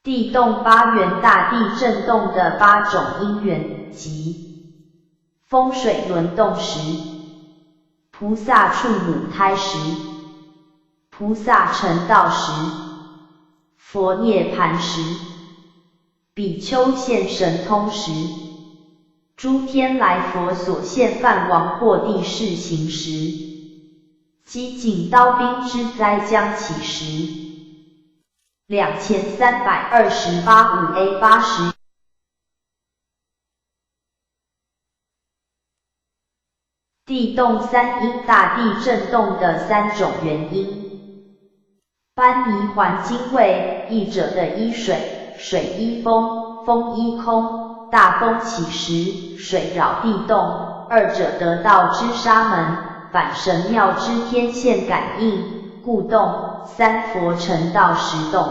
地动八缘大地震动的八种因缘，即风水轮动时、菩萨处母胎时、菩萨成道时、佛涅槃时、比丘现神通时、诸天来佛所现梵王或帝释行时、饥馑刀兵之灾将起时。2328 5A80。地动三因大地震动的三种原因。班尼环经谓译者的依水，水依风，风依空。大风起时，水扰地动，二者得道之沙门，反神妙之天线感应，故动。三佛成道时动。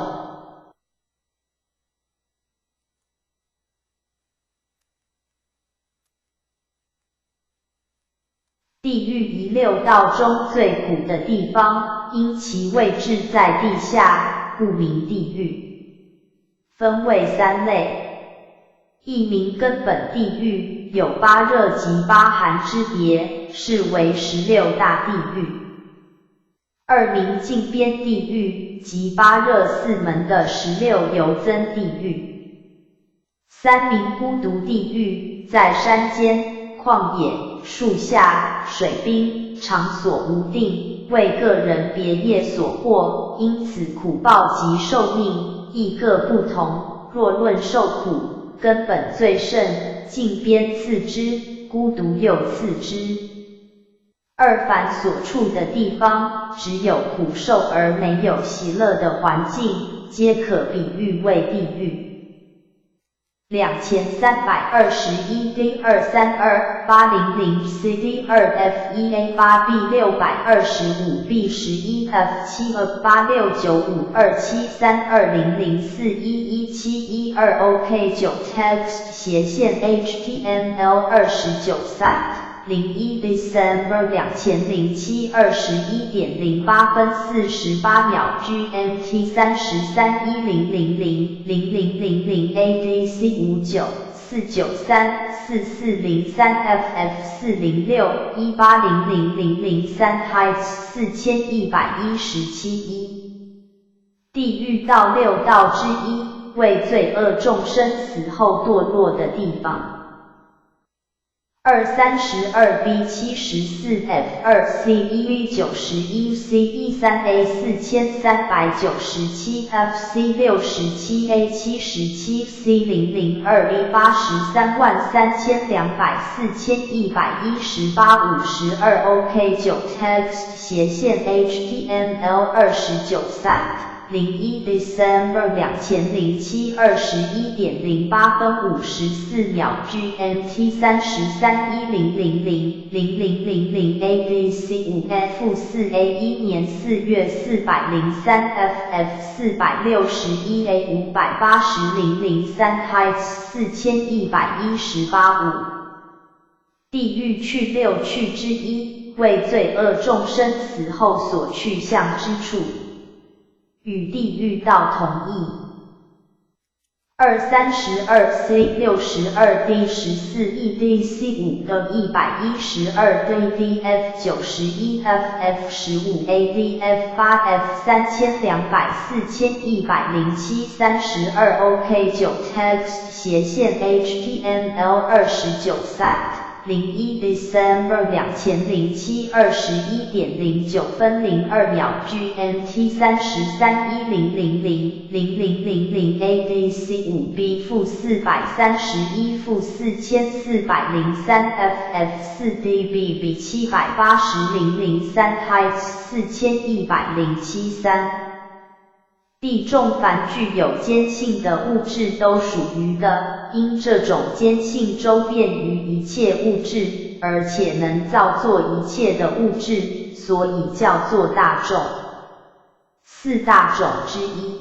地狱一六道中最苦的地方，因其位置在地下，故名地狱。分为三类：一名根本地狱，有八热及八寒之别，是为16大地狱。二名近边地狱，即八热四门的16由增地狱。三名孤独地狱，在山间、旷野、树下、水滨，场所无定，为个人别业所获，因此苦报及寿命亦各不同。若论受苦，根本最甚，近边次之，孤独又次之。二凡所处的地方，只有苦受而没有喜乐的环境，皆可比喻为地狱。2321 D 232800 C D 2 F 1 A 8 B 625 B 11 F 7 2 8 6 9 5 2 7 3 2 0 0 4 1 1 7 1 2 OK 9 Text 斜线 HTML 29 Site 01 December 2007 21:08分48秒 GMT 33 1000 0000 ADC 59 493 4403 FF 406 1800003 Heights 4117 1。地狱道六道之一，为罪恶众生死后堕落的地方。232 B 74 F 2 C 1 91 C 13 A 4397 F C 67 A 77 C 002 E 833200 4118 52 OK 9 Text 斜线 HTML 29 Site 01 December 2007 21:08分54秒 GMT 33 1000 0000 ADC 5 F 4 A 1年4月403 FF 461 A 580 003 Heights 4118 5。地狱趣六趣之一，为罪恶众生死后所去向之处。与地狱道同义。232 C 62 D 14 E D C 5的112 D D F 91 F F 15 A D F 8 F 3200 4107 32 OK 9 Text 斜线 HTML 29 Site 01 December 2007 21:09分02秒 GMT 33 1000 0000 ADC 5 B 负431负4403 FF 4 DB B 780 003 Heights 4107 3。地中凡具有坚性的物质都属于的，因这种坚性周遍于一切物质，而且能造作一切的物质，所以叫做大众。四大种之一。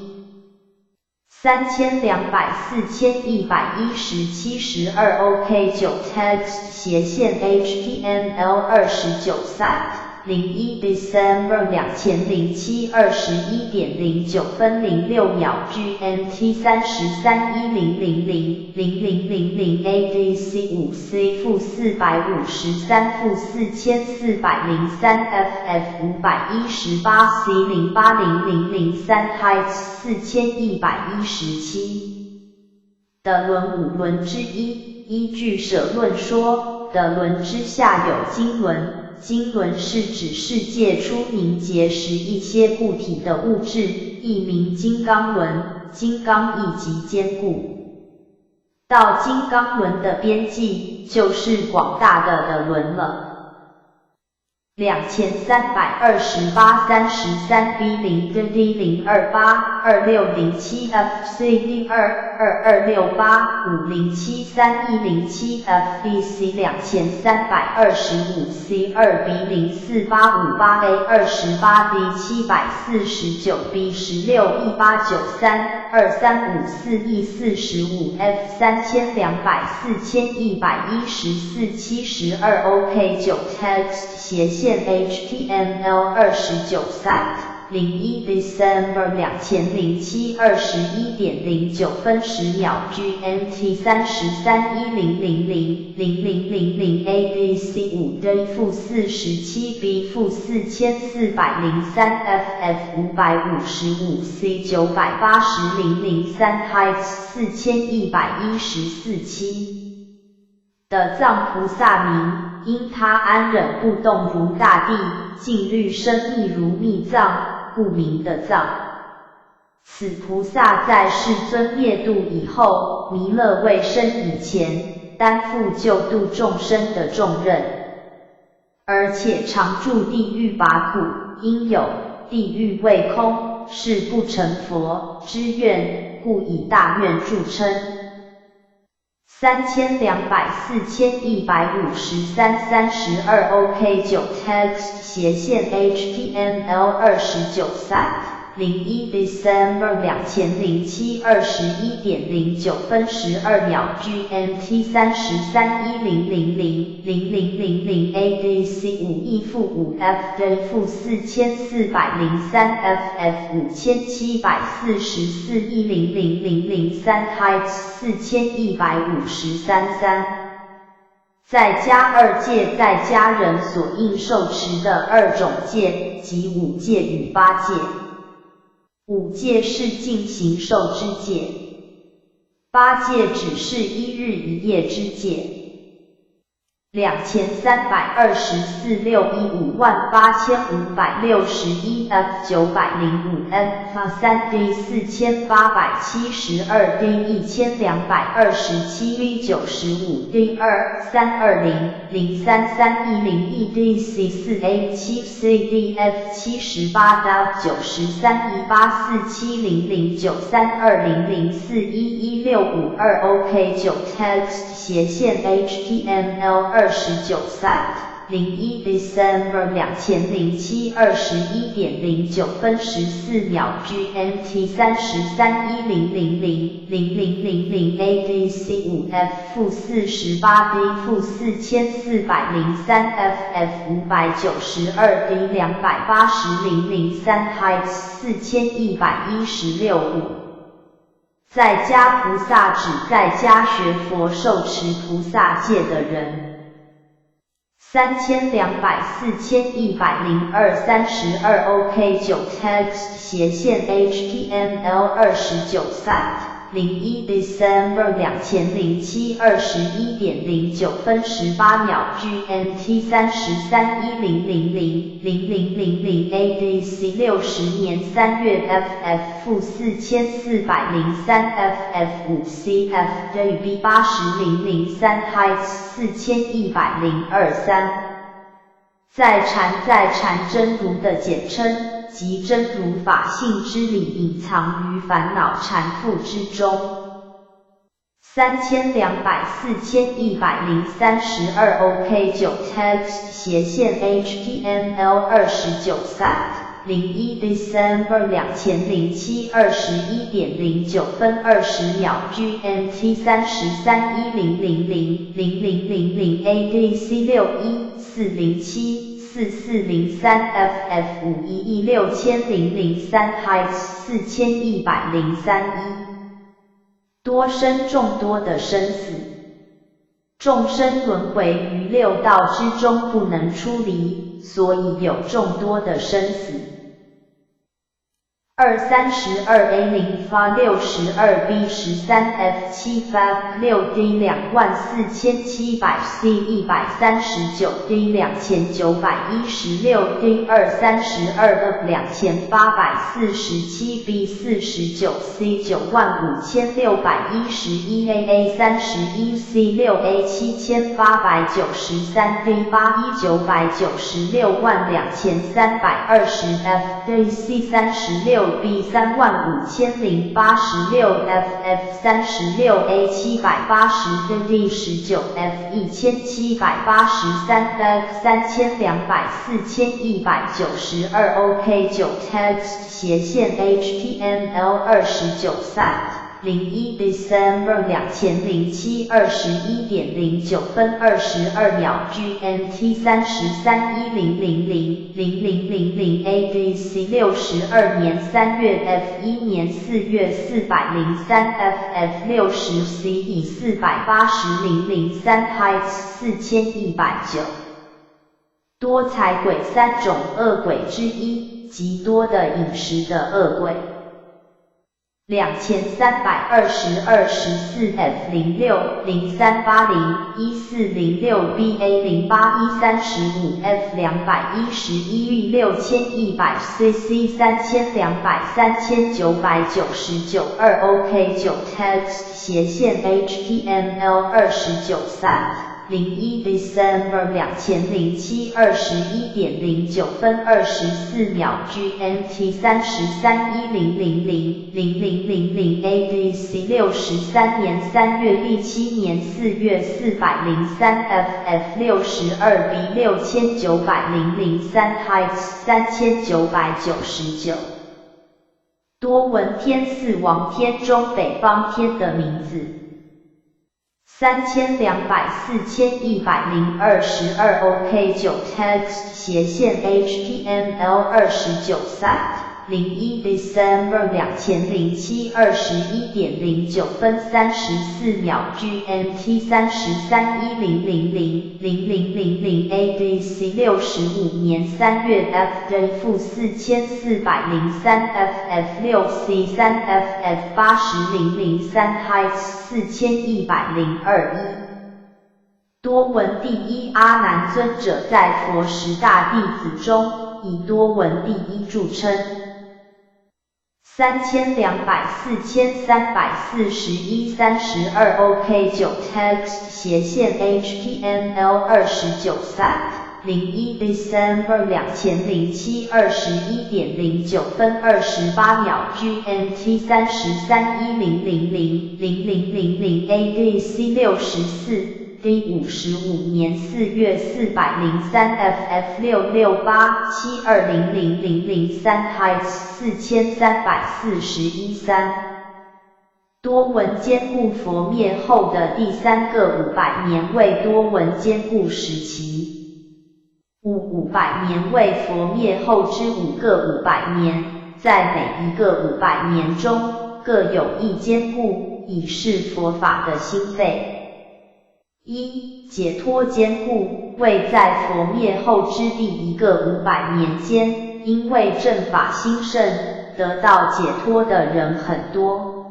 3200 4110 72 OK 9 Text 斜线 HTML 29 Site。01 December 2007，21点09分06秒 GMT 3310000000 ADC 5C -453-4403 FF 518 C 080003 Height 4117的轮五轮之一，依俱舍论说，的轮之下有经轮。经轮是指世界初凝结时一些固体的物质，亦名金刚轮。金刚意即坚固。到金刚轮的边际，就是广大的的轮了。232833 B 0 D D 0282607 F C D 222685073 107 F D C 2325 C 2 B 04858 A 28 D 749 B 16 18932354 E 45 F 3200 4114 72 OK 9 Text /HTML 29 Site 01 December 2007，21点09分10秒 GMT 3310000000 ADC 5 D -47 B -4403 FF 555 C 980003 Height 4114 7的藏菩萨名，因他安忍不动如大地，静虑深密如密藏，故名的藏。此菩萨在世尊灭度以后，弥勒未生以前，担负救度众生的重任，而且常住地狱拔苦，因有地狱未空，誓不成佛之愿，故以大愿著称。3200 4153 32 OK 9 Text /HTML 29 Site 01 December 2007，21点09分12秒 GMT 3310000000 ADC 5 E -5 F D -4403 FF 5744 100003 Height 4153 3在家二戒在家人所应受持的二种戒，即五戒与八戒。五戒是尽形寿之戒，八戒只是一日一夜之戒。23246158561 F 905 F 3 D 4872 D 1227 V 95 D 232003310 E D C 4 A 7 C D F 78 W 93 18470093200411652 OK 9 Text /HTML 29 Site 01 December 2007，21点09分14秒 GMT 3310000000 ADC 5 F -48 B -4403 FF 592 D 280003 Height 4116 5在家菩萨指在家学佛受持菩萨戒的人。3200 4102 32 OK 9 Text /HTML 29 Site 01 December 2007，21点09分18秒 GMT 3310000000 ADC 60年3月 FF -4403 FF 5 C F J B 80003 Height 4102 3在禅在禅真如的简称，即真如法性之理隐藏于烦恼缠缚之中。3200 4103 12 OK 9 Text /HTML 29 Site 01 December 2007，21点09分20秒 GMT 3310000000 ADC 61407。4403 FF 5 1 E 6003 Heights 4103 1。多生，众多的生死，众生轮回于六道之中不能出离，所以有众多的生死。232 A 0发62 B 13 F 7 F 6 D 24700 C 139 D 2916 D 232 F 2847 B 49 C 95611 A A 31 C 6 A 7893 D 8 E 9962320 F D C 36B 35086 FF 36 A 780 D 19 F 1783 F 3200 4192 OK 9 Text 斜線 HTML 29 Site 01 December 2007 21:09:22 GMT 3310000000 ADC 62年3月 F 1年4月403 FF 60 CE 480 003 Heights 4109。多财鬼，三種餓鬼之一，極多的飲食的餓鬼。2322 14 F 0603801406 BA 08 E 35 F 211 E 6100 CC 3200 3999 2 OK 9 Text 斜線 HTML 29 Site 01 December 2007 21:09:24 GMT 3310000000 ADC 63年3月 E 7年4月403 FF 62 B 6900 03 Heights 3999。多聞天，四王天中北方天的名字。3200 4102 12 OK 9 Text 斜線 HTML 29 Site 01 December 2007 21:09:34 GMT 3310000000 ADC 65年3月 F D -4403 FF 6 C 3 FF 80 003 Heights 4102 1。多聞第一阿難尊者在佛十大弟子中，以多聞第一著稱。3200 4341 32 OK 9 Text 斜線 HTML 29 Site 01 December 2007 21:09:28 GMT 3310000000 ADC 64 D 55年4月403 FF 668 7200003 Heights 4341 3。多聞堅固，佛滅後的第三個五百年為多聞堅固時期。五五百年為佛滅後之五個五百年，在每一個五百年中各有一堅固，以示佛法的興廢。一、解脫堅固，為在佛滅後之第一個五百年間，因為正法興盛，得到解脫的人很多。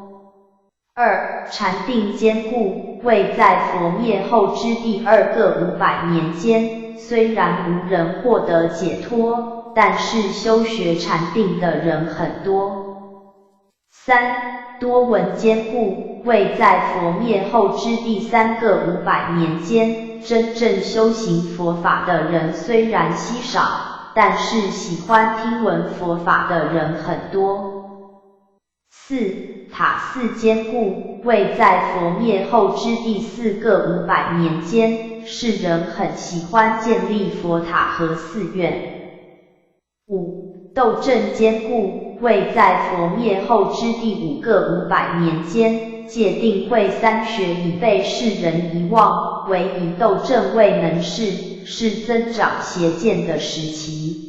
二、禪定堅固，為在佛滅後之第二個五百年間，雖然無人獲得解脫，但是修學禪定的人很多。三、多聞堅固，為在佛滅後之第三個五百年間，真正修行佛法的人雖然稀少，但是喜歡聽聞佛法的人很多。四、塔寺堅固，為在佛滅後之第四個五百年間，世人很喜歡建立佛塔和寺院。五、鬥陣堅固，為在佛滅後之第五個五百年間，间，戒定慧三学已被世人遗忘，唯以斗证为能事，是增长邪见的时期。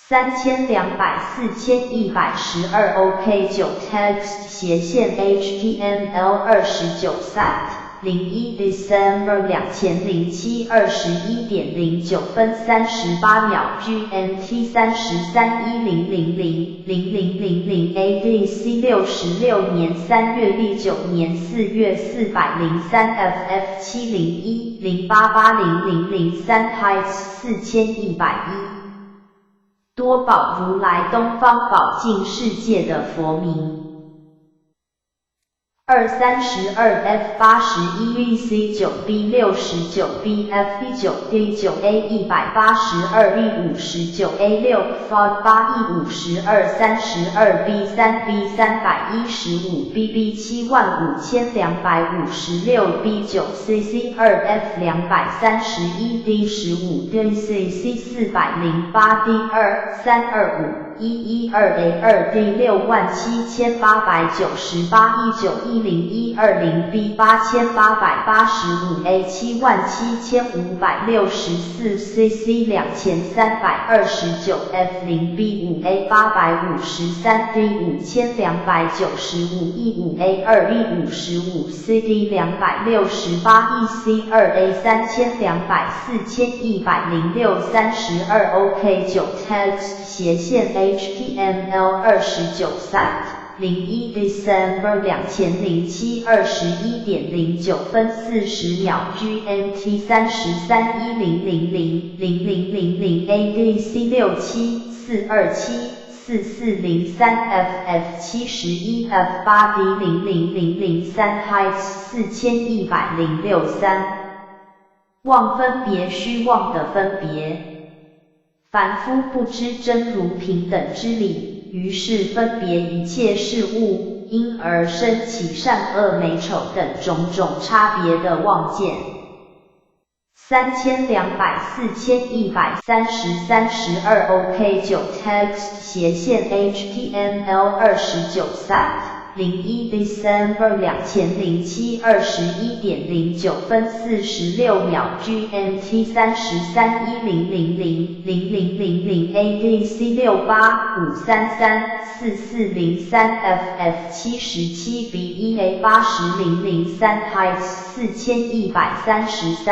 3200 4112 OK 9 text 斜线 HTML 29 site 01 December 2007 21点09分38秒 GMT 33 1000 0000 ADC 66年3月19年4月403 FF 701 0880 003 Heights 4101。多宝如来东方宝净世界的佛名。2 32 F 81 E C 9 B 69 B F E 9 D 9 A 182 E 59 A 6 F 8 E 52 32 B 3 B 315 B B 75256 B 9 C C 2 F 231 D 15 D C C 408 D 2 325 112 A 2 D 67898 E 9 E 0120 B 8885 A 77564 C C 2329 F 0 B 5 A 853 D 5295 E 5 A 2 E 55 C D 268 E C 2 A 3200 4106 32 OK 9 text 斜线 HTML 29 site 01 December 2007 21点09分40秒 GMT 33 1000 0000 ADC 67 427 4403 FF 71 F 8 D 00003 Heights 4106 3。妄分别虚妄的分别。凡夫不知真如平等之理，於是分別一切事物，因而生起善惡美醜等種種差別的妄見。3200 4130 32 OK 9 text 斜線 HTML 29 site 01 December 2007 21点09分46秒 GMT 33 1000 0000 ADC 68 533 4403 FF 77 B 1 A 80003 Heights 4133 1。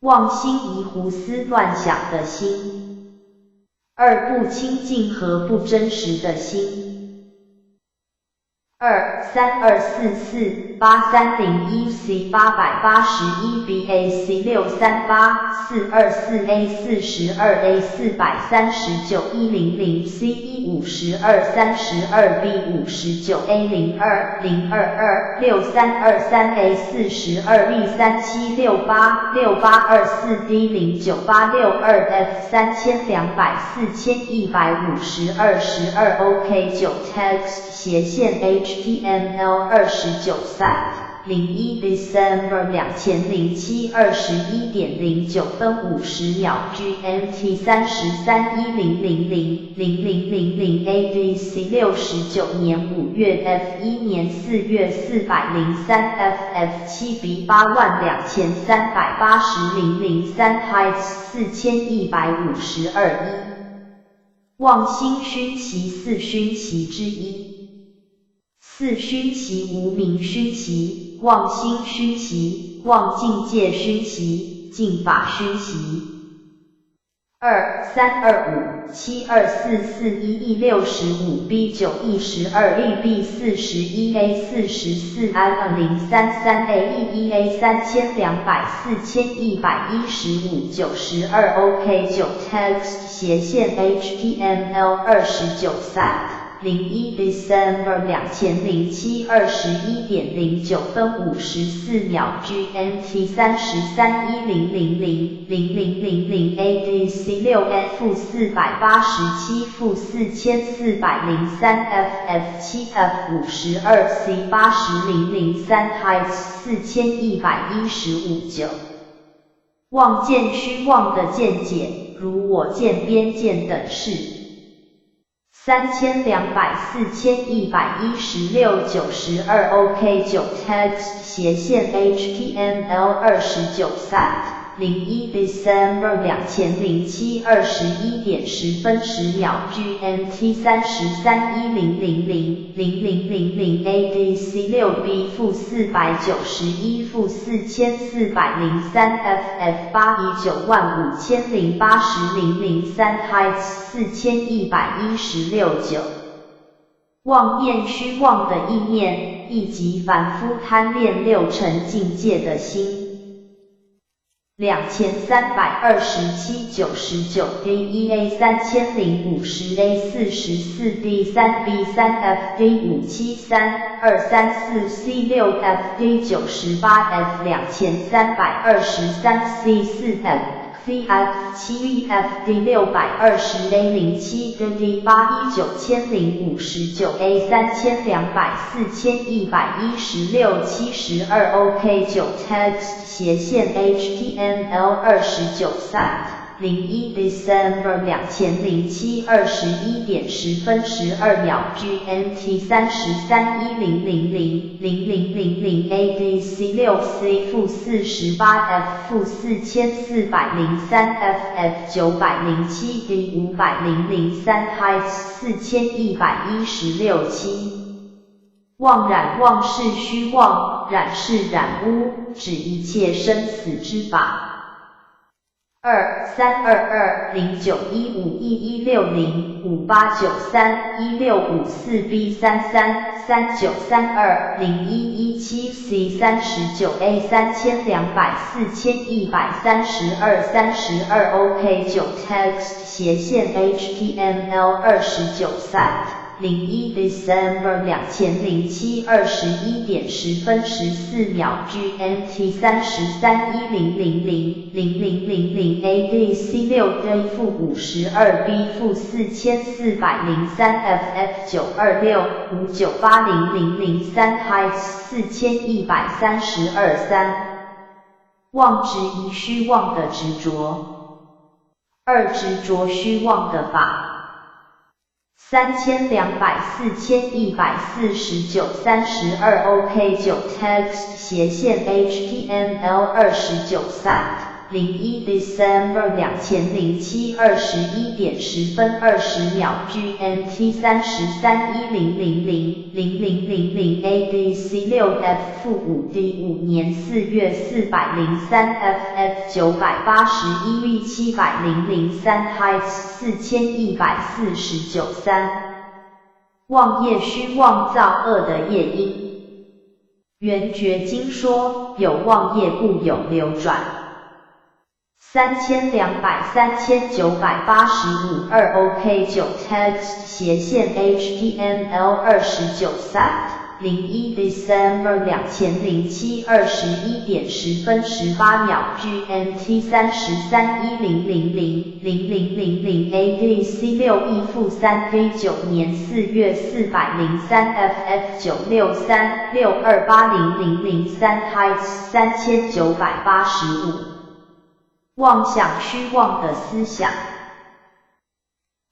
妄心疑胡思亂想的心。二不清淨和不真實的心。2 3244 8301 C 881 B A C 638 424 A 42 A 439 100 C E 52 32 B 59 A 02 022 6323 A 42 E 3768 6824 D 09862 F 3200 4152 12 OK 9 text 斜線 HTML 29 site 01 December 2007 21点09分50秒 GMT 33 1000 0000 ADC 69年5月 F 1年4月403 FF 7 B 82380 003 Heights 4152 1。妄心熏習四熏習之一。四熏習無明熏習、妄心熏習、妄境界熏習、淨法熏習。2 325 72441 E 65 B 9 E 12 E B 41 A 44 I 033 A E 1 A 3200 4115 92 OK 9 text 斜線 HTML 29 site 01 December 2007 21点09分54秒 GMT 33 1000 0000 ADC 6 F 487 負4403 FF 7 F 52 C 80003 Heights 4115 9。妄見虛妄的見解，如我見邊見等事。3200 4116 92 OK 9 text 斜線 HTML 29 site 01 December 2007 21點10分10秒 GMT 33 1000 0000 ADC 6 B -491 -4403 FF 8 E 95080 003 Height 4116 9妄念虛妄的意念，亦即凡夫貪戀六塵境界的心。2327 99 D 1 A 3050 A 44 D 3 B 3 F D 573 234 C 6 F D 98 F 2323 C 4 F C F 7 E F D 620 A 07 D D 8 E 9059 A 3200 4116 72 OK 9 text 斜線 HTML 29 site 01 December 2007 21點10分12秒 GMT 33 1000 0000 ADC 6 C -48 F -4403 FF 907 D 500 3 Height 4116 7妄染妄是虛妄，染是染污，指一切生死之法。232209151160 58931654 B 33 3932 0117 C 39 A 3200 4132 32 OK 9 text 斜線 HTML 29 site 01 December 2007 21點10分14秒 GMT 33 1000 0000 ADC 6 D -52 B -4403 FF 926 5980003 Height 4132 3妄執一虛妄的執著，二執著虛妄的法。3200 4149 32 OK 9 text 斜線 HTML 29 site 01 December 2007 21點10分20秒 GMT 33 1000 0000 ADC 6 F -5 D 5年4月403 FF 981 V 700 3 Height 4149 3妄業虛妄造惡的業因。圓覺經說，有妄業故有流轉。3200 3985 2 OK 9 text 斜線 HTML 29 site 01 December 2007 21點10分18秒 GMT 33 1000 0000 ADC 6 E -3 D 9年4月403 FF 963 6280003 Height 3985妄想虛妄的思想。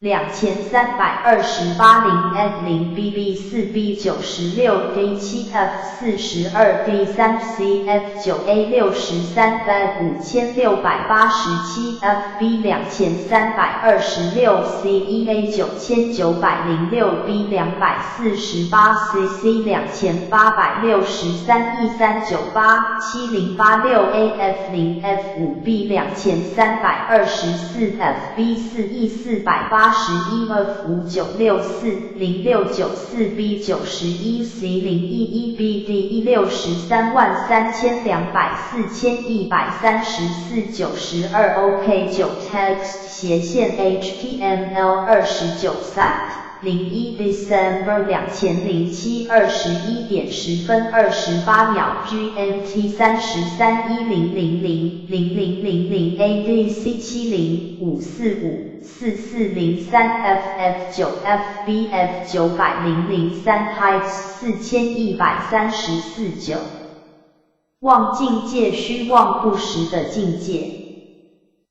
2328 0 F 0 B B 4 B 96 D 7 F 42 D 3 C F 9 A 63 F 5687 F B 2326 C 1 A 9906 B 248 C C 2863 E 398 7086 A F 0 F 5 B 2324 F B 4 E 481 F 5964 0694 B 91 C 011 B D E 633200 4134 92 OK 9 text 斜線 HTML 29 site 01 December 2007 21點10分28秒 GMT 33 1000 0000 ADC 70 545 4403 FF 9 FBF 900 3 Height 4134 9妄境界虛妄不實的境界。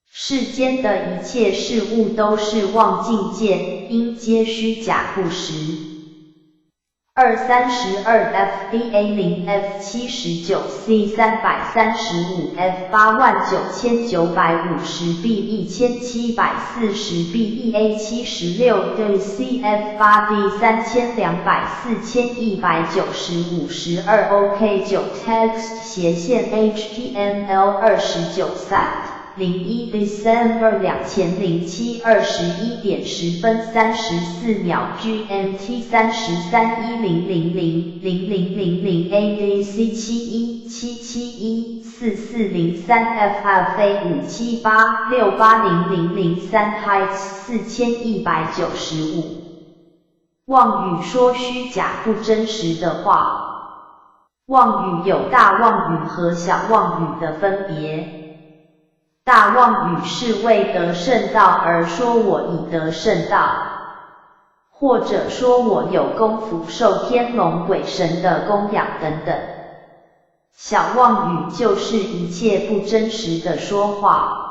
世間的一切事物都是妄境界，應皆虛假不實。二32 FDA 0 F 79 C 335 F 89950 B 1740 B 1 A 76 D C F 8 D 3200 4190 52 OK 9 Text 斜線 HTML 29 Sat 01 December 2007 21點10分34秒 GMT 33 1000 0000 ADC 71 771 4403 FFA 578 680003 Heights 4195。妄語說虛假不真實的話。妄語有大妄語和小妄語的分別。大妄語是為得聖道而說我已得聖道，或者說我有功夫受天龍鬼神的供養等等。小妄語就是一切不真實的說話。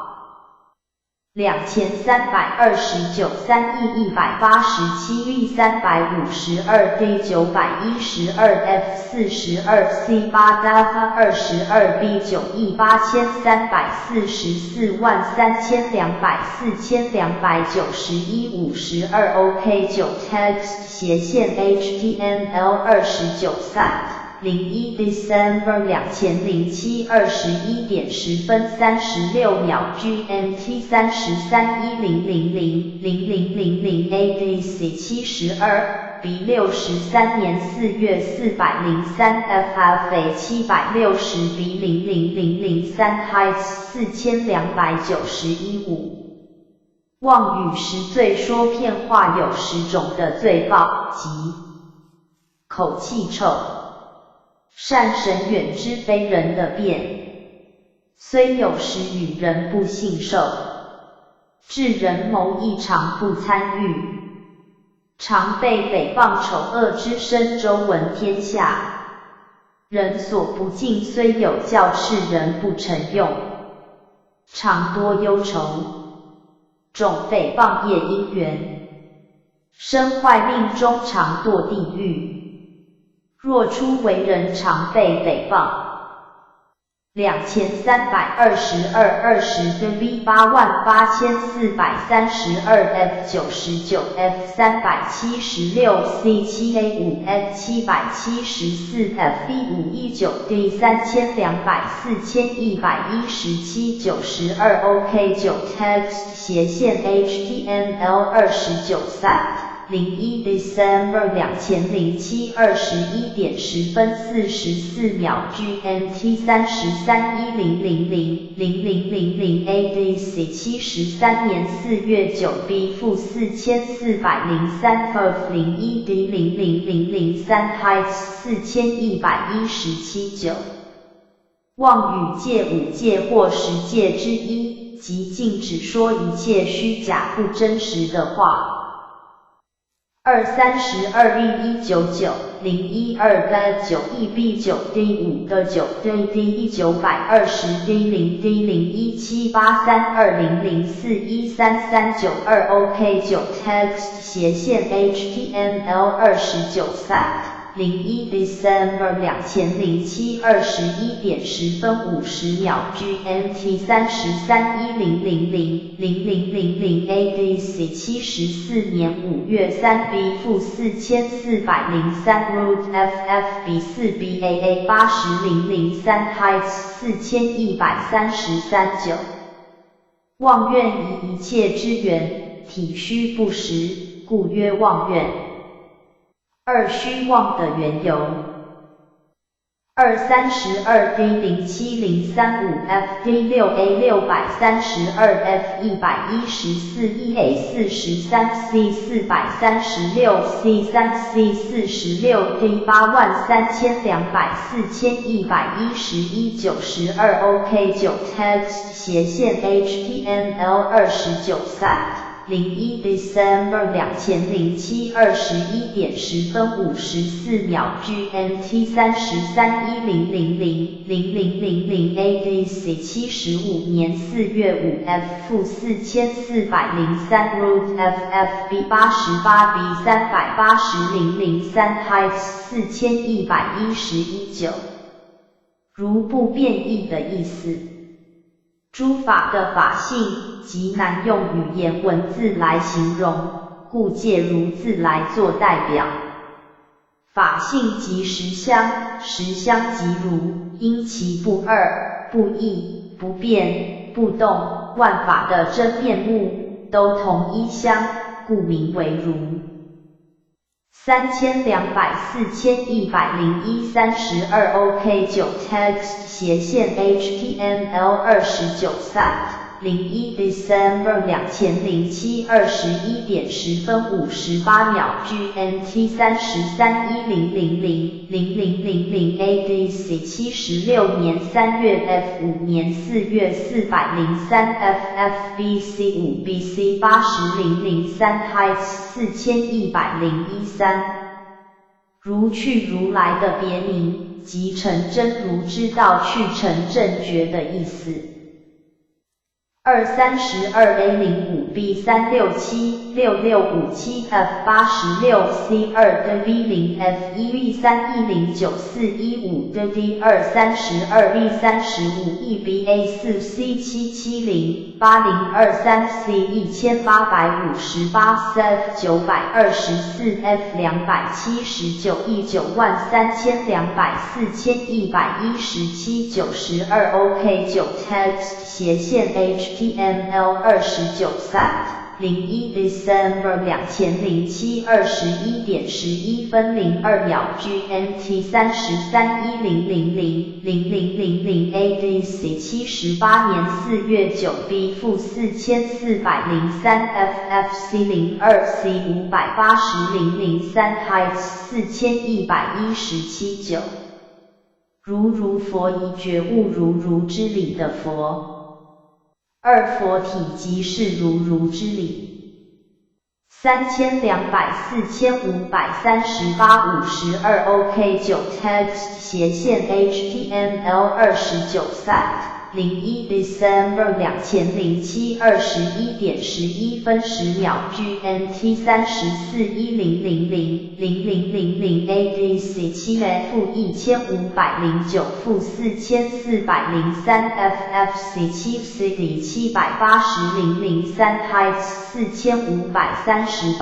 2329 3 E 187 E 352 D 912 F 42 C 8 F 22 B 9 E 83443200 4291 52 OK 9 Text 斜線 HTML 29 Sat 01 December 2007 21點10分36秒 GMT 33 1000 0000 ADC 72 B 63年4月403 FFA 760 B 00003 Heights 4291 5。妄語十罪說騙話有10種的罪報，即口氣臭。善神遠之非人的辯，雖有時與人不信受，致人謀議常不參與，常被誹謗醜惡之聲周聞天下，人所不敬，雖有教敕人不成用，常多憂愁，種誹謗業因緣，身壞命終常墮地獄。若初為人常被誹謗。2322 20 B 88432 F 99 F 376 C 7 A 5 F 774 F E 519 D 3200 4117 92 OK 9 Text 斜線 HTML 29 Sat 01 December 2007 21點10分44秒 GMT 33 1000 0000 ADC 73年4月9 B 負4403 F 01 D 00003 Heights 4117 9。妄語戒五戒或十戒之一，即禁止說一切虛假不真實的話。二32 E 199 012 D 9 E B 9 D 5 D 9 D D 1920 D 0 D 0 1783200413392 OK 9 Text 斜線 HTML 29 Sat 01 December 2007 21點10分50秒 GMT 33 1000 0000 ADC 74年5月3 B 負4403 Root FFB 4 BAA 80003 Heights 4133 9。妄願以一切之緣，體虛不實，故曰妄願。二虛妄的緣由。二32 D 07035 F D 6 A 632 F 114 E A 43 C 436 C 3 C 46 D 83200 4111 92 OK 9 Text 斜線 HTML 29 Sat 01 December 2007 21点10分54秒 GMT 33 1000 0000 ADC 75年4月5 F -4403 Root FFB 88 B 380 003 Heights 4111 9。如不变异的意思。诸法的法性，极难用语言文字来形容，故借如字来做代表。法性即实相，实相即如，因其不二、不异、不变、不动，万法的真面目都同一相，故名为如。3200 4101 32 OK 9 text 斜线 HTML 29 site 01 December 2007 21点10分58秒 GMT 33 1000 0000 ADC 76年3月 F 5年4月403 FFBC 5 BC 80 003 Heights 4101 3。如去如来的别名，即成真如之道去成正觉的意思。2 32 A 05 B 3676657 F 86 C 2 D V 0 F 1 V 3109415 D D 2 32 V 35 E B A 4 C 770 8023 C 1858 F 924 F 279 E 93200 4117 92 OK 9 text 斜线 HTML 29 site 01 December 2007 21点11分02秒 GMT 33 1000 0000 ADC 78年4月9 B -4403 FFC 02 C 580 003 Heights 4117 9。如如佛已觉悟如如之理的佛。二佛体即是如如之理。3200 4538 52 OK 9 text 斜线 HTML 29 site 01 December 2007 21点11分10秒 GMT 34 1000 0000 ADC 7 F 1509 -4403 FFC 7 CD 780 003 Heights 4538 5。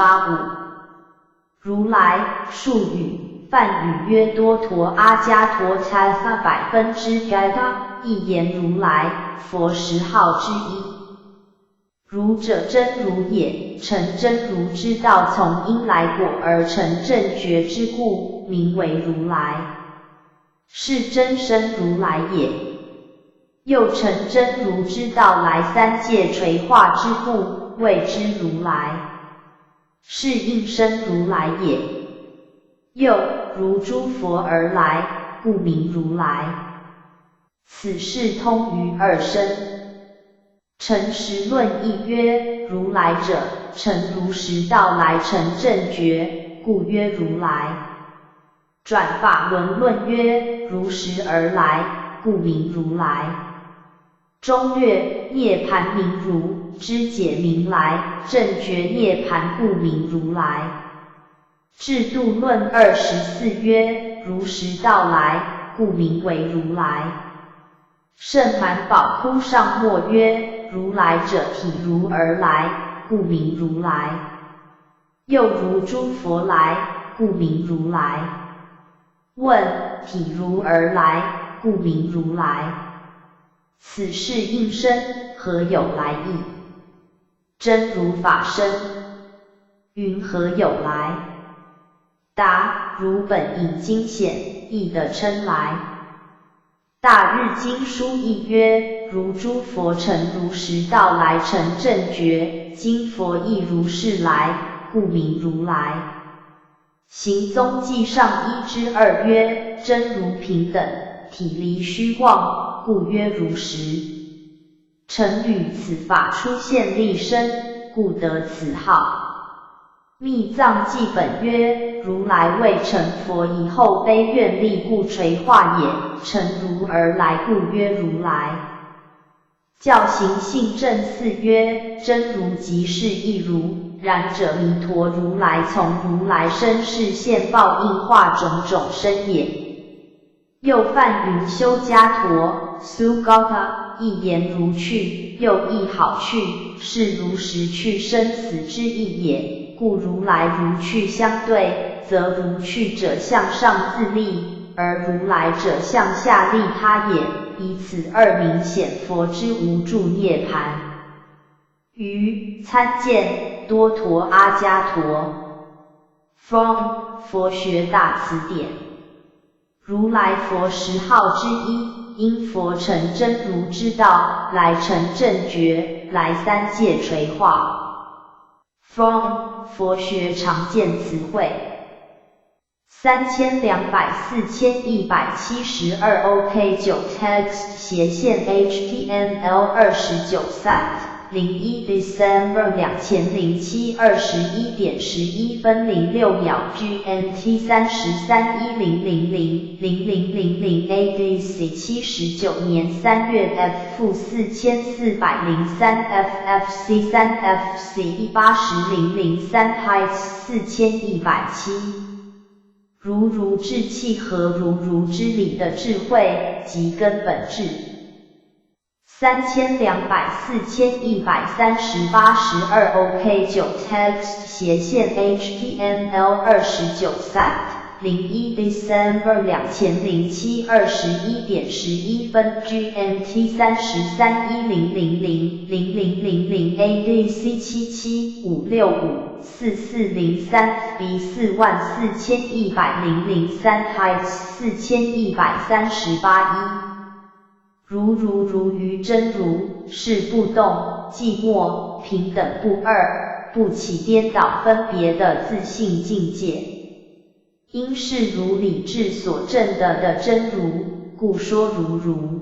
如来术语，梵语曰多陀阿伽陀擦萨百分之该他，亦言如来，佛十号之一。如者真如也，成真如之道，从因来果而成正觉之故，名为如来，是真身如来也。又成真如之道来三界垂化之故，谓之如来，是应身如来也。又如诸佛而来，故名如来。此事通于二身。成实论亦曰：如来者，成如实道来成正觉，故曰如来。转法轮论曰：如实而来，故名如来。中略涅盘名如，知解名来，正觉涅盘故名如来。智度论24曰：如实道来，故名为如来。胜满宝窟上末曰：如来者体如而来，故名如来。又如诸佛来，故名如来。问体如而来，故名如来。此是应身，何有来意？真如法身。云何有来？答：如本引经显，亦得称来。大日经疏亦曰：如诸佛成如实道来成正觉，今佛亦如是来，故名如来。行宗记上一之二曰：真如平等，体离虚妄，故曰如实。成与此法出现立身，故得此號。密藏記本曰：如來未成佛以後悲願力故垂化也，乘如而來故曰如來。教行信正四曰：真如即是一如，然者彌陀如來從如來身示現報應化種種身也。又梵云修伽陀 Sugata，一言如去，又譯好去，是如實去生死之意也。故如來如去相對，則如去者向上自利，而如來者向下利他也。以此二名顯佛之無住涅槃。於參見多陀阿伽陀。From 佛學大辭典。如來佛十號之一，因佛成真如之道，來成正覺，來三界垂化。From 佛學常見詞彙。3200 4172 OK 9 text 斜線 HTML 29 site 01 December 2007 21點11分06秒 GMT 33 1000 0000 ADC 79年3月 F -4403 FFC 3 FC 1 8 0 0 3 Heights 4107。如如智契合如如之理的智慧，即根本智。3200 4138 12 OK 9 text 斜線 HTML 29 site 01 December 2007 21點11分 GMT 33 1000 0000 ADC 77 565 4403 B 44100 03 Heights 4138一。如如如於真如，是不動、寂寞、平等不二、不起顛倒分別的自性境界。因是如理智所證得的真如，故說如如。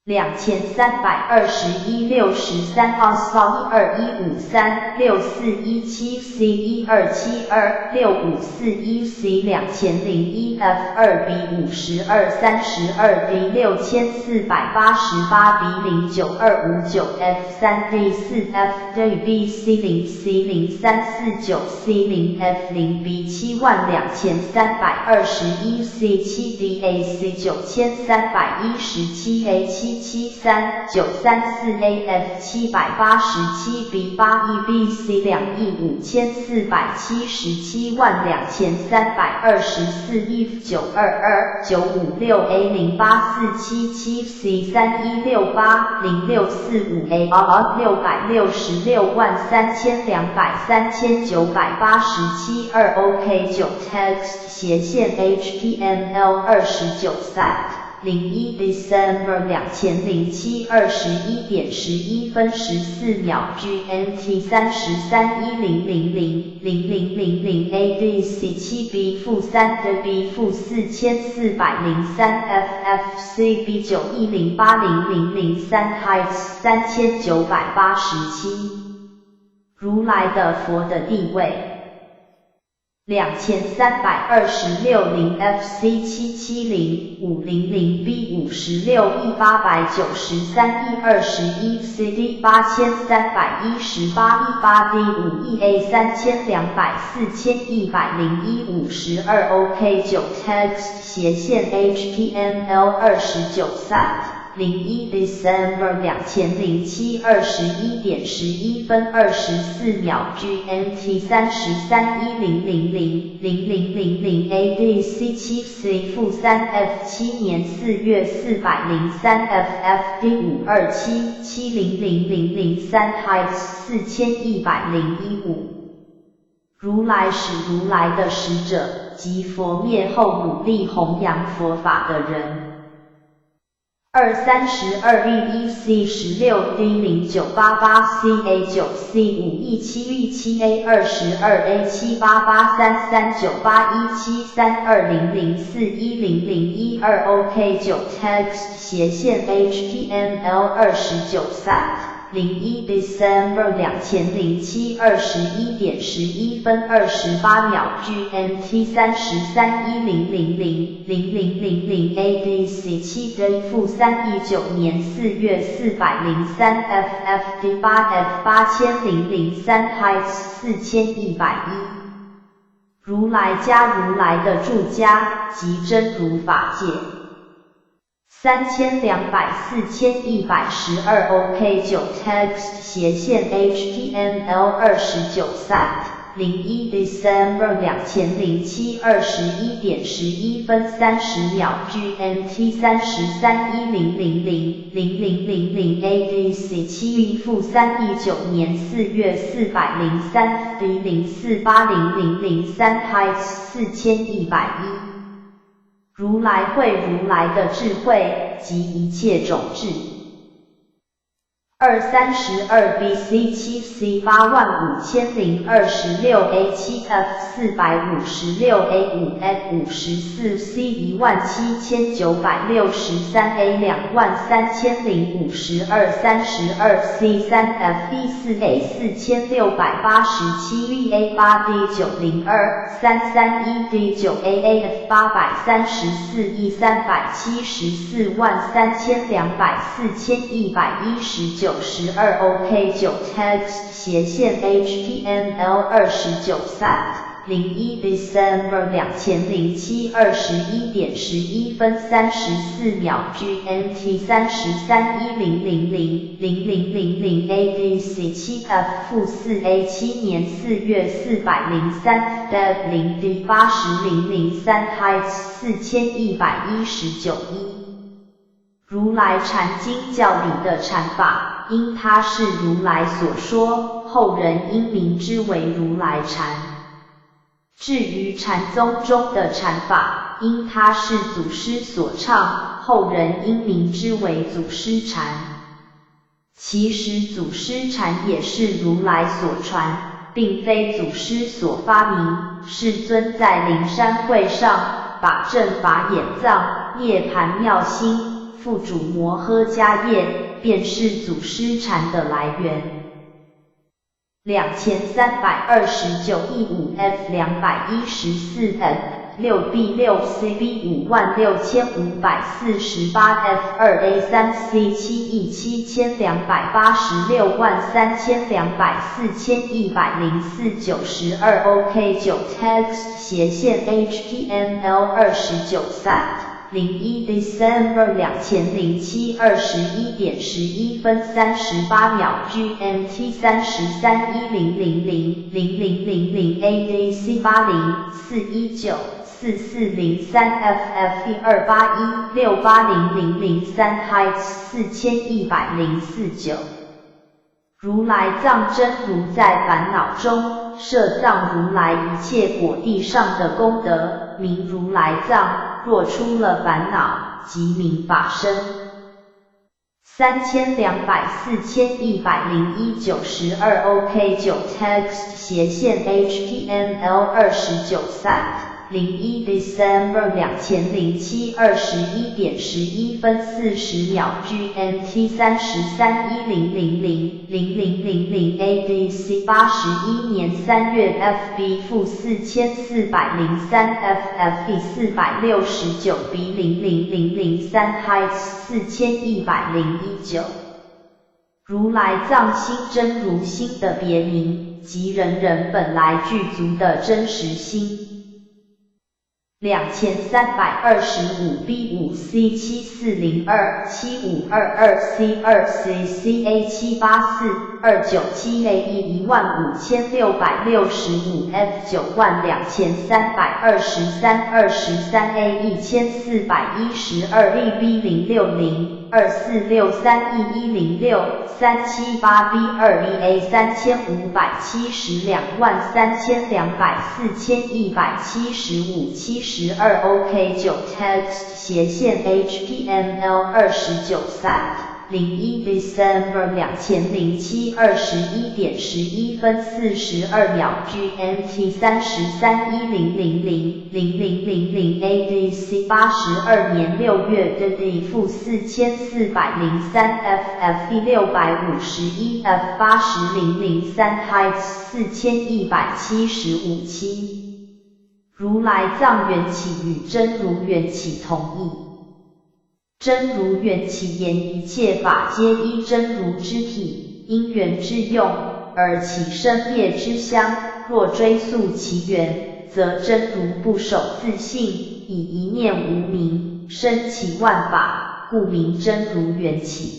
2321 63 阿 2153 6417 C 1272 6541 C 2001 F 2 B 52 32 D 6488 B 09259 F 3 D 4 F D B C 0 C 0349 C 0 F 0 B 72321 C 7 D A C 9317 A 7 73934 A F 787 B 8 E B C 254,772,324 E 922956 A 08477 C 31680645 A R 6,663,200 3987 2 OK 9 text 斜線 HTML 29 site 01 December 2007 21點11分14秒 GMT 33 1000 0000 ADC 7 B -3 的 B -4403 FFC B 9 1 0 8 0 0 0 3 Heights 3987。如來的佛的地位。2326 0 FC 770 500 B 56 E 893 E 21 CD 8318 E 8 D 5 E A 3200 4101 52 OK 9 text 斜線 HTML 29 site 01 December 2007 21點11分24秒 GMT 33 1000 0000 ADC 7 C -3 F 7年4月403 FFD 527 700003 Heights 4101 5。如來使如來的使者，即佛滅後努力弘揚佛法的人。二32 E 1 C 16 D 0988 C A 9 C 5 E 7 E 7 A 22 A 7 8 8 3 3 9 8 1 7 3 2 0 0 4 1 0 0 1 2 OK 9 text 斜線 HTML 29 site。01 December 2007 21点11分28秒 GMT 33 1000 0000 ADC 7 D -3 19年4月403 FFD 8 F 8003 Heights 4101。如來家，如來的住家，即真如法界。3200 4112 OK 9 text 斜線 HTML 29 site 01 December 2007 21点11分30秒 GMT 33 1000 0000 ADC 7 E -3 19年4月403 D 0480003 Heights 4101。如來慧，如來的智慧，即一切種智。232 BC 7 C 85026 A 7 F 456 A 5 F 54 C 17963 A 23052 32 C 3 F E 4 A 4687 V A 8 D 902 331 D 9 A A F 834 E 3743200 4119 92 OK 9 text 斜線 HTML 29 site 01 December 2007 21点11分34秒 GMT 33 1000 0000 ADC 7 F -4 A 7年4月403 Dev 0 D 80003 Heights 4119 一。如來禪經教理的禪法，因它是如來所說，後人因名之為如來禪。至於禪宗中的禪法，因它是祖師所倡，後人因名之為祖師禪。其實祖師禪也是如來所傳，並非祖師所發明。世尊在靈山會上，把正法眼藏、涅槃妙心付囑摩訶迦葉，便是祖師禪的來源。2329 E 5 F 214 F 6 B 6 C B 56548 F 2 A 3 C 7 E 72863200 4104 92 OK 9 text 斜線 HTML 29 site 01 December 2007 21点11分38秒 GMT 33 1000 0000 ADC 80 419 4403 FF 281 680003 Heights 4104 9。如來藏真如在煩惱中攝藏如來一切果地上的功德，名如來藏。若出了煩惱，即名法身。3200 4101 92 OK 9 text 斜線 HTML 29 site 01 December 2007 21点11分40秒 GMT 33 1000 0000 ADC 81年3月 FB -4403 FFE 469 B 00003 Heights 4119。如來藏心，真如心的別名，即人人本來具足的真實心。2325 B 5 C 7402 7522 C 2 C C A 784 297 A E 15665 F 92323 23 A 1412 E B 060 2463 E 106 378 B 2 E A 357232 4175 72 OK 9 text 斜線 HTML 29 site 01 December 2007 21点11分42秒 GMT 33 1000 0000 ADC 82年6月的 D -4403 FF 651 F 80003 Heights 4175 7。如來藏緣起與真如緣起同義。真如緣起言一切法皆依真如之體，因緣之用，而起生滅之相。若追溯其源，則真如不守自性，以一念無明，生起萬法，故名真如緣起。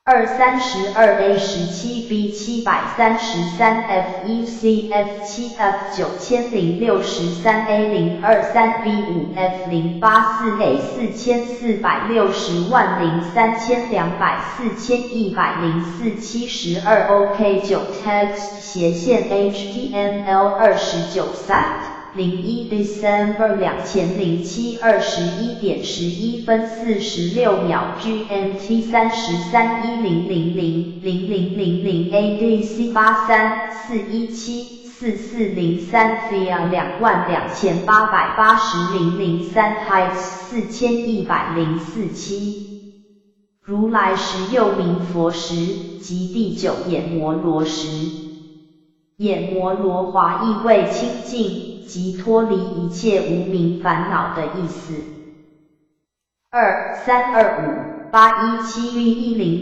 2 32 A 17 B 733 F 1 C F 7 F 9063 A 023 B 5 F 084 A 4460 3200 4104 72 OK 9 Text 斜線 HTML 29 Sat 01 December 2007 21点11分46秒 GMT 33 1000 0000 ADC 83 417 4403 Via 22880 003 Heights 4104 7。如來識又名佛識，即第九眼摩羅識。眼摩羅華意為清淨，即脫離一切無明煩惱的意思。2 3 2 5 8 1 7 V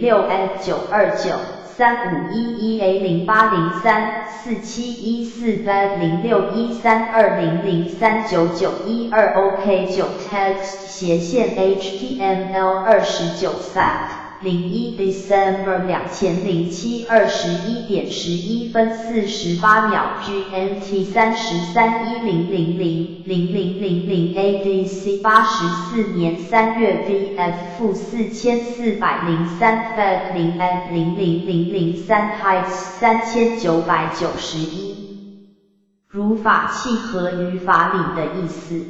106 F 9 2 9 3 5 1 1 A 0803 4714 V 0613 2003 9912 OK 9 Text 斜線 HTML 29 Sat 01 December 2007 21点11分48秒 GMT 33 1000 0000 ADC 84年3月 DF -4403 F 0 F 00003 Heights 3991。如法契合於法理的意思。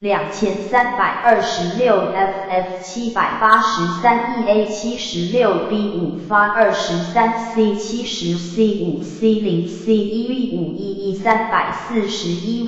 2326 FF 783 EA 76 B 5發23 C 70 C 5 C 0 C 1 5 1 1 3413200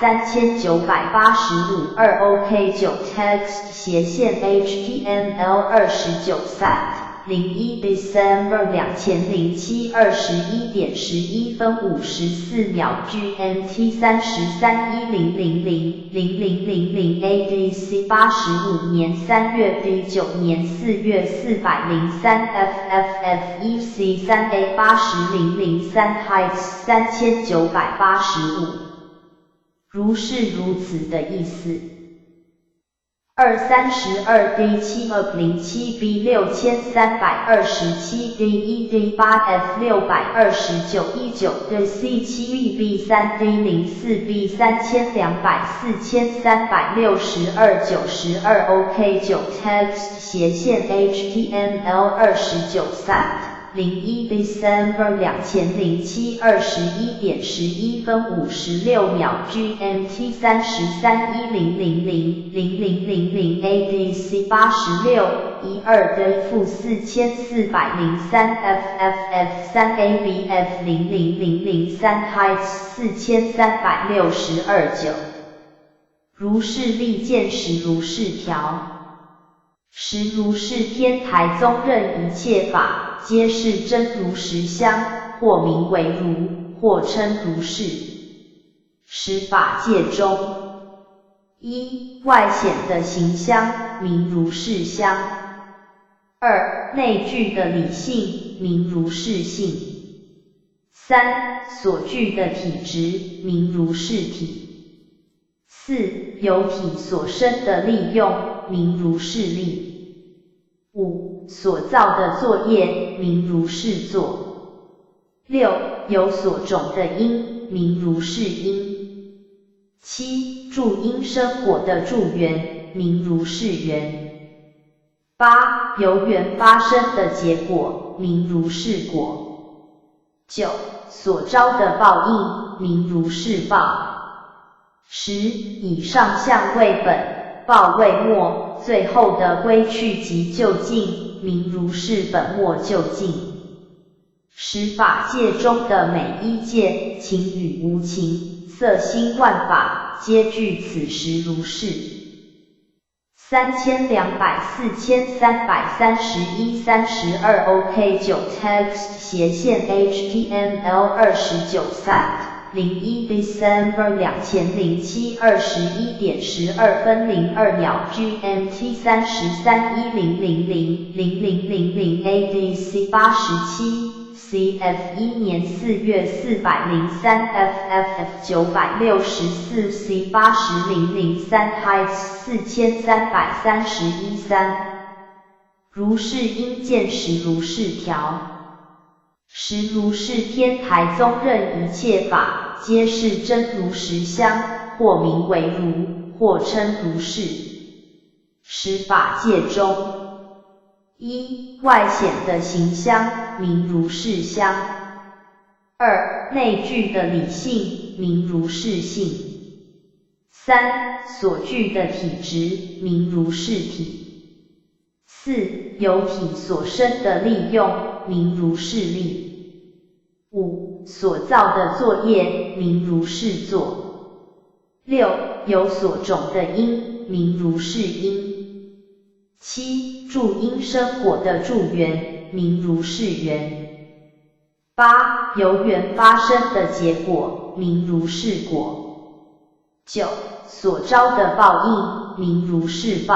3985 2 OK 9 Text 斜線 HTML 29 Sat 01 December 2007 21点11分54秒 GMT 33 1000 0000 ADC 85年3月 D 9年4月403 FFF 1 C 3 A 80003 Heights 3985。如是如此的意思。2 32 D 7 Up 07 B 6327 D 1 D 8 F 629 19 D C 7 E B 3 D 04 B 3200 4362 92 OK 9 Text 斜線 HTML 29 Sat 01 December 2007 21点11分56秒 GMT 33 1000 0000 ADC 86 12 D -4403 FFF 3 ABF 00003 Heights 4362 9。如是立見實如是條。實如是天台宗認一切法，皆是真如實相，或名為如，或稱如是。十法界中，一外顯的形相，名如是相；二內具的理性，名如是性；三所具的體質，名如是體；四由體所生的力用，名如是力；五所造的作業，名如是作；六由所種的因，名如是因；七助因生果的助緣，名如是緣；八由緣發生的結果，名如是果；九所招的報應，名如是報；十以上相為本，報位末，最後的歸去即究竟，名如是本末究竟。十法界中的每一界，情與無情，色心萬法，皆具此實如是。3200 4331 32 OK 9 text /HTML 29 sat 01 December 2007 21:12:02 GMT 33 1000 0000 ADC 87 CF 1年4月403 FFF 964 C 80003 Height 4331 3如是應見實如是條，實如是天台宗認一切法，皆是真如實相，或名為如，或稱如是。十法界中，一外顯的形相，名如是相；二內具的理性，名如是性；三所具的體質，名如是體；四由體所生的力用，名如是力；五所造的作業，名如是作；六由所種的因，名如是因；七助因生果的助緣，名如是緣；八由緣發生的結果，名如是果；九所招的報應，名如是報；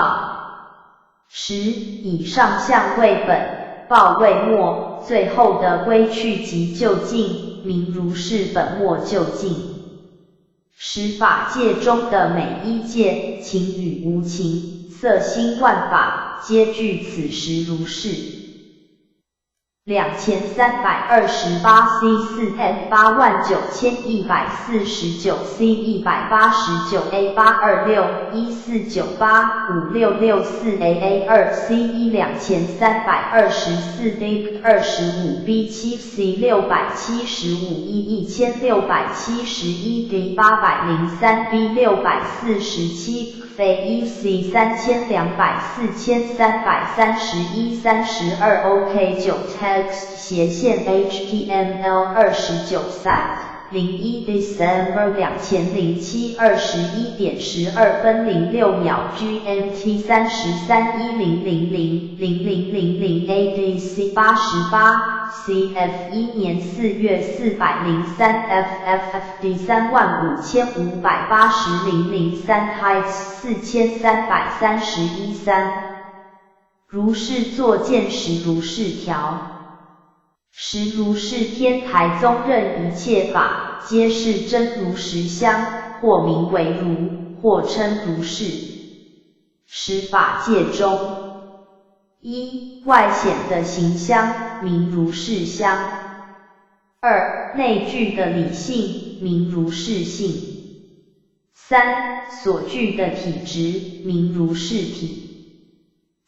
十以上相為本，報位末，最後的歸去即究竟，名如是本末究竟。十法界中的每一界，情與無情，色心萬法，皆具此實如是。2328 C 4 F 89149 C 189 A 8261498 5664 AA 2 C 1 2324 D 25 B 7 C 675 E 1671 D 803 B 647非一 C 3200 4331 32 OK 9 text /HTML 29 sat 01 December 2007 21:12:06 GMT 33 1000 0000 ADC 88 CF 1年4月403 FFFD 35580 003 Height 4331 3如是作見實如是條。實如是天台宗認一切法，皆是真如實相，或名為如，或稱如是。十法界中，一外顯的形相，名如是相；二內具的理性，名如是性；三所具的體質，名如是體；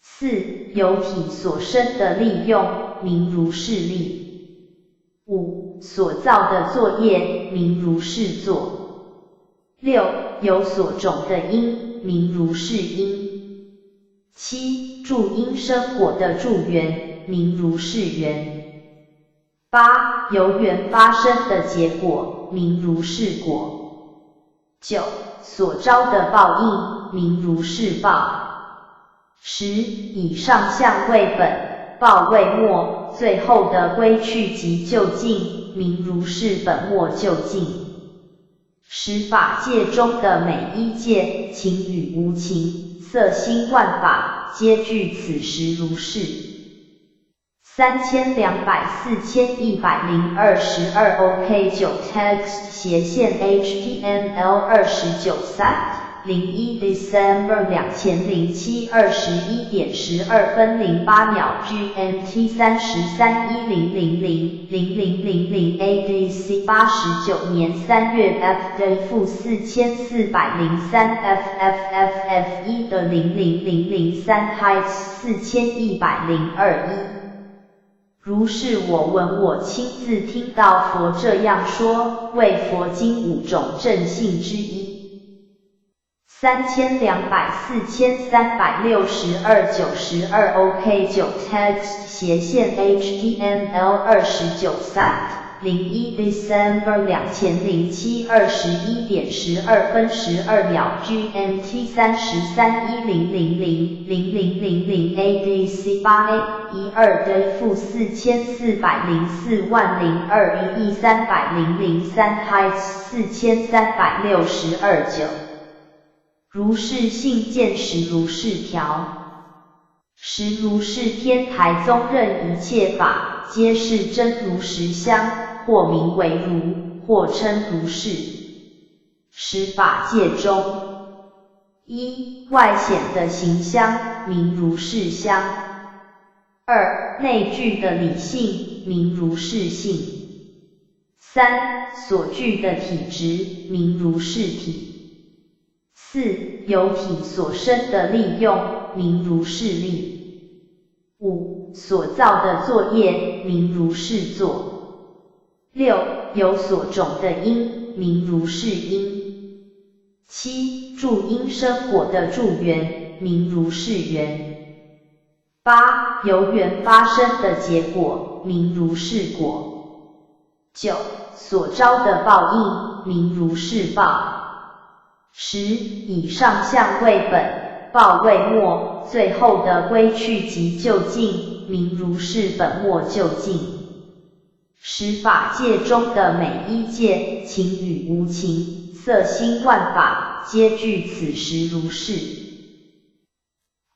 四由體所生的力用，名如是力；五所造的作業，名如是作；六由所種的因，名如是因；七助因生果的助緣，名如是緣；八由緣發生的結果，名如是果；九所招的報應，名如是報；十以上相為本，報位末，最後的歸去即究竟，名如是本末究竟。十法界中的每一界，情與無情，色心萬法，皆具此實如是。3200 4102 12 OK 9 text /HTML 29 sat 01 December 2007 21:12:08 GMT 33 1000 0000 ADC 89年3月 FD -4403 FFFF 1的00003 Height 4102 1如是我聞，我親自聽到佛這樣說，為佛經五種正信之一。3200 4362 92 OK 9 text 斜線 HTML 29 site 01 December 2007 21點12分12秒 GMT 33 1000 0000 ADC 8 A 12 D 負4404萬零2 1 300 03 Heights 4362 9如是性見實如是條，實如是天台宗認一切法，皆是真如實相，或名為如，或稱如是。十法界中，一外顯的形相，名如是相；二內具的理性，名如是性；三所具的體質，名如是體；四由體所生的力用，名如是力；五所造的作業，名如是作；六由所種的因，名如是因；七助因生果的助緣，名如是緣；八由緣發生的結果，名如是果；九所招的報應，名如是報；十以上相為本，報為末，最後的歸去即究竟，名如是本末究竟。十法界中的每一界，情與無情，色心萬法，皆具此實如是。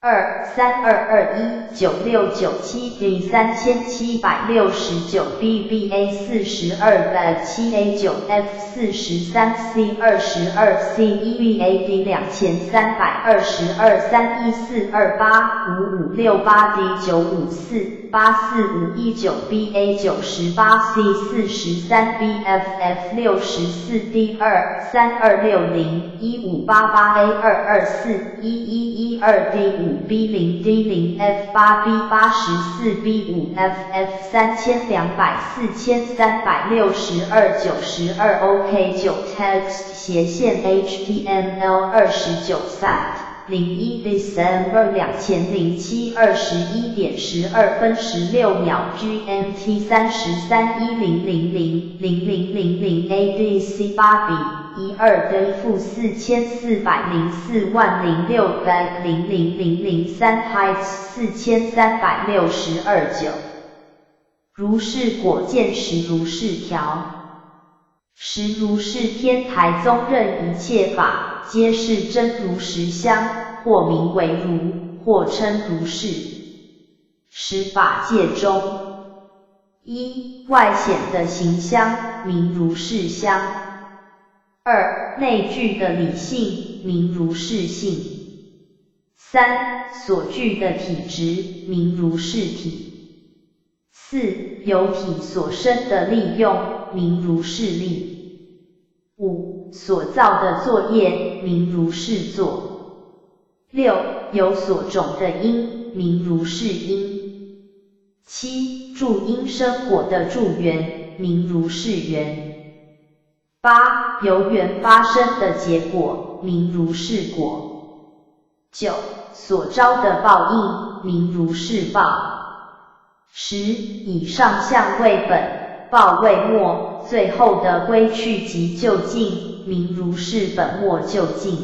232219697 D 3769 BBA 42 B 7 A 9 F 43 C 22 C 1 B A D 2322 31428 5568 D 954 84519 B A 98 C 43 B F F 64 D 2 3260 1588 A 224 1112 D 5 B 0 D 0 F 8 B 84 B 5 F F 3200 4362 92 OK 9 text 斜線 HTML 29 site 01 December 2007 21點12分16秒 GMT 33 1000 0000 ADC 8 B 12 D 負4404萬零6 B 00003 Heights 4362 9如是果見實如是條，實如是天台宗認一切法，皆是真如實相，或名為如，或稱如是。十法界中，一外顯的形相，名如是相；二內具的理性，名如是性；三所具的體質，名如是體；四由體所生的力用，名如是力；五所造的作業，名如是作；六由所種的因，名如是因；七助因生果的助緣，名如是緣；八由緣發生的結果，名如是果；九所招的報應，名如是報；十以上相為本，報為末，最後的歸去即究竟，名如是本末究竟。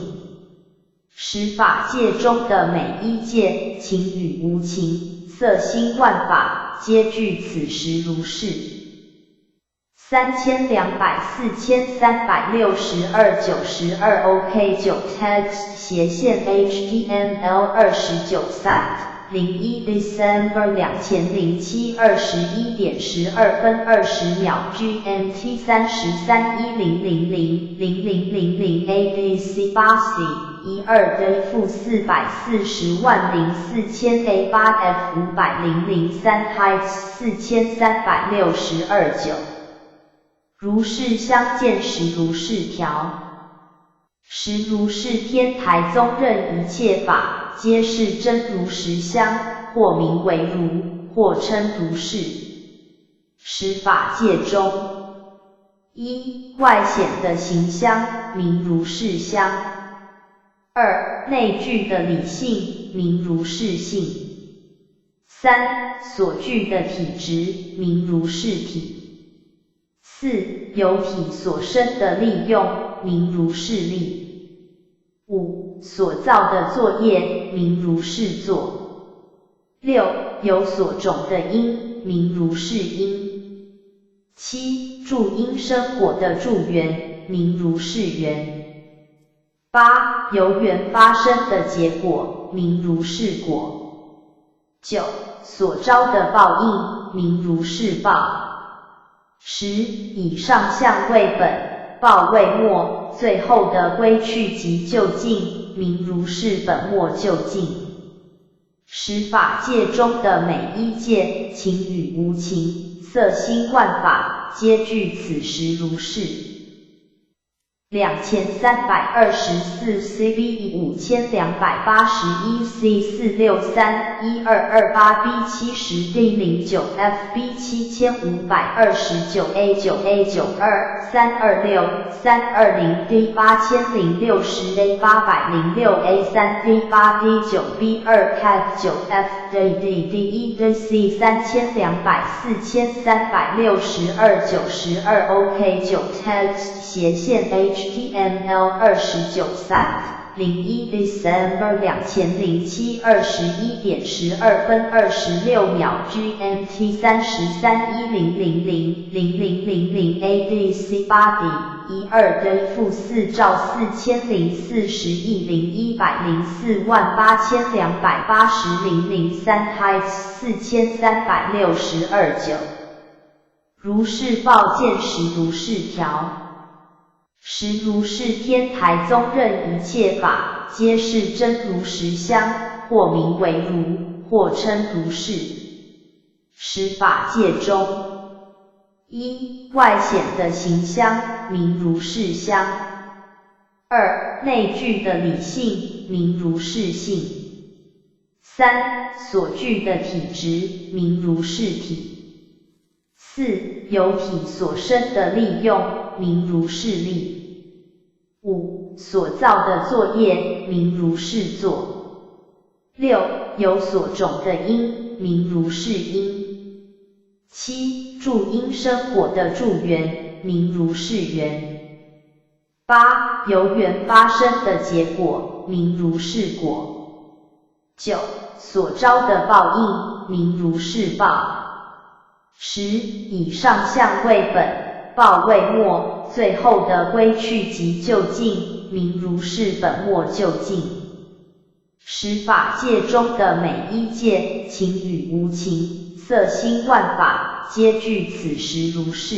十法界中的每一界，情與無情，色心萬法，皆具此實如是。3200 4362 92 OK 9 text 斜線 HTML 29 site 01 December 2007 21點12分20秒 GMT 33 1000 0000 ADC 8 C 12 D 負440萬零4000 A 8 F 500 03 Heights 4362 9如是相見實如是條，實如是天台宗認一切法，皆是真如實相，或名為如，或稱如是。十法界中，一外顯的形相，名如是相；二、内具的理性，名如是性；三、所具的体质，名如是体；四、由体所生的力用，名如是力；五、所造的作业，名如是作；六、由所种的因，名如是因；七、助因生果的助缘，名如是缘；八、由缘发生的结果，名如是果；九、所招的报应，名如是报；十、以上相为本，报为末，最后的归去即究竟，名如是本末究竟。十法界中的每一界，情与无情，色心万法，皆具此十如是。2324 CB 5281 C 4631228 B 70 D 09 FB 7529 A 9 A 92326320 D 8060 A 806 A 3 D 8 D 9 B 2 F 9 F D D D 1 D C 3200 4362 92 OK 9 Text 斜线 HTML 29 Sat 01 December 2007 21点12分26秒 GMT 3310000000 ADC 8 D 12 D -4兆4040亿零104万8280,003 Heights 4362 9如是报见十如是条。十如是天台宗认一切法，皆是真如实相，或名为如，或称如是。十法界中，一、外显的形相，名如是相；二、内具的理性，名如是性；三、所具的体质，名如是体；四、由体所生的力用，名如是力；五、所造的作业，名如是作；六、由所种的因，名如是因；七、助因生果的助缘，名如是缘；八、由缘发生的结果，名如是果；九、所招的报应，名如是报；十、以上相为本，报为末，最后的归去即究竟，名如是本末究竟。十法界中的每一界，情与无情，色心万法，皆具此十如是。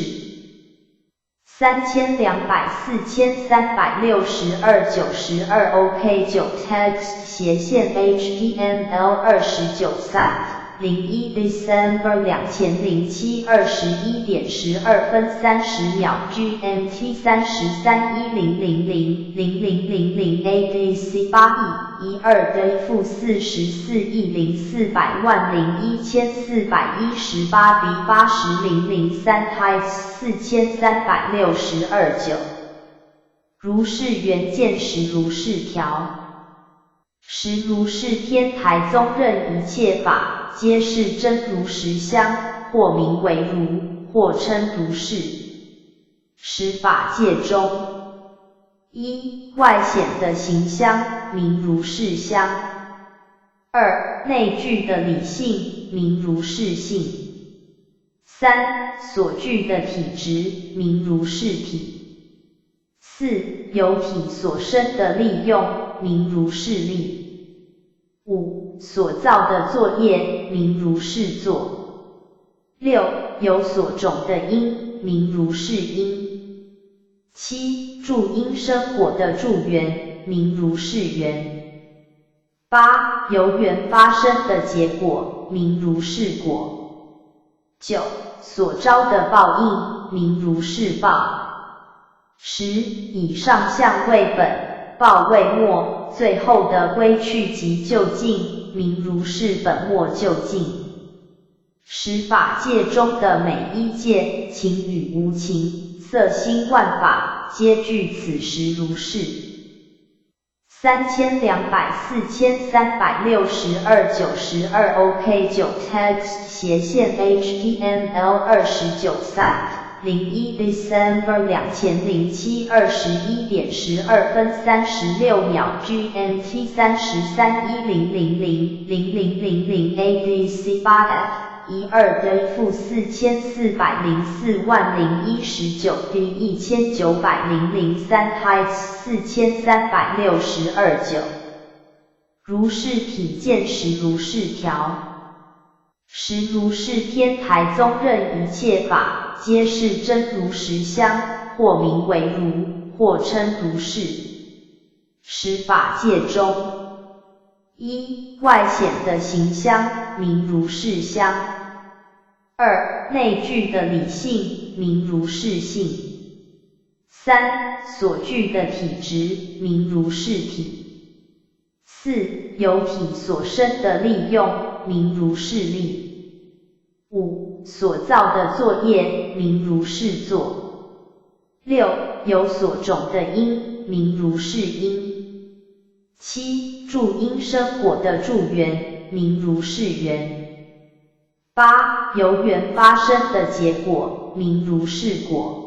3200 4362 92 OK 9 Text 斜线 HTML 29 Sat 01 December 2007 21点12分30秒 GMT 3310000000 ADC 8 E 12 D -44亿0400万零1418 B 80003 Heights 4362 9如是圆见十如是条。十如是天台宗认一切法，皆是真如实相，或名为如，或称如是。十法界中，一、外显的形相，名如是相；二、内具的理性，名如是性；三、所具的体质，名如是体；四、由体所生的力用，名如是力；五、所造的作业，名如是作；六、由所种的因，名如是因；七、助因生果的助缘，名如是缘；八、由缘发生的结果，名如是果；九、所招的报应，名如是报；十、以上相为本，报为末，最后的归去即究竟，名如是本末究竟。十法界中的每一界，情与无情，色心万法，皆具此十如是。3200 4362 92 OK 9 text 斜線 HTML 29 site 01 December 2007 21點12分36秒 GMT 33 1000 0000 ADC 8 F 12 D -44040019 D 1900 3 Heights 4362 9 如是體見實如是條。實如是天台宗認一切法，皆是真如實相，或名為如，或稱如是。十法界中，一外顯的形相，名如是相；二內具的理性，名如是性；三所具的體質，名如是體；四由體所生的力用，名如是力；五所造的作業，名如是作；六由所種的因，名如是因；七助因生果的助緣，名如是緣；八由緣發生的結果，名如是果；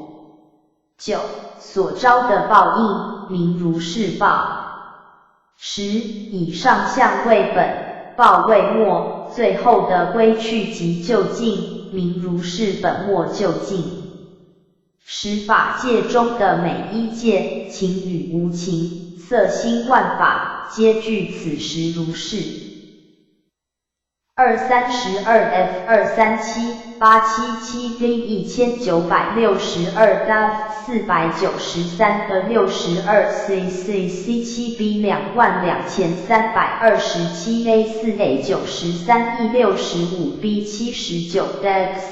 九所招的報應，名如是報。十以上相為本，報為末，最後的歸去即究竟，名如是本末究竟。十法界中的每一界，情與無情，色心萬法，皆具此實如是。232 F 237877 D 1962 F 493的62 C C C 7 B 22327 A 4 A 93 E 65 B 79 D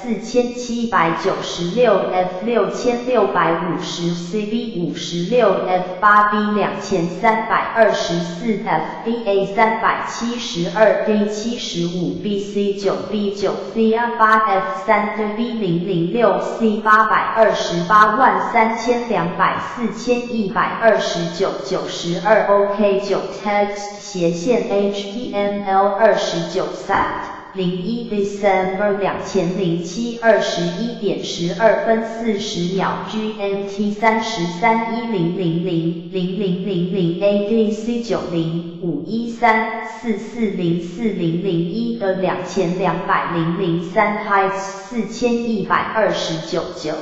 4796 F 6650 C B 56 F 8 B 2324 F D A 372 D 75 B C 9 B 9 C R 8 F 3 D B 006 C 8283200 4129 92 OK 9 text 斜線 HTML 29 site 01 December 2007 21點12分40秒 GMT 33 1000 0000 ADC 90 513 4404001的2200 03 Heights 4129 9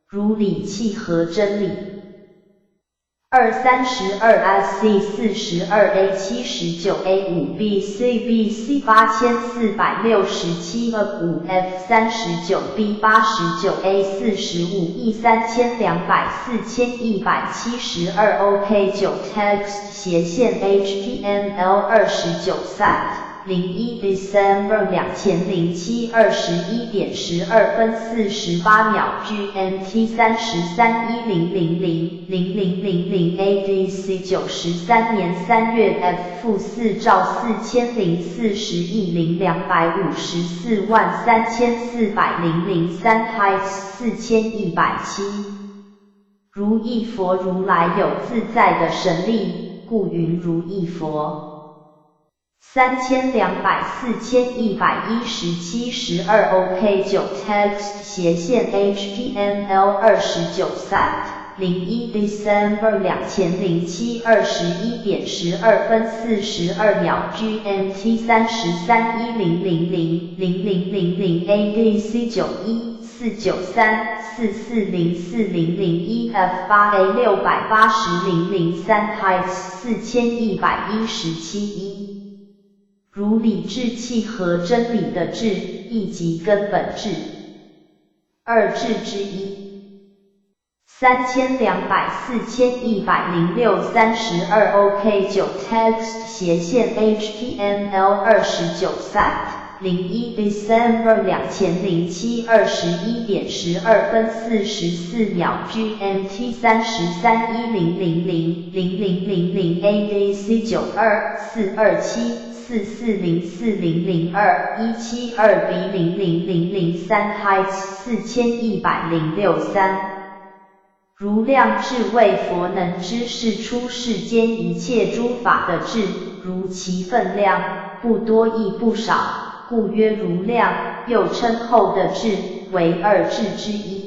如理契合真理。232 SC 42 A 79 A 5 B C B C 8467 A 5 F 39 B 89 A 45 E 3200 4172 OK 9 text 斜線 HTML 29 site 01 December 2007 21點12分48秒 GMT 33 1000 0000 ADC 93年3月 F -4兆4040亿零254万3400 03 Heights 4107。如意佛如來有自在的神力，故云如意佛。3200 4117 12 OK 9 text 斜線 HTML 29 site 01 December 2007 21點12分42秒 GMT 33 1000 0000 ADC 91 493 4404001 F 8 A 680 003 Heights 4117 1如理智契合真理的智，亦即根本智。二智之一。3200 4106 32 OK 9 text 斜線 HTML 29 site 01 December 2007 21點12分44秒 GMT 33 1000 0000 ADC 92 427 4404002 172 B 00003 Heights 4106 3。如量智為佛能知世出世間一切諸法的智，如其分量，不多亦不少，故曰如量，又稱後的智，為二智之一。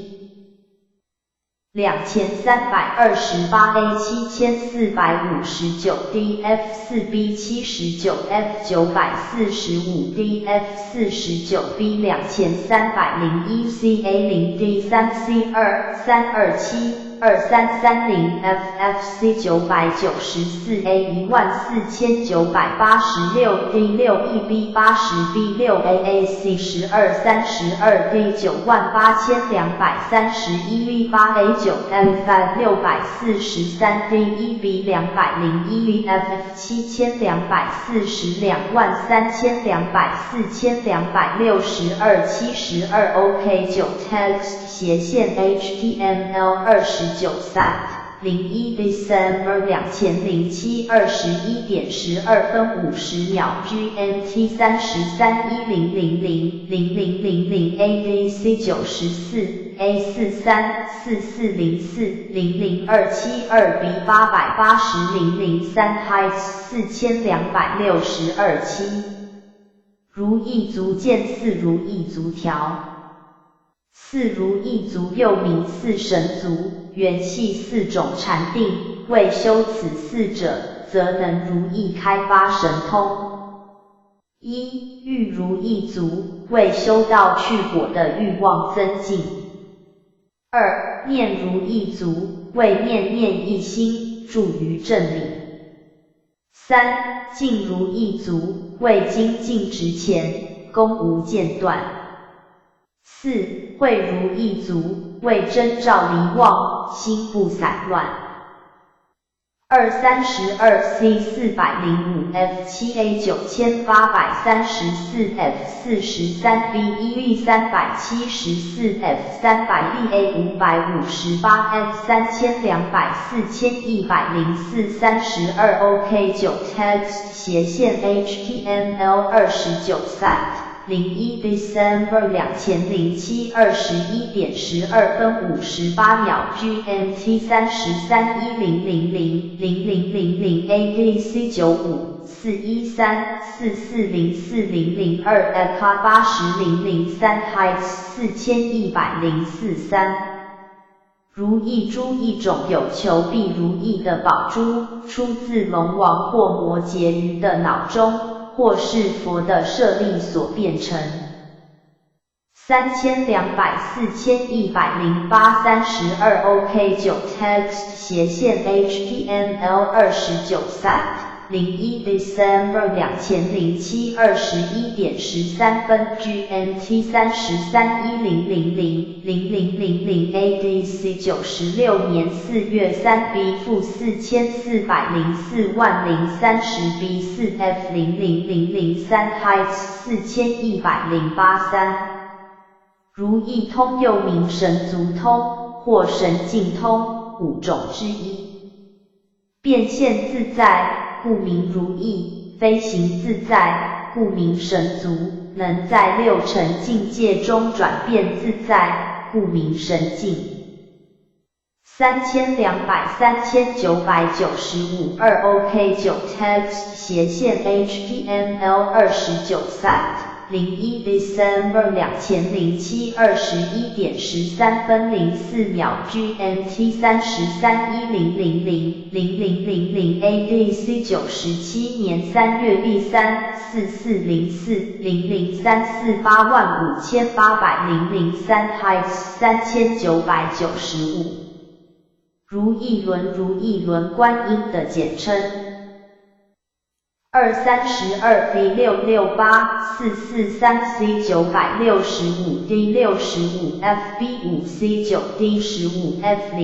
2328 A 7459 D F 4 B 79 F 945 D F 49 B 2301 C A 0 D 3 C 2 327 2330 F F C 994 A 14986 D 6 E B 80 B 6 A A C 12 32 D 98231 V 8 A 9 M 5 643 D 1 B 201 F F 724232 4262 72 OK 9 Text 斜線 HTML 29 Sat 01 December 2007 21點12分50秒 GMT 33 1000 0000 ADC 94 A 43 4404 00272 B 880 003 Height 4262 7如意足見四如意足條。四如意足又名四神足，原係四種禪定，為修此四者，則能如意開發神通。一欲如意足，為修道趣果的欲望增進。二念如意足，為念念一心，住於正理。三淨如意足，為精進直前，功無間斷。四慧如意足，為真照離妄，心不散亂。232 C 405 F 7 A 9834 F 43 B 1 E 374 F 300 E A 558 F 3200 4104 32 OK 9 Text 斜線 HTML 29 Sat 01 December 2007 21點12分58秒 GMT 33 1000 0000 ADC 95 413 4404 002 ECA 80 003 Height 4104 3如意珠一種有求必如意的寶珠，出自龍王或摩羯魚的腦中，或是佛的舍利所變成。3200 4108 32 OK 9 Text 斜線 HTML 29 Sat 01 December 2007 21點13分 GMT 33 1000 0000 ADC 96年4月3 B -44040030 B 4 F 00003 Height 4108 3如意通又名神足通或神境通，五種之一。變現自在，故名如意；飛行自在，故名神足；能在六塵境界中轉變自在，故名神境。3200 3995 2 OK 9 Text 斜線 HTML 29 Sat 01 December 2007 21點13分04秒 GMT 33 1000 0000 ADC 97年3月 B 3 4404 0034 85800 03 Height 3995如意輪如意輪觀音的簡稱。232 D 668 443 C 965 D 65 F B 5 C 9 D 15 F 00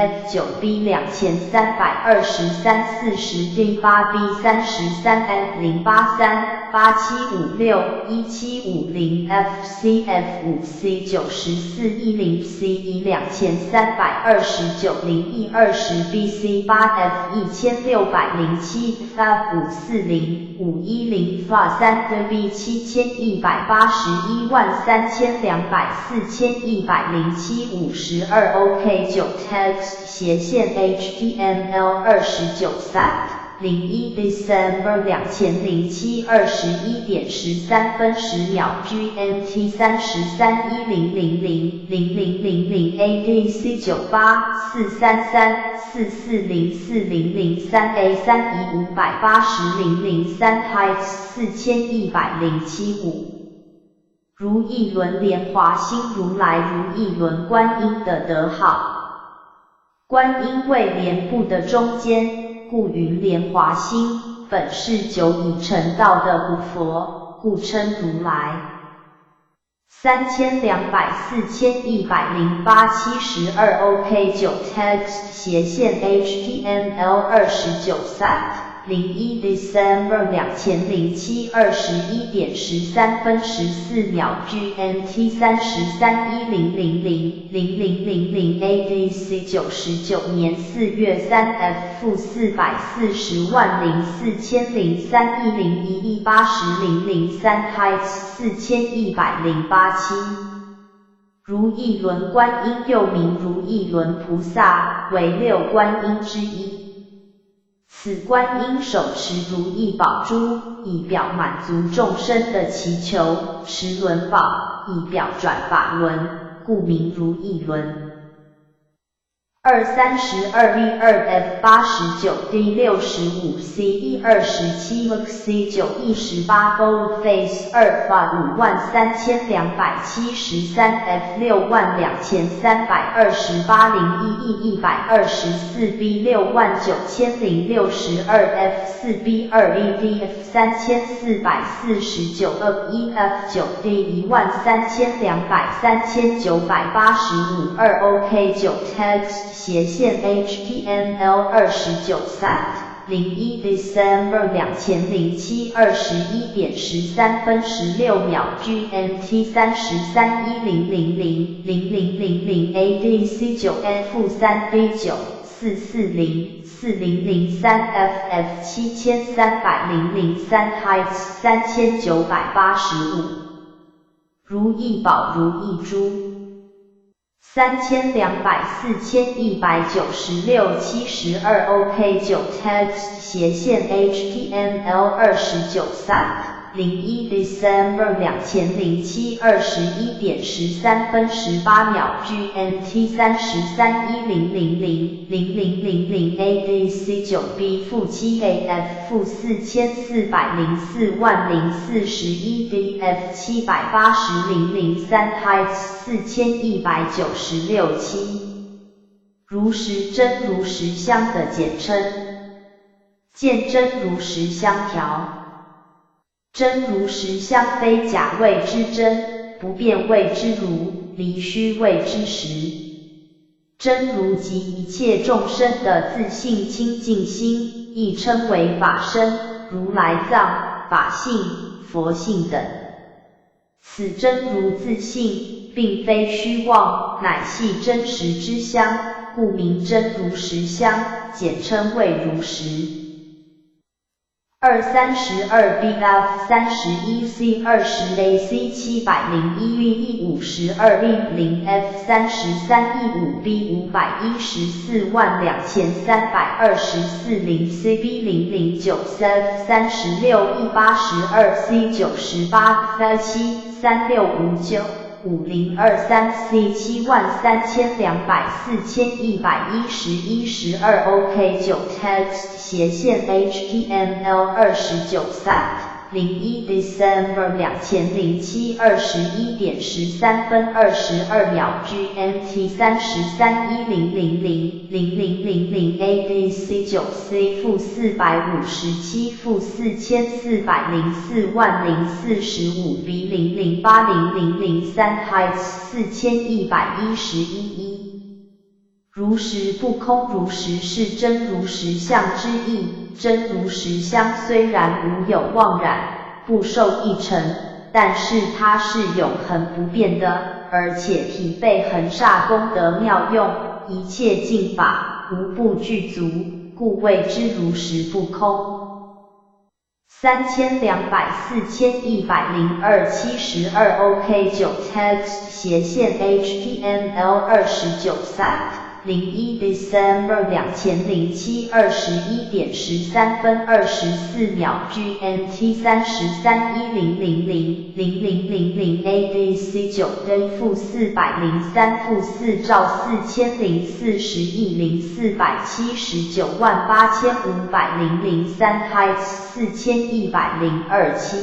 F 9 B 2323 40 D 8 B 33 F 083 8756 1750 F C F 5 C 94 10 C 1 2329 0 E 20 B C 8 F 1607 F 5 4 40510 F 3 D B 71813200 4107 52 OK 9 Text 斜線 HTML 29 Sat 01 December 2007 21點13分10秒 GMT 3310000000 ADC 984334404003 A 3 E 580003 Heights 4107 5。如意輪蓮華心如來如意輪觀音的德號，觀音位蓮部的中間。故云蓮華心，本是久已成道的古佛，故稱如來。3200 4108 72 OK 9 Text 斜線 HTML 29 Sat 01 December 2007 21點13分14秒 GMT 3310000000 ADC 99年4月3 F -4404003 101 80003 Heights 4108 7。如意輪觀音又名如意輪菩薩，為六觀音之一。此觀音手持如意寶珠，以表滿足眾生的祈求；持輪寶，以表轉法輪，故名如意輪。232 V 2 F 89 D 65 C E 27 C 9 E 18 Boldface 2 F 53273 F 62328 0 E E 124 B 69062 F 4 B 2 E D F 3449 E F 9 D 13200 3985 2 OK 9 Text 斜線 HTML 29 Sat 01 December 2007 21點13分16秒 GMT 3310000000 ADC 9 F 3 B 9 4404003 FF 7300 03 Heights 3985。如意寶如意珠。3200 4196 72 OK 9 Text 斜線 HTML 29 Sat 01 December 2007 21點13分18秒 GMT 3310000000 ADC 9 B -7 AF -44040041 DF 780003 Heights 4196 7。如實真如實相的簡稱，見真如實相條。真如實相非假謂之真，不變謂之如，離虛謂之實。真如即一切眾生的自性清淨心，亦稱為法身、如來藏、法性、佛性等。此真如自性，並非虛妄，乃係真實之相，故名真如實相，簡稱為如實。232 B F 31 C 20 A C 701 V E 52 V 0 F 33 E 5 B 5142324 0 C B 009 F 36 E 82 C 98 F 7 3659 5023 C 73200 4111 12 OK 9 Text 斜線 HTML 29 Sat 01 December 2007 21點13分22秒 GMT 3310000000 ADC 9 C -457 -44040045 B 0080003 Heights 4111 1。如實不空，如實是真如實相之意。真如實相雖然無有妄染，不受一塵，但是它是永恆不變的，而且體備恆剎功德妙用，一切淨法無不具足，故謂之如實不空。32004102 72 OK 9 text 斜线 HTML 29 site 01 December 2007 21点13分24秒 GMT 33 1000 0000 ADC 9 D -403 -4兆4040亿零4798500 03 height 4102 7。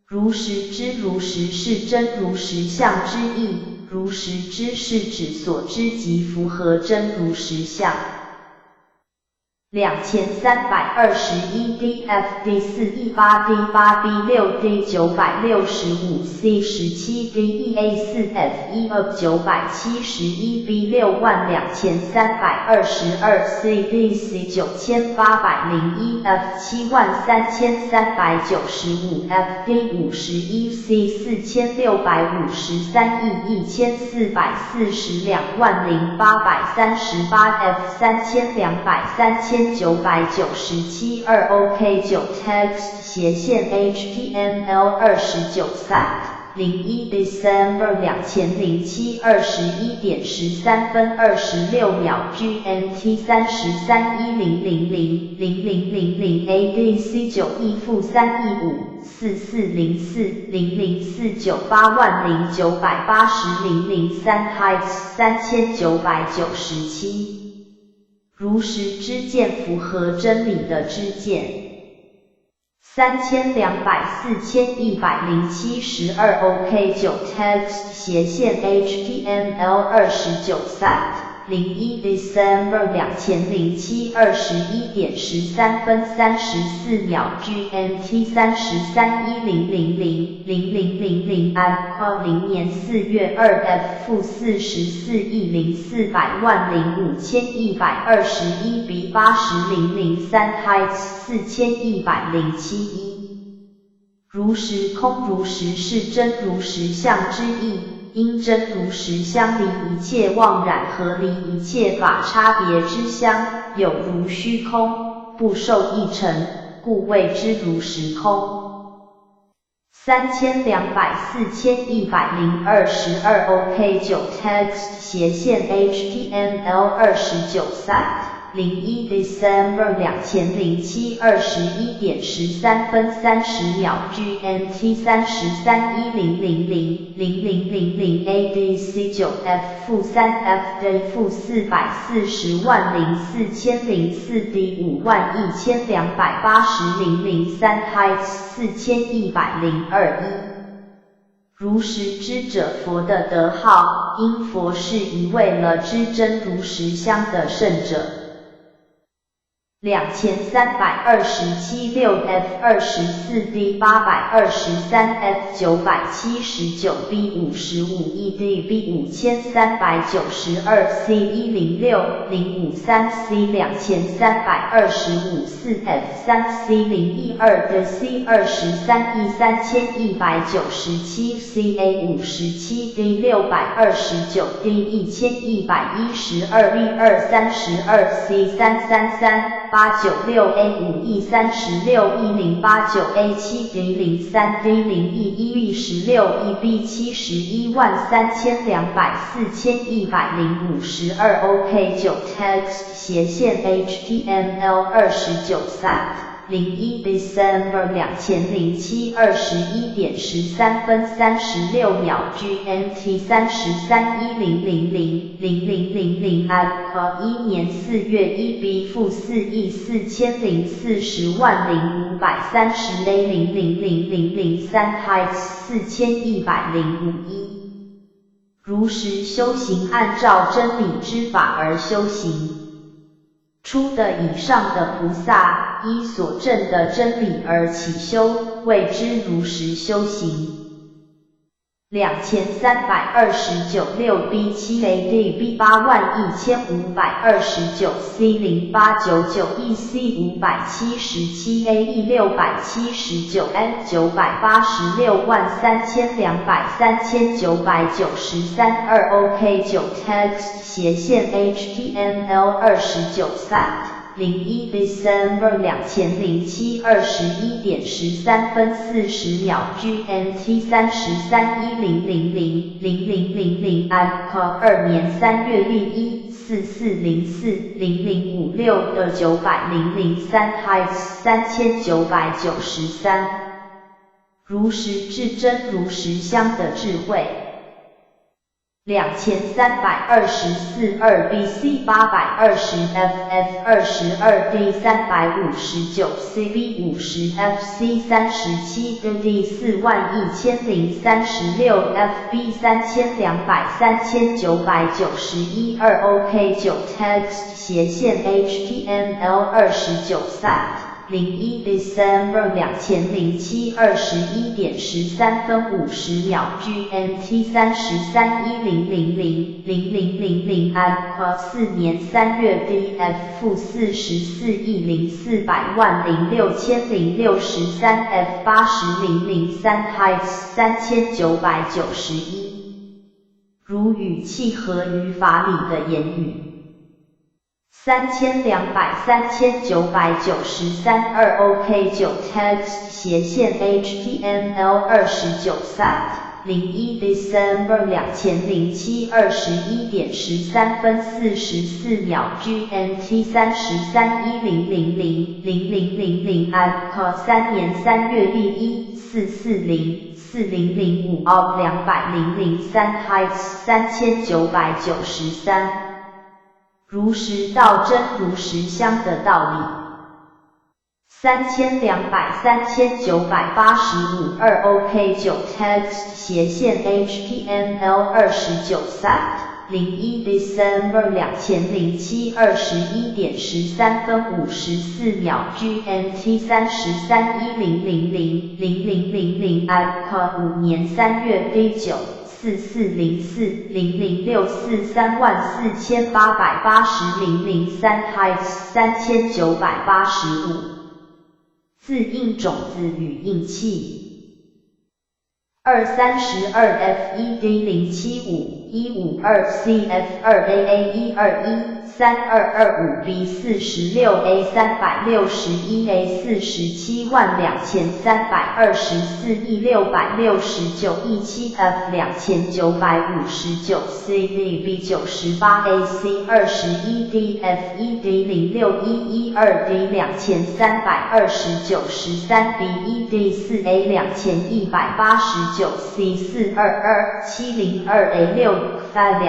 如实知，如实是真如实相之意。如实知是指所知即符合真如实相。2321 DF D 4 E 8 D 8 B 6 D 965 C 17 D 1 A 4 F 1 2 971 B 62322 C D C 9801 F 73395 F D 51 C 4653亿14420838 F 3200 3997 2 OK 9 text 斜线 HTML 29 site 01 December 2007 21点13分26秒 GMT 33 1000 0000 ADC 9 E -3 E 5 4404 0049 80980 003 height 3997。如实知见，符合真理的知见。3200 4107 12 OK 9 text 斜线 HTML 29 site 01 December 2007 21点13分34秒 GMT 33 1000 0000 A 零年4月2 F -44亿零400万零5121 B 80003 height 4107 1。如实空，如实是真如实相之意。因真如实相离一切妄染和离一切法差别之相，有如虚空，不受一尘，故谓之如实空。3200 4102 12 OK 9 text 斜线 HTML 29 site 01 December 2007 21点13分30秒 GMT 33 1000 0000 ADC 9 F -3 F D -4404004 D 51280 003 height 4102 1。如实知者，佛的德号，因佛是一位了知真如实相的圣者。2327 6 F 24 D 823 F 979 B 55 E D B 5392 C 106 053 C 2325 4 F 3 C 012 D C 23 E 3197 C A 57 D 629 D 1112 B 232 C 333 896 A 5 E 36 E 089 A 7 D 03 D 0 E 1 E 16 E B 713200 4105 12 OK 9 text 斜线 HTML 29 site 01 December 2007 21点13分36秒 GMT 33 1000 0000 A 一年4月1 B -4亿40400530 A 000003 height 4105 1。如实修行，按照真理之法而修行。初地以上的菩萨，依所证的真理而起修，谓之如实修行。2329 6 B 7 A D B 81529 C 0899 E C 577 A E 679 N 9863200 3993 2 OK 9 text 斜线 HTML 29 site 01 December 2007 21点13分40秒 GMT 33 1000 0000 a 2年3月 1 4404 0056的90003 height 3993，如实至真如实相的智慧。2324 2 BC 820 FF 22 D 359 CB 50 FC 37 D 41036 FB 3200 3991 2 OK 9 Text 斜线 HTML 29 Site 01 December 2007 21点13分50秒 GMT 33 1000 0000 a 4年3月 DF -44亿0400万零6063 F 80003 height 3991，如语气和语法里的言语。3200 3993 2 OK 9 Text 斜线 HTML 29 Site 01 December 2007 21点13分44秒 GMT 33 1000 0000 a 3年3月 1 440 4005 o 2003 height 3993，如实道真如实相的道理。3200 3985 2 OK 9 Text 斜线 HTML 29 Site 01 December 2007 21点13分54秒 GMT 33 1000 0000 a 5年3月 D 9 4404 0064 34880 003 height 3985，字印种子与印契。232 F 1 D 075152 C F 2 A A 1213225 B 46 A 361 A 472324 E 669 E 7 F 2959 C D B 98 A C 21 D F 1 D 06112 D 2329 13 B 1 D 4 A 2189 C 422702 A 6 F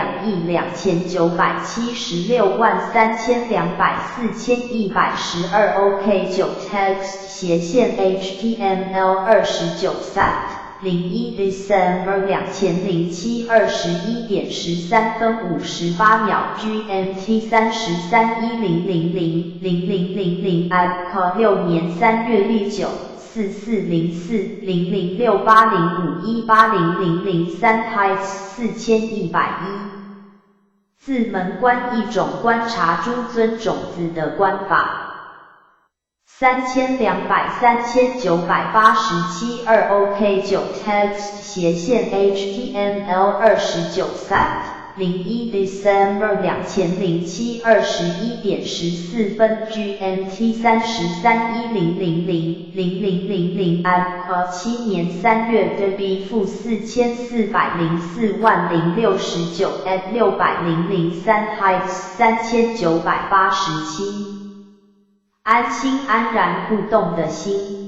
2亿2976万3200 4112 OK 9 Text 斜线 HTML 29 Site 01 December 2007 21点13分58秒 GMT 33 1000 0000 a 6年3月 D 9 4404 006805180003 height 4101。字门观一种观察诸尊种子的观法。3200 3987 2 OK 9 Text 斜线 HTML 29 Site 01 December 2007 21点14分 GMT 33 1000 0000 a 7年3月 D B -4404万零69 F 6003 height 3987，安心安然不动的心。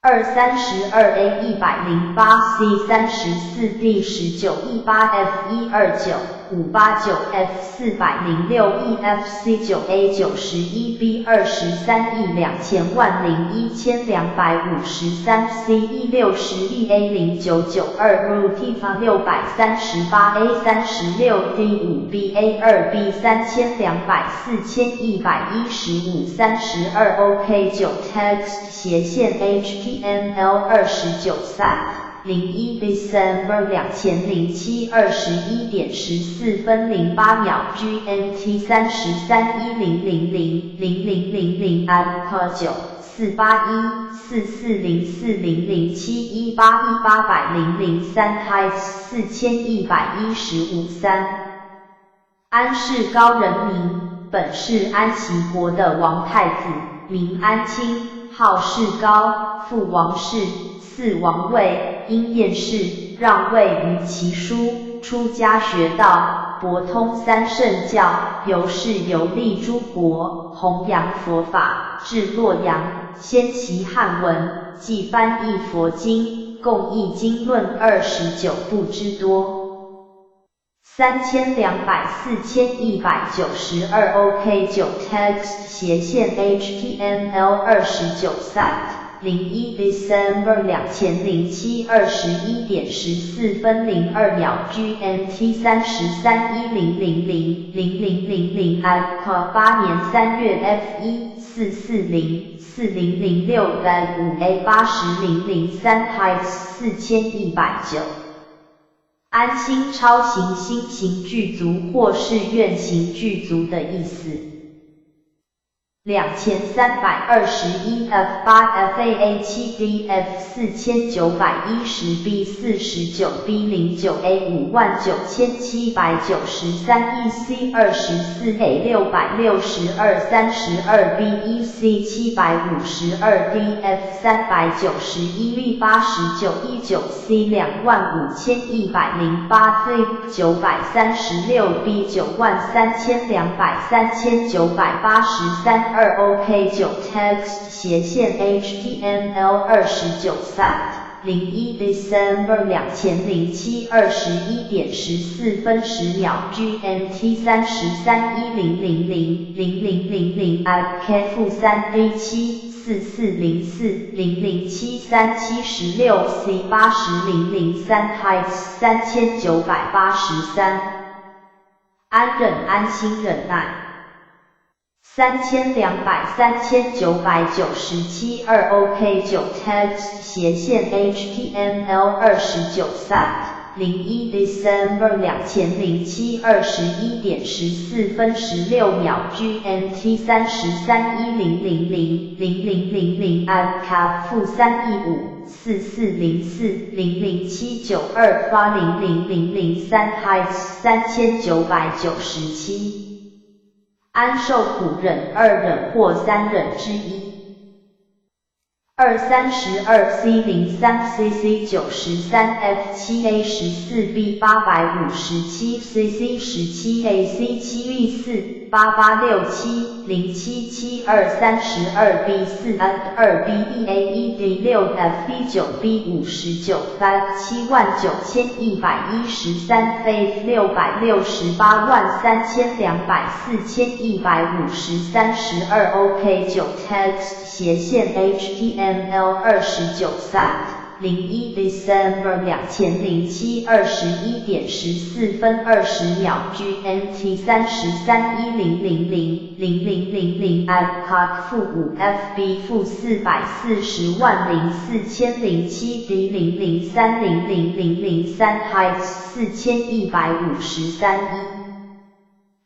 232 A 108 C 34 D 19 E 8 F 129589 F 406 E F C 9 A 91 B 23 E 2000万01253 C E 60 E A 0992 Rutiva 638 A 36 D 5 B A 2 B 3200 4115 32 OK 9 Text 斜线 HTML 29 Site 01 December 2007 21点14分08秒 GMT 33 1000 0000 a 9 481 4404 007 181 800 03 height 4115 3。安世高人名。本是安息國的王太子，名安清，號世高，父王氏，嗣王位，因厭世，讓位於其叔，出家學道，博通三聖教，由是遊歷諸國，弘揚佛法，至洛陽，先習漢文，繼翻譯佛經，共譯經論29部之多。3200 4192 OK 9 text 斜線 HTML 29 cite 01 December 2007 21點14分02秒 GMT 33 1000 0000 at 8年3月 F 1 440 4006 5 A 80003 height 4190。安心超行心行具足或是願行具足的意思。2321 F 8 FAA 7 DF 4910 B 49 B 09 A 59793 EC 24 A 662 32 B 1 C 752 DF 391 V 89 19 C 25108 Z 936 B 93200 3983 2 OK 9 text 斜線 HTML 29 cite 01 December 2007 21點14分10秒 GMT 33 1000 0000 at K 負3 D 7 4404 0073 76 C 80003 height 3983。安忍安心忍耐。3200 3997 2 OK 9 text 斜線 HTML 29 cite 01 December 2007 21點14分16秒 GMT 33 1000 0000 at cap 負3 E 5 4404 00792發00003 height 3997。安受苦忍二忍或三忍之一。二32 C 03 CC 93 F 7 A 14 B 857 CC 17 A C 7 E 4 8867 0772 32 B 4 F 2 B 1 A 1 D 6 F B 9 B 59 F 79113 Faith 6683200 4150 32 OK 9 text 斜線 HTML 29 cite 01 December 2007 21點14分20秒 GMT 33 1000 0000 at cock 負5 FB 負4404007 D 0030003 height 4153一。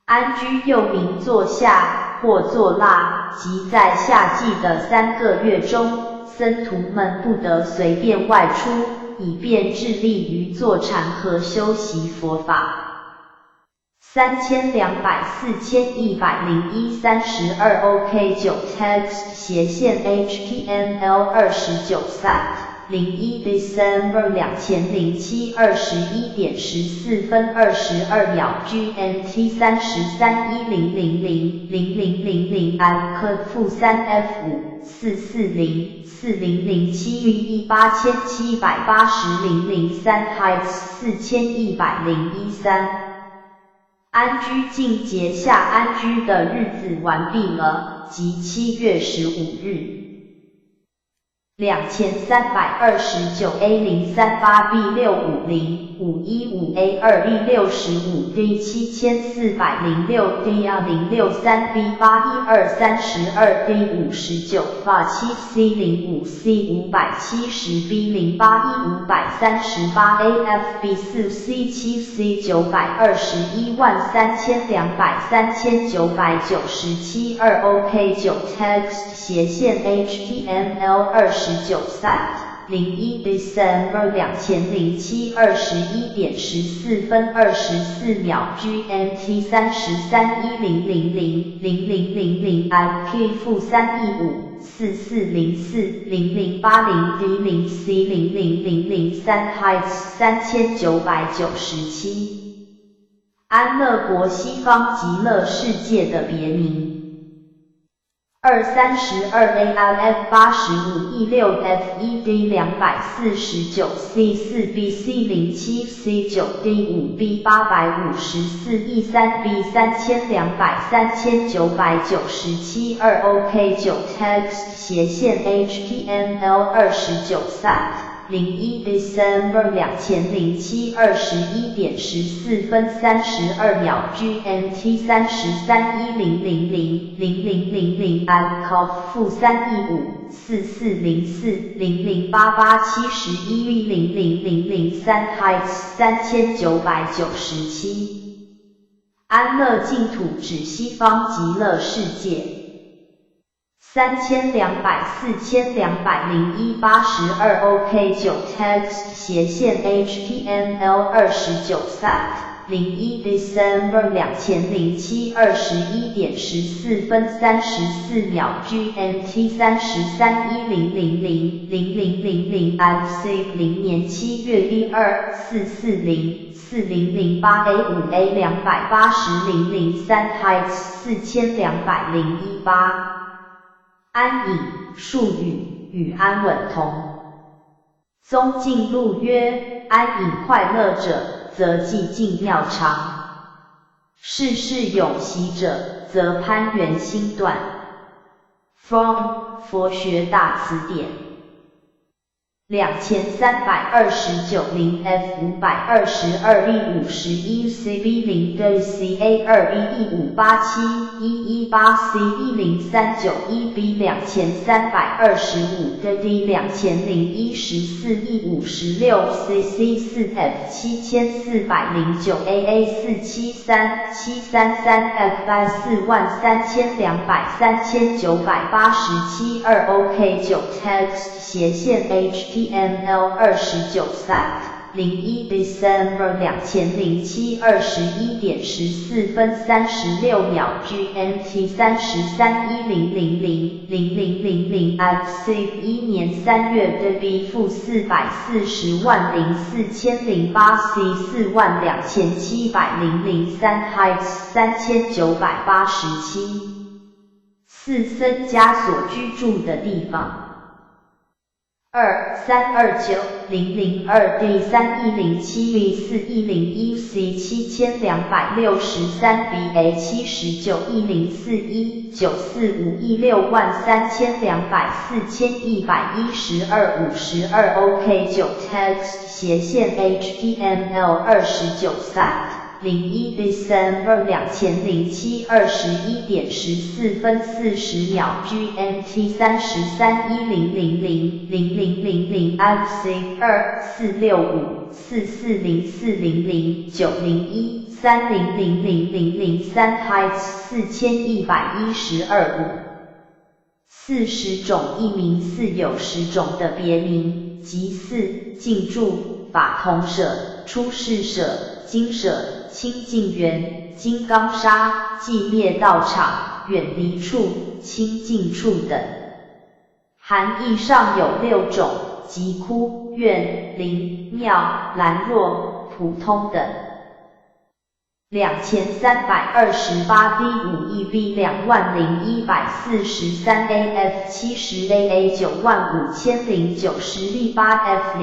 安居又名坐夏或坐臘，即在夏季的3個月中，僧徒們不得隨便外出，以便致力於坐禪和修習佛法。3200 4101 32 OK 9 text 斜線 HTML 29 cite 01 December 2007 21點14分22秒 GMT 33 1000 0000 at 克負3 F 5 440 4007 V 8780 003 height 4101 3。安居盡結夏安居的日子完畢了，即7月15日。2329 A 038 B 650 515 A 2 E 65 D 7406 D R 063 B 812 32 D 59 F 7 C 05 C 570 B 081 538 A F B 4 C 7 C 9213200 3997 2 OK 9 text 斜線 HTML 29 cite 01 December 2007 21点14分24秒 GMT 33 1000 0000 IP -3 E 5 4404 0080 D 0 C 00003 Height 3997。安乐国，西方极乐世界的别名。2 32 A I F 85 E 6 F 1 D 249 C 4 B C 07 C 9 D 5 B 854 E 3 B 3200 3997 2 OK 9 Text /HTML 29 Site 01 December 2007 21点14分32秒 GMT 33 1000 0000 i -3 E 5 4404 0088 71 V 00003 Height 3997。安乐净土，指西方极乐世界。3200 4201 82 OK 9 Text /HTML 29 Site 01 December 2007 21点14分34秒 GMT 33 1000 0000 FC 0年7月1 2 440 4008 A 5 A 280 003 Height 4201 8。安隐，术语，与安稳同。宗镜录曰：安隐快乐者，则寂静妙常；事事永习者，则攀缘心断。From 佛学大辞典。2329 0 F 522 E 51 C B 0 D C A 2 E E 587 118 C 10391 B 2325 D D 2014 E 56 C C 4 F 7409 A A 473 733 F I 43200 3987 2 OK 9 Text /HTML 29 Site 01 December 2007 21点14分36秒 GMT 33 1000 0000 FC 1年3月 D B -4404008 C 42700 03 Height 3987。四僧伽所居住的地方。2 329 002 D 3107 V 4101 C 7263 B A 79 E 041 945 E 63241 12 52 OK 9 Text /HTML 29 Site 01 December 2007 21点14分40秒 GMT 33 1000 0000 FC 2 465 440400 901 3000003 Height 4112 5。40种异名，寺有10种的别名，即寺、静住、法统舍、出世舍、精舍、清净园、金刚刹、寂灭道场、远离处、清净处等。含义上有六种，即窟、院、林、庙、兰若、普通等。2328 D 5 E B 20143 A F 70 A A 95090 D 8 F 05 F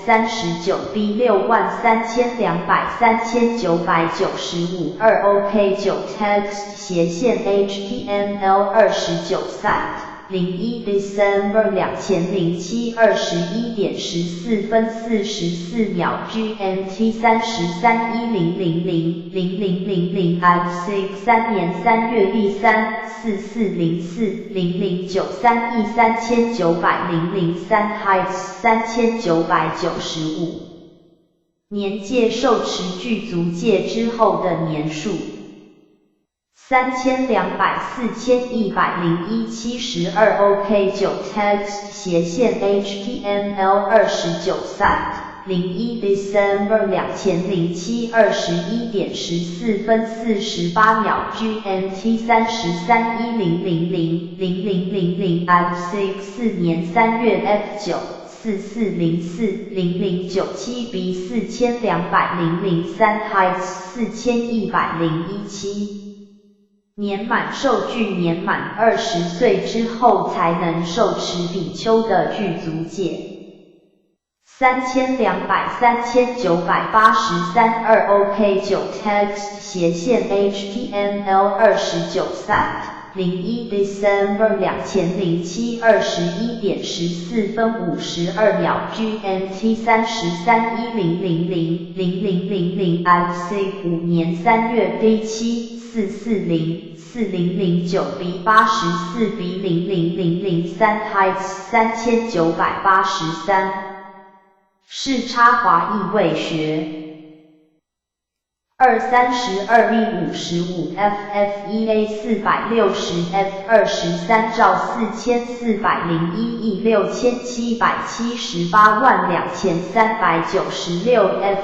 39 B 63200 3995 2 OK 9 Text /HTML 29 Site 01 December 2007 21点14分44秒 GMT 33 1000 0000 FC 3年3月 E 3 4404 0093 E 3900 03 Height 3995。年戒，受持具足戒之後的年數。3200 4101 72 OK 9 text 斜线 HTML 29 cite 01 December 2007 21点14分48秒 GMT 33 1000 0000 F 4年3月 F 9 4404 0097 B 4200 003 Height 4101 7。年满受具年满20岁之后才能受持比丘的具足戒。3200 3983 2 OK 9 text 斜线 HTML 29 cite 01 December 2007 21点14分52秒 GMT 33 1000 0000 FC 5年3月 D 7 440 4009 B 84 B 00003 Height 3983。视差华裔未学。二32 E 55 F F 1 A 460 F 23兆4401亿67782396 F 61 F 5272 32 F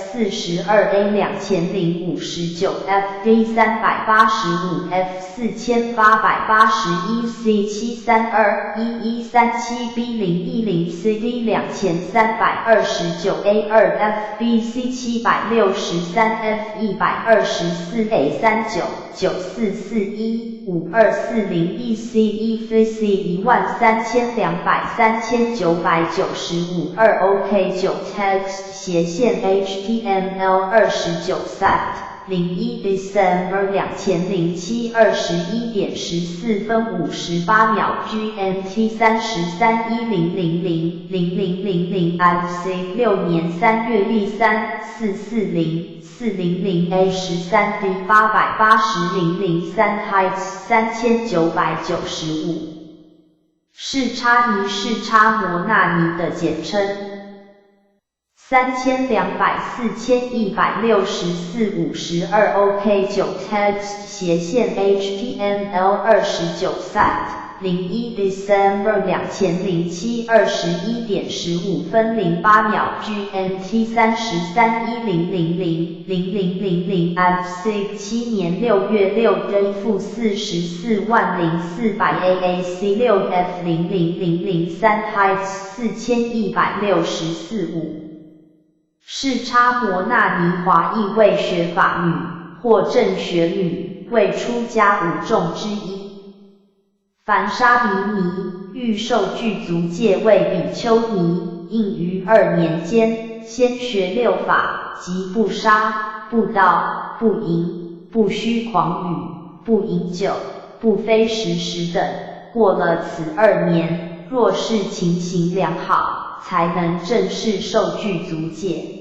42 A 2059 F D 385 F 4881 C 732 1137 B 010 C D 2329 A 2 F B C 763 F 124 A 39 9441 5240 E C 1 C C 13200 3995 2 OK 9 text 斜线 HTML 29 cite 01 December 2007 21点14分58秒 GMT 33 1000 0000 FC 6年3月 E 3 440 400 A 13 D 880 003 Height 3995。视差尼是叉摩那尼的简称。3200 4164 52 OK 9 text 斜线 HTML 29 cite 01 December 2007 21点15分08秒 GMT 33 1000 0000 FC 7年6月6 D 负440400 AAC 6 F 00003 Height 4164 5。视差摩那尼华裔未学法女或正学女，未出家五众之一。梵沙弥尼欲受具足戒为比丘尼，应于2年间，先学六法，即不杀、不盗、不淫、不虚诳语、不饮酒、不非时食等。过了此二年，若是情形良好，才能正式受具足戒。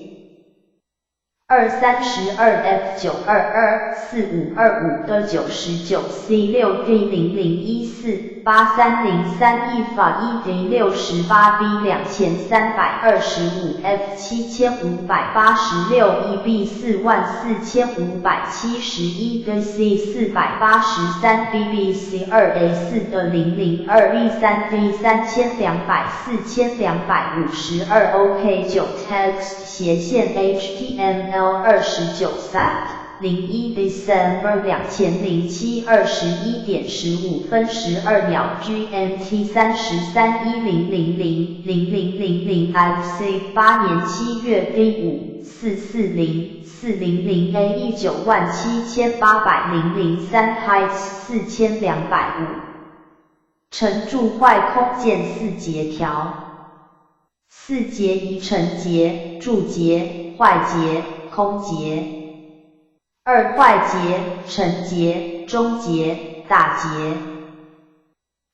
二32 F 922 4525的99 C 6 D 0014 8303 E 法 E D 68 B 2325 F 7586 E B 44571 的 C 483 B B C 2 A 4的002 E 3 D 3200 4252 OK 9 text 斜线 HTML 29 cite 01 December 2007 21点15分12秒 GMT 33 1000 0000 FC 8年7月 D 5 440 400 A 97800 03 Height 4205。成住坏空见四结条，四结疑成结、住结、坏结、空结。二坏结、成结、中结、大结。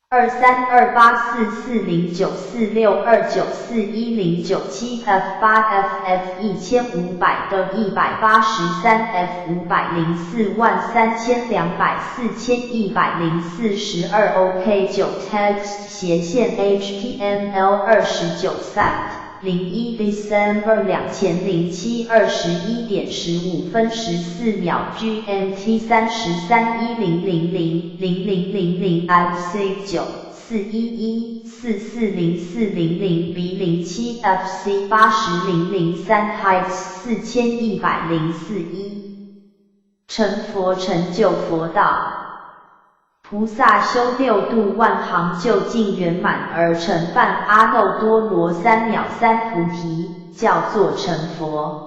2328440946294109 7 F 8 F F 1500的183 F 5043200 4104 12 OK 9 text 斜线 HTML 29 cite 01 December 2007 21点15分14秒 GMT 33 1000 0000 FC 9 411 440400 B07 FC 80003 Height 4104 1。成佛，成就佛道。菩萨修六度萬行究竟圓滿而成辦阿耨多羅三藐三菩提，叫做成佛。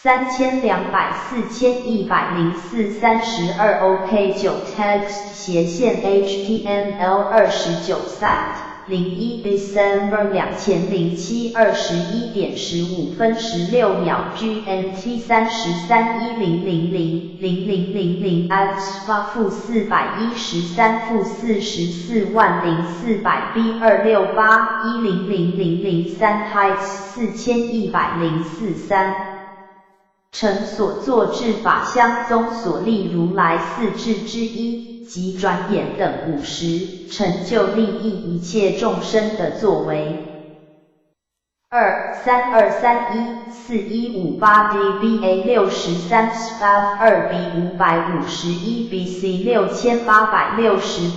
3200 4104 32 OK 9 text 斜線 HTML 29 site 01 December 2007 21点15分16秒 GMT 33 1000 0000 X 8-413 -440400 B 268 100003 Height 4104 3。成所作智法相宗所立如來四智之一，即轉眼等五十，成就利益一切眾生的作為。2 3231 4158 DBA 63 F 2 B 551 BC 6868 DC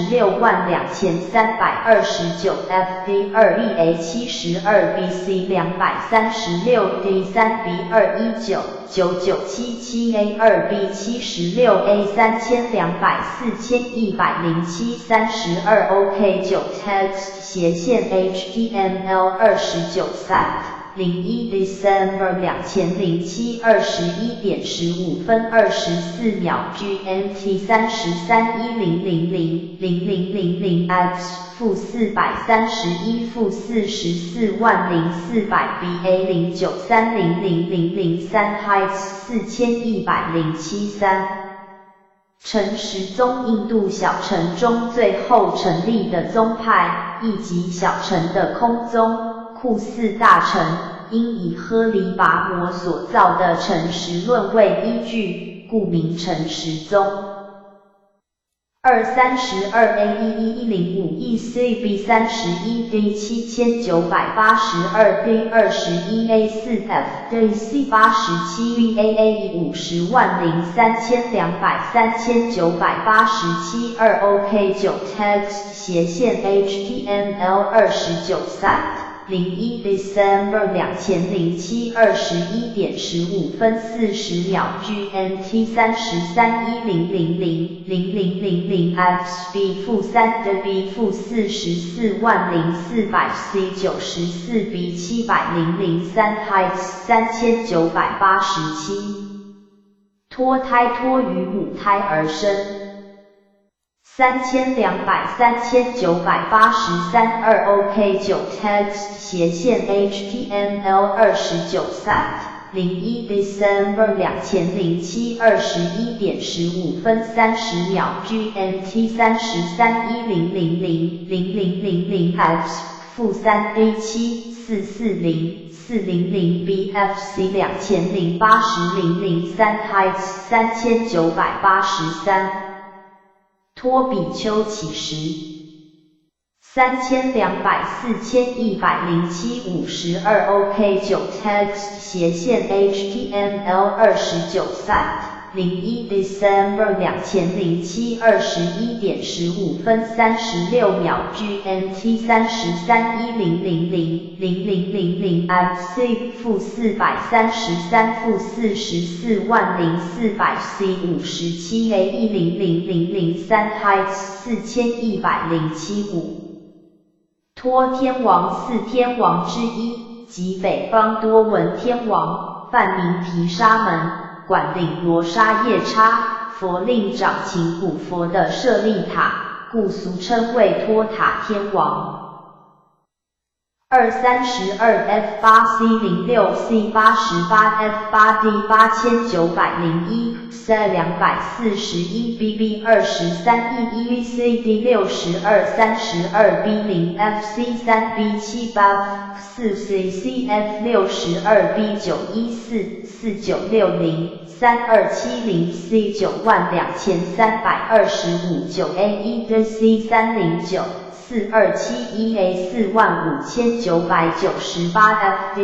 99362329 FD 2 EA 72 BC 236 D 3 B 219 9977 A 2 B 76 A 3200 4107 32 OK 9 text 斜線 HTML 29 site 01 December 2007 21点15分24秒 GMT 33 1000 0000 X -431 -440400 BA 09300003 Height 4107 3。成實宗，印度小乘中最後成立的宗派，亦即小乘的空宗，酷似大乘，因以訶梨跋摩所造的成實論為依據，故名成實宗。2 32 A 11105 E C B 31 D 7982 D 21 A 4 F D C 87 V A A 503200 3987 2 OK 9 text 斜線 HTML 29 site 01 December 2007 21点15分40秒 GMT 33 1000 0000 XB -3 的 B -440400 C 94 B 70003 Height 3987。脫胎，脫於母胎而生。3200 3983 2 OK 9 text 斜線 HTML 29 site 01 December 2007 21点15分30秒 GMT 33 1000 0000 X -3 D 7 440 400 BFC 2080 003 Height 3983。托比丘乞食。3200 4107 52 OK 9 text 斜線 HTML 29 site 01 December 2007 21点15分36秒 GMT 33 1000 0000 FC -433 -440400 C 57 A 100003 Height 4107 5。托天王，四天王之一，即北方多聞天王，梵名毗沙門，管領羅剎夜叉，佛令掌琴古佛的舍利塔，故俗稱為托塔天王。2 32 F 8 C 06 C 88 F 8 D 8901 C 241 B B 23 E 1 C D 62 32 B 0 F C 3 B 7 8 4 C C F 62 B 914 4960 3270 C 92325 9 A 1 D C 309。4271 A 45998 FD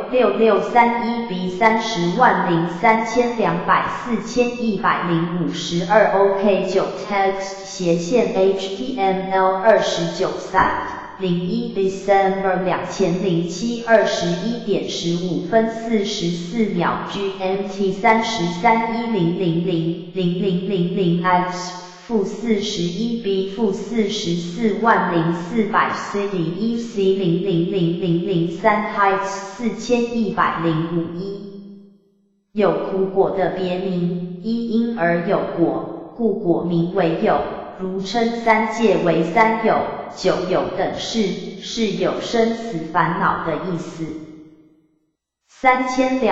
8846 6631 B 303200 4152 OK 9 Text 斜線 HTML 29 Site 01 December 2007 21點15分44秒 GMT 33 1000 0000 X -41 B -440400 C D E C 000003 Heights 4105 一有苦果的別名，依因而有果，故果名為有。如稱三界為三有、九有等事，是有生死煩惱的意思。3200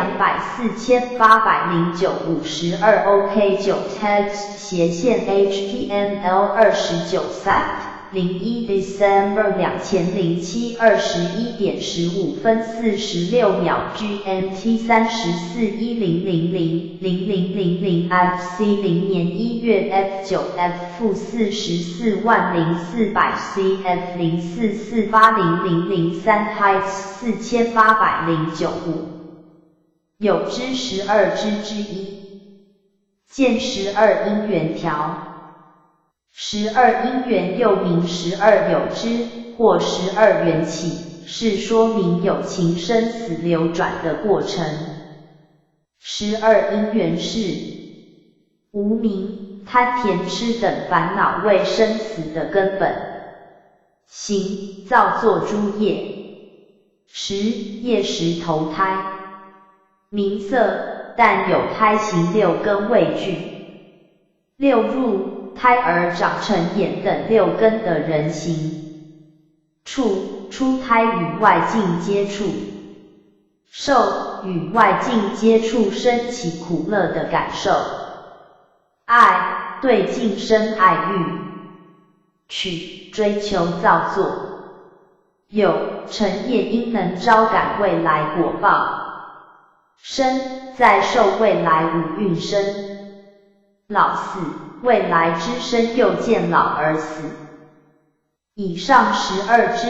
4809 52 OK 9 Text 斜線 HTML 29 Site 01 December 2007 21點15分46秒 GMT 34 1000 0000 FC 0年1月 F 9 F -440400 CF 04480003 Heights 4809 5有支12支之一，見十二因緣條。十二因緣又名十二有支或十二緣起，是說明有情生死流轉的過程。十二因緣是無明、貪貪痴等煩惱為生死的根本；行造作諸業；識業識投胎；名色但有胎行六根未具；六入，胎兒長成眼等六根的人形，觸出胎與外境接觸，受與外境接觸生起苦樂的感受，愛對境生愛欲，取追求造作，有成業因能招感未來果報，生在受未來五蘊身，老死。未來之身又漸老而死。以上十二支，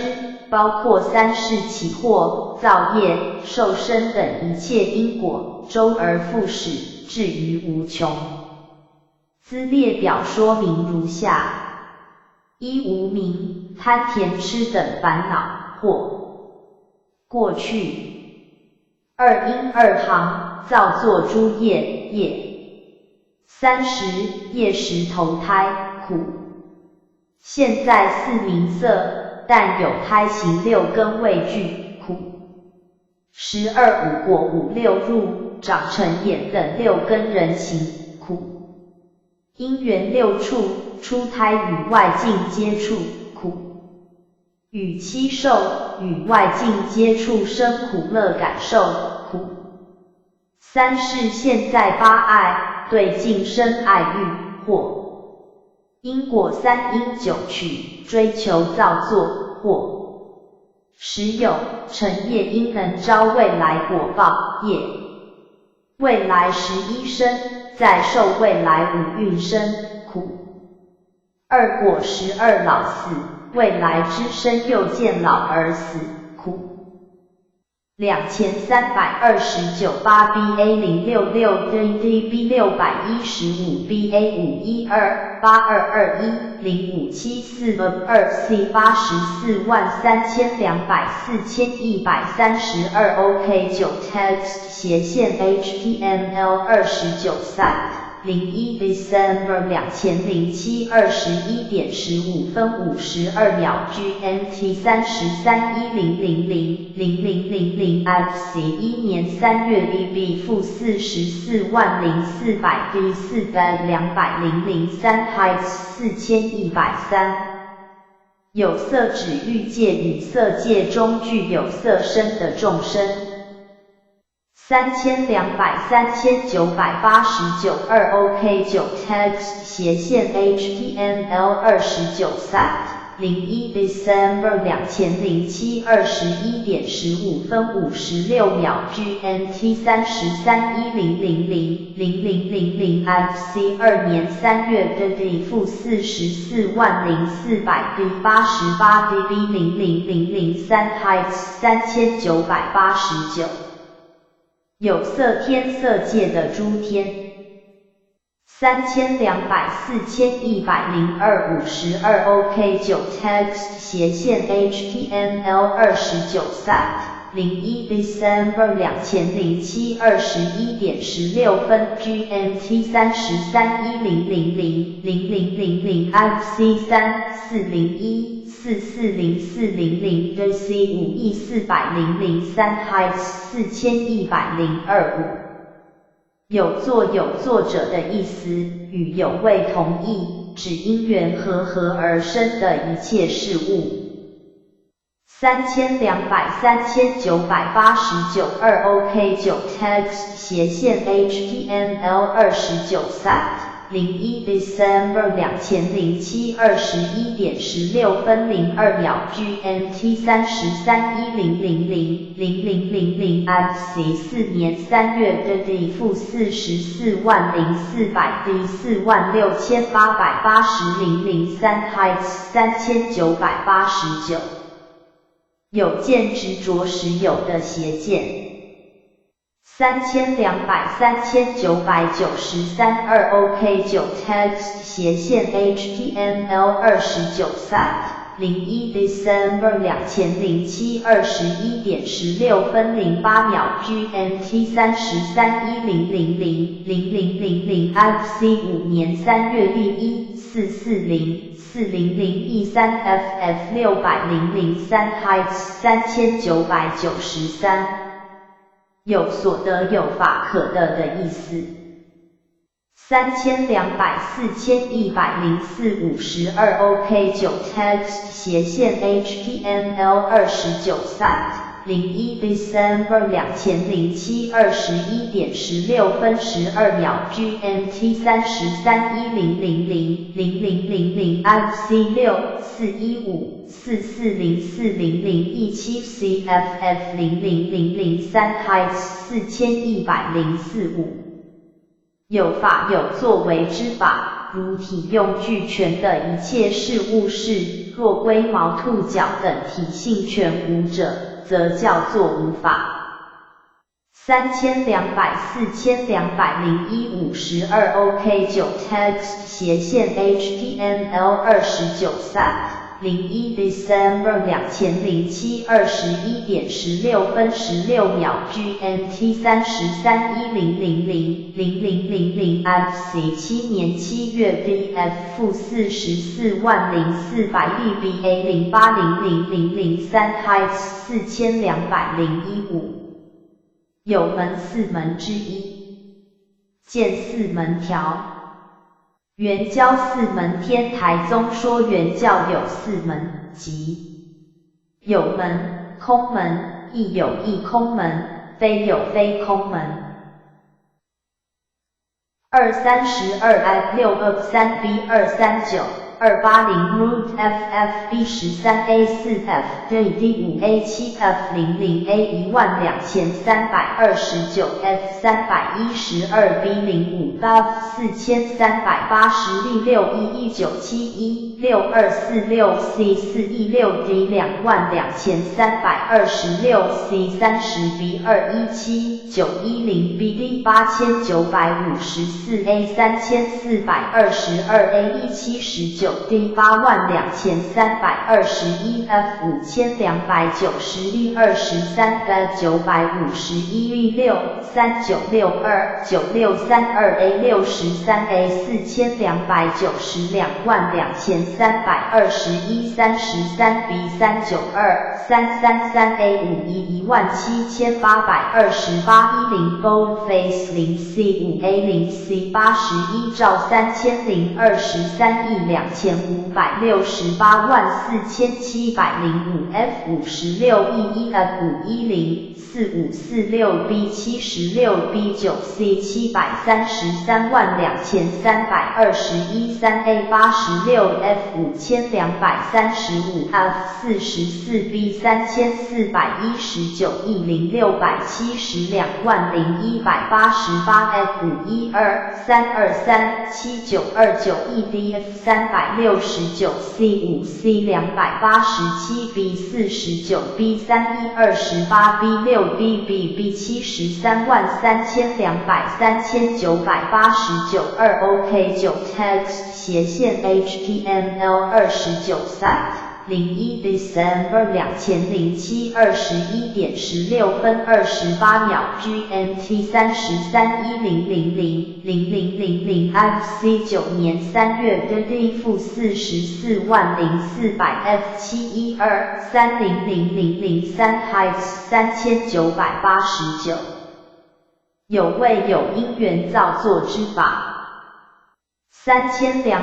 包括三世起惑、造業、受生等一切因果，周而復始，至於無窮。茲列表說明如下：一無明、貪貪痴等煩惱，惑過去；二因二行，造作諸業業。三識業識投胎苦，現在四名色，但有胎行六根未具苦。12五果五六入長成眼等六根人形苦。因緣六觸出胎與外境接觸苦，與七受與外境接觸生苦樂感受苦。三世現在八愛，對境生愛欲惑，因果三因九取追求造作惑，十有成業因能招未來果報業，未來十一生在受未來五蘊身苦，二果十二老死，未來之身又漸老而死苦。2329 8 BA 066 DDB 615 BA 512 8221 0574 2 C 843200 4132 OK 9 Text 斜線 HTML 29 Site 01 December 2007 21點15分52秒 GMT 33 1000 0000 FC 1年3月 EB -440400 D 4 20003 Heights 4103有色指欲界與色界中具有色身的眾生。3200 3989 2 OK 9 Text 斜線 HTML 29 Site 01 December 2007 21点15分56秒 GMT 33 1000 0000 FC 2年3月的 D -440400 D 88 DB 00003 Heights 3989。有色天色界的诸天。3200 4102 52 OK 9 text /HTML 29 site 01 December 2007 21点16分 GMT 33 1000 0000 FC 3 401 440400 DC 5亿400 003 Heights 4102 5。有作有作者的意思，与有味同义，指因缘和合而生的一切事物。3200 3989 2 OK 9 text /HTML 29 site 01 December 2007 21点16分02秒 GMT 33 1000 0000 FC 4年3月的 D -440400 D 46880 003 Heights 3989。有见执着实有的邪见。3200 3993 2 OK 9 text /HTML 29 site 01 December 2007 21点16分08秒 GMT 33 1000 0000 FC 5年3月 D 1 440 400 E 3 FF 600 03 Heights 3993。有所得有法可得的意思。3200 4104 52 OK 9 text /HTML 29 site 01 December 2007 21点16分12秒 GMT 33 1000 0000 FC 6 415 440400 E 7 CFF 00003 Heights 4104 5。有法有作为之法，如體用俱全的一切事物事，若龜毛兔角等體性全無者，則叫做無法。3200 4201 52 OK 9 text /HTML 29 site 01 December 2007 21点16分16秒 GMT 33 1000 0000 FC 7年7月 DF -440400 EBA 0800003 Heights 4201 5。有门四门之一，见四门条。圆教四门天台宗说圆教有四门，即有门、空门、亦有亦空门、非有非空门。232 F 6 2 3 B 239 280 root F F B 13 A 4 F D D 5 A 7 F 00 A 12329 F 312 B 05 F 4380 D 611971 6246 C 4 E 6 D 22326 C 30 B 217 910 B D 8954 A 3422 A 1 79 D 82321 F 5290 E 23 B 951 E 6 3962 9632 A 63 A 42922321 33 B 392 333 A 5 1 17828。810 Boldface 0 C 5 A 0 C 81兆3023亿2568万4705 F 56 E 1 F 510 4546 B 76 B 9 C 733万2321 3 A 86 F 5235 F 44 B 3419亿06720188 F 512 323 7929 E D F 369 C 5 C 287 B 49 B 3 E 28 B 6 B B B 733200 3989 2 OK 9 Text 斜線 HTML 29 Cite 01 December 2007 21点16分28秒 GMT 33 1000 0000 FC 9年3月的 D -440400 F 712 300003 Heights 3989。有谓有因缘造作之法。3200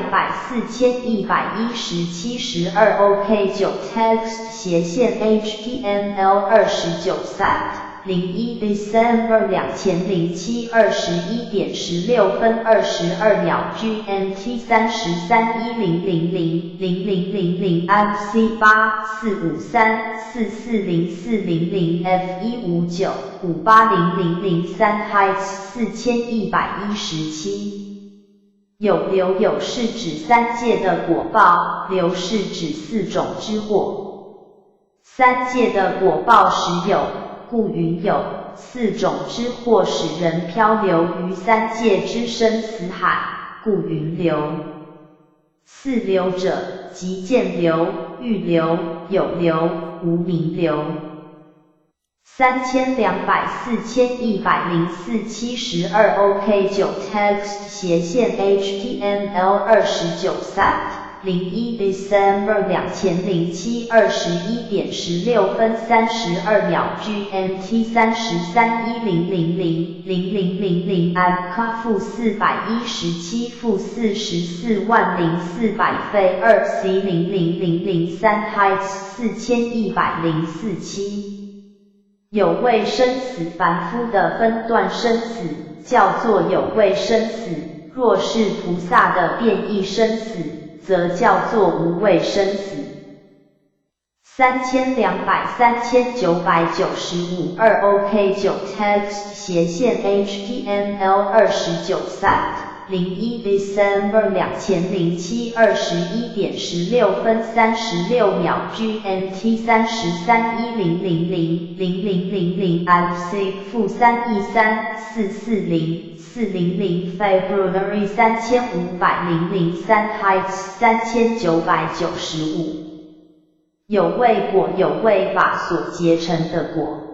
4110 72 OK 9 Text 斜線 HTML 29 Cite 01 December 2007 21点16分22秒 GMT 33 1000 0000 FC 8 453 440400 F 159 580003 Heights 4117。有流有是指三界的果報，流是指四種之惑。三界的果報實有，故云有；四種之惑使人漂流於三界之生死海，故云流。四流者，即見流、欲流、有流、無明流。3200 4104 72 OK 9 Text 斜線 HTML 29 Cite 01 December 2007 21点16分32秒 GMT 33 1000 0000 F -417 -440400 费2 C 00003 Heights 4104 7。有畏生死凡夫的分段生死，叫做有畏生死；若是菩薩的變異生死，則叫做無畏生死。3200 3995 2 OK 9 Text 斜線 HTML 29 Cite 01 December 2007 21点16分36秒 GMT 33 1000 0000 FC -3 E 3 440 400 February 3500 03 Heights 3995。有畏果有畏法所結成的果。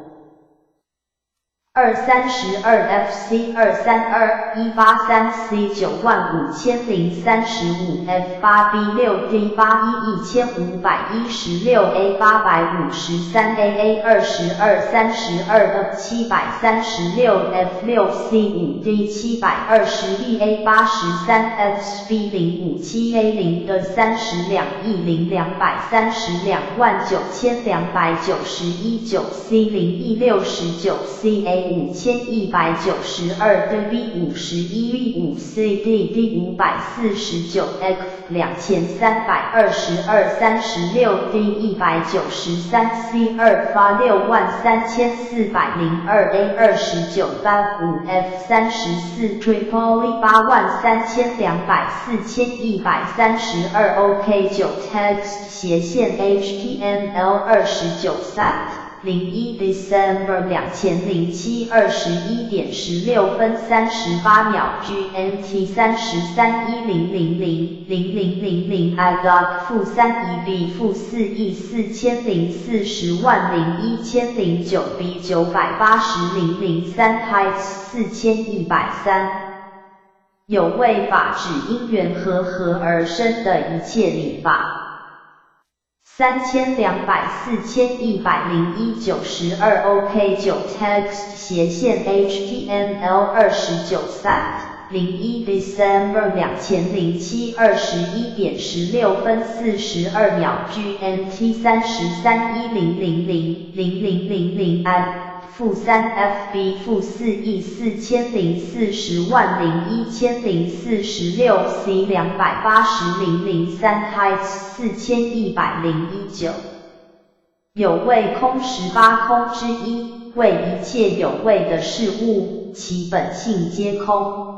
232 FC 232 183 C 95035 F 8 B 6 D 8 E 1516 A 853 AA 22 32 F 736 F 6 C 5 D 721 A 83 F B 057 A 0的32亿零232万9291 9 C 0 E 69 C A 5192的 B 51 E 5 C D D 549 X 2322 36 D 193 C 2發63402 A 29八5 F 34 Tripoli 83200 4132 OK 9 Text 斜線 HTML 29 Cite 01 December 2007 21点16分38秒 GMT 33 1000 0000 I dot -3 E B -4 E 4040万01,009 B 980 003 Heights 4103。有畏法指因緣和合而生的一切理法。3200 4101 92 OK 9 text 斜線 HTML 29 site 01 December 2007 21點16分42秒 GMT 33 1000 0000 I -3 FB -3 亿4040万01046 C 280003 Heights 4101 9。有味空18空之一，謂一切有味的事物，其本性皆空。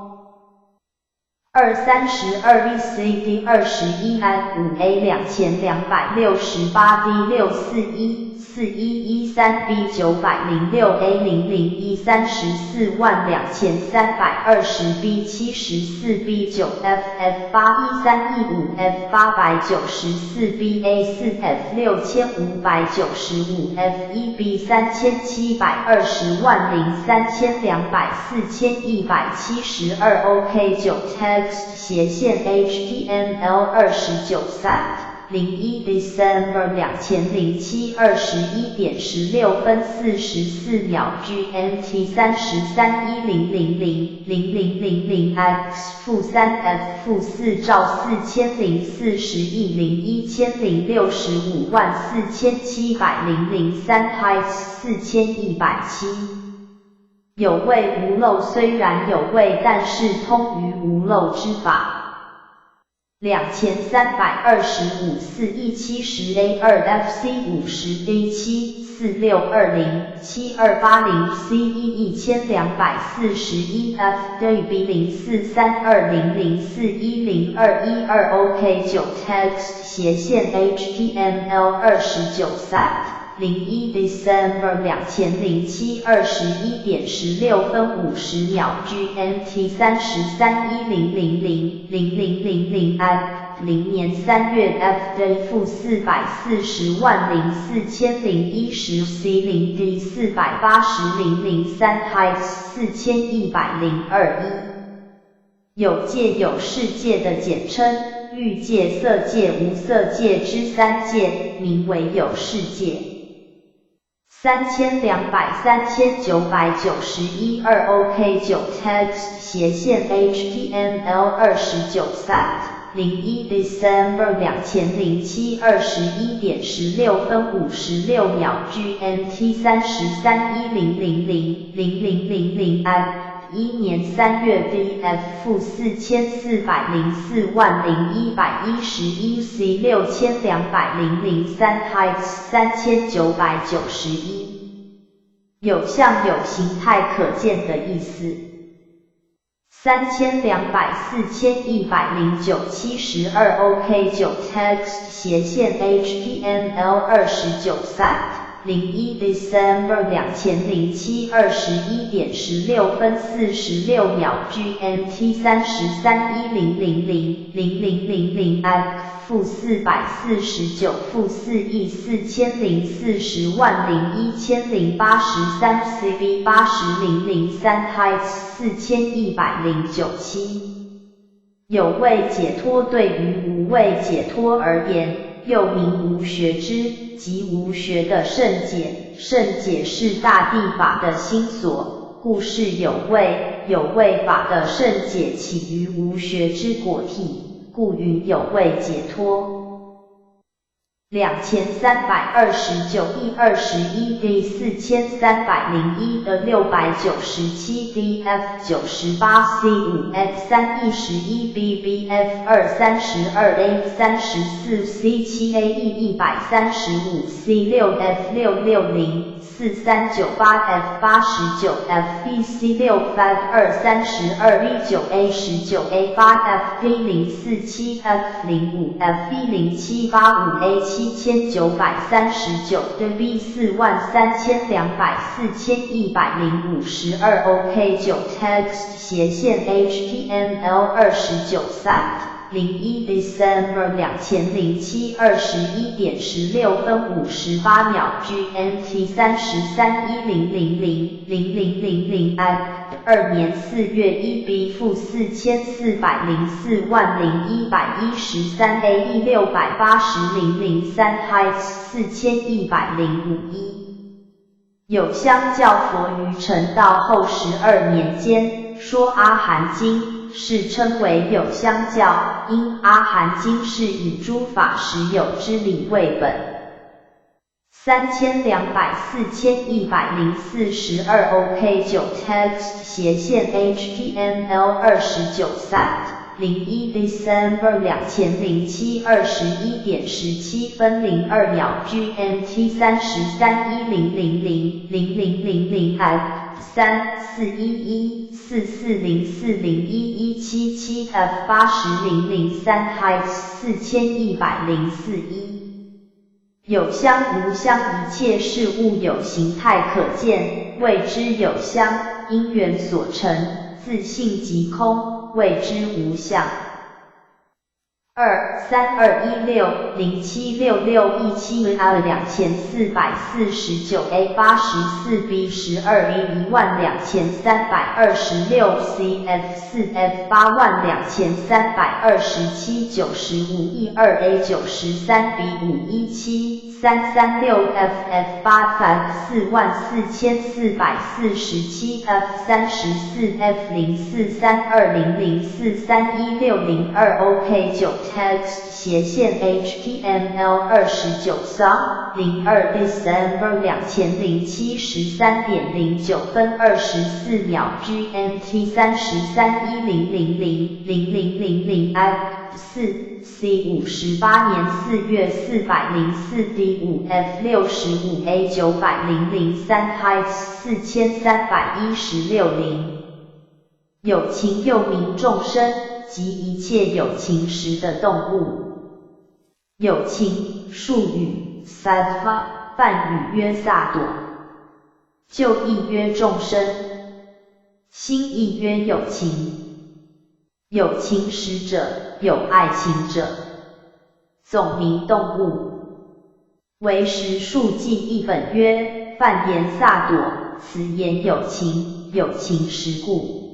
2 32 E C D 21 I 5 A 2268 D 641 4113 B 906 A 001 342320 B 74 B 9 F F 813 E 5 F 894 B A 4 F 6595 F 1 B 37203200 4172 OK 9 text 斜線 HTML 29 site 01 December 2007 21點16分44秒 GMT 33 1000 0000 X -3 F -4兆4040億01065 4700 03 Heights 4107。有味無漏雖然有味，但是通於無漏之法。2325 4E70 A 2 FC 50 D 7 4620 7280 C 1 1241 F D B 043200410212 OK 9 text 斜線 HTML 29 site 01 December 2007 21點16分50秒 GMT 33 1000 0000 I 0年3月 F D -4404010 C 0 D 480003 Heights 4102 1。有界有世界的簡稱，欲界、色界、無色界之三界，名為有世界。3200 3991 2 OK 9 text 斜線 HTML 29 site 01 December 2007 21點16分56秒 GMT 33 1000 0000 I 1年3月 DF -44040111 C 6200 03 Heights 3991。有相有形態可見的意思。3200 4109 72 OK 9 text 斜線 HTML 29 site 01 December 2007 21點16分46秒 GMT 33 1000 0000 I -449 -4亿4040万01083 CB 80003 Heights 4109 7。有畏解脫對於無畏解脫而言，又名無學支，即無學的勝解。勝解是大地法的心所，故是有畏。有畏法的勝解起於無學之果體，故云有畏解脫。2329 E 21 D 4301的697 D F 98 C 5 F 3 E 11 B B F 2 32 A 34 C 7 A E 135 C 6 F 660 4398 F 89 F E C 6 5 2 32 E 9 A 19 A 8 F D 047 F 05 F E 0785 A 7939 D B 43200 4105 12 OK 9 text 斜線 HTML 29 site 01 December 2007 21點16分58秒 GMT 33 1000 0000 I 2年4月1 B -44,040,113 A E 680,003 Height 4105 1。有相教佛於成道後12年間，說阿含經，是稱為有相教，因阿含經是以諸法實有之理為本。32004104 12 OK 9 text /HTML 29 sat 01 December 2007 21:17:02 GMT 33 1000 0000 F 3 411 4404 01177 F 80003 Height 4104 1。有相無相，一切事物有形態可見，謂之有相；因緣所成，自性即空，謂之無相。2 3216 076617 R 2449 A 84 B 12 E 12326 C F 4 F 82327 95 E 2 A 93 B 517 336 F F 8 F 44447 F 34 F 043200431602 OK 9 text /HTML 29 song 02 December 2007 13:09:24 GMT 33 1000 0000 F 4 C 58年4月404 D 5 F 65 A 900 3 Height 4316 0。有情又名眾生，即一切有情識的動物。有情術語 sattva，梵語曰薩埵，舊譯曰眾生，新譯曰有情。有情識者，有愛情者，總名動物。唯識述記譯本曰：梵言薩埵，此言有情，有情識故。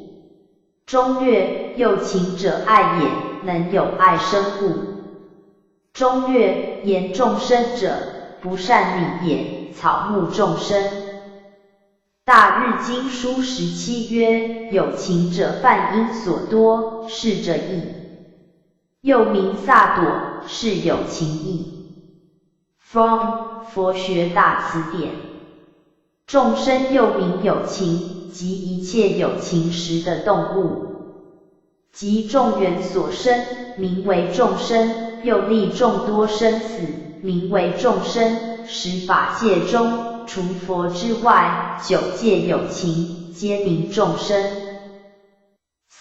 中略，有情者愛也，能有愛生故。中略，言眾生者，不善理也，草木眾生。大日經疏17曰：有情者，梵音所多，是者義。又名薩埵，是有情義。From 佛學大辭典。眾生又名有情，即一切有情識的動物，及眾緣所生，名為眾生；又歷眾多生死，名為眾生。十法界中，除佛之外，九界有情，皆名眾生。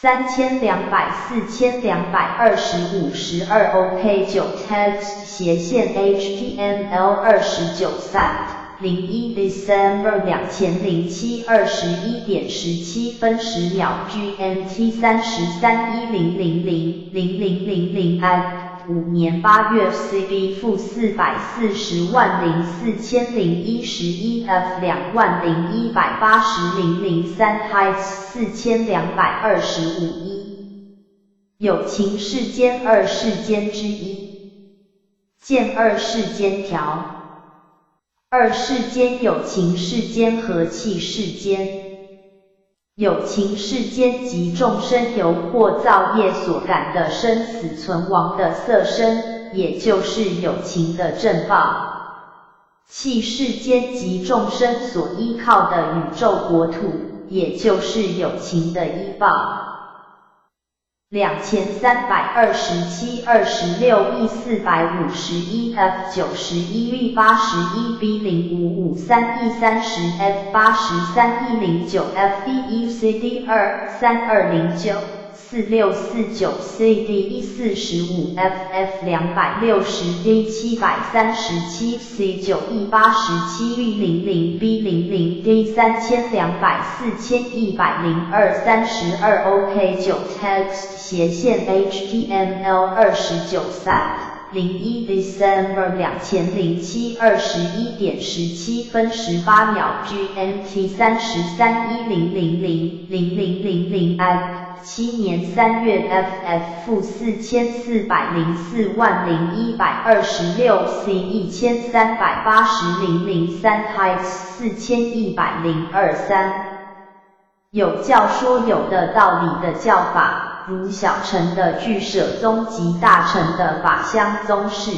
3200 4225 12 OK 9 text /HTML 29 sat 01 December 2007 21:17:10 GMT 33 1000 0000 F 5年8月 CB -4,400,4011 F 20,180,003 Height 4225 1。有情世間二世間之一，見二世間條。二世間有情世間和器世間。有情世間即眾生由惑造業所感的生死存亡的色身，也就是有情的正報。器世間即眾生所依靠的宇宙國土，也就是有情的依報。2327 26 E 451 F 91 E 81 B 0553 E 30 F 83 E 09 F E E C D 2 3209 4649 C D E 45 F F 260 D 737 C 9 E 87 E 00 B 00 D 3200 4102 32 OK 9 text /HTML 29 sat 01 December 2007 21点17分18秒 GMT 33 1000 0000 I 7年3月 FF -44040026 C 1380003 Height 4102 3。有教说有的道理的教法，如小乘的俱舍宗及大乘的法相宗是。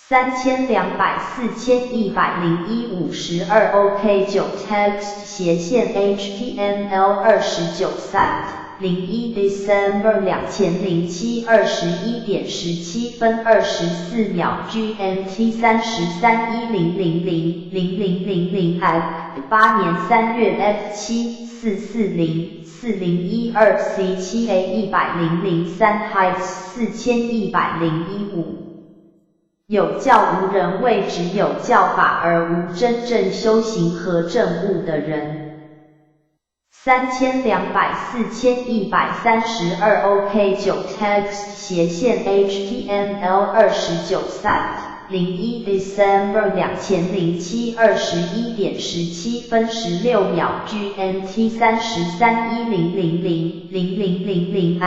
3200 4101 52 OK 9 text 斜线 HTML 29 site 01 December 2007 21点17分24秒 GMT 33 1000 0000 I 8年3月 F 7 440 4012 C 7 A 100 03 Height 4101 5。有教无人谓只有教法而无真正修行和证悟的人。3200 4132 OK 9 text 斜线 HTML 29 site 01 December 2007 21点17分16秒 GMT 33 1000 0000 I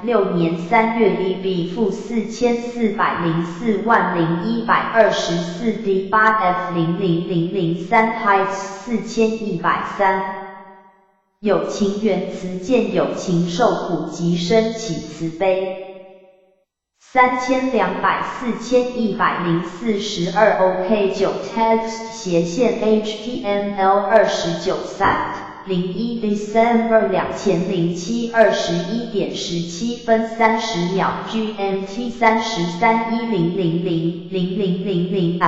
6年3月 EB -44040024 D 8 F 00003 Height 4103。有情缘慈见有情受苦即生起慈悲。3200 4104 12 OK 9 text 斜线 HTML 29 site 01 December 2007 21点17分30秒 GMT 33 1000 0000 I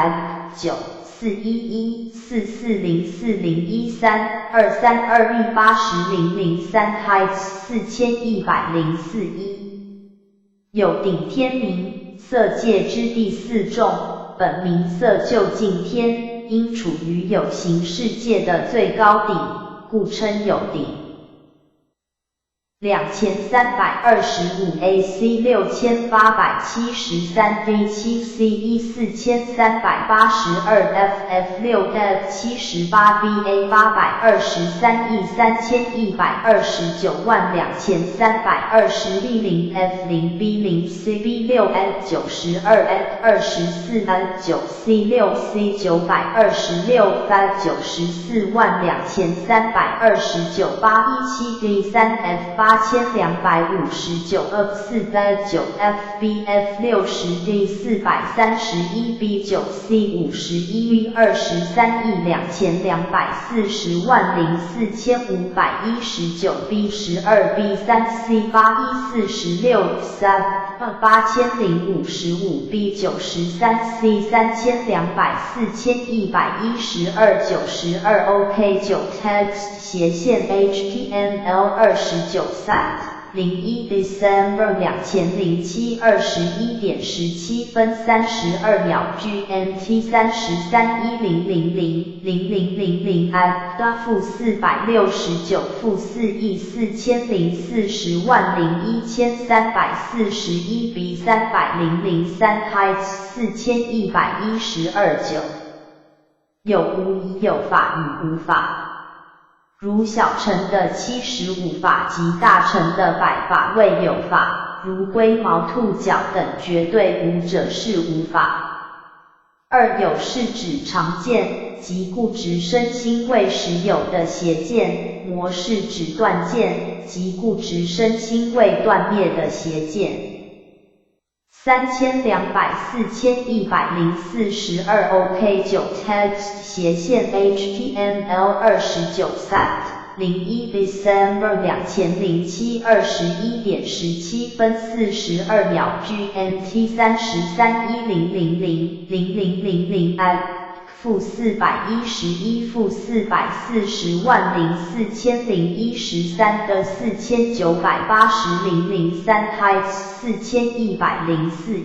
9 411 4404013 232 E 80003 Height 4104 1。有顶天名，色界之第四众，本名色究竟天，因处于有形世界的最高顶，故称有顶。2325 AC 6873 D 7 C 1 4382 FF 6 F 78 BA 823 E 31292320 0 F 0 B 0 C B 6 F 92 F 24 F 9 C 6 C 926 F 942329 817 D 3 F 8259 F 4 F 9 F B F 60 D 431 B 9 C 51 E 23 E 22404519 B 12 B 3 C 8 E 46 3 8055 B 93 C 3200 4112 92 OK 9 text 斜线 HTML 29 site 01 December 2007 21点17分32秒 GMT 33 1000 0000 I -469 -4亿4040.01341 B 300 03 Height 4112 9。有无以有法与无法，如小乘的75法及大乘的百法为有法，如龟毛兔角等绝对无者是无法。二有是指常见，即固执身心为实有的邪见；魔是指断见，即固执身心为断灭的邪见。3200 4104 12 OK 9 text 斜线 HTML 29 site 01 December 2007 21点17分42秒 GMT 33 1000 0000 I -411 -4404013的4980 003 Height 4104 1。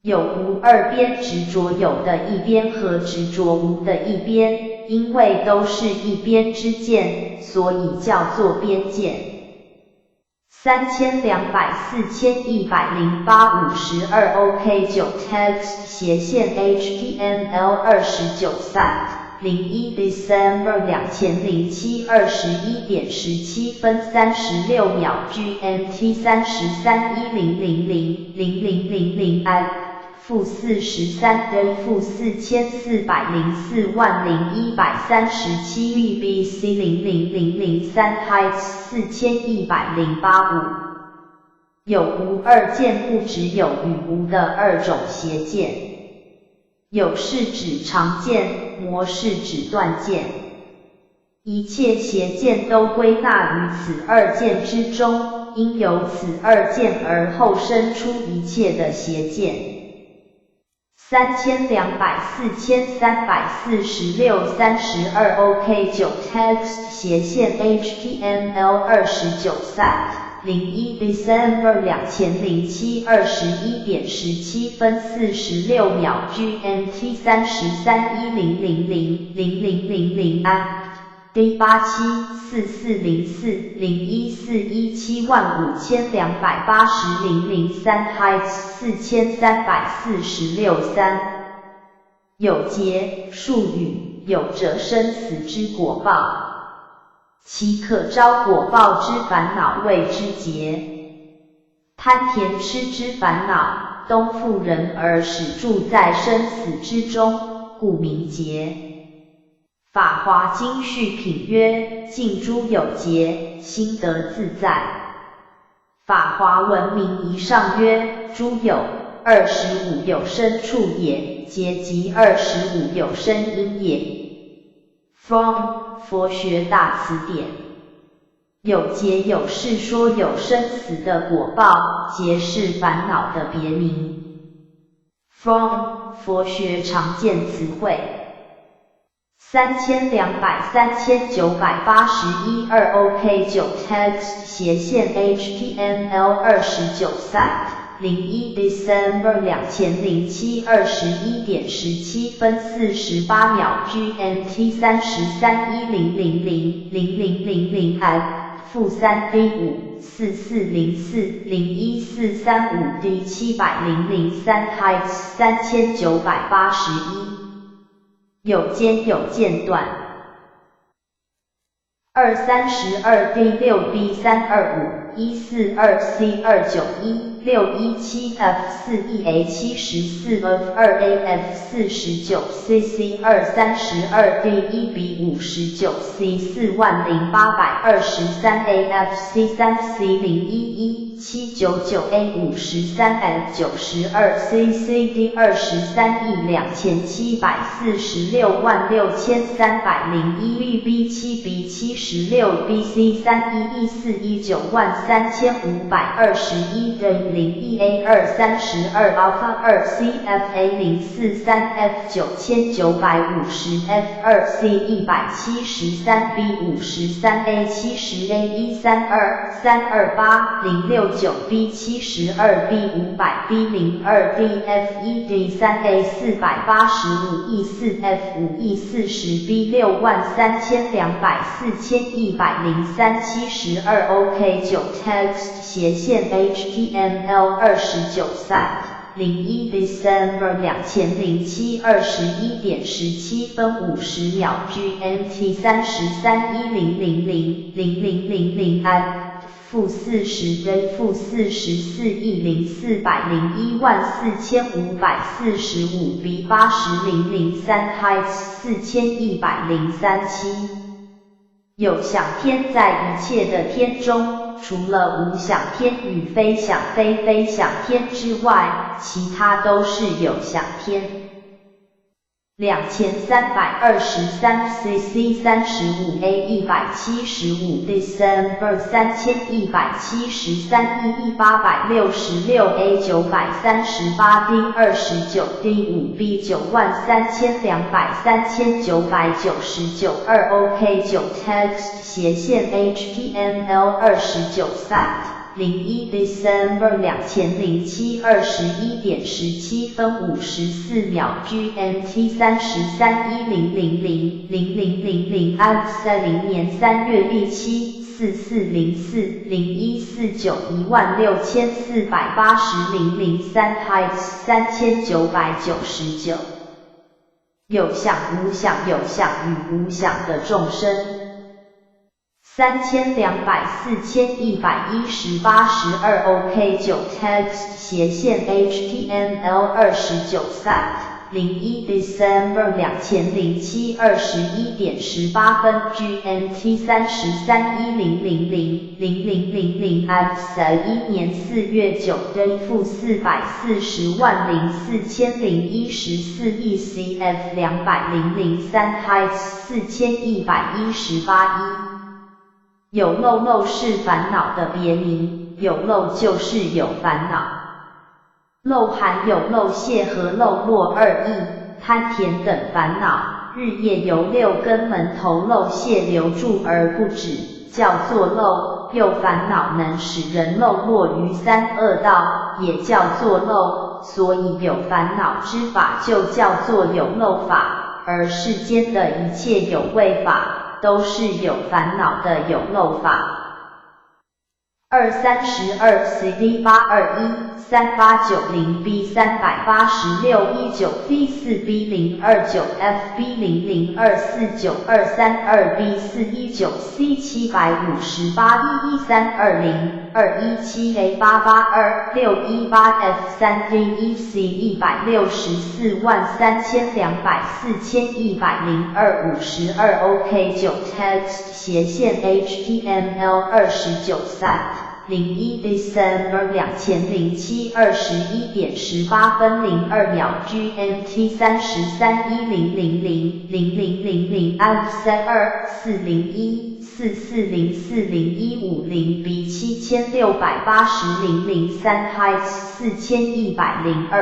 有无二边执着有的一边和执着无的一边，因为都是一边之见，所以叫做边见。3200 4108 52 OK 9 text 斜線 HTML 29 site 01 December 2007 21点17分36秒 GMT 33 1000 0000 I 負43 D 負44040137 EBC 00003 height 4108 5。有無二見不只有與無的二種邪見。有是指常見，無是指斷見。一切邪見都歸納於此二見之中，因由此二見而後生出一切的邪見。3200 4346 32 OK 9 text 斜線 HTML 29 site 01 December 2007 21点17分46秒 GMT 33 1000 0000 I D 874404 0141 75280 003 height 4346 3。有劫術語，有者生死之果報，其可招果報之煩惱謂之劫。貪甜痴之煩惱，東縛人而使住在生死之中，故名劫。法華經序品曰：盡諸有劫，心得自在。法華文明一上曰：諸有二十五有生處也，劫即二十五有生因也。From 佛學大辭典。有劫有是說有生死的果報，劫是煩惱的別名。From 佛學常見詞彙。3200 3981 2 OK 9 text 斜線 HTML 29 site 01 December 2007 21点17分48秒 GMT 33 1000 0000 I 負3 D 5 4404 01435 D 700 03 height 3981。有間有間斷。2 32 D 6 B 325 142 C 291 617 F 4 E A 74 F 2 A F 49 C C 2 32 D 1 B 59 C 40823 A F C 3 C 011 799 A 53 F 92 C C D 23 E 27466301 E B 7 B 76 B C 31141 93521 D 0 E A 2 32 Alpha 2 C F A 043 F 9950 F 2 C 173 B 53 A 70 A 132 328 069 B 72 B 500 B 02 D F 1 D 3 A 485 E 4 F 5 E 40 B 63200 4103 72 OK 9 text 斜線 HTML 29 site 01 December 2007 21点17分50秒 GMT 33 1000 0000 I 負40 D 負44億零4014545 B 80 003 height 4103 7。有想天在一切的天中，除了無想天與非想非非想天之外，其他都是有想天。2323 cc 35 a 175 December 3173 E 866 A 938 D 29 D 5 B 93200 3999 2 OK 9 text 斜線 HTML 29 site 01 December 2007 21点17分54秒 GMT 33 1000 0000 I 30年3月第七。44040149 16480 003 heights 3999。有想無想，有想與無想的眾生。3200 4110 82 OK 9 text 斜線 HTML 29 site 01 December 2007 21點18分 GMT 33 1000 0000 F 1年4月9日-440万04014億 CF 200 003 heights 4118一。有漏，漏是煩惱的別名，有漏就是有煩惱。漏含有漏泄和漏落二義，貪甜等煩惱，日夜由六根門頭漏泄流注而不止，叫做漏。又煩惱能使人漏落於三惡道，也叫做漏。所以有煩惱之法就叫做有漏法，而世間的一切有為法，都是有煩惱的有漏法。二32 CD 8213890 B 386 19 V 4 B 029 F B 00249232 B 419 C 758 11320 217 A 882618 F 3 D 1 C 1643200 4102 52 OK 9 text 斜線 HTML 29 site 01 December 2007 21點18分02秒 GMT 33 1000 0000 F 3 2 401 44040150 B 7680 003 heights 4102 5。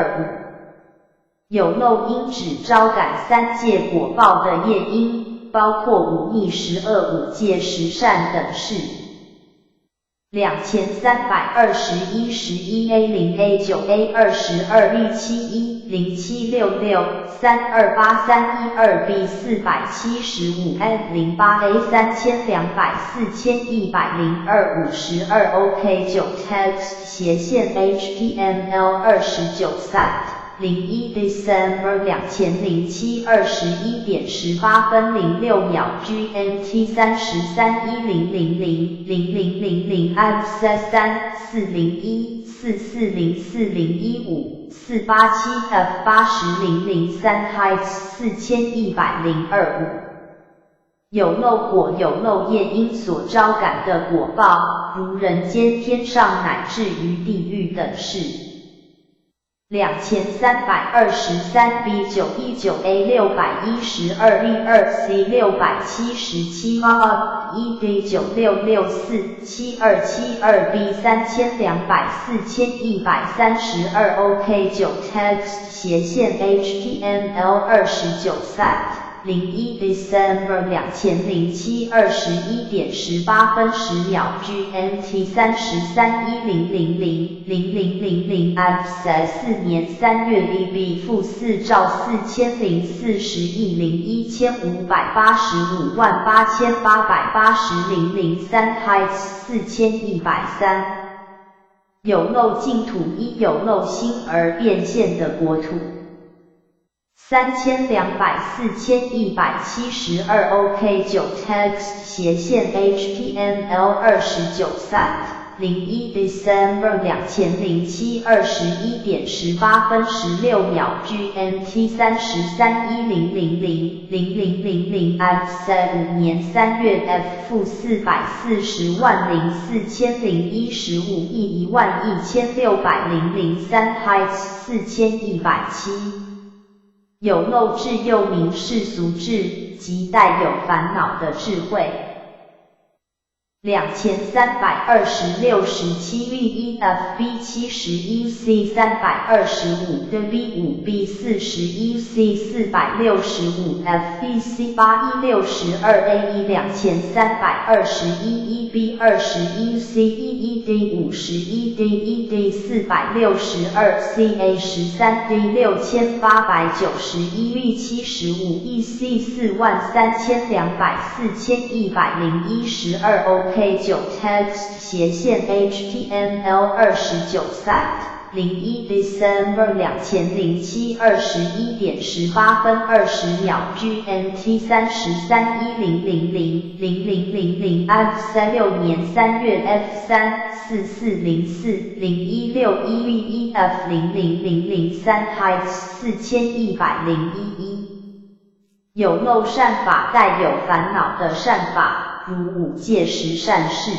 有漏因指招感三界果報的業因，包括五逆十惡、五戒十善等事。2321 11 A 0 A 9 A 22 V 71 0766 328312 B 475 F 08 A 3200 4102 52 OK 9 text 斜線 HTML 29 site 01 December 2007 21點18分06秒 GMT 33 1000 0000 F 3 401 4404015487 F 80003 heights 4102 5。有漏果，有漏業因所招感的果報，如人間、天上乃至於地獄等事。2323 B 919 A 612 V 2 C 677 R 1 D 9664 7272 B 3200 4132 OK 9 text 斜線 HTML 29 site 01 December 2007 21點18分10秒 GMT 33 1000 0000 F 4年3月 EB -4兆4040億零15858880 003 heights 4130。有漏淨土，依有漏心而變現的國土。3200 4172 OK 9 text 斜線 HTML 29 site 01 December 2007 21點18分16秒 GMT 33 1000 0000 F 5年3月 F -440万04015億11600 03 heights 4170。有漏智又名世俗智，即帶有煩惱的智慧。2326 17 V 1 F B 71 C 325 D V 5 B 41 C 465 F B C 8 E 62 A 1 2321 1 B 21 C 1 1 D 51 D 1 D 462 C A 13 D 6891 V 75 E C 43200 4101 12 O K 9 Text 斜線 H T M L 29 Cite 01 December 2007 21點18分20秒 GMT 33 1000 0000 F 36年3月 F 3 4404 0161 V 1 F 00003 Heights 4101 有漏善法帶有煩惱的善法，如五戒十善事。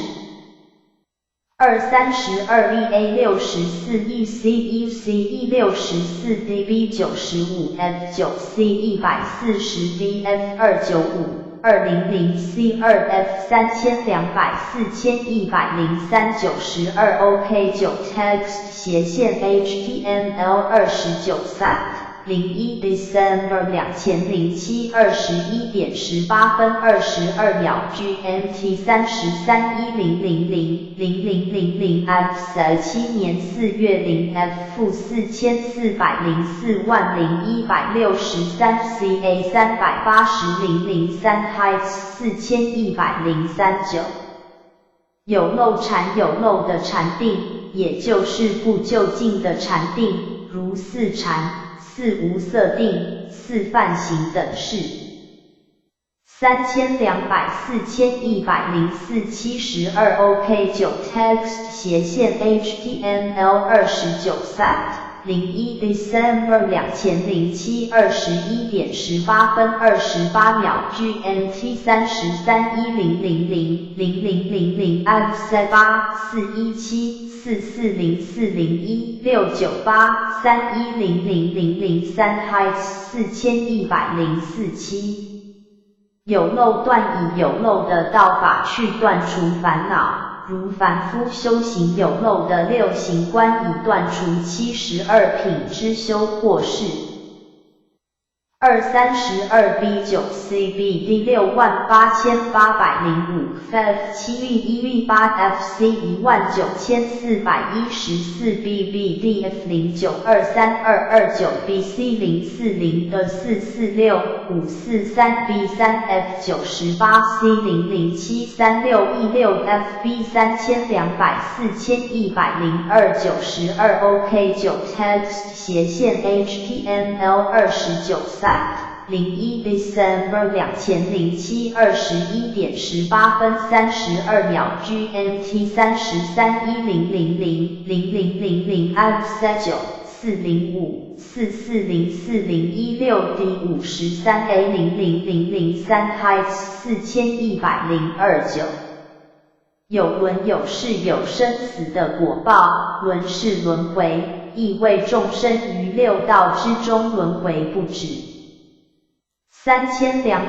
2 32 E A 64 E C E C E 64 D B 95 F 9 C 140 D F 295 200 C 2 F 3200 4103 92 O K 9 Text 斜線 H T M L 29 Cite 01 December 2007 21點18分22秒 GMT 33 1000 0000 F 7年4月0 F 負44040163 C A 380 003 Heights 4103 9有漏禪有漏的禪定，也就是不究竟的禪定，如四禪、四無色定、四梵行等是。3200 4104 72 OK 9 Text 斜線 HTML 29 Cite 01 December 2007 21點18分28秒 GMT 33 1000 0000 F 8 417 440401 698 3100003 Heights 4104 7有漏斷以有漏的道法去斷除煩惱，如凡夫修行有漏的六行觀以斷除72品之修惑事。2 32 B 9 C B D 68805 F 7 E 1 V 8 F C 19414 B B D F 0923229 B C 040的446 543 B 3 F 98 C 00736 E 6 F B 3200 4102 92 OK 9 Text 斜線 HTML 29 Cite 01 December 2007 21點18分32秒 GMT 33 1000 0000 F 9 405 4404016 D 53 A 00003 Heights 4102 9有輪有是有生死的果報，輪是輪迴，意謂眾生於六道之中輪迴不止。3200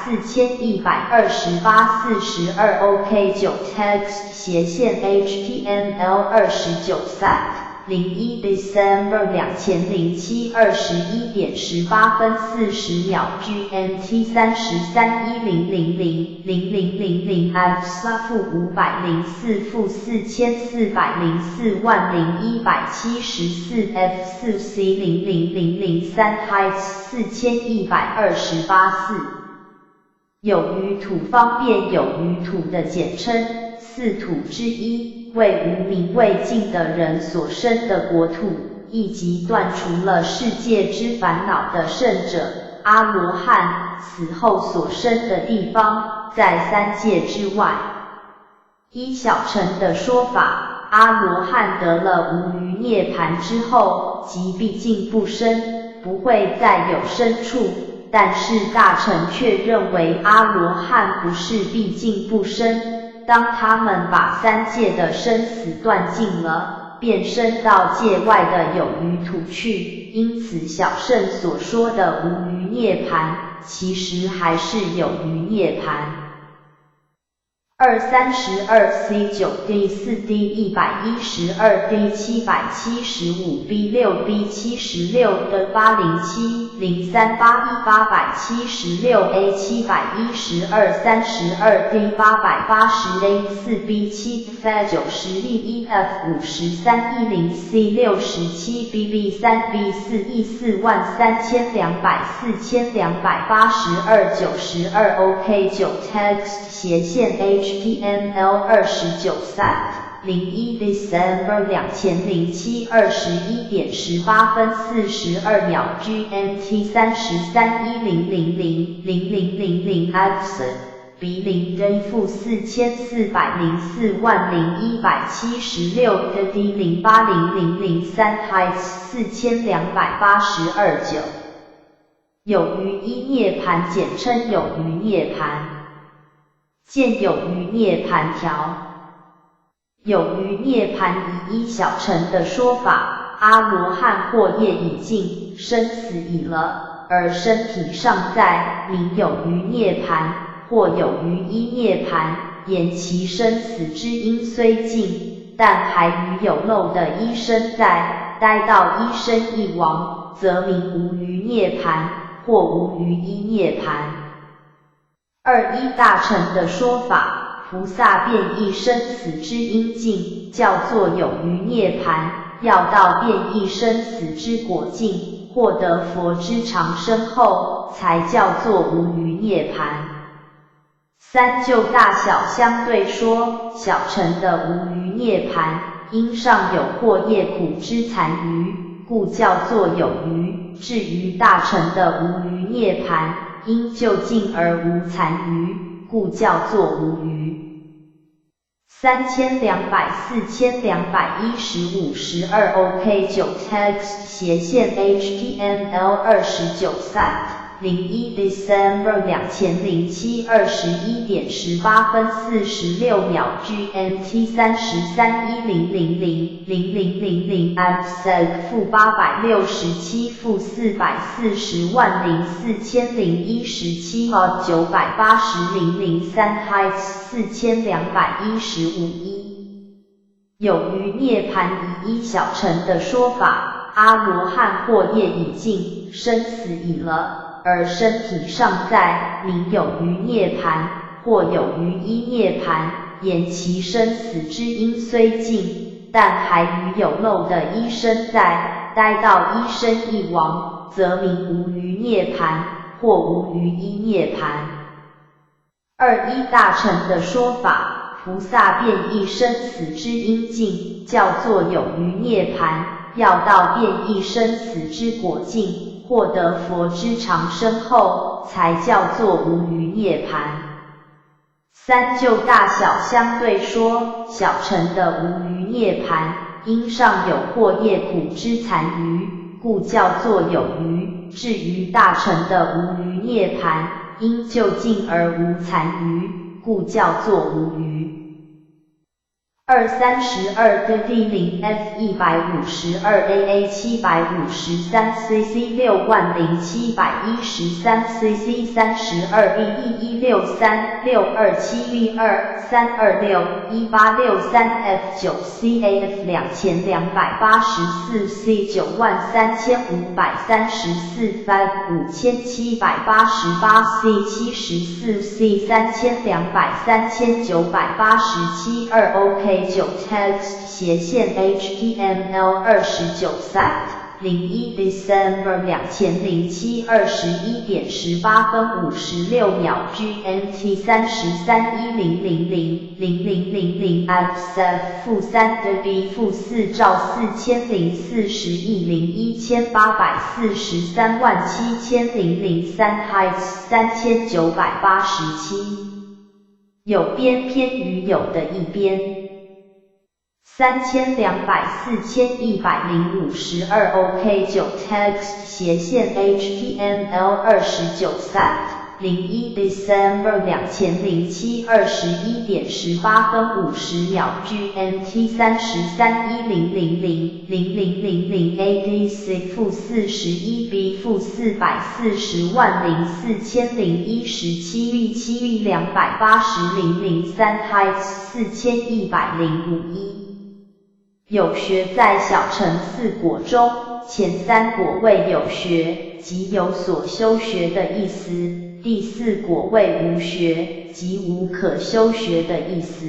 4128 42 OK 9 Text 斜線 HTML 29 Cite 01 December 2007 21點18分40秒 GMT 33 1000 0000 F 負504負44040174 F 4 C 00003 Heights 4128 4有餘土方便有餘土的簡稱，四土之一。為無明未盡的人所生的國土，亦即斷除了世界之煩惱的聖者阿羅漢死後所生的地方，在三界之外。依小乘的說法，阿羅漢得了無餘涅槃之後，即畢竟不生，不會再有生處。但是大乘卻認為阿羅漢不是畢竟不生。當他們把三界的生死斷盡了，便生到界外的有餘土去。因此小乘所說的無餘涅槃，其實還是有餘涅槃。二32 C 9 D 4 D 112 D 775 B 6 B 76 的8070381 876 A 712 32 D 880 A 4 B 7 F 90 E 1 F 53 E 0 C 67 B B 3 B 4 E 43200 4282 92 OK 9 Text 斜線 HTML 29 Sat 01 December 2007 21:18:42 GMT 33 1000 0000 X B 0 D -44,040,0176 的 D 080003 Heights 4282 9有餘依涅槃簡稱有餘涅槃。見有餘涅槃條。有餘涅槃以依小乘的說法，阿羅漢惑業已盡，生死已了，而身體尚在，名有餘涅槃，或有餘依涅槃，言其生死之因雖盡，但還餘有漏的依身在，待到依身一亡，則名無餘涅槃，或無餘依涅槃。二依大乘的說法，菩薩變異生死之因盡，叫做有餘涅槃；要到變異生死之果盡，獲得佛之長生後，才叫做無餘涅槃。三就大小相對說，小乘的無餘涅槃，因尚有惑業苦之殘餘，故叫做有餘；至於大乘的無餘涅槃，因究竟而無殘餘，故叫做無餘。3200 4215 12 OK 9 Text 斜線 HTML 29 Sat 01 December 2007 21:18:46 GMT 33 1000 0000 Absec -867 -4,400,4017 和980 003 Heights 4215 一有餘涅槃以依小乘的說法，阿羅漢惑業已盡，生死已了，而身體尚在，名有餘涅槃，或有餘依涅槃，言其生死之因雖盡，但還餘有漏的依身在，待到依身一亡，則名無餘涅槃，或無餘依涅槃。二依大乘的說法，菩薩變異生死之因盡，叫做有餘涅槃；要到變異生死之果盡，獲得佛之長生後，才叫做無餘涅槃。三就大小相對說，小乘的無餘涅槃，因尚有惑業苦之殘餘，故叫做有餘；至於大乘的無餘涅槃，因究竟而無殘餘，故叫做無餘。二32的 D 0 F 152 A A 753 C C 60713 C C 32 E 1 1 6 3 6 2 7 V 2 3 2 6 1 8 6 3 F 9 C A F 2284 C 93534 F 5788 C 74 C 3200 3987 2 OK 9 Text 斜線 HTML 29 Sat 01 December 2007 21:18:56 GMT 33 1000 0000 F -3 的 B -4兆4040億零18,437,003 Heights 3987有邊偏於有的一邊。3200 4105 12 OK 9 Text 斜線 HTML 29 Sat 01 December 2007 21:18:50 GMT 33 1000 0000 AD D C -41 B -4404017 E 7 E 280003 Height 4105 一。有学在小乘四果中，前三果为有学，即有所修学的意思；第四果为无学，即无可修学的意思。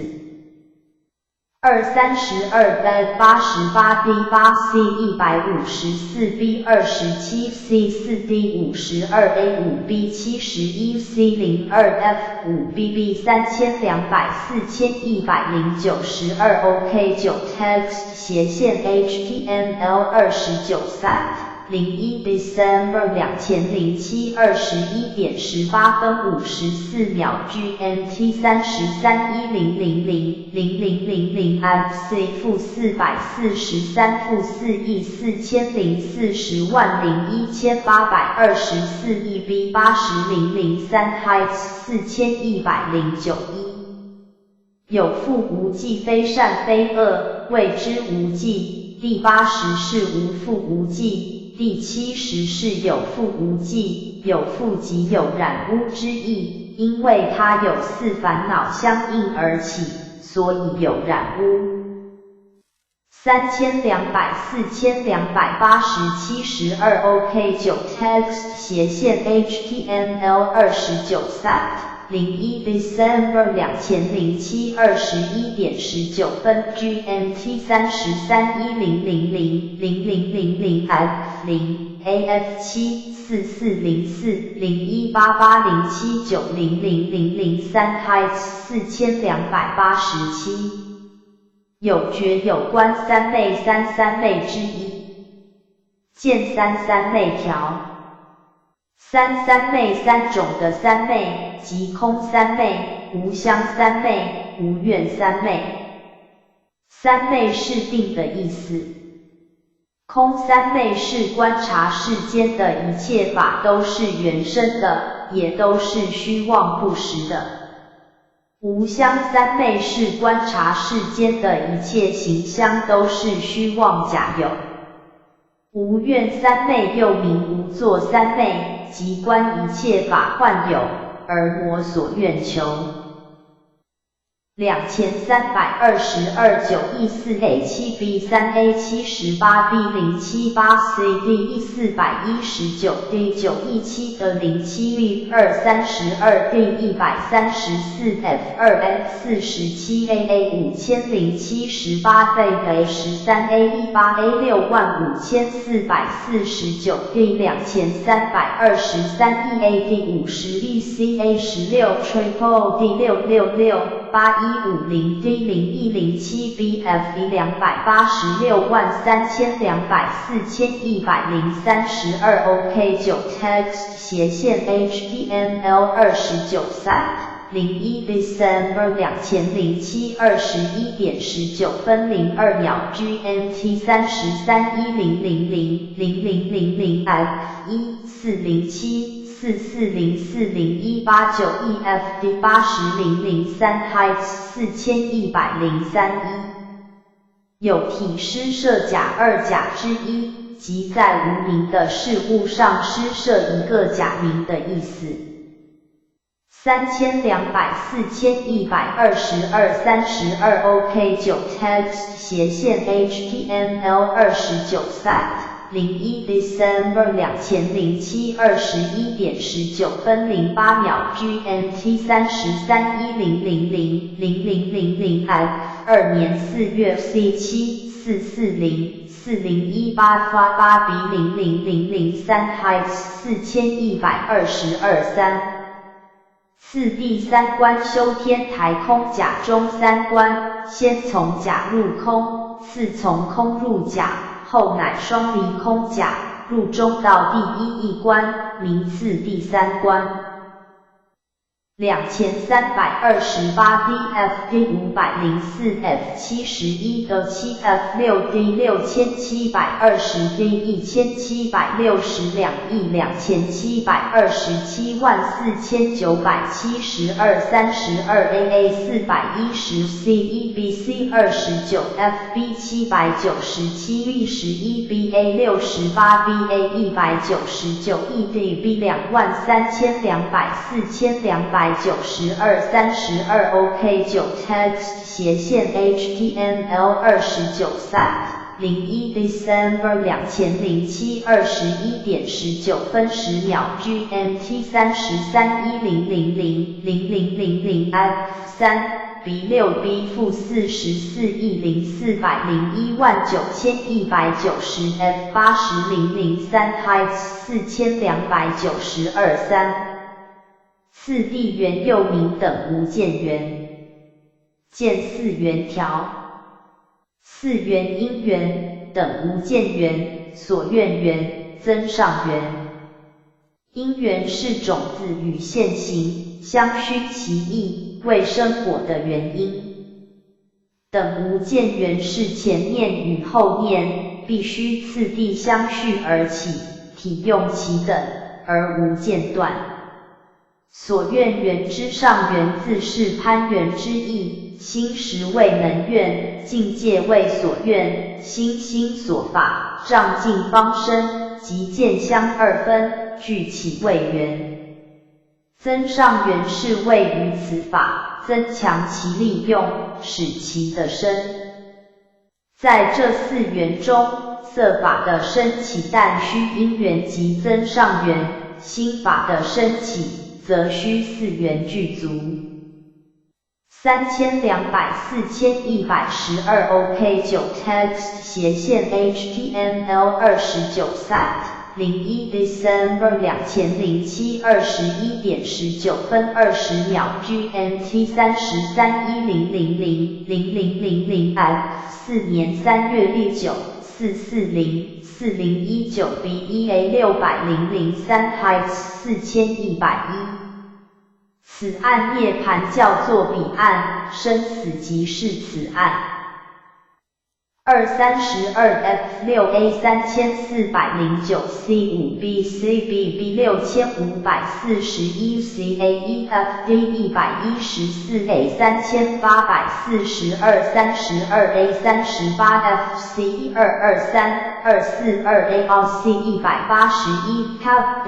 二32 F 88 D 8 C 154 B 27 C 4 D 52 A 5 B 71 C 02 F 5 B B 3200 4109 12 OK 9 Text /HTML 29 Sat 01 December 2007 21:18:54 GMT 33 1000 0000 FC -443 -4亿4040001824 E B 80003 Height 4109 一。有覆无记非善非恶，谓之无记。第八识是无覆无记。第七识是有覆无记，有覆即有染污之意，因为它有四烦恼相应而起，所以有染污。3200 4280 72 OK 9 Text /HTML 29 Sat 01 December 2007 21:19 GMT 33 1000 0000 F 0 AF 7 4404 018807900003 Height 4287。有觉有观三昧三三昧之一，见三三昧条。三三昧三种的三昧，即空三昧、无相三昧、无愿三昧。三昧是定的意思。空三昧是观察世间的一切法都是缘生的，也都是虚妄不实的。无相三昧是观察世间的一切形相都是虚妄假有。无愿三昧又名无作三昧，即观一切法幻有，而无所愿求。2322 9 E 4 A 7 B 3 A 78 B 0 7 8 C D E 419 D 9 E 7的0 7 V 2 32 D 134 F 2 F 47 A A 5078 V A 13 A 1 8 A 65449 D 2323 E A D 50 E C A 16 Triple D 666 8150 D 0107 B F E 2863200 4100 32 OK 9 Text /HTML 29 Sat 01 December 2007 21:19:02 GMT 33 1000 0000 F 1 407 44040189 E F D 80003 Height 4103一。有体施设假二假之一，即在无名的事物上施设一个假名的意思。3200 4122 32 OK 9 Text /HTML 29 Sat 01 December 2007 21:19:08 GMT 33 1000 0000 F 2年4月 C 7 440 4018 8 B 00003 Height 4122 3。次第三观修天台空假中三观，先从假入空，次从空入假，后乃双离空假，入中道第一义观，名次第三观。2328 DFD 504 F 71的7 F 6 D 6720 D 1762亿27274972 32 AA 410 C 1 BC 29 FB 797 E 11 BA 68 BA 199 EDB 23200 4292 32 OK 9 text 斜线 HTML 29 sat 01 December 2007 21点19分10秒 GMT 33 1000 0000 F 3 B 6 B 负44亿0401万9190 F 80003 height 4292 3次第缘又名等无间缘，见四缘条，四缘因缘，等无间缘，所愿缘，增上缘。因缘是种子与现行相续其义，为生果的原因。等无间缘是前念与后念必须次第相续而起，体用其等而无间断。所愿缘之上缘自是攀缘之意，心识未能愿，境界为所愿，心心所法，障境方生，即见相二分，俱起为缘。增上缘是为于此法增强其力用，使其得生。在这四缘中，色法的生起但须因缘及增上缘，心法的生起则须四缘具足。3200 4112 OK 9 text 斜线 HTML 29 sat 01 December 2007 21点19分20秒 GMT 33 1000 0000 F 4年3月6 9440 4019 B 1 A 60003 height 4101。此岸涅槃叫做彼岸，生死即是此岸。二32 F 6 A 3409 C 5 B C B B 6541 C A 1 F D 114 A 3842 32 A 38 F C 1223 242 A R C 181 K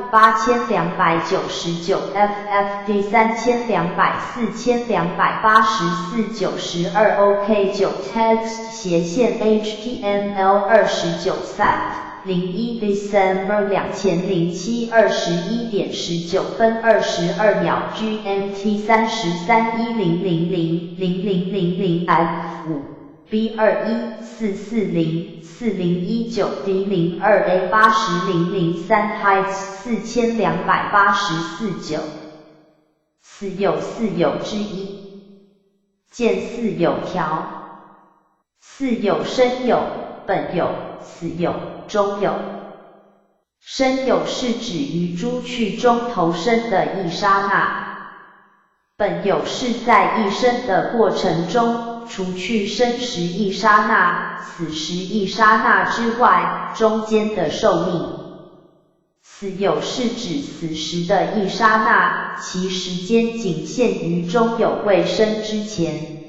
8299 F F D 3200 4284 92 OK 9 text 斜线 HTML 29 sat 01 December 2007 21点19分22秒 GMT 33 1000 0000 F 5 B 21440 4019 D 02 A 80003 height 4284 9四有四有之一，见四有条。四有生有、本有、死有、中有。生有是指于诸趣中投生的一刹那。本有是在一生的过程中，除去生时一刹那、死时一刹那之外，中间的寿命。死有是指死时的一刹那，其时间仅限于中有未生之前。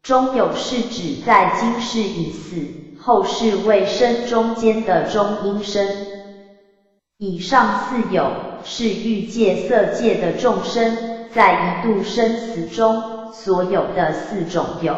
中有是指在今世已死，后世未生中间的中阴身。以上四有是欲界、色界的众生，在一度生死中所有的四种有。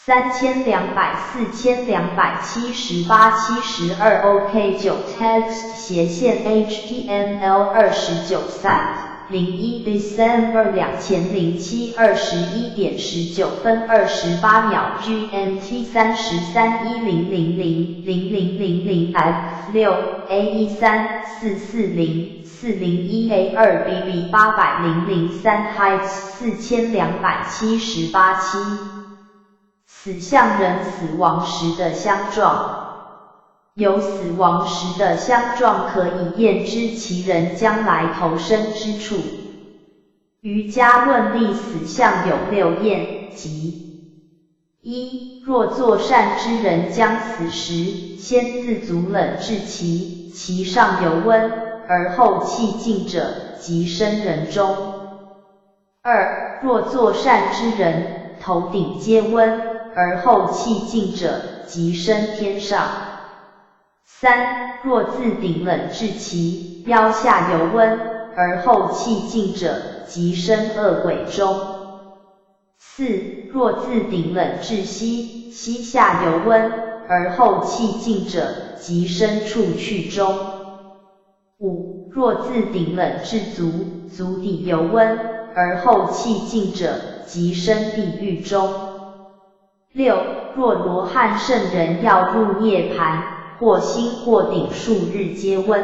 3200 4278 72 OK 9 text 斜线 HTML 29 sat 01 December 2007 21点19分28秒 GMT 33 1000 0000 F 6 A 13440 401 A 2 BB 80003 height 4278 7死相人死亡时的相状，由死亡时的相状可以验知其人将来投生之处。瑜伽论立死相有六验，即：一、若作善之人将死时，先自足冷至脐，脐上有温，而後氣盡者，即生人中；二、若作善之人，頭頂皆溫，而後氣盡者，即生天上；三、若自頂冷至臍，腰下猶溫，而後氣盡者，即生餓鬼中；四、若自頂冷至膝，膝下猶溫，而後氣盡者，即生畜趣中；五、若自頂冷至足，足底猶溫，而後氣盡者，即生地獄中；六、若羅漢聖人要入涅槃，或心或頂數日皆溫。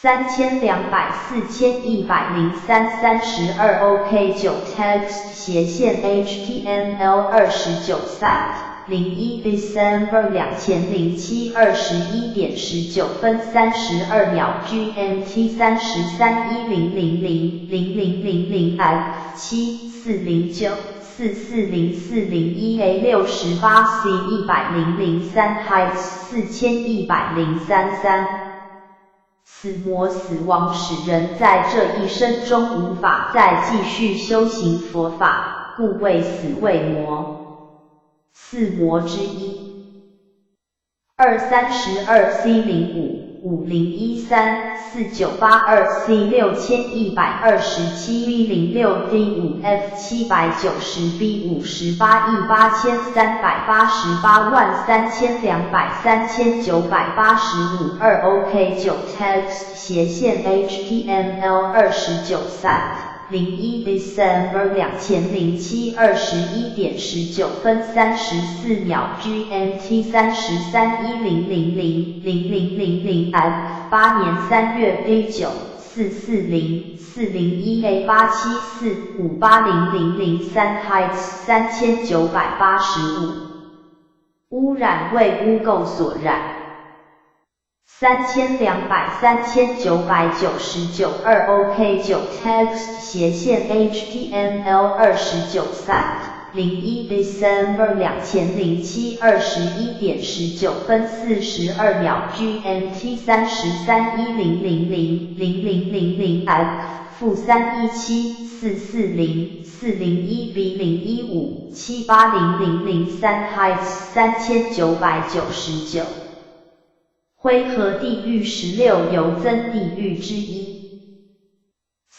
3200410332 OK 9 text 斜線 HTML 29 site 01 December 2007 21點19分32秒 GMT 3310000000 F 7409440401 A 68 C 10003 Height 4103 3。死魔死亡使人在這一生中無法再繼續修行佛法，故謂死為魔。四魔之一。232 C 05 50134982 C 6127 V 06 D 5 F 790 B 58 E 83883200 3985 2 OK 9 text 斜線 HTML 29 site 01 December 2007 21點19分34秒 GMT 3310000000 F 8年3月 D 9 440 401 A 874 580003 Height 3985。污染為污垢所染。3200 3999 2 OK 9 text 斜線 HTML 29 site 01 December 2007 21點19分42秒 GMT 3310000000 F -317 440 401 B 015 780003 Height 3999。灰河地獄十六由增地獄之一。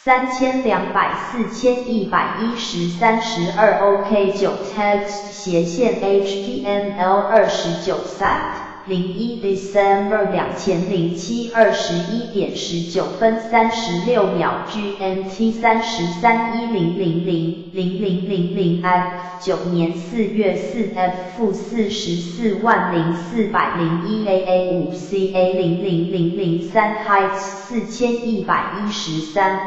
3200 4110 32 OK 9 text 斜線 HTML 29 site 01 December 2007 21點19分36秒 GMT 3310000000 F 9年4月4 F -440401 AA 5 CA 00003 Height 4113。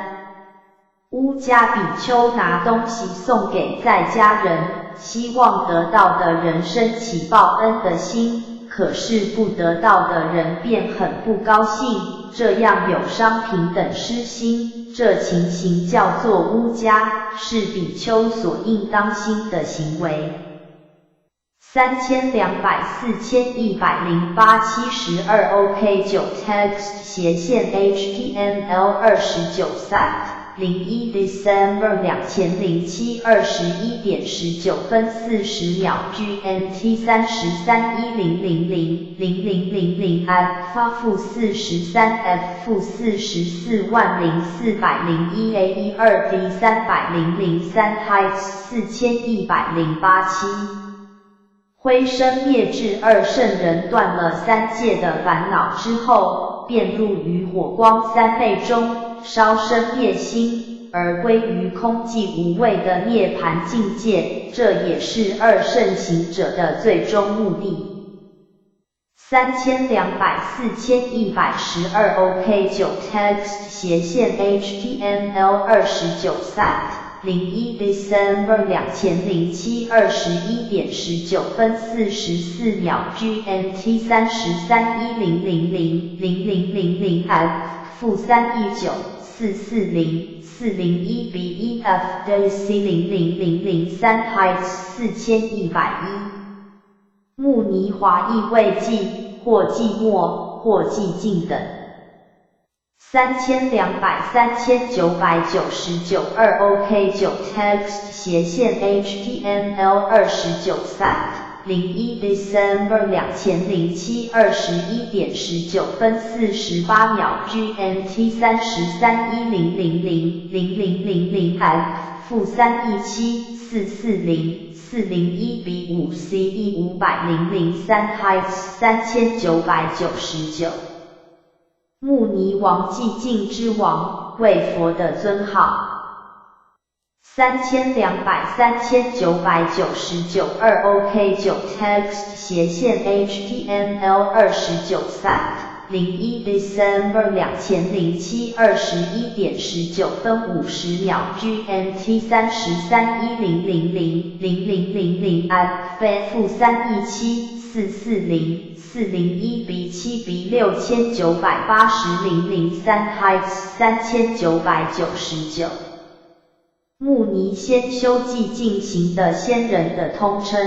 烏迦比丘拿東西送給在家人，希望得到的人生起報恩的心，可是不得到的人便很不高興，這樣有傷平等施心，這情形叫做烏迦，是比丘所應當心的行為。3200 4108 72 OK 9 text 斜線 HTML 29 site 01 December 2007 21點19分40秒 GMT 3310000000 F -43 F -440401 A 12 D 30003 Height 4108 7。灰身滅智二聖人斷了三界的煩惱之後，便入於火光三昧中，燒身滅心，而歸於空寂無為的涅槃境界。這也是二乘行者的最終目的。3200 4112 OK 9 text 斜線 HTML 29 site 01 December 2007 21點19分44秒 GMT 33 10000000 F -319。440 401 B 1 F D C 00003 height 4101。慕尼华意为寂，或寂寞，或寂静等。3200 3999 2 OK 9 text 斜線 HTML 29 sat 01 December 2007 21点19分48秒 GMT 33 1000 0000 F -317 440 401 B 5 C E 500 003 height 3999。慕尼王寂静之王，为佛的尊号。3200 3999 2 OK 9 text 斜線 HTML 29 sat 01 December 2007 21点19分50秒 GMT 33 1000 0000 F -317 440 401 B 7 B 6980 003 height 3999。慕尼仙修寂静行的仙人的通称。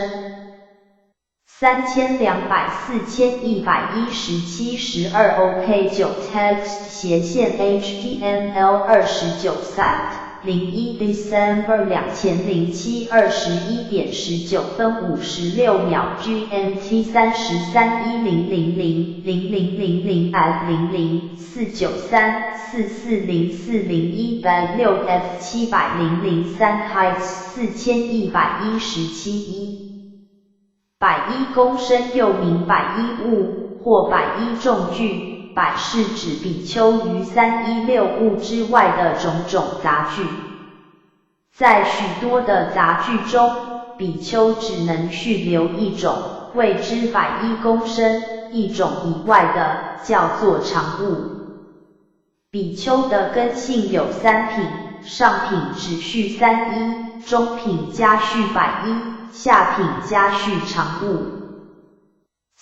3200 4117 12 OK 9 text 斜線 HTML 29 sat 01 December 2007 21点19分56秒 GMT 33 1000 0000 F 00 493 440 401 B 6 F 700 03 height 4117 1。百依公身又名百依物，或百依众聚。百是指比丘於三依六物之外的種種雜具。在許多的雜具中，比丘只能續留一種，謂之百依公身；一種以外的，叫做常物。比丘的根性有三品，上品只續三依，中品加續百依，下品加續常物。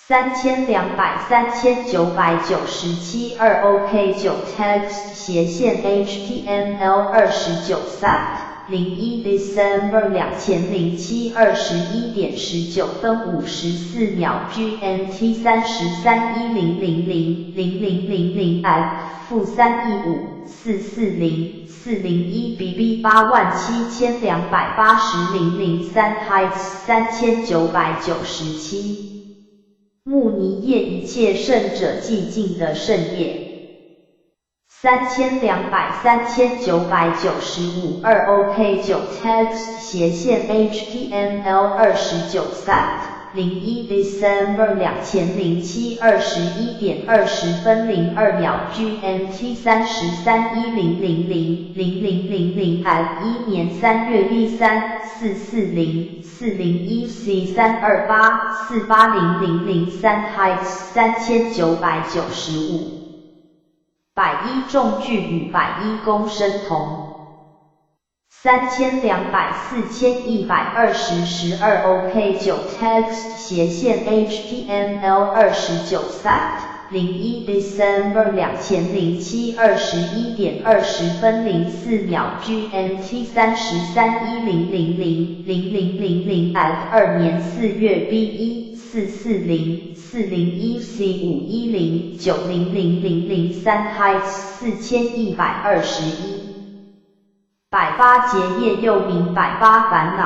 3200 3997 2 OK 9 text 斜線 HTML 29 sat 01 December 2007 21点19分54秒 GMT 33 1000 0000 F -315 440 401 BB 87280 003 height 3997。慕尼業一切聖者寂靜的聖業。3200 3995 2 OK 9 text 斜線 HTML 29 sat 01 December 2007 21点20分02秒 GMT 33 1000 0000 F 1年3月 V 3 440 401 C 328 480 003 height 3995。百依眾聚與百依公身同。3200 4120 12 OK 9 text 斜線 HTML 29 sat 01 December 2007 21点20分04秒 GMT 33 1000 0000 F 2年4月 B 1 440 401 C 510 900 003 height 4121。百八結業又名百八煩惱，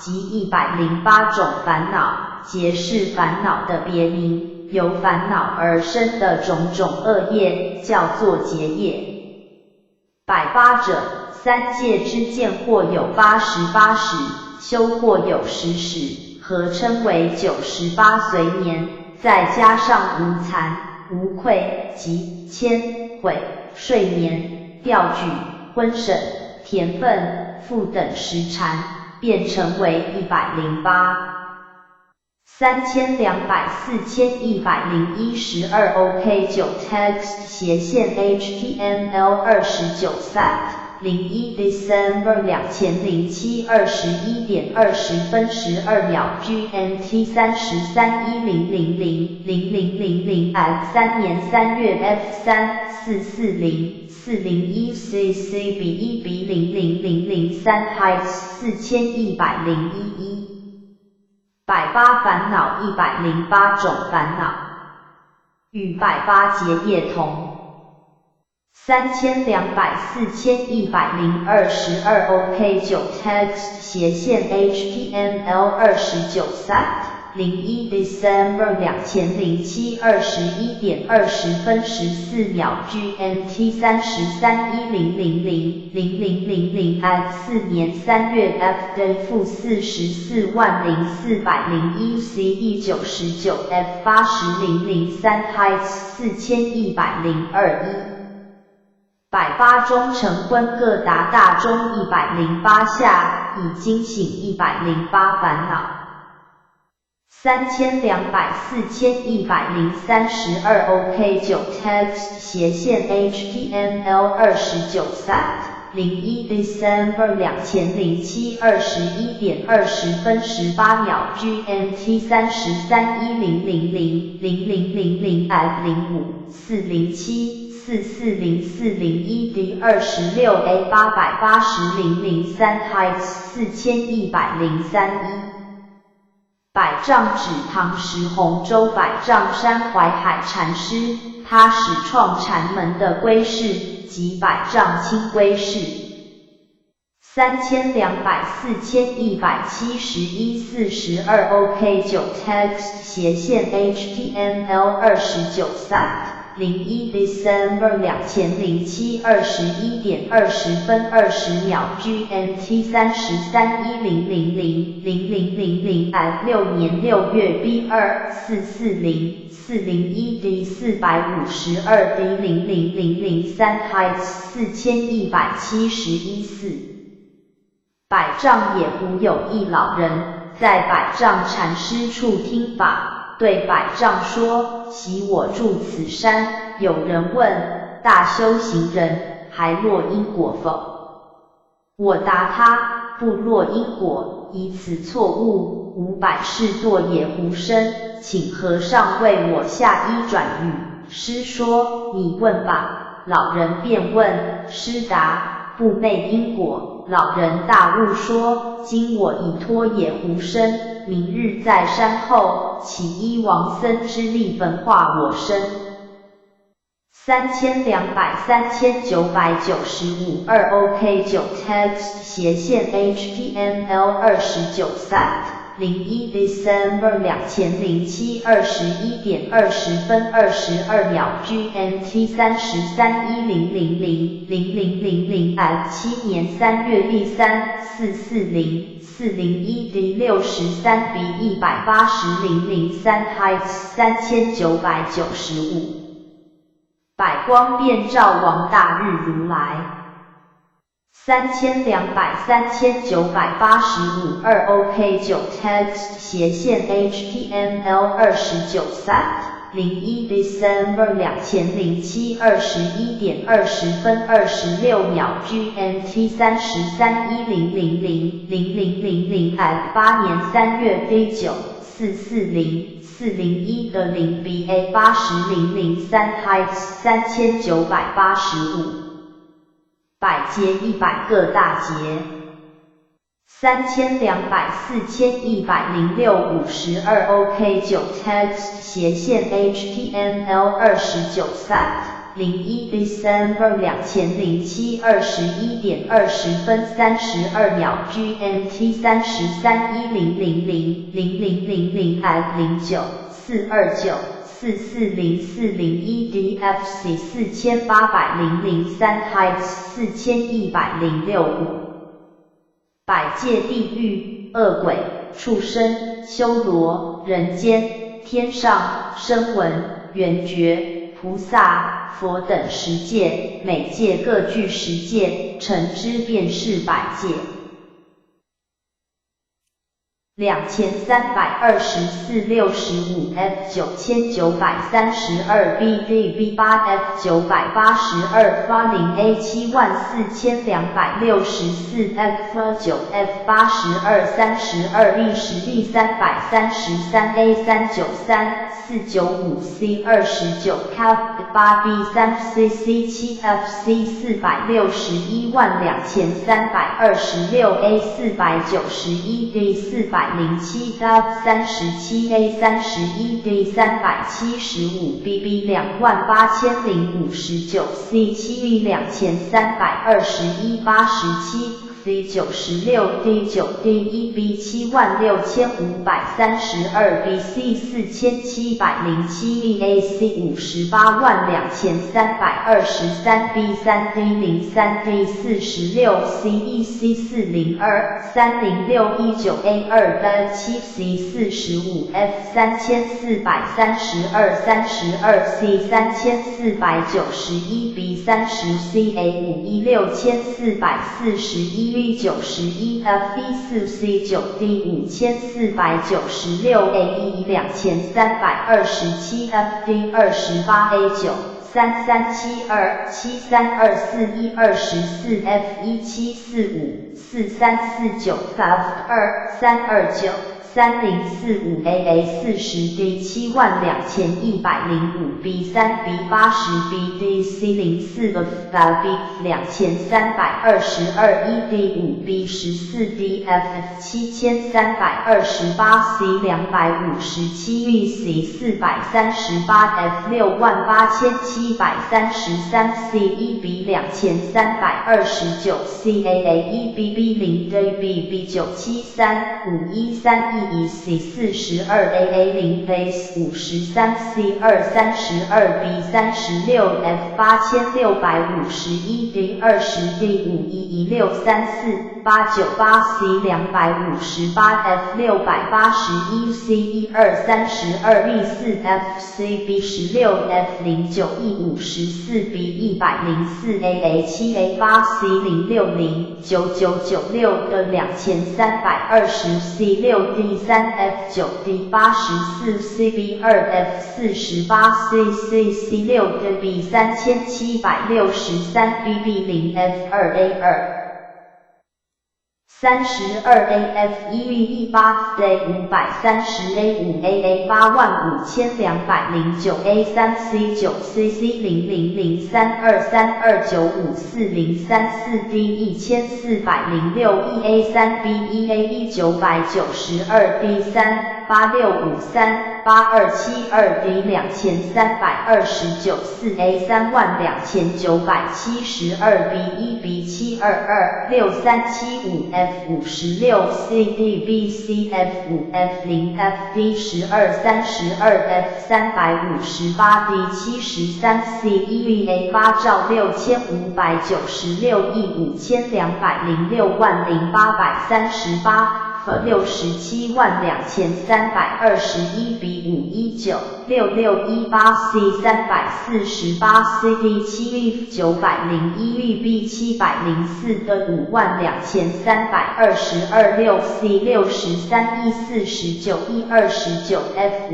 即108種煩惱，結是煩惱的別名，由煩惱而生的種種惡業，叫做結業。百八者，三界之見惑有88使，修惑有10使，合稱為98隨眠，再加上無慚、無愧、嫉、慳、悔、睡眠、掉舉、昏沈、田憊、覆等10纏，便成為108。3200 4101 12 OK 9 text 斜線 HTML 29 sat 01 December 2007 21点20分12秒 GMT 33 1000 0000 at 3年3月 F 3 440 401 CC B 1 B 00003 height 4101 一百八烦恼108种烦恼，与百八结业同。3200 4102 12 OK 9 text 斜线 HTML 29 site 01 December 2007 21点20分14秒 GMT 33 1000 0000 at 4年3月 F D -440401 CE 99 F 80003 height 4102 1百八中成昏各达大中108下，已经醒108烦恼。3200 4132 OK 9 text 斜线 HTML 29 site 01 December 2007 21点20分18秒 GMT 33 1000 0000 at 05 407 440401 D 26 A 880003 height 4103 1百丈指唐时洪州百丈山怀海禅师，他始创禅门的规式，即百丈清规式。3200 4171 42 OK 9 text 斜线 HTML 29 site 01 December 2007 21点20分20秒 GMT 33 1000 0000 at 6年6月 B 2 440 401 D 452 D 00003 height 4171 4百丈野狐有一老人，在百丈禅师处听法，对百丈说：“昔我住此山，有人问大修行人还落因果否？我答他不落因果，以此错误，吾百世堕野狐身，请和尚为我下一转语。”师说：“你问吧。”老人便问，师答：“不昧因果。”老人大悟说：“今我已脱野狐身，明日在山后，岂依王僧之力焚化我身？”3200 3995 2 OK 9 text 斜线 HTML 29 site 01 December 2007 21点20分22秒 GMT 33 1000 0000 at 7年3月 B 3 440 401 D 63 B 180003 height 3995百光遍照王大日如来。3200 3985 2 OK 9 text 斜线 HTML 29 site 01 December 2007 21点20分26秒 GMT 33 1000 0000 at 8年3月 D 9 440 401 的0 BA 80003 height 3985百劫100个大劫，3200 4106 52 OK 9 text 斜线 HTML 29 site 01 December 2007 21点20分32秒 GMT 33 1000 0000 at 09 429 440401 DFC 480003 height 4106 5百界地狱、饿鬼、畜生、修罗、人间、天上、声闻、缘觉、菩萨、佛等十界，每界各具十界，成之便是百界。232465 F 9932 B D B 8 F 982 发0 A 74264 F 9 F 82 32 E 10 E 333 A 393 495 C 29 K 8 B 3 C C 7 F C 4612326 A 491 D 407 F 37 A 31 D 375 B B 28059 C 7 E 2321 87 C 96 D 9 D 1 B 76532 B C 4707 E A C 582323 B 3 D 03 D 46 C E C 402 30619 A 2 D 7 C 45 F 3432 32 C 3491 B 30 C A 5 E 6441 E 91 F E 4 C 9 D 5496 A 1 2327 F D 28 A 9 3372 73241 24 F 1745 4349 F 2 329 3045 A A 40 D 72105 B 3 B 80 B D C 04 F B 2322 E D 5 B 14 D F F 7328 C 257 E C 438 F 68733 C 1 B 2329 C A A 1 B B 0 D B B 973 513 E E C 42 A A 0 base 53 C 2 32 B 36 F 8651 D 20 D 511634 898 C 258 F 681 C 1 2 32 E 4 F C B 16 F 09 E 54 B 104 A A 7 A 8 C 060 9996的2320 C 6 D 3 F 9 D 84 C B 2 F 48 C C C 6 D B 3763 B B 0 F 2 A 2 32 A F 1 E 8 D 530 A 5 A A 85209 A 3 C 9 C C 0 0 0 3 2 3 2 9 5 4 0 3 4 D 1406 E A 3 B 1 A 1 992 D 3 8653 8272 D 2329 4 A 32972 B 1 B 722 6375 F 56 C D B C F 5 F 0 F D 12 32 F 358 D 73 C 1 A 8兆6596億52060838和672321 B 519 6618 C 348 C D 7 E 901 E B 704的52322 6 C 63 E 49 E 29 F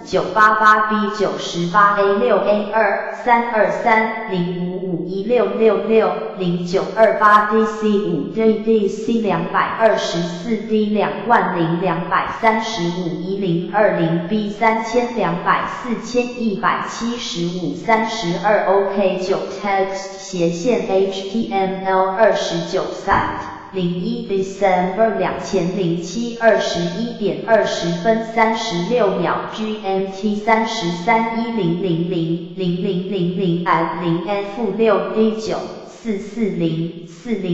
5445 A 0 B A 635 988 B 98 A 6 A 2 323 055 1666 0928 D C 5 D D C 224 D 20235 1020 B 3200 4175 32 OK 9 Text 斜線 HTML 29 Site 01 December 2007 21点20分36秒 GMT 33 1000 0000 F 0 F 6 D 9 440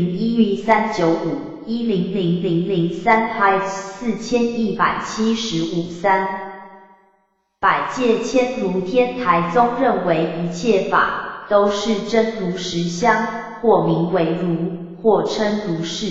401 1395 100003 Height 4175 3百界千如天台宗認為一切法都是真如實相，或名為如，或稱如是。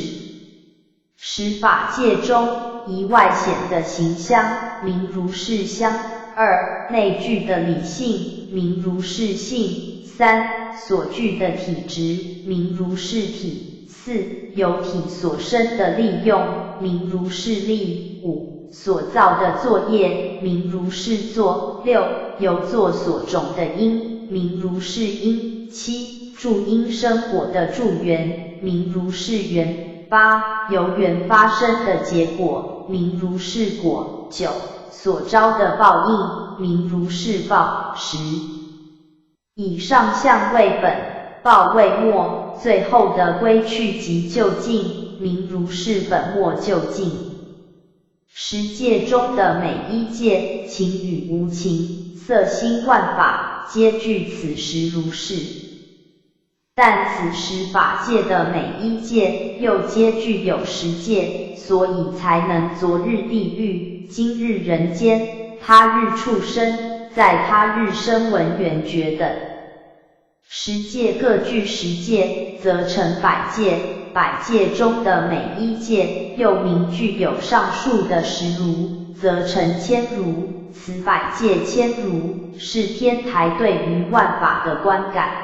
十法界中，一外顯的形相，名如是相；二內具的理性，名如是性；三所具的體質，名如是體；四四、由體所生的力用，名如是力；五、所造的作業，名如是作；六、由作所種的因，名如是因；七、助因生果的助緣，名如是緣；八、由緣發生的結果，名如是果；九、所招的報應，名如是報；十、以上相為本，報為末，最後的歸去即究竟，名如是本末究竟。十界中的每一界，情與無情，色心萬法，皆具此十如是。但此十法界的每一界，又皆具有十界，所以才能昨日地獄，今日人間，他日畜生，再他日聲聞緣覺等。十界各具十界，則成百界。百界中的每一界，又名具有上述的十如，則成千如。此百界千如，是天台對於萬法的觀感。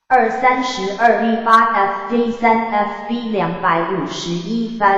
232 V 8 F D 3 F B 251 5 9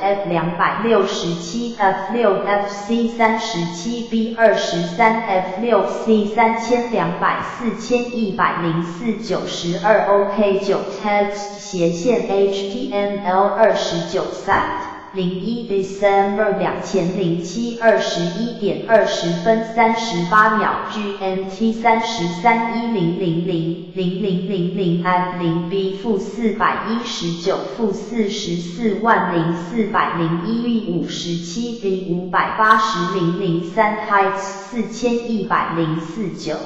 F 267 F 6 F C 37 B 23 F 6 C 3200 4104 92 OK 9 Text 斜線 HTML 29 Site 01 December 2007 21点20分38秒 GMT 33 1000 0000 F 0 B -419 -440401 57 D 580003 Heights 4104 9。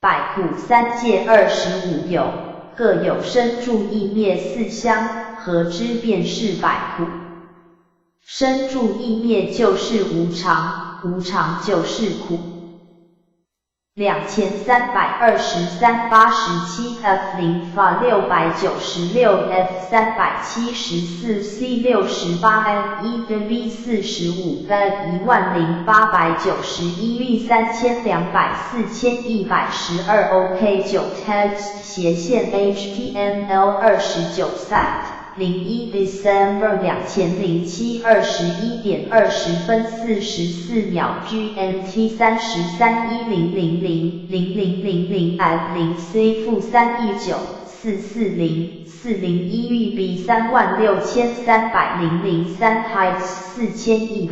百苦三界25有，各有生住異滅四相，合之便是百苦。生住異滅就是無常，無常就是苦。2323 87 F 0 F 696 F 374 C 68 F 1 V 45 F 10891 V 3200 4112 OK 9 Text 斜線 HTML 29 Site 01 December 2007 21点20分44秒 GMT 33 1000 0000 F 0 C -319 440 401 V B 36300 03 Heights 4101。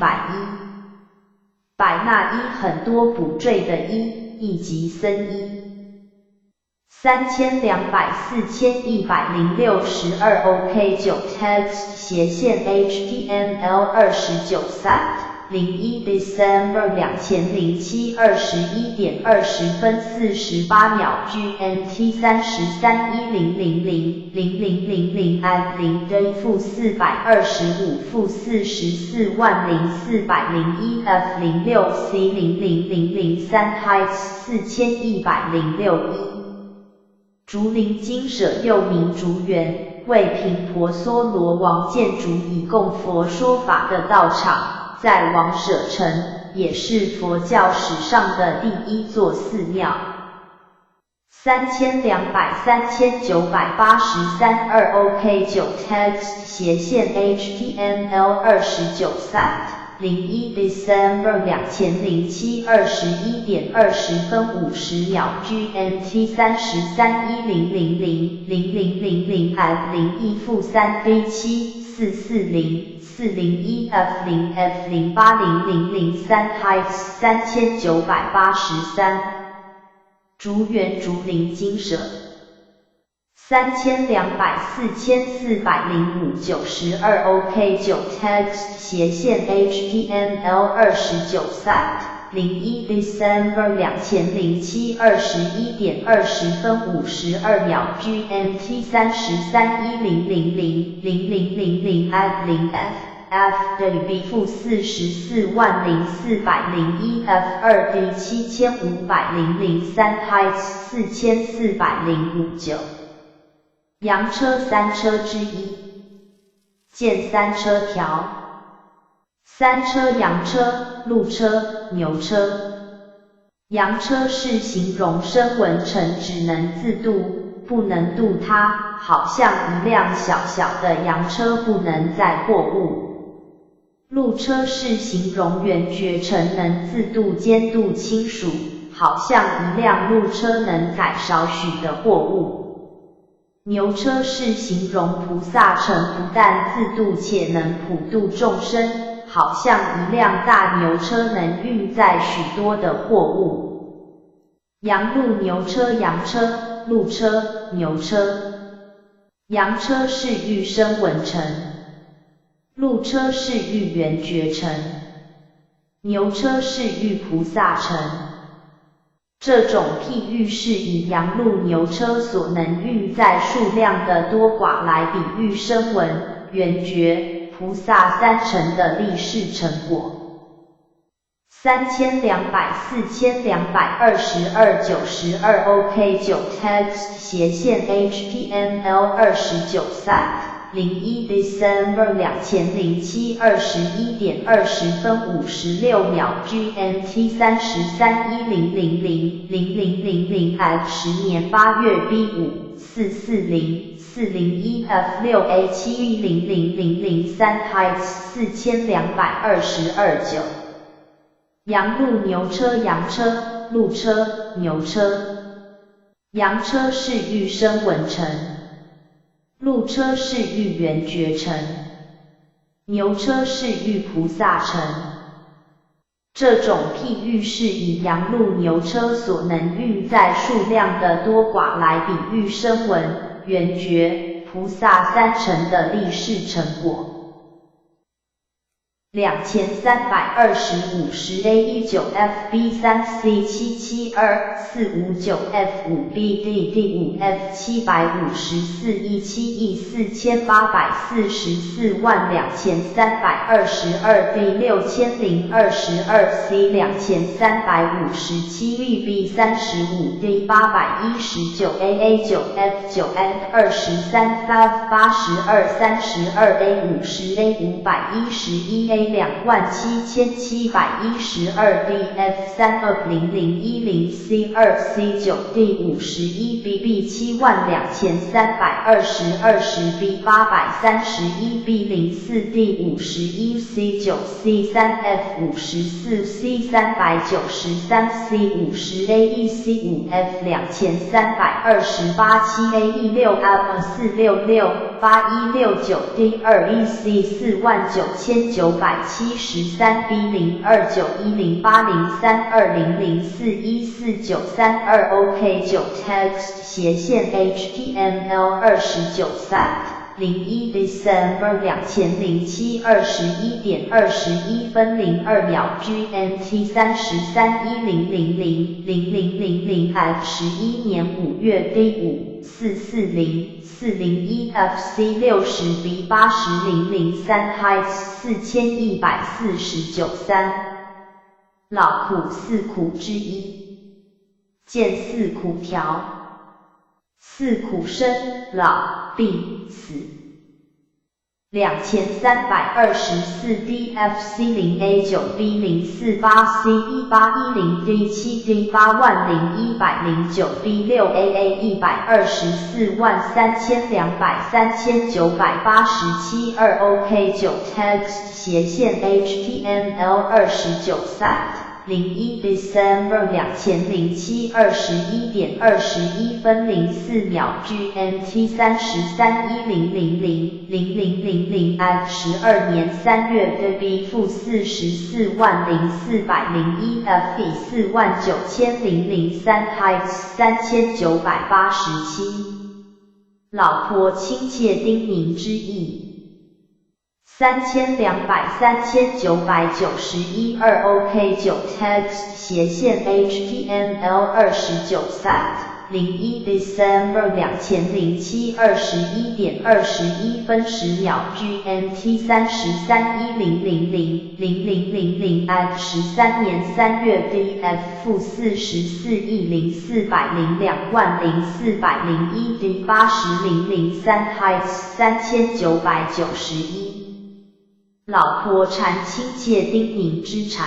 百衲衣很多補綴的衣，亦即僧衣。3200 4106 12 OK 9 Text 斜線 HTML 29 Site 01 December 2007 21点20分48秒 GMT 33 1000 0000 F 0 D -425 -440401 F 06 C 00003 Heights 4106 1。竹林精舍又名竹園，為頻婆娑羅王建築以供佛說法的道場，在王舍城，也是佛教史上的第一座寺廟。3200 3983 2 OK 9 Text 斜線 HTML 29 Site 01 December 2007 21点20分50秒 GMT 33 1000 0000 F 0 E -3 V 7 440 401 F 0 F 0 80003 Heights 3983。竹園竹林精舍。3200 4405 92 OK 9 Text 斜線 HTML 29 Site 01 December 2007 21点20分52秒 GMT 33 1000 0000 F 0 F F 等于 B -440401 F 2 D 7500 03 Heights 4405 9。羊車三車之一，見三車條。三車羊車、鹿車、牛車。羊車是形容聲聞乘只能自度，不能度他。好像一輛小小的羊車不能載貨物。鹿車是形容緣覺乘能自度兼度親屬，好像一輛鹿車能載少許的貨物。牛車是形容菩薩乘不但自度且能普度眾生，好像一輛大牛車能運載許多的貨物。羊鹿牛車羊車、鹿車、牛車。羊車是喻聲聞乘，鹿車是喻緣覺乘，牛車是喻菩薩乘。這種譬喻是以羊鹿牛車所能運載數量的多寡來比喻聲聞、緣覺、菩薩三乘的利事成果。3200422292 OK 9 text 斜線 HTML 29 site 01 December 2007 21點20分56秒 GMT 33 1000 0000 F 10年8月 B 5 440 401 F 6 A 7 0 0 0 3 Heights 4222 9羊鹿牛車羊車、鹿車、牛車。羊車是喻聲聞乘，鹿車是喻緣覺乘，牛車是喻菩薩乘。這種譬喻是以羊鹿牛車所能運載數量的多寡來比喻聲聞、緣覺、菩薩三乘的利事成果。2325 10 A 1 9 F B 3 C 7 7 2 4 5 9 F 5 B D D 5 F 754 E 7 E 48442322 D 6022 C 2357 E B 35 D 819 A A 9 F 9 F 23 F 82 32 A 50 A 511 A 27712 D F 3 2 0 0 1 0 C 2 C 9 D 51 B B 72322 10 B 831 B 04 D 51 C 9 C 3 F 54 C 393 C 50 A 1 C 5 F 2328 7 A 1 6 F 466 8169 D 2 E C 49973 B 0 2 9 1 0 8 0 3 2 0 0 4 1 4 9 3 2 OK 9 Text 斜線 HTML 29 Site 01 December 2007 21點21分02秒 GMT 33 1000 0000 F 11年5月 D 5 440 401 FC 60 B 80003 Heights 4149 3老苦四苦之一，見四苦條，四苦生老病死。2324 DFC 0 A 9 B 0 4 8 C 1810 D 7 D 80109 B 6 AA 1243200 3987 2 OK 9 Text 斜線 HTML 29 Site 01 December 2007 21點21分04秒 GMT 33 1000 0000 F 12年3月的 B -440401 F E 49003 Heights 3987。老婆親切叮嚀之意。3200 3991 2 OK 9 Text 斜線 HTML 29 Site 01 December 2007 21點21分10秒 GMT 33 1000 0000 F 13年3月 DF -44亿04020401 D 80003 Heights 3991。老婆禪親切叮嚀之禪。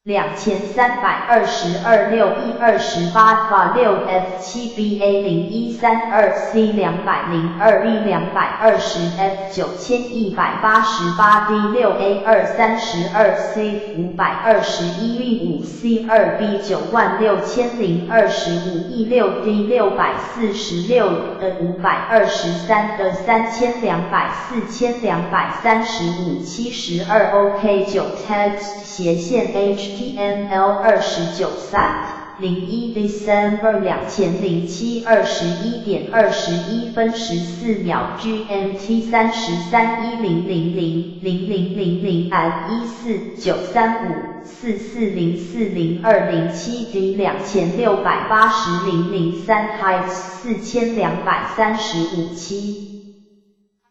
2322六 E 28 F 6 F 7 B A 0132 C 202 E 220 F 9188 D 6 A 2 32 C 521 E 5 C 2 B 96025 E 6 D 646 的523的3200 4235 72 OK 9 text 斜線 HTML 29 sat 01 December 2007 21點21分14秒 GMT 3310000000 at 14935 44040207 D 2680 003 height 4235 7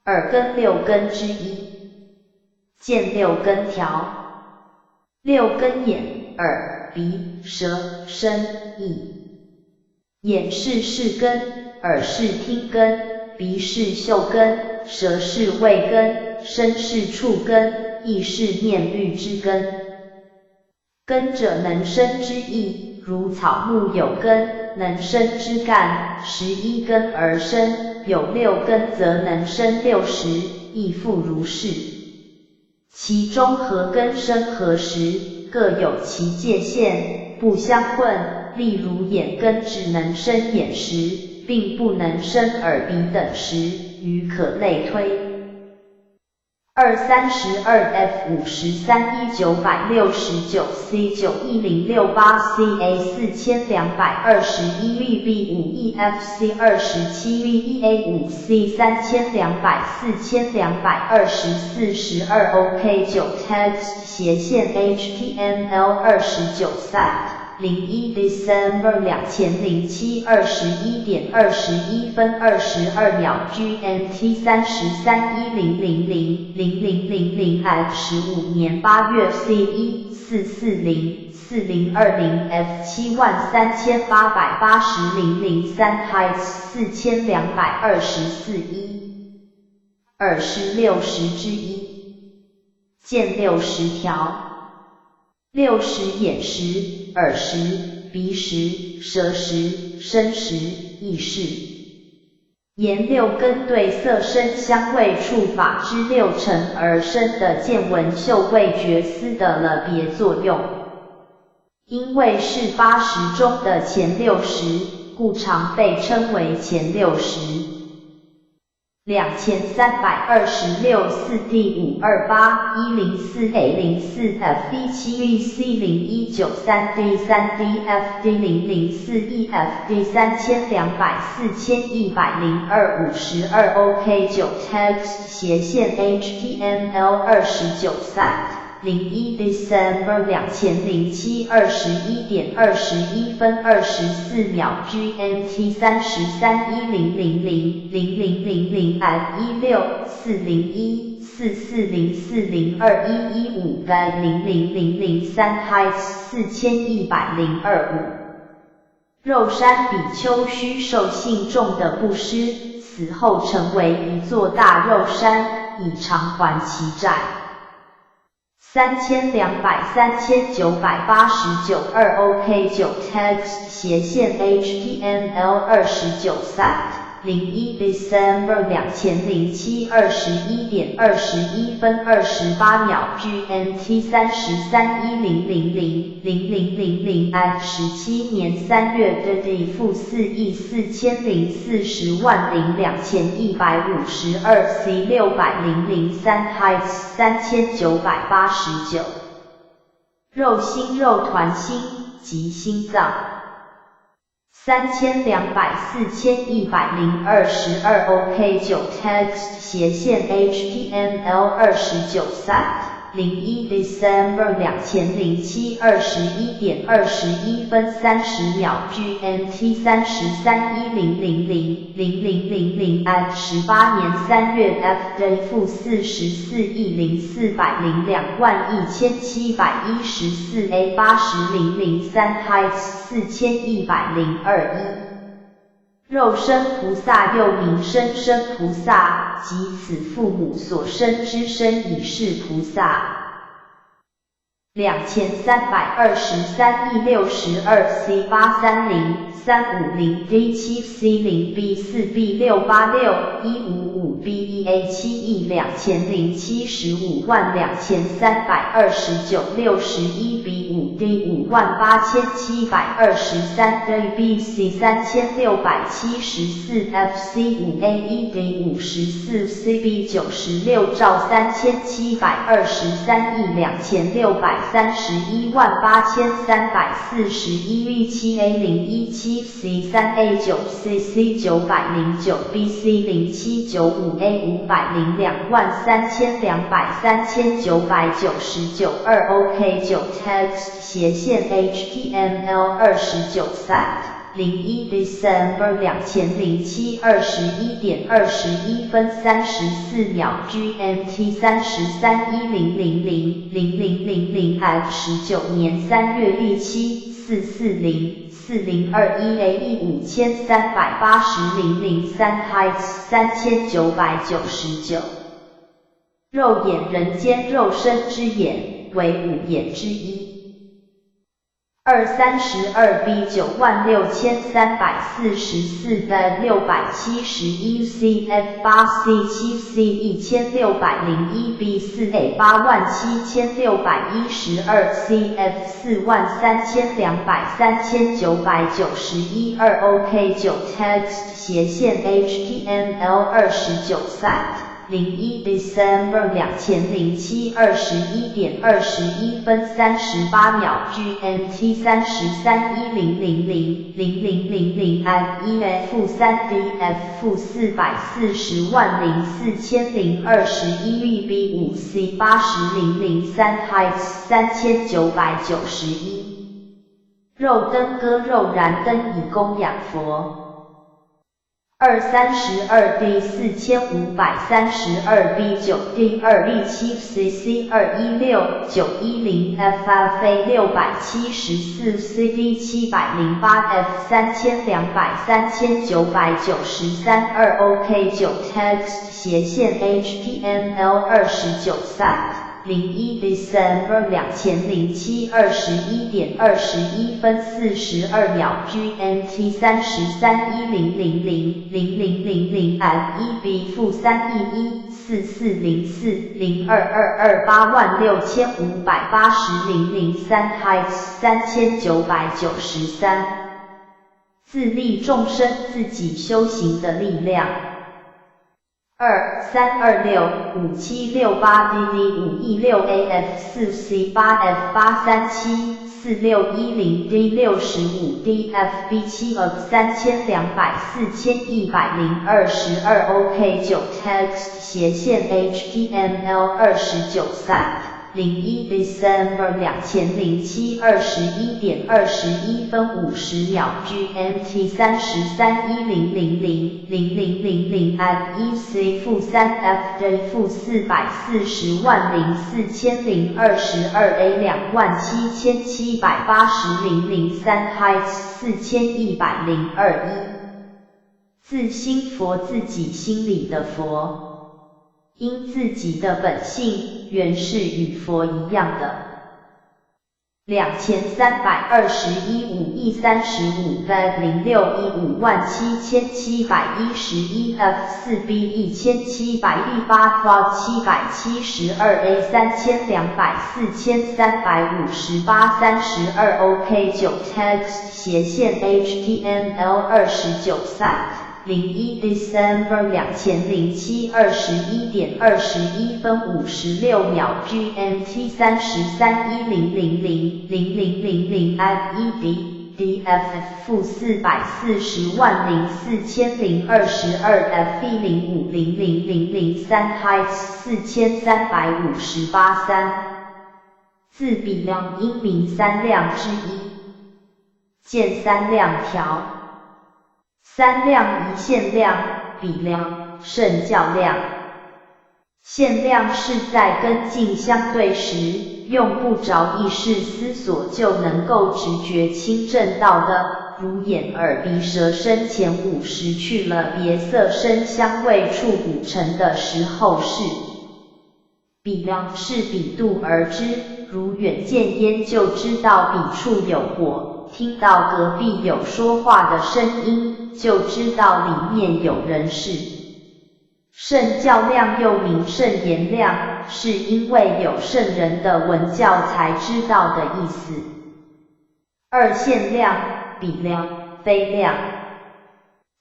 耳根六根之一，見六根條。六根眼、耳、鼻、舌、身、意。眼是視根，耳是聽根，鼻是嗅根，舌是味根，身是觸根，意是念慮之根。根者能生之意，如草木有根，能生枝幹，十一根而生，有六根則能生六識，亦復如是。其中何根生何識，各有其界限，不相混。例如眼根只能生眼識，並不能生耳鼻等識，與可類推。二32 F 53 E 969 C 91068 C A 4221 E B 5 E F C 27 V E A 5 C 3200 4224 12 OK 9 text 斜線 HTML 29 sat 01 December 2007 21點21分22秒 GMT 331000 0000 at 15年8月 C 1 440 4020 F 73880 003 height 4224 一耳是六識之一，見六識條。六識眼識、耳識、鼻識、舌識、身識、意識。言六根對色聲香味觸法之六塵而生的見聞嗅味覺思的了別作用。因為是八識中的前六識，故常被稱為前六識。2326四 D 528 104 A 04 F 1 7 E C 0193 D 3 D F D 004 E F D 3200 4102 52 OK 9 text 斜線 HTML 29 sat 01 December 2007 21點21分24秒 GMT 331000 0000 at 16401 44040215 V 00003 height 4102 5肉山比丘須受信眾的布施，死後成為一座大肉山，以償還其債。3200 3989 2 OK 9 text 斜線 HTML 29 sat 01 December 2007 21點21分28秒 GMT 331000 0000 at 17年3月的 D 負4億4040万零2152 C 6003 height 3989。肉心肉團心即心臟。3200 4102 12 OK 9 text 斜線 HTML 29 sat 01 December 2007 21點21分30秒 GMT 331000 0000 at 18年3月 F D 負44億零402萬1714 A 80003 height 4102 一肉身菩薩又名生身菩薩，即此父母所生之身已是菩薩。2323 E 62 C 830350 D 7 C 0 B 4 B 686155 B 1 A 7 E 20752329 61 B 5 D 58723 D B C 3674 F C 5 A 1 D 54 C B 96兆3723亿263183418341 V 7 A 0 1 7 C 3 A 9 C C 909 B C 0795 A 5023200 3999 2 OK 9 Text 斜线 HTML 29 Cite 01 December 2007 21点21分34秒 GMT 3310000000 F 19年3月17 4404021 A E 5380 003 Heights 3999。肉眼，人間肉身之眼，為五眼之一。二32 B 96344 V 671 C F 8 C 7 C 1601 B 4 A 87612 C F 43200 3991 2 OK 9 Text 斜線 HTML 29 Cite 01 December 2007 21点21分38秒 GMT 3310000000 F 1 F 3 D F 负4404021 E B 5 C 80003 Heights 3991。肉灯割肉，燃灯以供養佛。二32 D 4532 B 9 D 2 E 7 C C 216910 F F A 674 C D 708 F 3200 3993 2 OK 9 Text 斜線 HTML 29 Cite 01 December 2007 21点21分42秒 GMT 3310000000 F 1 B 负3 E 1 44040222 86580 003 Heights 3993。自利眾生，自己修行的力量。23265768 D D 5 E 6 A F 4 C 8 F 8374610 D 65 D F B 7 of 3200 4100 22 OK 9 Text 斜線 HTML 29 Cite 01 December 2007 21点21分50秒 GMT 3310000000 F 1 C 负3 F D 负4404022 A 27780 003 Heights 4102 1。自心佛，自己心裡的佛。因自己的本性原是與佛一樣的。2321 5 E 35 V 06 E 57711 F 4 B 1700 E 8 F 772 A 3200 4358 32 OK 9 Text 斜線 HTML 29 Cite 01 December 2007 21点21分56秒 GMT 3310000000 F 1 D D F F 负4404022 F E 0500003 Heights 4358 3。自比量，因明三量之一。見三量條。三量，一現量、比量、聖教量。現量是在跟境相對時，用不着意識思索就能夠直覺親證到的，如眼耳鼻舌身前五識去了別色聲香味觸五塵的時候是。比量是比度而知，如远见烟就知道彼处有火，听到隔壁有说话的声音，就知道裡面有人事。圣教量又名圣言量，是因為有聖人的聞教才知道的意思。二現量、比量、非量。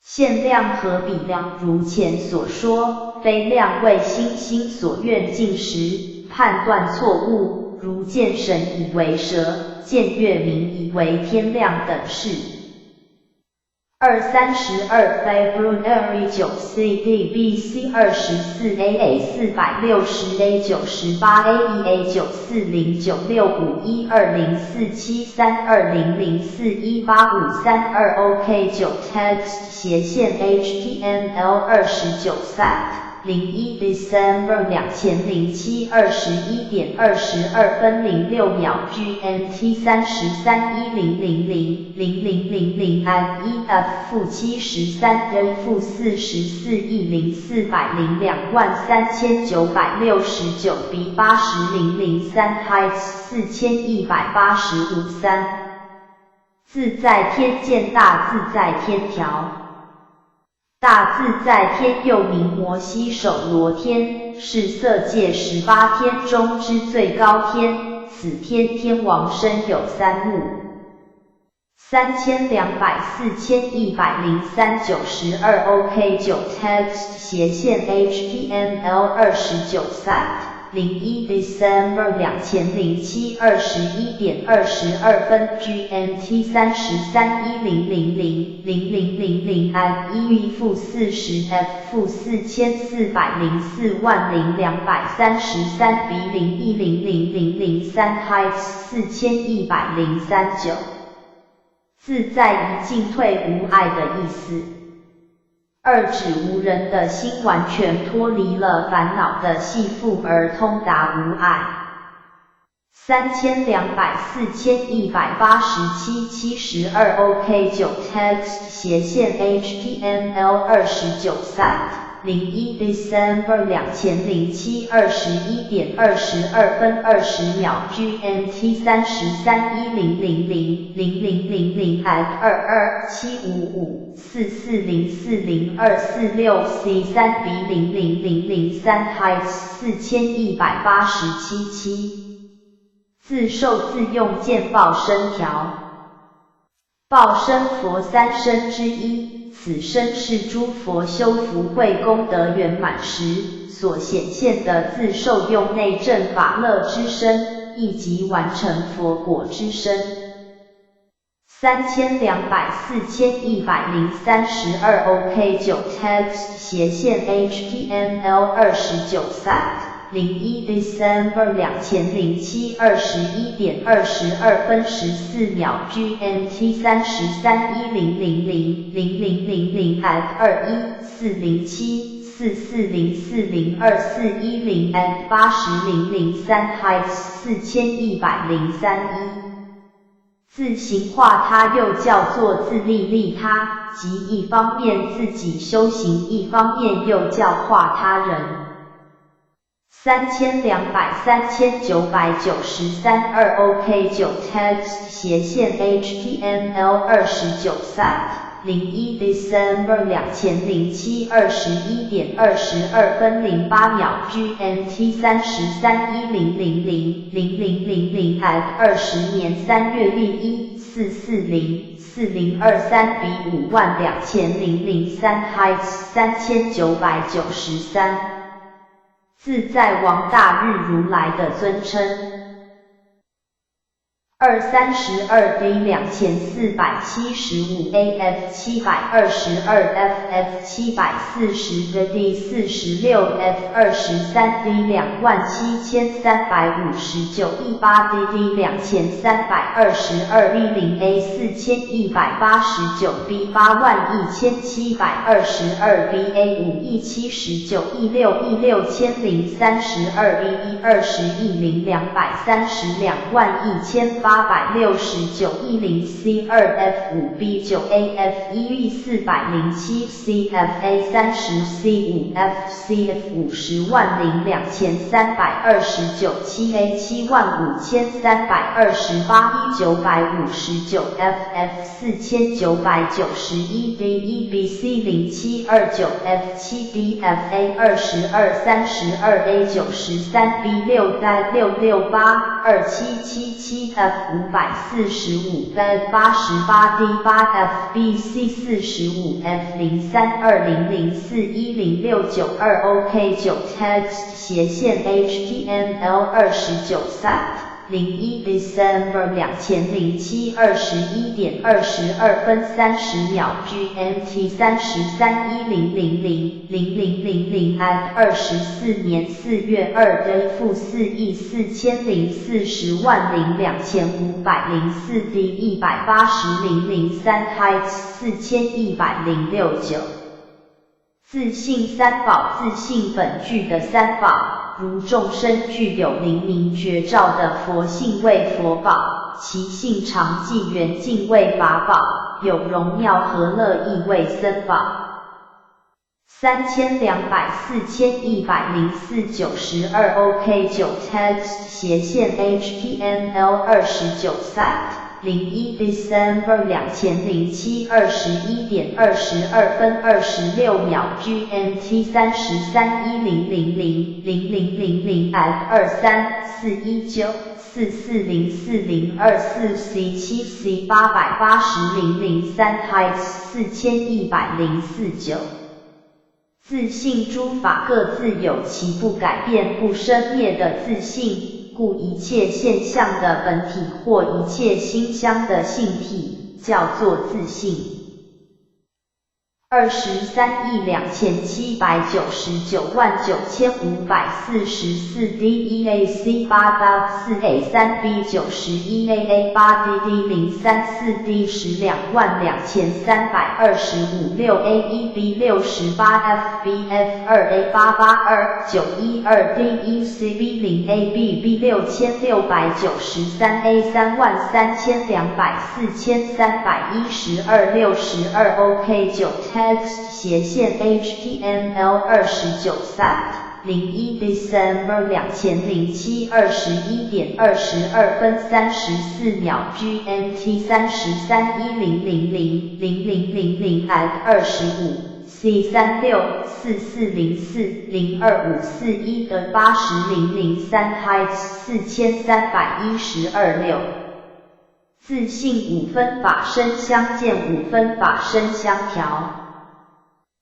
現量和比量如前所說，非量為心心所願境時，判斷錯誤，如見神以為蛇，見月明以為天亮等事。232 February 9 CDBC 24 AA 460 A 98 AEA 94096512047320041853 2 OK 9 Text 斜線 HTML 29 Sat 01 December 2007 21點22分06秒 GMT 33 1000 0000 and EF -73 D -44亿04023969 B 80003 Height 4185 3自在天見大自在天條。大自在天又名摩醯首羅天，是色界18天中之最高天。此天天王身有三目。3200 4103 92 OK 9 Text 斜線 HTML 29 Sat 01 December 2007 21點22分 GMT 33 1000 0000 and E -40 F -44040233 B 0100003 Height 4103 9自在一進退無礙的意思。二指無人的心完全脫離了煩惱的繫縛而通達無礙。3200 4187 72 OK 9 Text 斜線 HTML 29 Sat 01 December 2007 21點22分20秒 GMT 33 1000 0000 and 22 755 440 40246 C 3 B 00003 Height 4187 7自受自用見報身條，報身佛三身之一，此身是諸佛修福慧功德圓滿時所顯現的自受用內證法樂之身，亦即完成佛果之身。3200 4103 12 OK 9 Text 斜線 HTML 29 Sat 01 December 2007 21點22分14秒 GMT 33 1000 0000 and 21 407 440 402 410 and 80003 Height 4103 1自行化他又叫做自利利他，即一方面自己修行，一方面又教化他人。3200 3993 2 OK 9 Text 斜線 HTML 29 Sat 01 December 2007 21點22分08秒 GMT 33 1000 0000 and 20年3月1 440 4023 B 52003 Height 3993自在王大日如來的尊稱。232 D 2475 AF 722 FF 740 D 46 F 23 D 27359 E 8 D D 2322 E 0 A 4189 B 81722 B A 5 E 79 E 6 E 6032 E 1 20 E 0 232 869 E 0 C 2 F 5 B 9 A F 1 E 407 C F A 30 C 5 F C F 502329 7 A 75328 E 959 F F 4991 D 1 B C 0729 F 7 D F A 22 32 A 93 B 6 D 668 2777 F 545 B 88 D 8 F B C 45 F 0320041069 2 OK 9 Text 斜線 HTML 29 Site 01 December 2007 21點22分30秒 GMT 33 1000 0000 at 24年4月2 day -4億40402504 D 180 003 height 4106 9。自性三寶，自性本具的三寶，如眾生具有靈明覺照的佛性為佛寶，其性常寂圓淨為法寶，有榮妙和樂亦為僧寶。3200 4104 92 OK 9 Text 斜線 HTML 29 Site 01 December 2007 21點22分26秒 GMT 33 1000 0000 at 23 419 4404024 C 7 C 880 003 height 4104 9。自性諸法各自有其不改變不生滅的自性，故一切現象的本體或一切心相的性體，叫做自性。23億27999544 D 1 A C 8 F 4 A 3 B 91 A A 8 D D 034 D 10 22325 6 A 1 B 68 F B F 2 A 882 912 D 1 C B 0 A B B 6693 A 33200 4312 62 OK 9 Text 斜線 HTML 29 Site 01 December 2007 21點22分34秒 GMT 33 1000 0000 at 25 C 36 4404 02541的80 003 height 4312 6。自性五分法身相見，五分法身相調。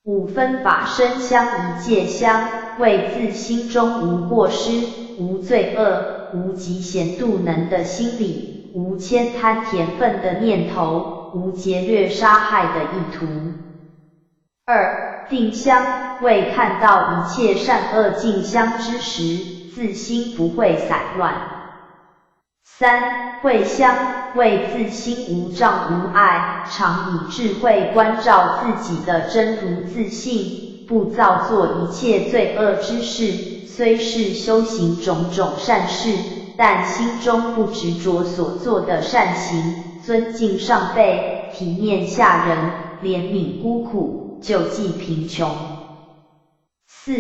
五分法身相一界相，為自心中無過失、無罪惡、無嫉賢妒能的心理，無慳貪甜忿的念頭，無劫掠殺害的意圖。二定相，為看到一切善惡鏡相之時，自心不會散亂。三慧相，為自心無障無礙，常以智慧觀照自己的真如自性，不造作一切罪惡之事。雖是修行種種善事，但心中不執着所做的善行，尊敬上輩，體面下人，憐憫孤苦，救濟貧窮。四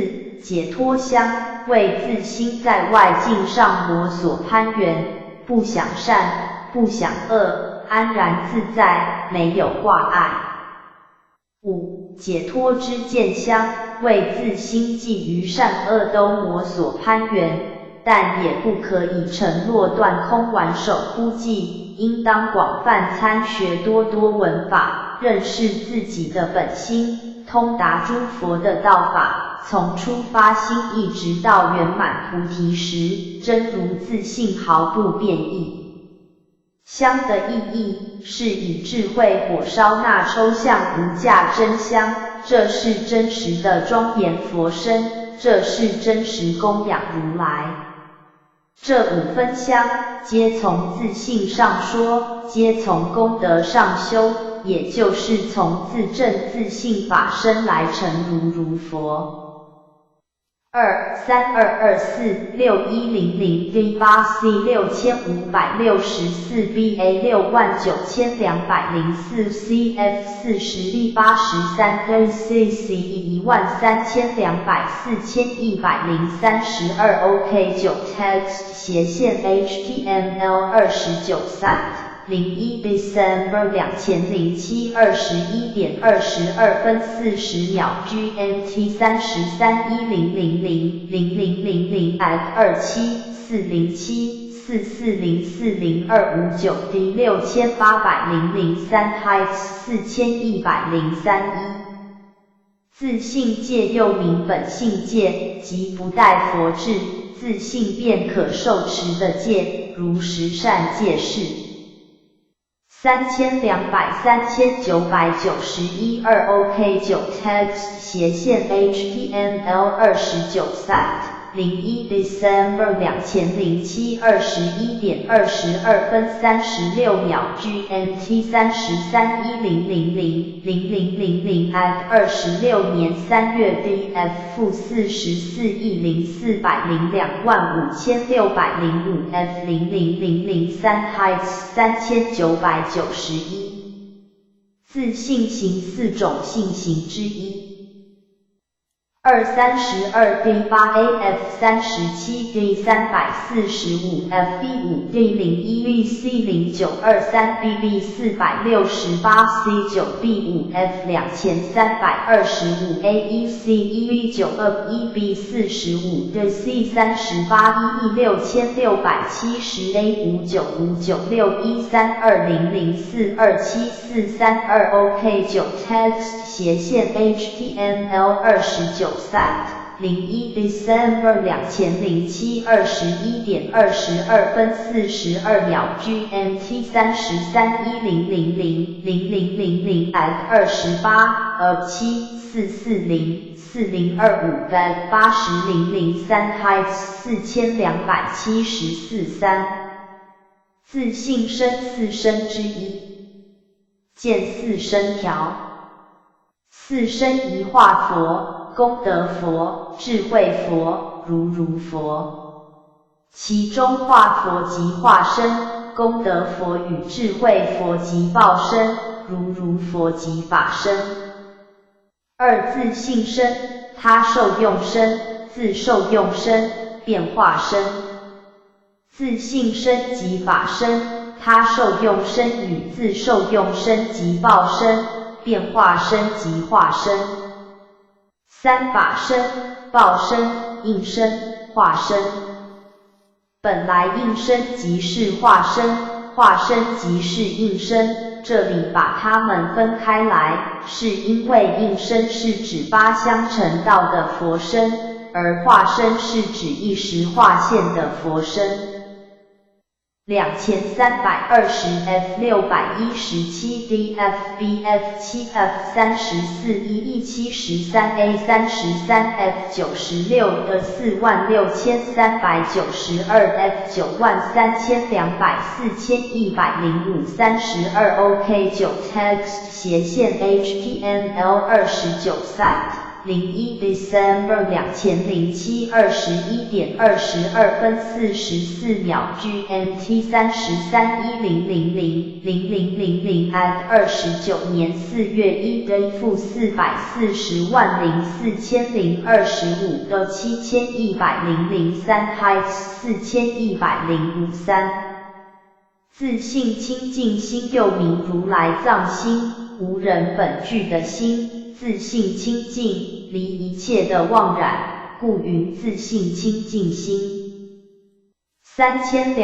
解脫相，為自心在外境上無所攀緣，不想善，不想惡，安然自在，沒有掛礙。五解脫知見相，為自心既於善惡都無所攀緣，但也不可以沉落斷空頑守孤寂，應當廣泛參學，多多聞法，認識自己的本心，通達諸佛的道法。從初發心一直到圓滿菩提時，真如自性毫不變異。香的意義是以智慧火燒那抽象無價真香，這是真實的莊嚴佛身，這是真實供養如來。這五分香，皆從自性上說，皆從功德上修，也就是從自證自性法身來成如如佛。232246100 D 8 C 6564 BA 69204 CF 40 D 83 D C C 13200 4132 OK 9 text 斜線 HTML 29 cite 01 December 2007 21点22分40秒 GMT 3310000000 F 2740744040259 D 6800 03 Heights 4103 1。自性戒又名本性戒，即不待佛制，自性便可受持的戒，如十善戒是。3200 3991 2 OK 9 text 斜線 HTML 29 cite 01 December 2007 21点22分36秒 GMT 3310000000 F 26年3月 DF 负44亿04025605 F 00003 Heights 3991。自信行四種信行之一。232 D 8 A F 37 D 345 F B 5 D 01 V C 0923 B B 468 C 9 B 5 F 2325 A 1 C 1 V 9 2 1 B 45 D C 38 1 E 6670 A 595961320042743 OK 9 text 斜線 HTML 29 cite 01 December 2007 21点22分42秒 GMT 3310000000 F 28 7440 4025 F 80003 Heights 4274 3。自性身四身之一，見四身條。四身一化佛、功德佛、智慧佛、如如佛。其中化佛即化身，功德佛與智慧佛即報身，如如佛即法身。二自性身，他受用身，自受用身，變化身。自性身即法身，他受用身與自受用身即報身，變化身即化身。三法身、報身、應身、化身。本來應身即是化身，化身即是應身。這裡把它們分開來，是因為應身是指八相成道的佛身，而化身是指一時化現的佛身。2320 F 617 D F B F 7 F 34 E E 73 A 33 F 96的46392 F 93200 4105 32 OK 9 text 斜線 HTML 29 cite 01 December 2007 21点22分44秒 GMT 3310000000 F 29年4月1 D 负4404025的7100 03 Heights 4105 3。自性清淨心又名如來藏心，吾人本具的心，自性清淨，離一切的妄染，故云自性清淨心。3200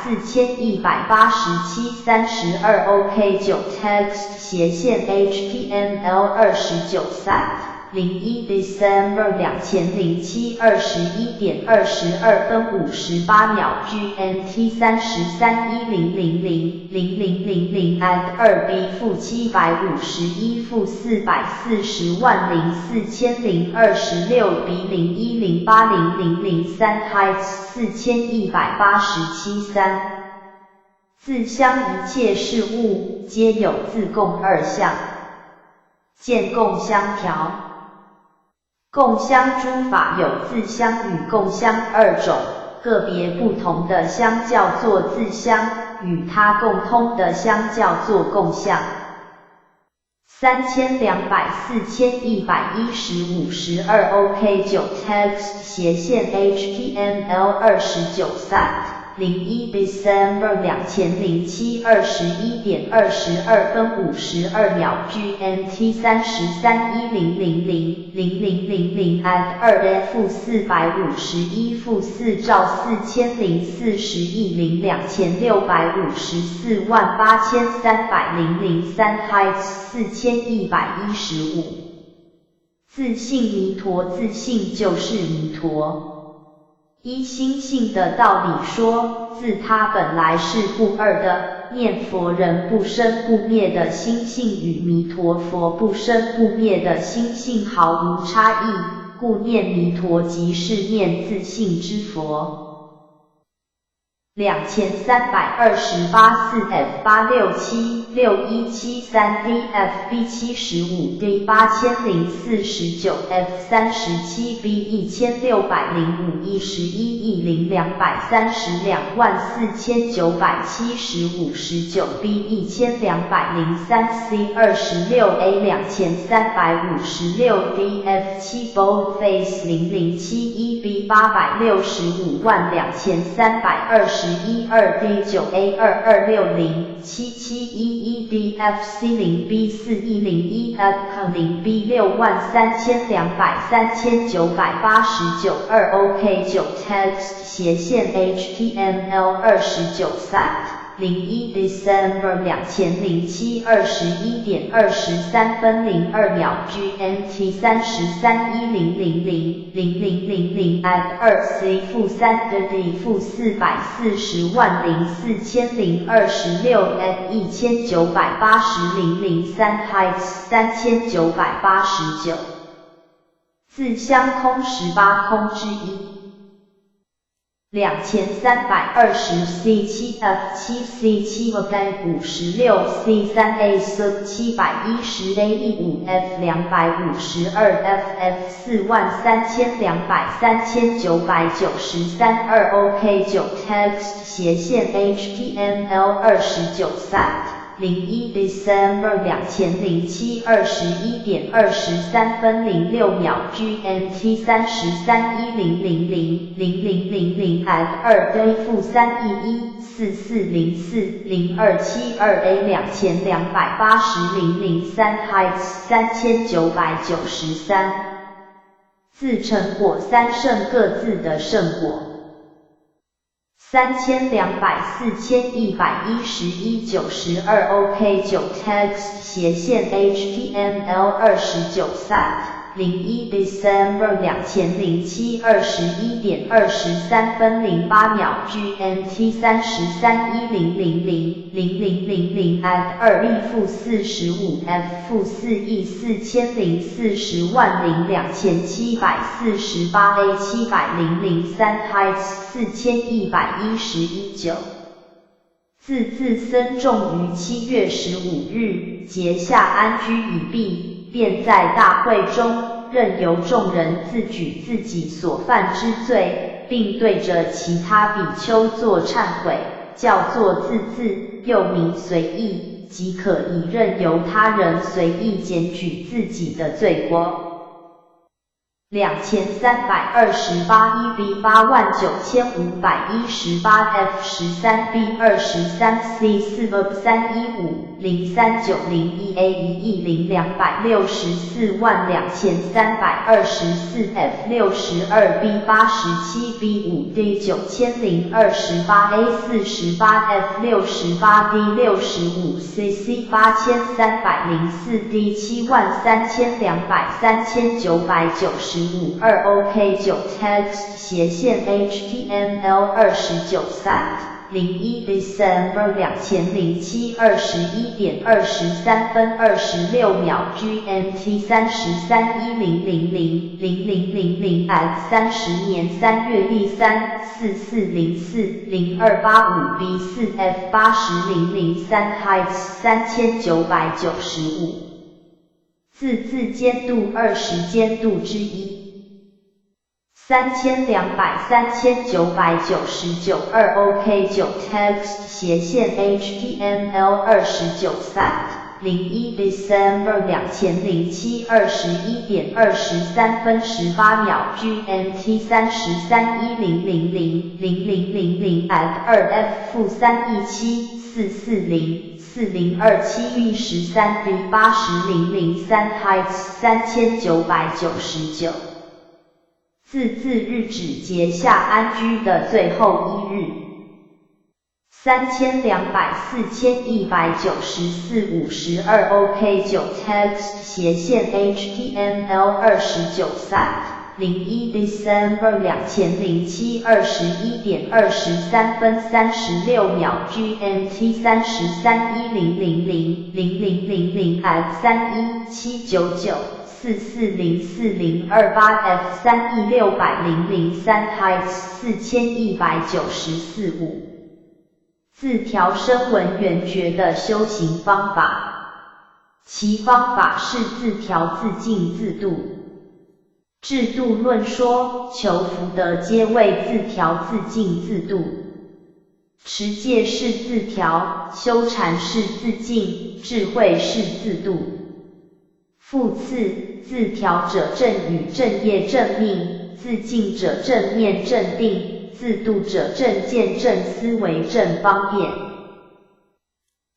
4187 32 OK 9 text 斜線 HTML 29 cite 01 December 2007 21点22分58秒 GMT 3310000000 F 2 B 负751负4404026 B 01080003 Heights 4187 3。自相一切事物皆有自共二相，見共相條。共相諸法有自相與共相二種，個別不同的相叫做自相，與他共通的相叫做共相。3200 4115 12 OK 9 text 斜線 HTML 29 site 01 December 2007 21點22分52秒 GMT 33 1000 0000 at 2 F 451負4兆4040億零2654萬8300 003 heights 4115。自性彌陀，自性就是彌陀。依心性的道理說，自他本來是不二的，念佛人不生不滅的心性與彌陀佛不生不滅的心性毫無差異，故念彌陀即是念自性之佛。2328四 F 8676173 D F B 75 D 8049 F 37 B 1605 11億零2324975 19 B 1203 C 26 A 2356 D F 7 Boldface 0071 B 8652321 2 D 9 A 22607711 D F C 0 B 4101 F 0 B 63203 3989 2 OK 9 Text 斜線 HTML 29 site 01 December 2007 21點23分02秒 GMT 33 1000 0000 at 2 C 負3的 D 負440萬04,026 at 1980 003 heights 3989。自相空18空之一。2320 C 7 F 7 C 7 A 56 C 3 A 4 710 A E 5 F 252 F F 43200 3993 2 OK 9 Text 斜線 HTML 29 site 01 December 2007 21點23分06秒 GMT 33 1000 0000 at 2 D 負3 E 1 4404 0272 A 2280 003 heights 3993。自成果三聖各自的聖果。3200 4111 92 OK 9 Text 斜線 HTML 29 site 01 December 2007 21點23分08秒 GMT 33 1000 0000 at 2 E 負45 F 負4億4040萬零2748 A 700 03 heights 4111 9。自自僧眾於7月15日結夏安居已畢，便在大會中任由眾人自舉自己所犯之罪，並對著其他比丘作懺悔，叫做自自，又名隨意，即可以任由他人隨意檢舉自己的罪過。2328 E B 89518 F 13 B 23 C 4 V 315 03901 A 1億零264萬2324 F 62 B 87 B 5 D 9028 A 48 F 68 D 65 C C 8304 D 73200 3995 2 OK 9 Text 斜線 HTML 29 site 01 December 2007 21點23分26秒 GMT 33 1000 0000 at 30年3月1 3 4404 0285 B 4 F 80 003 heights 3995。自自間度20間度之一。3200 3999 2 OK 9 text 斜線 HTML 29 site 01 December 2007 21點23分18秒 GMT 33 1000 0000 at 2 F -3 E 7 440 4027 E 13 D 80003 height 3999。自自日指结下安居的最后一日。3200 4194 52 OK 9 text 斜線 HTML 29 site 01 December 2007 21點23分36秒 GMT 33 1000 0000 at 3 1 799 4404028 F 3 E 600 03 height 4194 5。自調聲聞緣覺的修行方法，其方法是自調自淨自度。智度論說，求福德皆為自調自淨自度。持戒是自調，修禪是自淨，智慧是自度。復次，自調者正語正業正命，自淨者正念正定，自度者正見正思維正方便。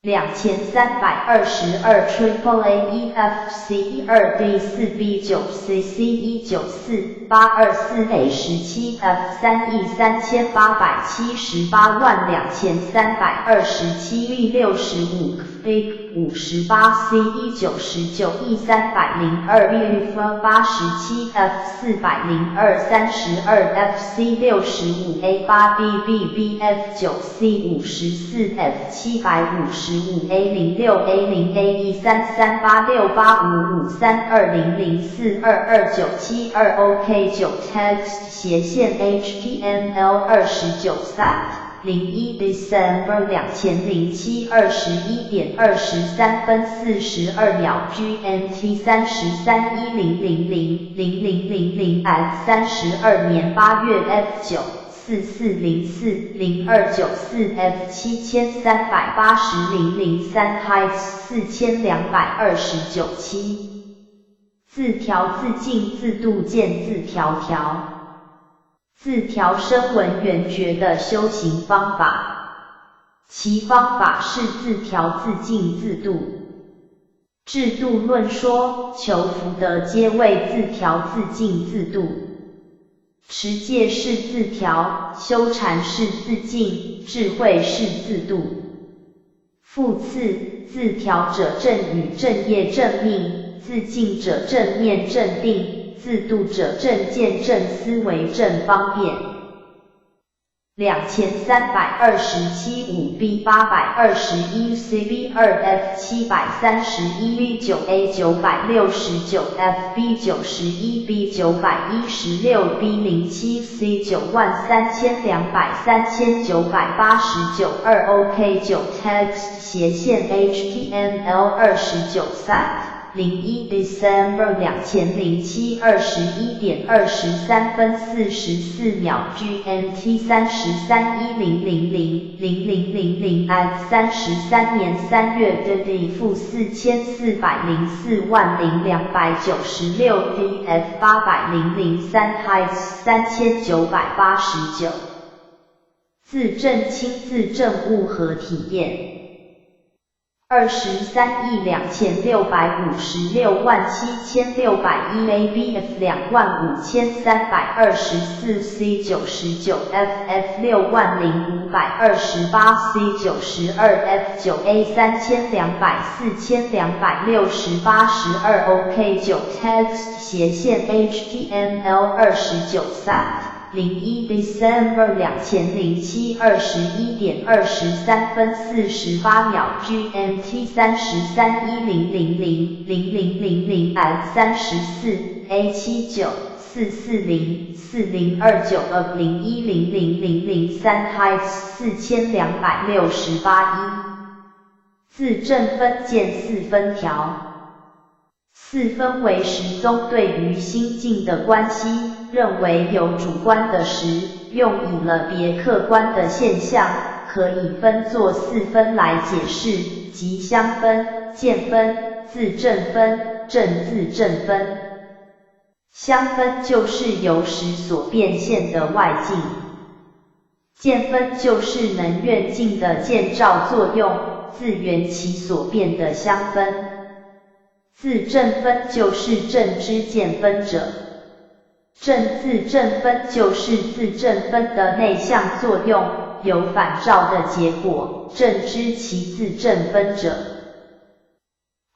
2322 Triple A E F C 2 D 4 B 9 C C 194 824 A 17 F 3 E 38782327 E 65 Big 58 C E 99 E 302 E F 87 F 402 32 F C 65 A 8 B B B F 9 C 54 F 755 A 06 A 0 A 1 3 3 8 6 8 5 5 3 2 0 0 4 2 2 9 7 2 OK 9 text 斜線 HTML 29 site 01 December 2007 21點23分42秒 GMT 33 1000 0000 at 32年8月 F 9 4404 0294 F 7380 003 height 4229 7。自調自淨自度見自調調。自調聲聞緣覺的修行方法，其方法是自調自淨自度。智度論說，求福德皆為自調自淨自度。持戒是自調，修禪是自淨，智慧是自度。復次，自調者正語正業正命，自淨者正念正定，自度者正見正思維正方便。2327 5 B 821 C B 2 F 731 V 9 A 969 F B 91 B 916 B 07 C 93200 3989 2 OK 9 text 斜線 HTML 29 site 01 December 2007 21點23分44秒 GMT 33 1000 0000 at 33年3月的 D -44040296 D F 8003 height 3989。自證親自證悟和體驗。23億26567601 A B F 25324 C 99 F F 60528 C 92 F 9 A 3200 4260 82 OK 9 text 斜線 HTML 29 site 01 December 2007 21點23分48秒 GMT 33 1000 0000 at 34 A 79 440 4029 of 0100003 height 4268 1。自證分見四分條。四分唯识宗对于心境的关系，认为有主观的识，用以了别客观的现象，可以分作四分来解释，即相分、见分、自证分、证自证分。相分就是由识所变现的外境，见分就是能缘境的见照作用，自缘其所变的相分。自证分就是证知见分者，证自证分就是自证分的内向作用，有反照的结果，证知其自证分者。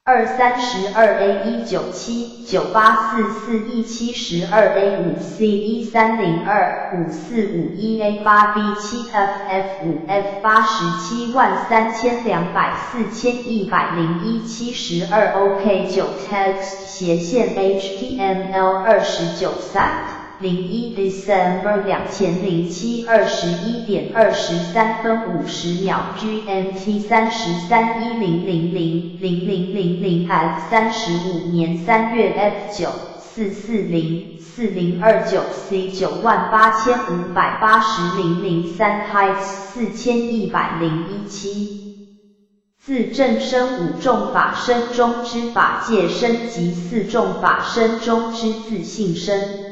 232 A 1979844 72 A 5 C 13025451 A 8 B 7 F F 5 F 873200 4101 72 OK 9 Text 斜線 HTML 29 Sat 01 December 2007 21点23分50秒 GMT 3310000000 at 35年3月 F 9 440 4029 C 98580 003 Heights 4101 7自证身五众法身中之法界身及四众法身中之自性身。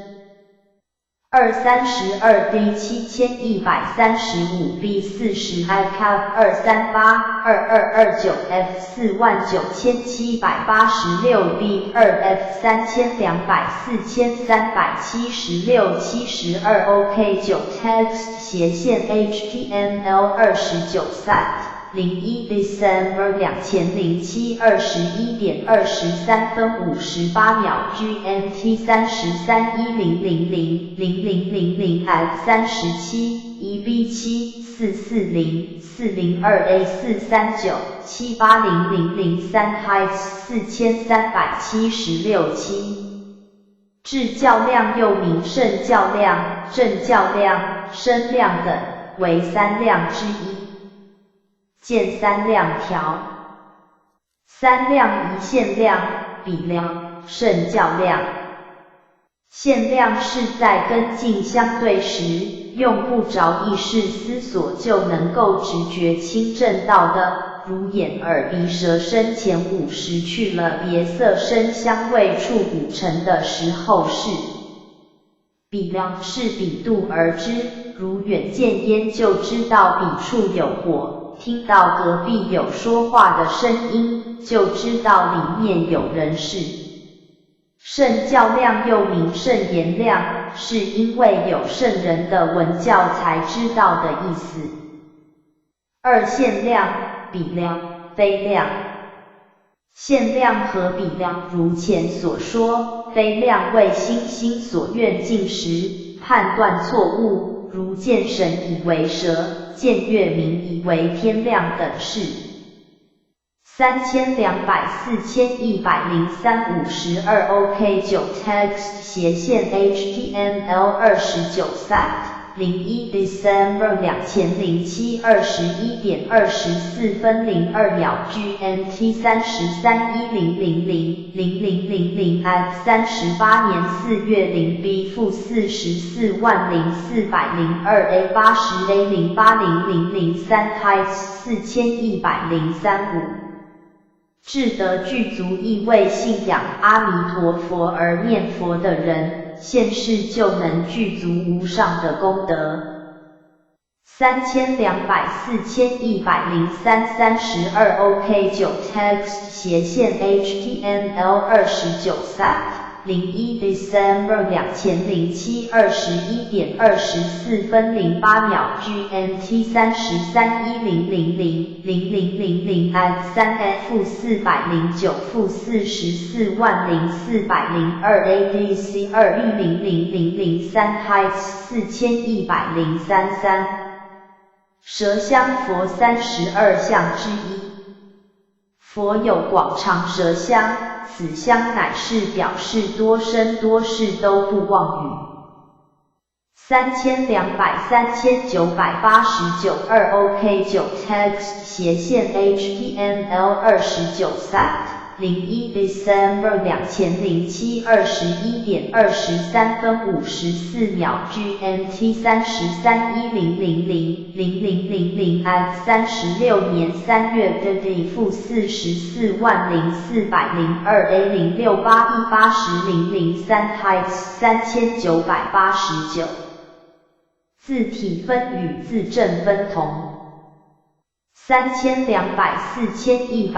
232 D 7135 B 40 I Cap 2382229 F 49786 B 2 F 3200 4376 72 OK 9 Text 斜線 HTML 29 Sat 01 December 2007 21点23分58秒 GMT 3310000000 at 37 1 B 7 440 402 A 439 780003 Heights 4376 7 智較量又名聖較量、正較量、身量等，為三量之一。見三量條，三量一現量、比量、聖較量。現量是在根境相對時，用不著意識思索就能夠直覺親證到的，如眼耳鼻舌身前五識去了別色聲香味觸五塵的時候是。比量是比度而知，如遠見煙就知道彼處有火。聽到隔壁有說話的聲音，就知道裡面有人是。聖較量又名聖言量，是因為有聖人的聞教才知道的意思。二現量、比量、非量。現量和比量如前所說，非量為心心所緣境時，判斷錯誤，如見神以為蛇，見月明以為天亮等事。3200 4103 52 OK 9 Text 斜線 HTML 29 Sat 01 December 2007 21点24分02秒 GMT 3310000000 at 38年4月0 B -440402 A 80 A 080003 Heights 4103 5智德具足意為信仰阿彌陀佛而念佛的人，現世就能具足無上的功德。3200 4103 32 OK 9 Text 斜線 HTML 29 Sat 01 December 2007 21点24分08秒 GMT 3310000000 at 3 F 409 -440402 ADC 2100003 Heights 4103 3舌香佛32相之一。佛有廣長舌相，此相乃是表示多生多世都不忘語。3200 3989 2 OK 9 Text 斜線 HTML 29 Sat 01 December 2007 21点23分54秒 GMT 3310000000 at 36年3月的 D -440402 A 0681 80003 height 3989。自体分与自证分同。3200 4105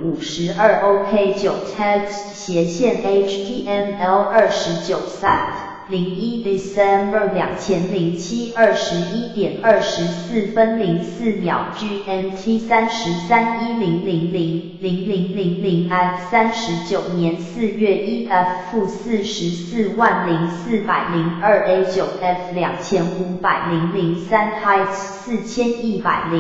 52 OK 9 text 斜线 HTML 29 sat 01 December 2007 21点24分04秒 GMT 3310000000 at 39年4月1 F -440402 A 9 F 2500 03 height 4105 5。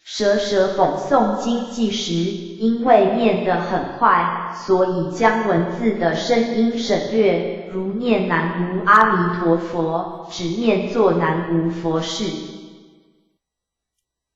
舌舌讽诵经偈时，因为念得很快，所以将文字的声音省略，如念南无阿弥陀佛，只念作南无佛事。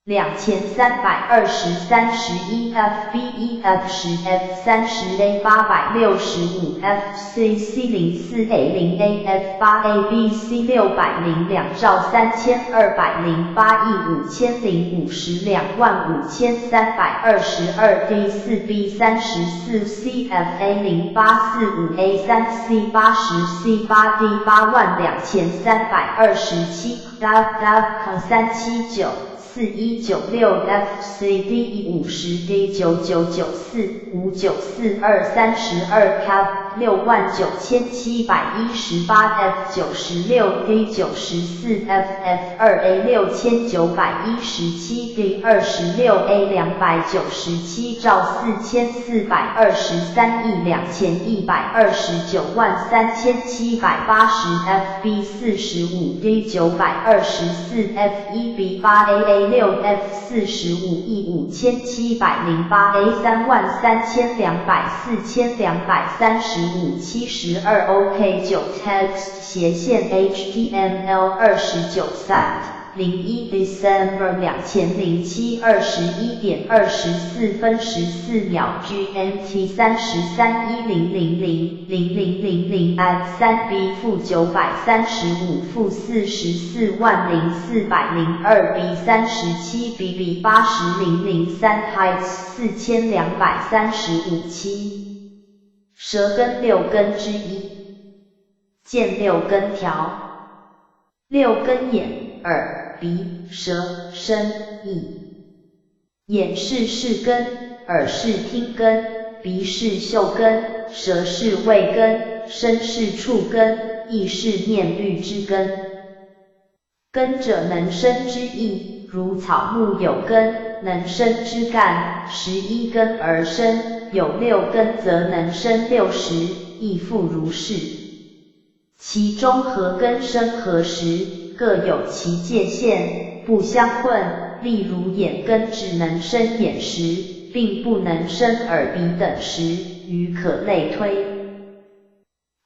2323 11 F B 1 F 10 F 30 A 865 F C C 04 A 0 A F 8 A B C 602兆3208亿50525322 D 4 B 34 C F A 0845 A 3 C 80 C 8 D 82327 W W 379 4196 F C D E 50 D 9994 5942 32 K 69718 F 96 D 94 F F 2 A 6917 D 26 A 297兆4423亿21293780 F B 45 D 924 F 1 B 8 A A 6 F 45亿5708 A 33200 4235 72 OK 9 text 斜线 HTML 29 sat 01 December 2007 21点24分14秒 GMT 3310000000 at 3 B -935 -440402 B 37 BB 80003 height 4235 7。舌根六根之一，见六根条。六根眼、耳、鼻、舌、身、意。眼是视根，耳是听根，鼻是嗅根，舌是味根，身是触根，意是念虑之根。根者能生之意，如草木有根，能生枝干，11根而生。有六根则能生六识，亦复如是。其中何根生何识，各有其界限，不相混。例如眼根只能生眼识，并不能生耳鼻等识，余可类推。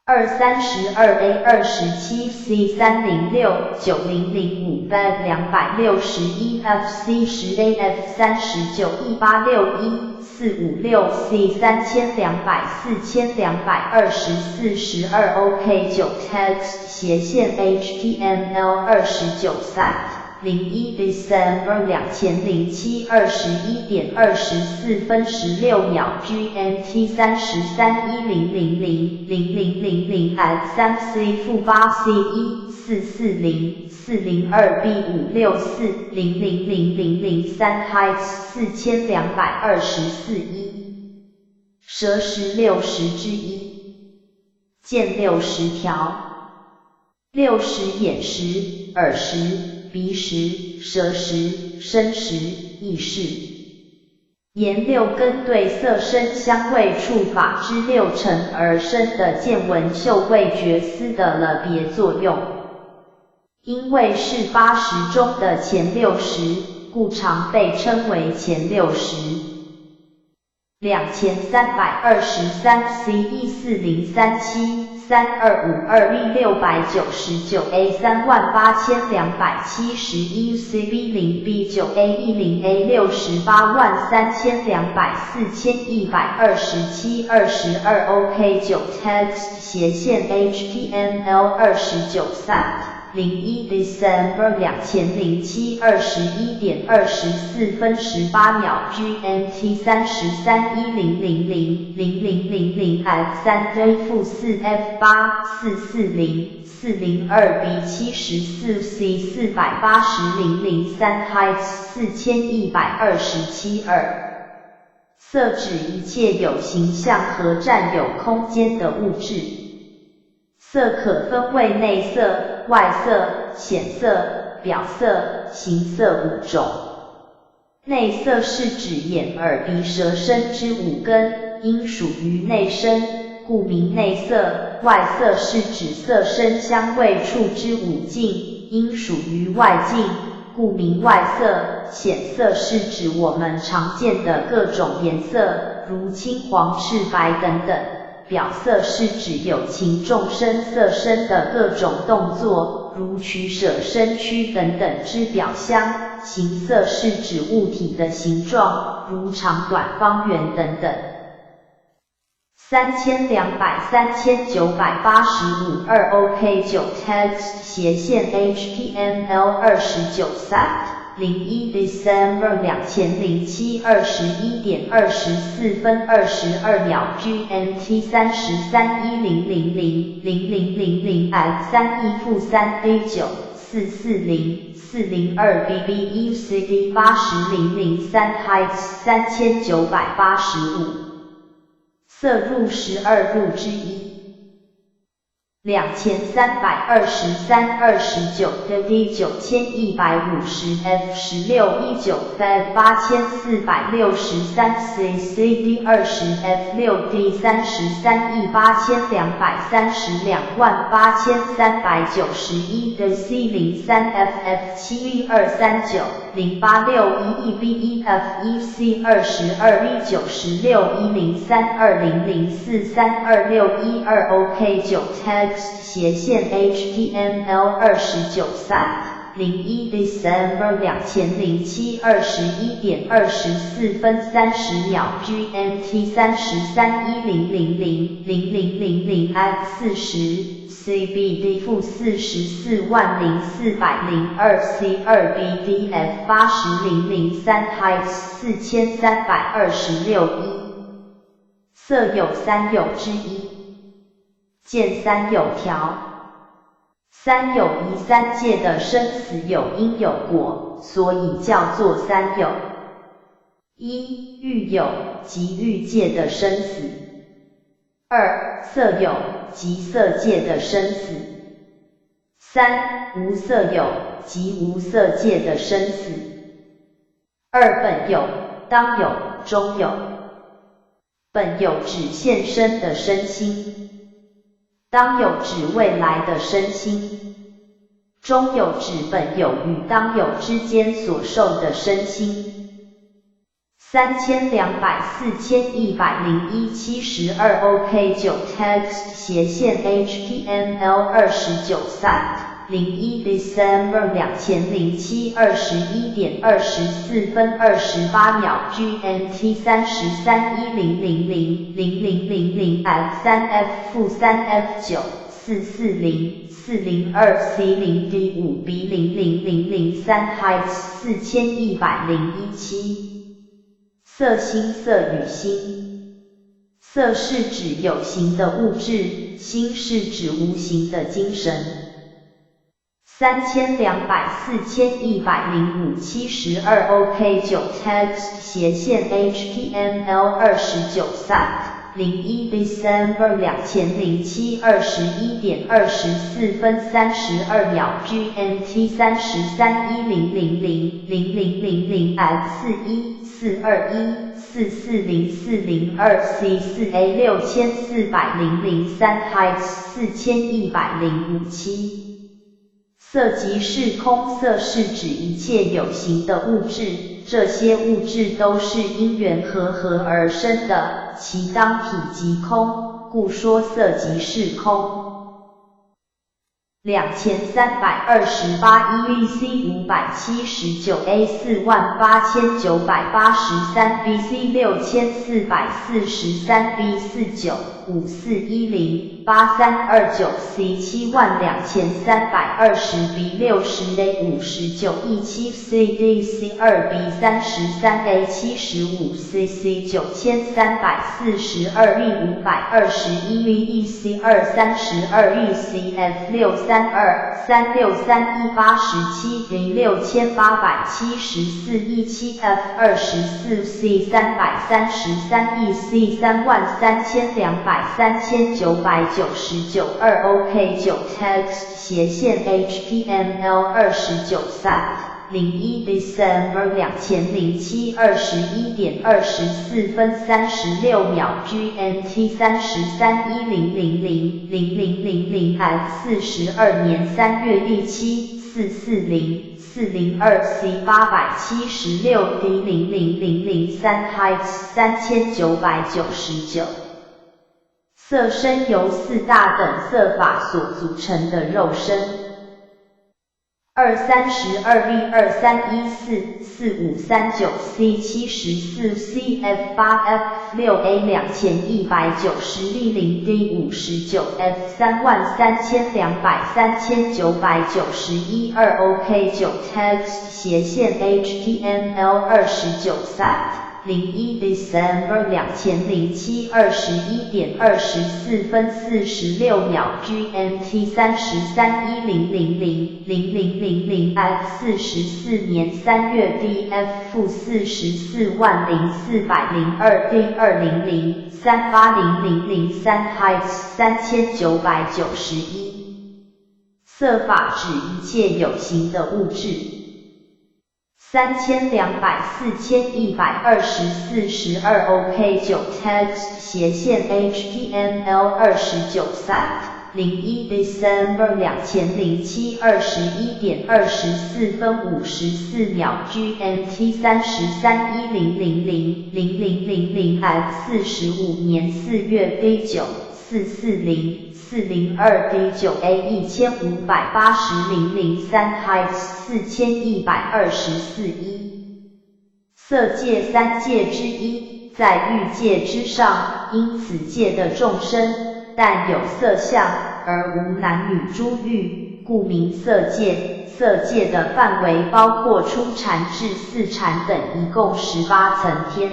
二32 A 27 C 3069005 B 261 F C 10 A F 39 1861 456 C 3200 4224 12 OK 9 text 斜线 HTML 29 sat 01 December 2007 21点24分16秒 GMT 3310000000 at 3 C -8 C 1 440 402 B 564 000003 height 4224 1。舌识六识之一，见六识条。六识眼识、耳识、鼻识、舌识、身识、意识。言六根对色声香味触法之六尘而生的见闻嗅味觉思的了别作用。因为是八识中的前六识，故常被称为前六识。2323 C 14037 3252 V 699 A 38271 C B 0 B B 9 A 10 A 683200 4127 22 OK 9 Text 斜線 HTML 29 Sat 01 December 2007 21點24分18秒 GMT 33 1000 0000 F 3 D -4 F 8 440 402 B 74 C 480 003 Height 4127 2。色指一切有形象和占有空間的物質。色可分為內色、外色、顯色、表色、形色五種。內色是指眼、耳、鼻、舌、身之五根，因屬於內身，故名內色；外色是指色、聲、香味觸之五境，因屬於外境，故名外色。顯色是指我們常見的各種顏色，如青、黃、赤、白等等。表色是指有情眾生色身的各種動作，如取捨身軀等等之表象。形色是指物體的形狀，如長短、方圓等等。3200 3985 2 OK 9 Text 斜線 HTML 29 Sat 01 December 2007 21點24分22秒 GMT 33 1000 0000 F 3 E -3 D 9 440 402 BB 1 CD 80 003 Height 3985。色入12入之一。2323 29 D 9150 F 16 19 F 8463 C C D 20 F 6 D 33 E 82328391 D C 03 F F 7 239 0861 E B 1 F 1 C 22 E 96 1 0 3 2 0 0 4 3 2 6 1 2 OK 9 Text 斜線 HTML 29 Sat 01 December 2007 21點24分30秒 GMT 33 1000 0000 F 40 CBD -440402 C 2 BDF 80 003 Height 4326 1。色有三有之一。見三有條。三有依三界的生死有因有果，所以叫做三有。一欲有，即欲界的生死；二色有，即色界的生死；三無色有，即無色界的生死。二本有、當有、中有。本有指現生的身心，當有指未來的身心，中有指本有與當有之間所受的身心。3200 4101 72 OK 9 Text 斜線 HTML 29 Sat 01 December 2007 21點24分28秒 GMT 33 1000 0000 F 3 F -3 F 9 440 402 C 0 D 5 B 00003 Height 4101 7。色心色與心，色是指有形的物質，心是指無形的精神。3200 4105 72 OK 9 Text 斜線 HTML 29 Sat 01 December 2007 21點24分32秒 GMT 33 1000 0000 F 41 421 440402 C 4 A 6400 03 Height 4105 7。色即是空，色是指一切有形的物質，這些物質都是因緣和合而生的，其當體即空，故說色即是空。2328 E C 579 A 48983 B C 6443 B 495410 8329 C 72320 B 60 A 59 E 7 C D C 2 B 33 A 75 C C 9342 E 521 V E C 2 32 E C F 6323631 87 D 6874 E 7 F 24 C 333 E C 33200 3999 2 OK 9 Text 斜線 HTML 29 Sat 01 December 2007 21点24分36秒 GMT 33 1000 0000 F 42年3月 E 7 440 402 C 876 D 00003 Height 3999。色身由四大等色法所組成的肉身。232 V 23144539 C 74 C F 8 F 6 A 2190 D 0 D 59 F 33200 3991 2 OK 9 Text 斜線 HTML 29 Sat 01 December 2007 21点24分46秒 GMT 33 1000 0000 F 44年3月 DF -440402 D 200 380003 Height 3991。色法指一切有形的物質。3200 4124 12 OK 9 Text 斜線 HTML 29 Sat 01 December 2007 21点24分54秒 GMT 33 1000 0000 F 45年4月 D 9 440 402 D 9 A 1580 003 Height 4124 一。色界三界之一，在欲界之上，因此界的眾生，但有色相，而無男女諸欲，故名色界。色界的範圍包括初禪至四禪等，一共18層天。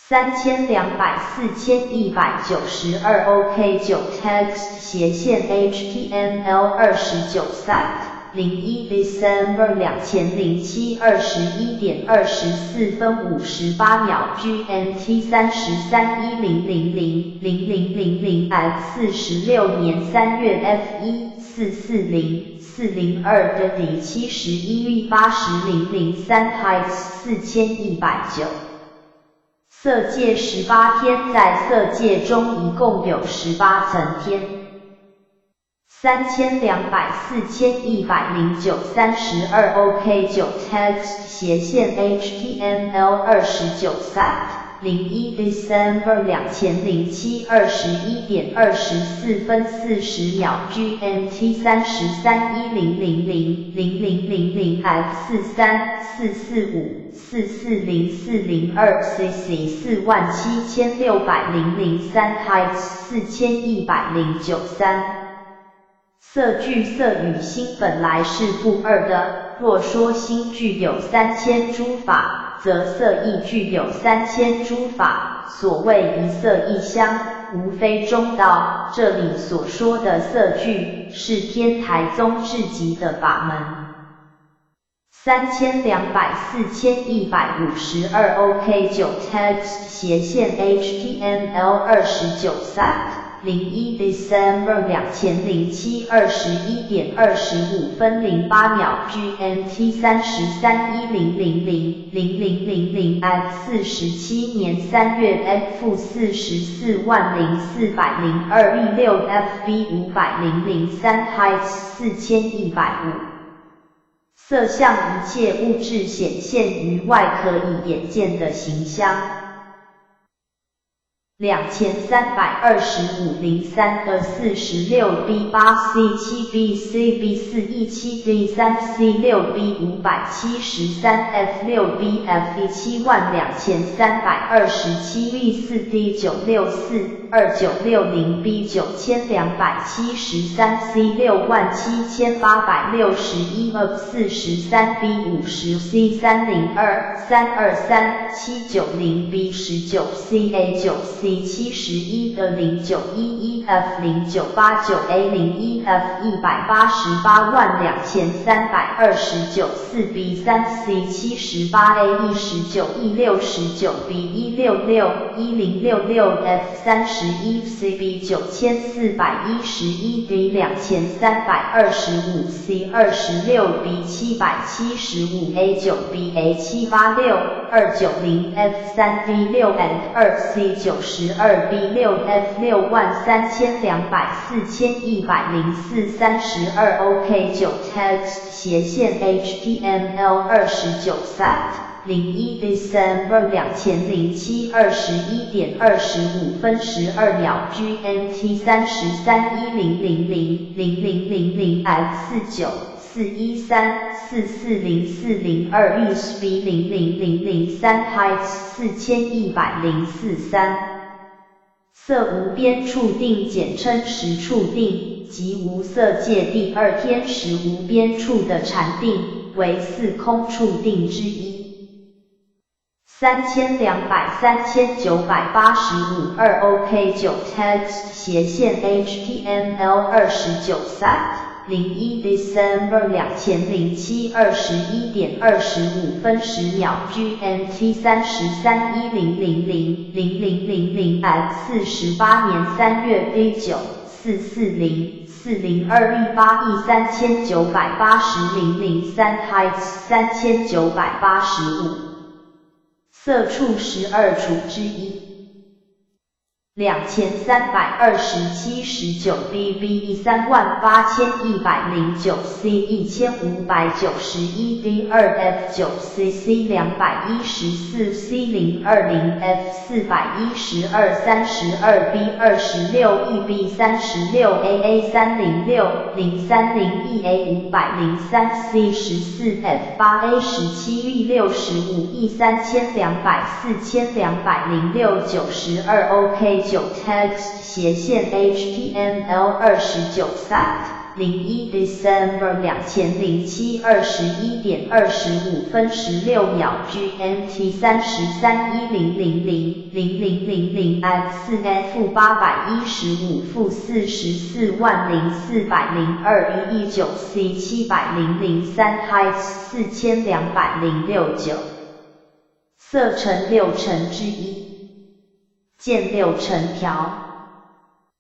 3200 4192 OK 9 Text 斜線 HTML 29 Sat 01 December 2007 21点24分58秒 GMT 33 1000 0000 F 46年3月 F 1 440 402的 D 71 V 80003 Height 4190。色界十八天，在色界中一共有十八層天。3200 4109 32 OK 9 Text 斜線 HTML 29 Sat 01 December 2007 21点24分40秒 GMT 33 1000 0000 F 43 445 440402 CC 47600 03 Height 4109 3。色聚色與心本來是不二的，若說心具有三千諸法，則色亦具有三千諸法。所謂一色一相，無非中道。這裡所說的色聚，是天台宗至極的法門。3200 4152 OK 9 Text 斜線 HTML 29 Sat 01 December 2007 21点25分08秒 GMT 33 1000 0000 F 47年3月 F -440402 E 6 F B 500 03 Height 4105。色相一切物質顯現於外可以眼見的形象。232503的46 B 8 C 7 B C B 4 E 7 D 3 C 6 B 573 F 6 B F E 72327 E 4 D 964 2960 B 9273 C 67861 of 43 B 50 C 302 323 790 B 19 C A 9 C 71的0911 F 0989 A 01 F 1882329 4 B 3 C 78 A E 19 E 69 B 166 1066 F 31 C B 9411 D 2325 C 26 B 775 A 9 B A 786 290 F 3 D 6 and 2 C 92 B 6 F 63200 4104 32 OK 9 Text 斜線 HTML 29 Sat 01 December 2007 21点25分12秒 GMT 33 1000 0000 F 49 413 440402 USB 00003 Height 4104 3色無邊處定簡稱十處定，即無色界第二天時無邊處的禪定，為四空處定之一。3200 3985 2 OK 9 Text 斜線 HTML 29 Sat 01 December 2007 21点25分10秒 GMT 33 1000 0000 F 48年3月 V 9 440 402 E 8 E 3980 003 Height 3985。色處12處之一。2327 19 B B E 38109 C 1591 D 2 F 9 C C 214 C 020 F 412 32 B 26 E B 36 A A 306 030 E A 503 C 14 F 8 A 17 E 65 E 3200 4206 92 OK 9 Text 斜線 HTML 29 Sat 01 December 2007 21点25分16秒 GMT 33 1000 0000 F 4 F 815負440402 E 9 C 700 03 Height 4206 9色塵六塵之一。見六塵條，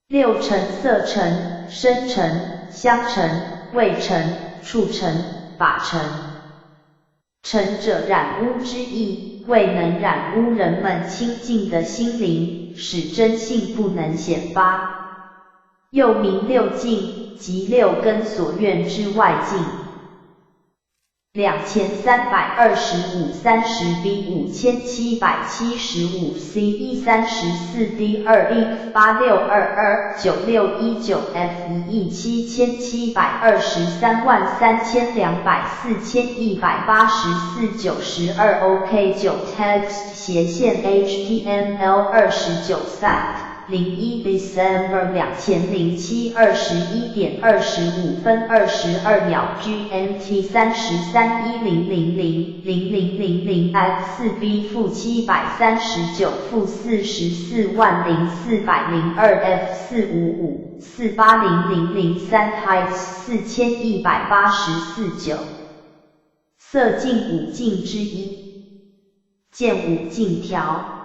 六塵色塵、聲塵、香塵、味塵、觸塵、法塵。塵者染污之意，謂能染污人們清淨的心靈，使真性不能顯發。又名六境，即六根所緣之外境。2325 30 B 5775 C E 34 D 2 E 8622 9619 F 1 E 77233200 4184 92 OK 9 Text 斜線 HTML 29 Sat 01 December 2007 21点25分22秒 GMT 33 1000 0000 F 4 B 負739負440402 F 455 480003 Height 4184 9色境五境之一，見五境條。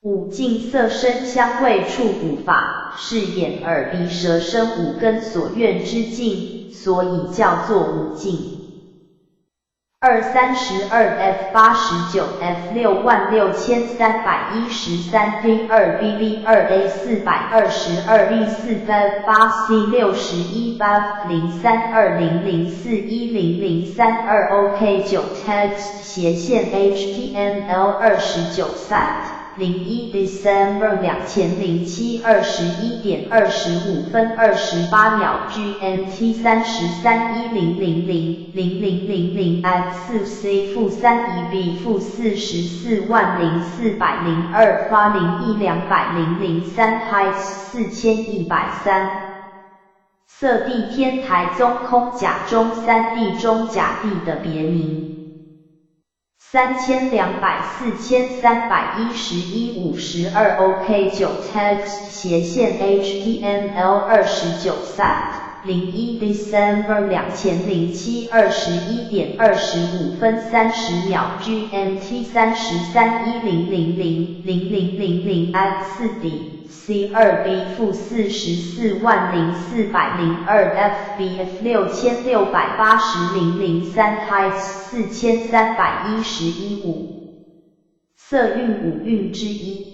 五境色聲香味觸五法，是眼耳鼻舌身五根所緣之境，所以叫做五境。2 32 F 89 F 66313 D 2 B B 2 A 422 E 4 F 8 C 61 F 0320041003 2 OK 9 Text 斜線 HTML 29 Sat 01 December 2007 21点25分28秒 GMT 33 1000 0000 F 4 C -3 E B -440402 发零一两百零零三 Height 4130。色地天台宗空假中三地中假地的别名。3200 4311 52 OK 9 text 斜线 HTML 29 site 01 December 2007 21点25分30秒 GMT 33 1000 0000 F 4 D C 2 B -440402 F B F 6680 03 Height 4311 5色蕴五蕴之一，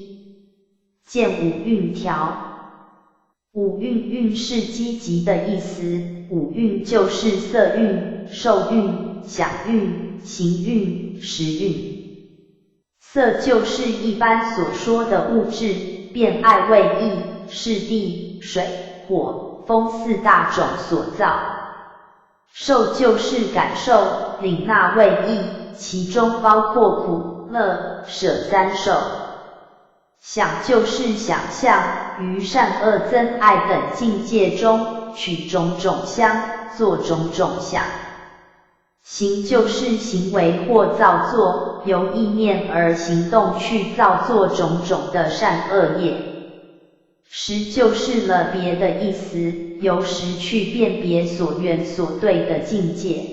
见五蕴条。五蕴蕴是积极的意思，五蕴就是色蕴、受蕴、想蕴、行蕴、识蕴。色就是一般所说的物质，变爱为意，是地、水、火、风四大种所造。受就是感受、领纳味意，其中包括苦、乐、舍三受。想就是想象，于善恶憎爱等境界中取种种相，作种种想。行就是行为或造作，由意念而行动去造作种种的善恶业。识就是了别的意思，由识去辨别所缘所对的境界。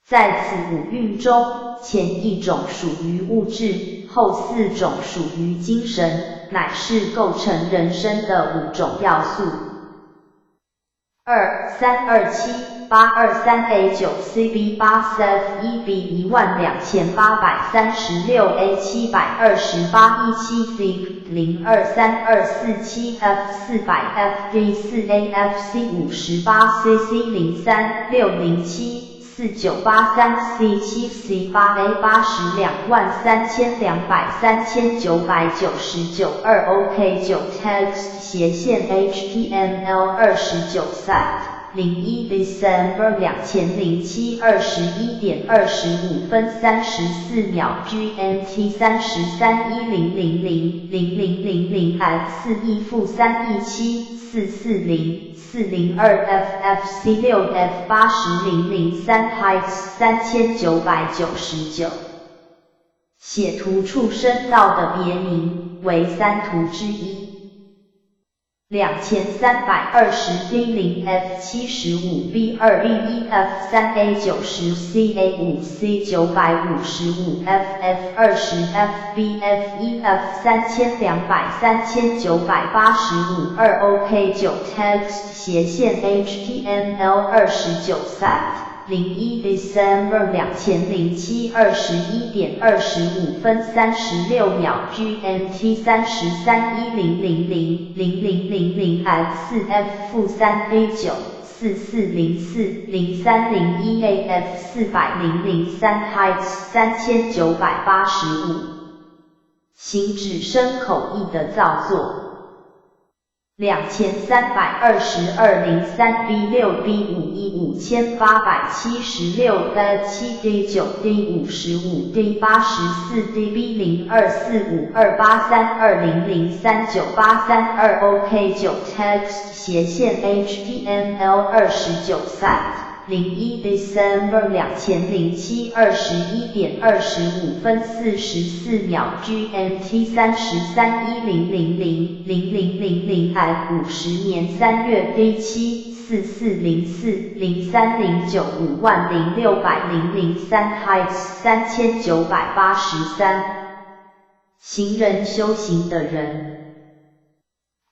在此五蕴中，前一种属于物质，后四种属于精神，乃是构成人生的五种要素。2 3 2 7 8 2 3 A 9 C B 8 F 1 B 12836 A 728 17 C 023247 F 400 F D 4 A F C 58 C C 03 607 4983 C 7 C 8 A 823200 3999 2 OK 9 text 斜线 HTML 29 site 01 December 2007 21点25分34秒 GMT 33 1000 0000 F 4 E -3 E 7 440 402 F F C 6 F 80003 Height 3999。血屠畜生道的别名，为三屠之一。2320 D 0 F 75 B 2 E 1 F 3 A 90 C A 5 C 955 F F 20 F B F 1 F 3200 3985 2 OK 9 text 斜线 HTML 29 site 01 December 2007 21点25分36秒 GMT 33 1000 0000 F 4 F -3 B 9 4404 0301 A F 400 03 Height 3985。行指身口意的造作。2322 03 B 6 B 5 E 5876 F 7 D 9 D 55 D 84 D B 02452832003983 2 OK 9 text 斜线 HTML 29 site 01 December 2007 21点25分44秒 GMT 33 1000 0000 F 50年3月 D 7 4404 0309 50600 03 Height 3983。行人修行的人。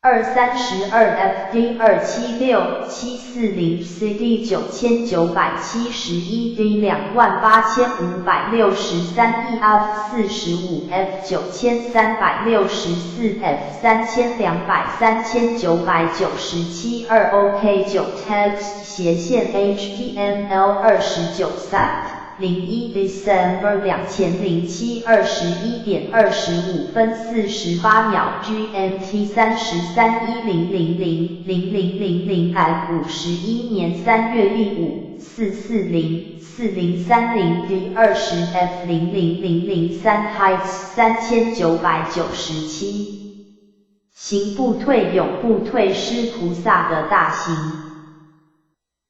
232 FD 276 740 CD 9971 D 28563 E F 45 F 9364 F 3200 3997 2 OK 9 text 斜线 HTML 29 site 01 December 2007 21点25分48秒 GMT 33 1000 0000 at 51年3月 15440 4030 D 20 F 00003 Heights 3997。行不退永不退失菩薩的大行。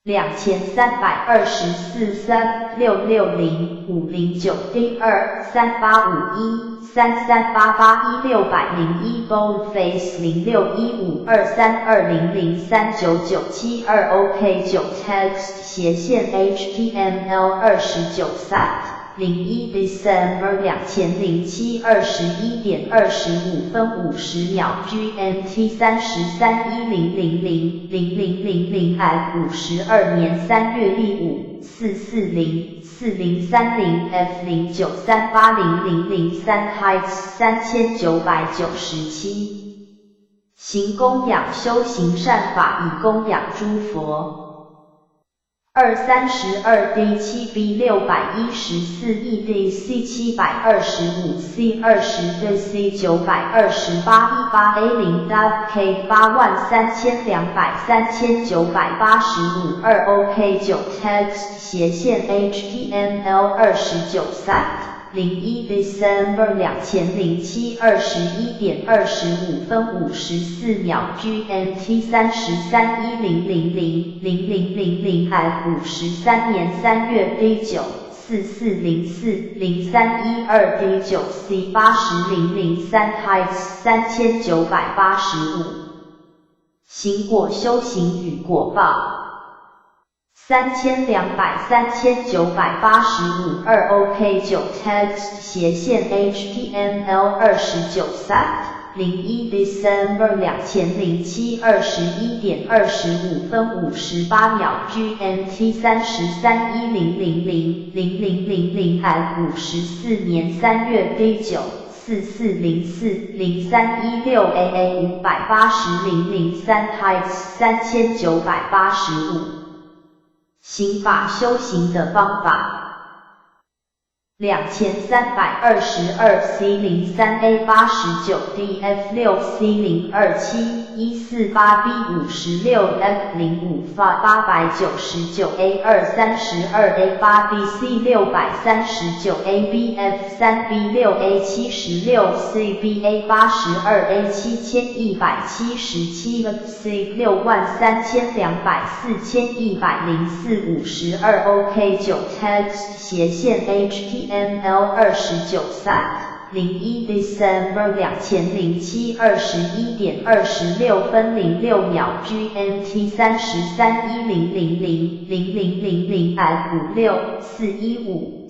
2324 3660 509 D 2 3851 3388 1601 Boldface 06152320039972 OK 9 Text 斜線 HTML 29 Site 01 December 2007 21点25分50秒 GMT 33 1000 0000 at 52年3月 15440 4030 F 09380003 Heights 3997。行供養修行善法以供養諸佛。2 32 D 7 B 614 E D C 725 C 20 D C 928 E 8 A 0 W K 83200 3985 2 OK 9 Text 斜線 HTML 29 Site 01 December 2007 21点25分54秒 GMT 33 1000 0000 at 53年3月 D 9 4404 0312 D 9 C 80003 Heights 3985。行果修行與果報。3200 3985 2 OK 9 Text 斜線 HTML 29 Site 01 December 2007 21点25分58秒 GMT 33 1000 0000 at 54年3月 D 9 4404 0316 AA 580003 Heights 3985。行法修行的方法。2322 C 03 A 89 D F 6 C 027 148 B 56 F 05 F 899 A 2 32 A 8 B C 639 A B F 3 B 6 A 76 C B A 82 A 7177 F C 63200 4104 52 OK 9 Text 斜線 HTML 29 Site 01 December 2007 21点26分06秒 GMT 33 1000 0000 at 56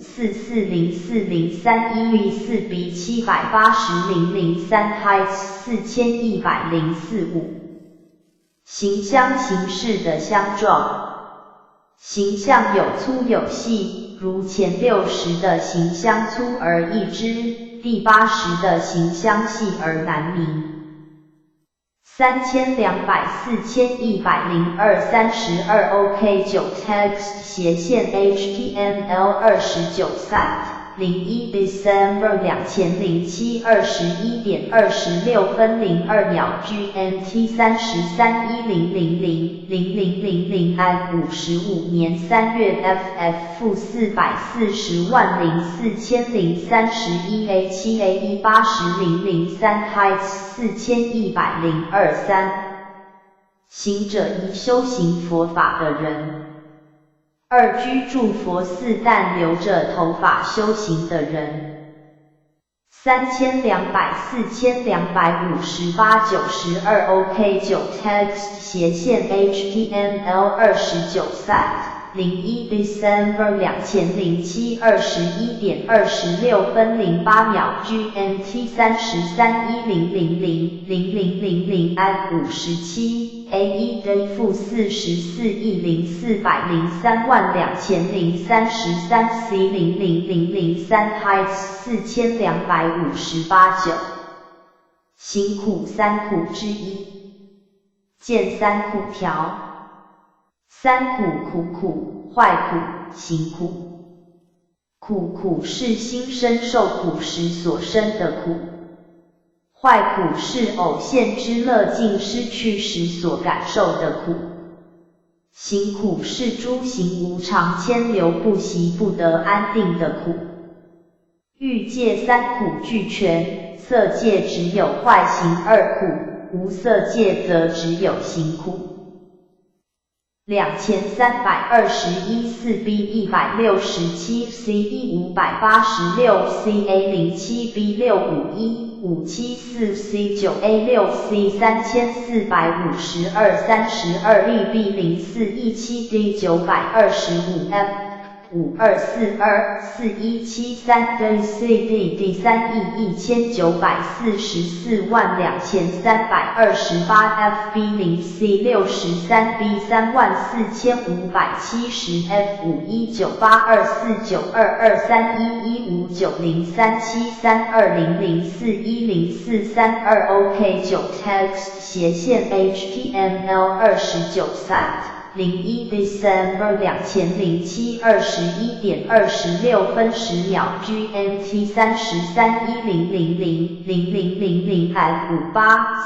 415 440403 E 4 B 780003 Heights 4104 5。行相形式的相狀。行相有粗有細，如前六識的行相粗而易知，第八識的行相細而難明。3200 4102 32 OK 9 Text 斜線 HTML 29 Site 01 December 2007 21点26分02秒 GMT 33 1000 0000 at 55年3月 FF 负4404031 A 7 A 1 80003 Heights 4102 3。行者一修行佛法的人。二居住佛寺但留着頭髮修行的人。3200 4258 92 OK 9 Text 斜線 HTML 29 Site 01 December 2007 21点26分08秒 GMT 33 1000 0000 at 57 A 1 D 负44亿04032033 C 00003 Heights 4258 9。行苦三苦之一，見三苦條。三苦苦苦、壞苦、行苦。苦苦是心身受苦時所生的苦。壞苦是偶現之樂境失去時所感受的苦。行苦是諸行無常遷流不息不得安定的苦。欲界三苦俱全，色界只有壞行二苦，無色界則只有行苦。23214B 167 C 一586 CA 07 B 651574 C 9 A 6 C 3452 32 E B 0417 D 925 F 52424173 D C D D 3亿1944万2328 F B 0 C 63 B 34570 F 519824922311590373200410432 OK 9 Text 斜線 HTML 29 Cite 01 December 2007 21点26分10秒 GMT 3310000000 F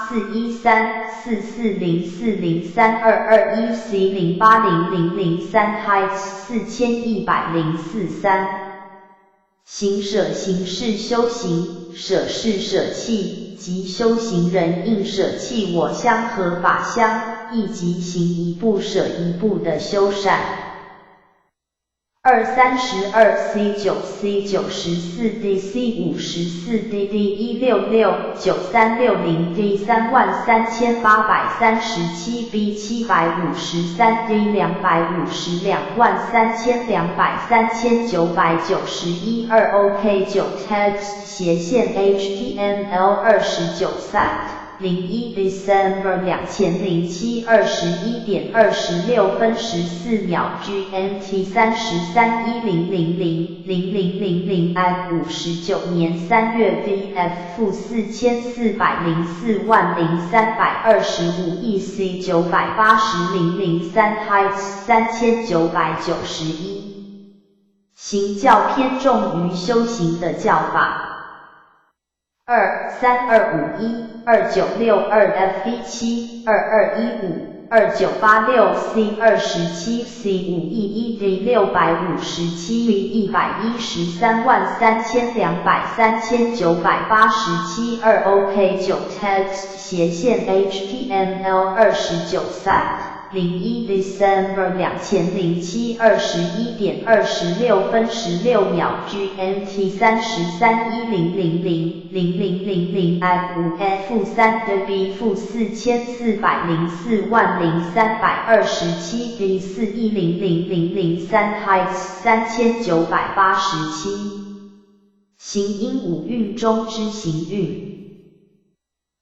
5841344040322 C 080003 Height 4104 3。行捨行是修行，捨是捨棄，即修行人應捨棄我相和法相，亦即行一步捨一步的修善。232 C 9 C 94 D C 54 D D 1669360 D 33837 B 753 D 25232 3991 2 OK 9 Text 斜線 HTML 29 Cite 01 December 2007 21点26分14秒 GMT 3310000000 F 59年3月 VF 負4404万0325 EC 980003 Height 3991。行教偏重於修行的教法。232512962 F V 722152986 C 27 C 5 E 1 D 657 V 1133200 3987 2 OK 9 Text 斜線 HTML 29 Cite 01 December 2007 21点26分16秒 GMT 3310000000 F 5 F 3 D B 負4404万0327 D 4100003 Height 3987。行應五蘊中之行蘊。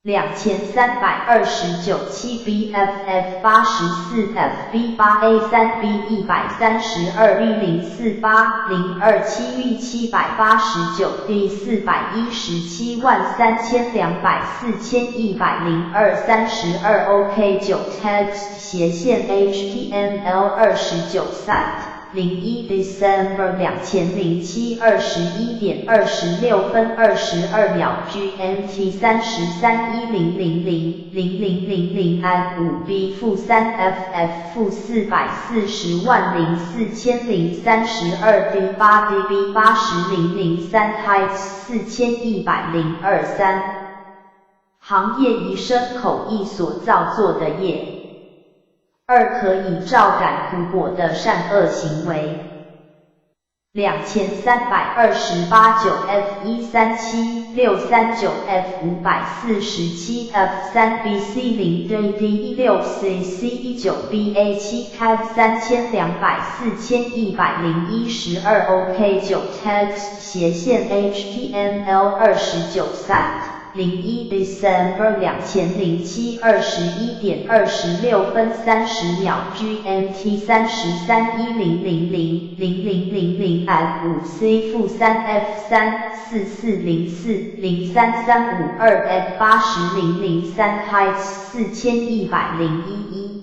2329 7 B F F 84 F B 8 A 3 B 132 V 048027 V 789 D 4173200 4102 32 OK 9 Text 斜線 HTML 29 Cite 01 December 2007 21点26分22秒 GMT 3310000000 F 5 B 負3 F F 負440万4032 D 8 D B 80003 Height 4102 3。行業以身口意所造作的業。二可以招感苦果的善惡行為。2328 9 F 137639 F 547 F 3 B C 0 D D 16 C C 19 B A 7 K 3200 4101 12 OK 9 Text 斜線 HTML 29 Cite 01 December 2007 21点26分30秒 GMT 3310000000 F 5 C 負3 F 3 440403352 F 80003 Height 4101 1。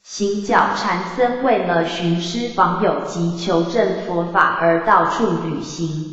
行腳禪僧為了尋師訪友及求證佛法而到處旅行。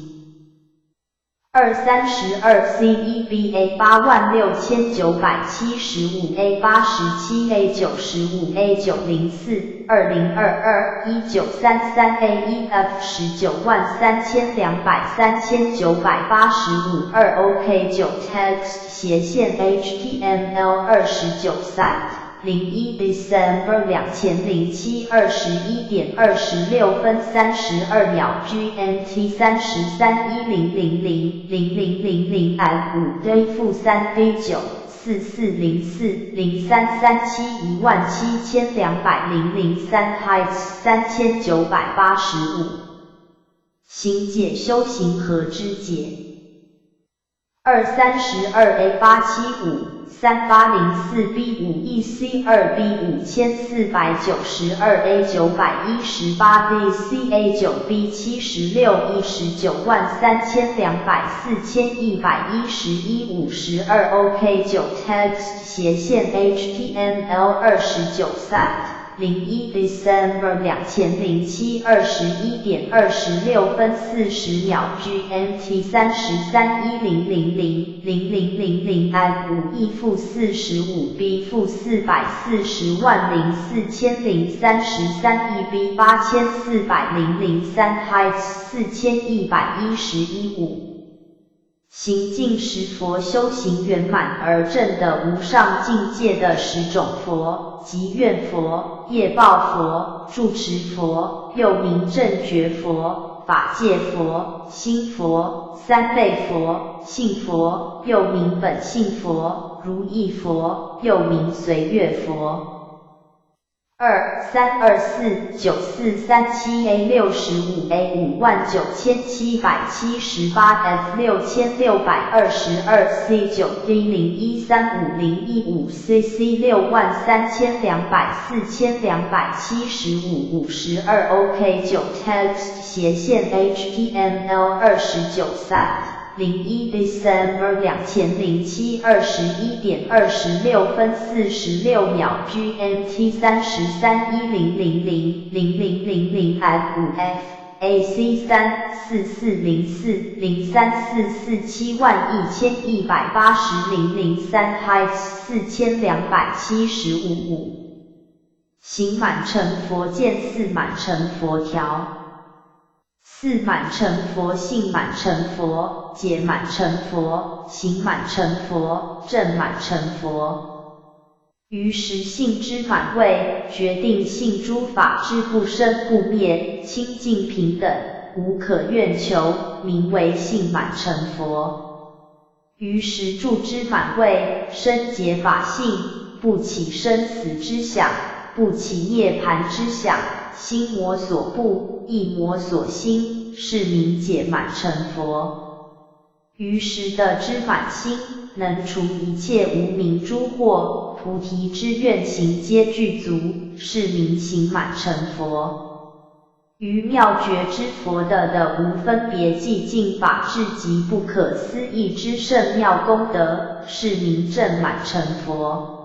232 CEBA 86975 A 87 A 95 A 904 2022 1933 A 1 F 193200 3985 2 OK 9 Text 斜線 HTML 29 Cite 01 December 2007 21點26分32秒 GMT 33 1000 0000 F 5 D 負3 B 9 4404 0337 17200 03 Heights 3985。行解修行和知解。232 A 875 3804 B 5 E C 2 B 5492 A 918 D C A 9 B 76 E 193200 4111 52 OK 9 Text 斜線 HTML 29 Cite 01 December 2007 21點26分40秒 GMT 33 1000 0000 F 5 E 負45 B 負4404033 E B 8400 03 Heights 4111 5。行盡十佛修行圓滿而證得無上境界的十種佛，即願佛、業報佛、住持佛，又名正覺佛、法界佛、心佛、三昧佛、性佛，又名本性佛、如意佛，又名隨月佛。2324 9437 A 65 A 59778 F 6622 C 9 D 0135015 C C 63200 4275 52 OK 9 Text 斜線 HTML 29 Cite 01 December 2007 21點26分46秒 GMT 33 1000 0000 F 5 F AC 3 4404 0344 71180 003 Heights 4275 5。行滿乘佛見四滿乘佛條。四滿乘佛信滿乘佛解滿乘佛行滿乘佛證滿乘佛。於實性之滿位，決定性諸法之不生不滅，清淨平等，無可願求，名為信滿乘佛。於實住之滿位，深解法性，不起生死之想，不起涅槃之想，心魔所怖，意魔所興，是名解滿乘佛。於實的之滿心，能除一切無明諸惑，菩提之願行皆具足，是名行滿乘佛。於妙覺之佛的無分別寂靜法智及不可思議之勝妙功德，是名證滿乘佛。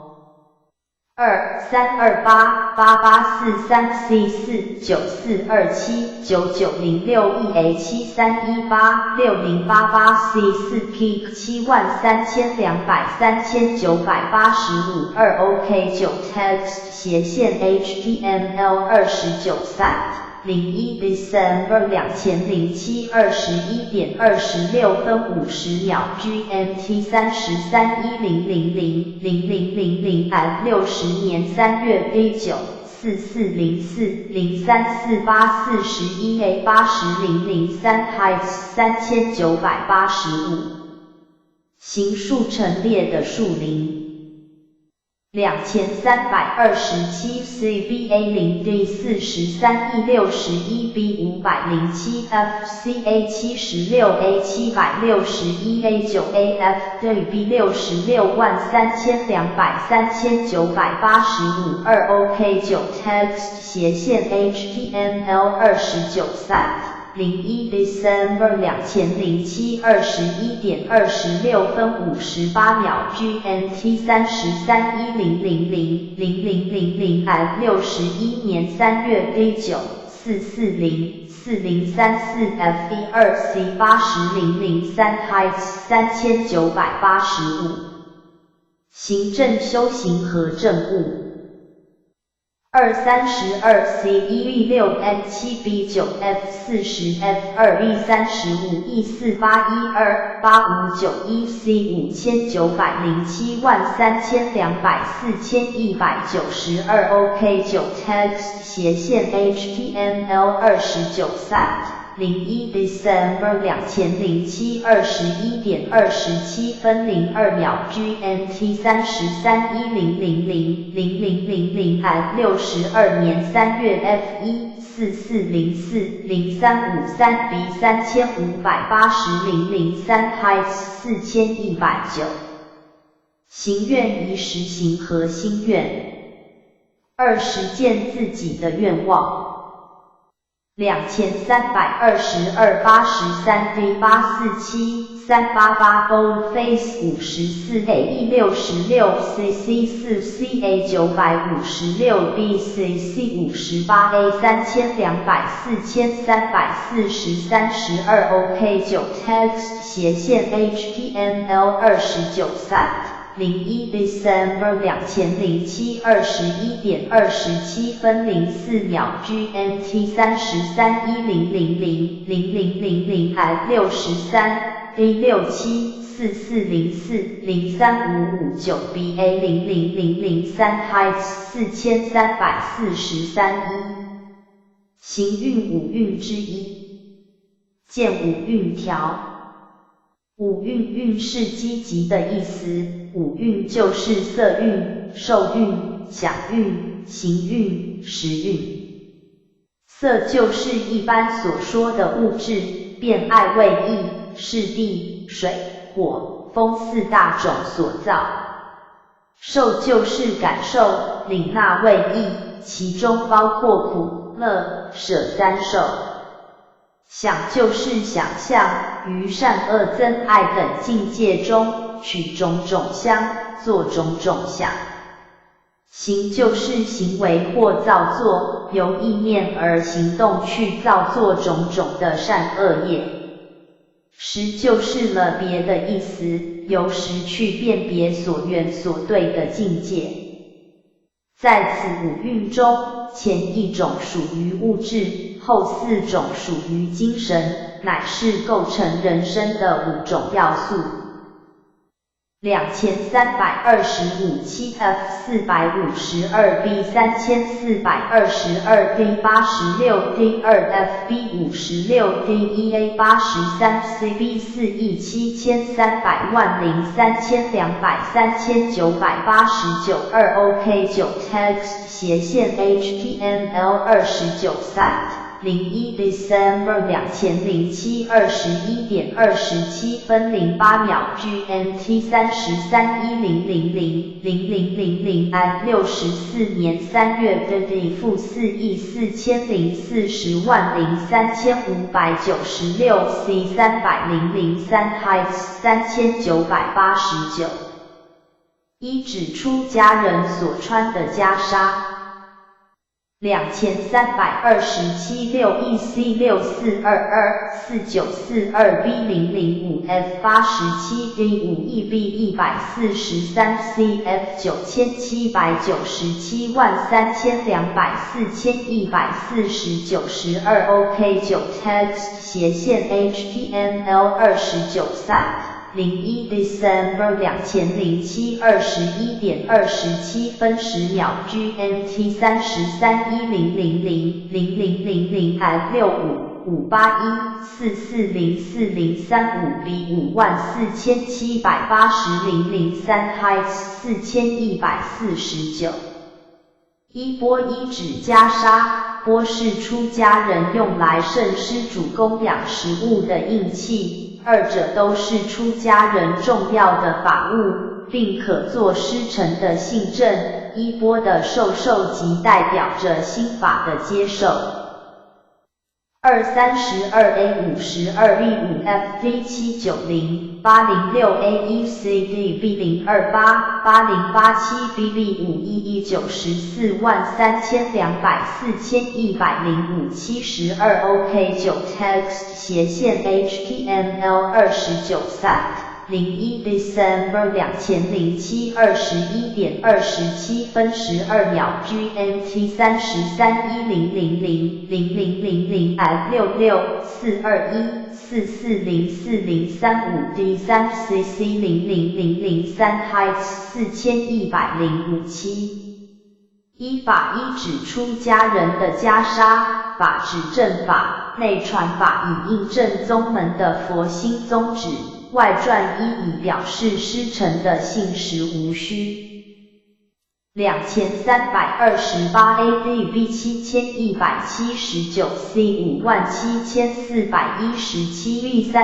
2328 8843 C 4 9427 9906 E A 7318 6088 C 4 P 73200 3985 2 OK 9 Text 斜線 HTML 29 Cite 01 December 2007 21點26分50秒 GMT 33 1000 0000 F 60年3月 B 9 4404 0348 41 A 80003 Heights 3985。行樹陳列的樹林。2327 CBA 0 D 43 E 61 B 507 F C A 76 A 761 A 9 A F D B 663200 3985 2 OK 9 Text 斜線 HTML 29 Cite 01 December 2007，21点26分58秒 GMT 3310000000 at 61年3月 D 9 440 4034 F E 2 C 80003 Height 3985。行正修行和证悟。2 32 C 1 E 6 N 7 B 9 F 40 F 2 E 35 E 48128591 C 5907324192 OK 9 Text 斜线 HTML 29 Sat 01 December 2007，21点27分02秒 GMT 3310000000 at 62年3月 F 1 4404 0353 B 3580 003 Height 4190。行愿宜实行和心愿。二实践自己的愿望。2322 83 D 847 388 Boldface 54 A E 66 C C 4 C A 956 B C C 58 A 3200 4340 32 OK 9 Text 斜线 HTML 29 Sat 01 December 2007，21点27分04秒 GMT 3310000000 at 63 D 67 4404 03559 B A 00003 Height 4343一。行蕴五蕴之一，见五蕴条。五蕴蕴是积极的意思，五蕴就是色蕴、受蕴、想蕴、行蕴、识蕴。色就是一般所说的物质，变爱为意，是地、水、火、风四大种所造。受就是感受、领纳味意，其中包括苦、乐、舍三受。想就是想象，于善恶憎爱等境界中取种种相，作种种想。行就是行为或造作，由意念而行动去造作种种的善恶业。识就是了别的意思，由识去辨别所缘所对的境界。在此五蕴中，前一种属于物质，后四种属于精神，乃是构成人生的五种要素。2325 7 F 452 B 3422 D 86 D 2 F B 56 D 1 A 83 C B 4亿7300万03,200 3989 2 OK 9 Text 斜线 HTML 29 Sat 01 December 2007，21点27分08秒 GMT 3310000000 at 64年3月 D 负4亿4040万03,596 C 300 03 Height 3989。一指出家人所穿的袈裟。2327 6 E C 6422 4942 B 005 F 87 D 5 E B 143 C F 97973200 4149 12 OK 9 Text 斜线 HTML 29 Sat 01 December 2007，21点27分10秒 GMT 3310000000 at 65 581 4404035 B 54780 003 Height 4149。衣钵一指袈裟，钵是出家人用来盛施主供养食物的应器。二者都是出家人重要的法物，并可作师承的信证。衣钵的授受即代表着心法的接受。二32 A 52 E 5 F D 790 806 A 1 C D B 028 8087 B B 511 943200 4105 72 OK 9 Text 斜線 HTML 29 Sat 01 December 2007 21點27分12秒 GMT 33 1000 0000 F 66 421 4404035 D 3 CC 00003 Heights 4105 7。依法依指出家人的袈裟，法指正法，內傳法以印證宗門的佛心宗旨。外傳衣以表示師承的信實無虛。2328 A D B 7179 C 57417 V 3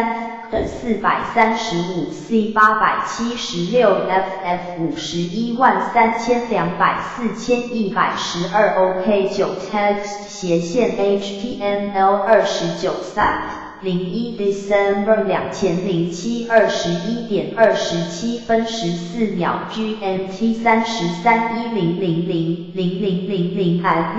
435 C 876 F F 513200 4112 OK 9 Text 斜線 HTML 29 Sat 01 December 2007 21點27分14秒 GMT 33 1000 0000 F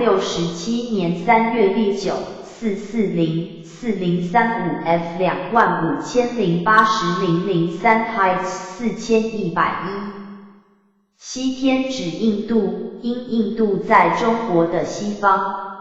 67年3月19 440 4035 F 25080 003 Heights 4101。西天指印度，因印度在中國的西方。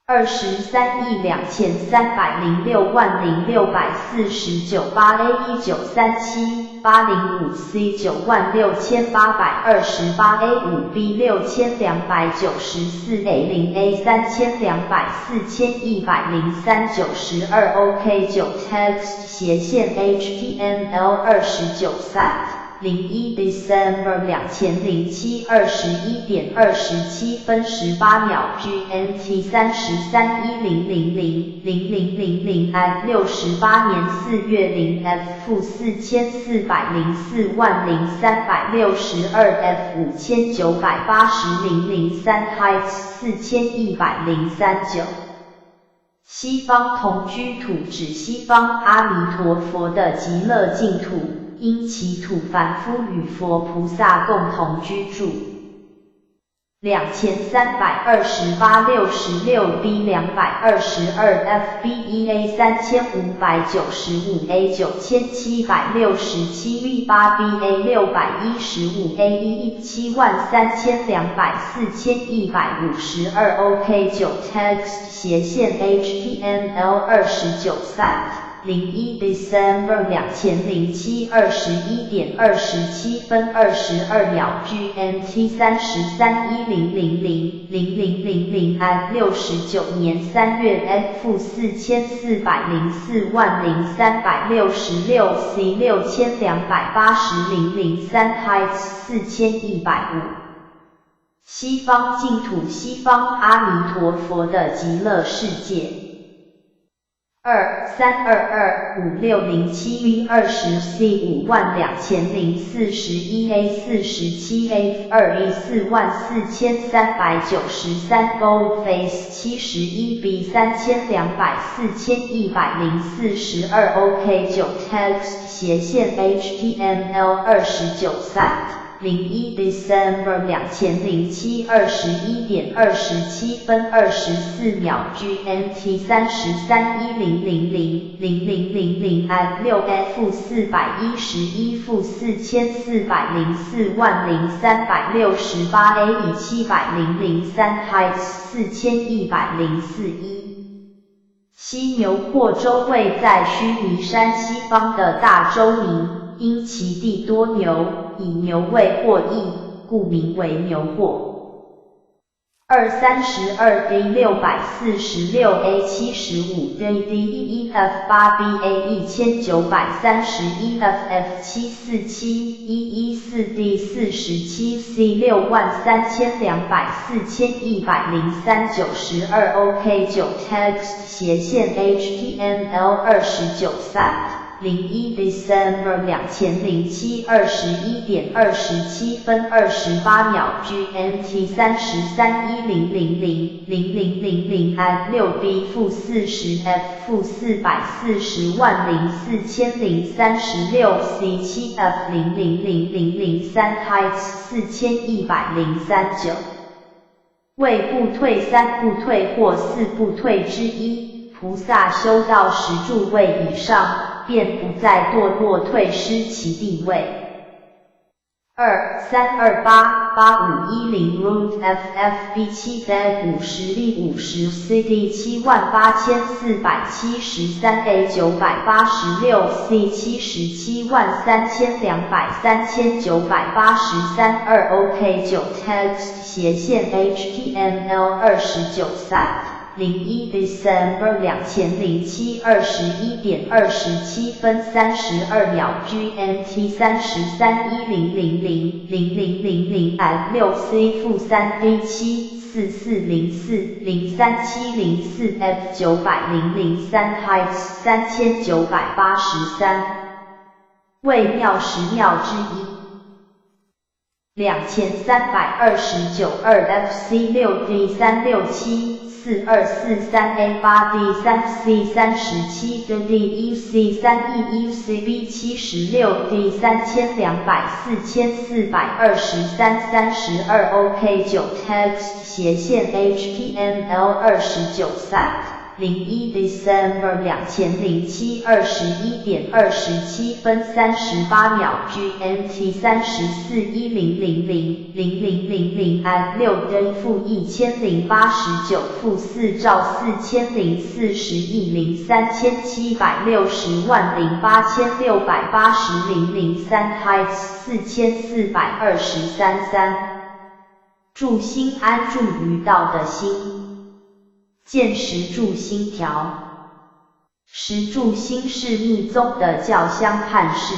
23億2306萬0649 8 A 1937 805 C 96828 A 5 B 6294 A 0 A 3200 4103 92 OK 9 Text 斜線 HTML 29 Sat 01 December 2007 21點27分18秒 GMT 33 1000 0000 F 68年4月0 F 負4404萬0362 F 5980 003 Heights 4103 9。西方同居土指西方阿彌陀佛的極樂淨土。因其土凡夫與佛菩薩共同居住。2328 66 B 222 F B 1 A 3595 A 9767 V 8 B A 615 A 1 73200 4152 OK 9 Text 斜線 HTML 29 Sat 01 December 2007 21點27分22秒 GMT 33 1000 0000 F 69年3月 F 4404萬0366 C 6280 003 Heights 4105。西方淨土，西方阿彌陀佛的極樂世界。2322 5607 V 20 C 52041 A 47 F 2 E 44393 Boldface 71 B 3200 4104 12 OK 9 Text 斜線 HTML 29 Sat 01 December 2007 21點27分24秒 GMT 33 1000 0000 F 6 F 411負4404萬0368 A 700 03 Heights 4104 1。西牛貨洲位在須彌山西方的大洲名，因其地多牛，以牛為貨役，故名為牛貨。232 D 646 A 75 D D 1 1 F 8 B A 1931 F F 747 114 D 47 C 63200 4103 92 OK 9 Text 斜線 HTML 29 Sat 01 December 2007 21点27分28秒 GMT 33 1000 0000 I 6 B -40 F -4404036 C 7 F 000003 Heights 4103 9。為不退三不退或四不退之一，菩薩修到十住位以上，便不再墮落退失其地位。23288510 root F F B 7 D 50 D 50 C D 78473 A 986 C 773200 3983 2 OK 9 text 斜線 HTML 29 site 01 December 2007 21点27分32秒 GMT 33 1000 0000 I 6 C -3 D 7 4404 03704 F 900 003 Heights 3983。為妙十妙之一。2329 2 FC 6 D 367 4243 A 8 D 3 C 37 D D 1 C 3 E 1 C B 76 D 3200 4423 32 OK 9 text 斜線 HTML 29 site 01 December 2007 21点27分38秒 GMT 34 1000 0000 I 6 D -1089 -4兆4040亿零3760万08680 003 Heights 4423 3。住心安住於道的心。見十住心條。十住心是密宗的教相判釋。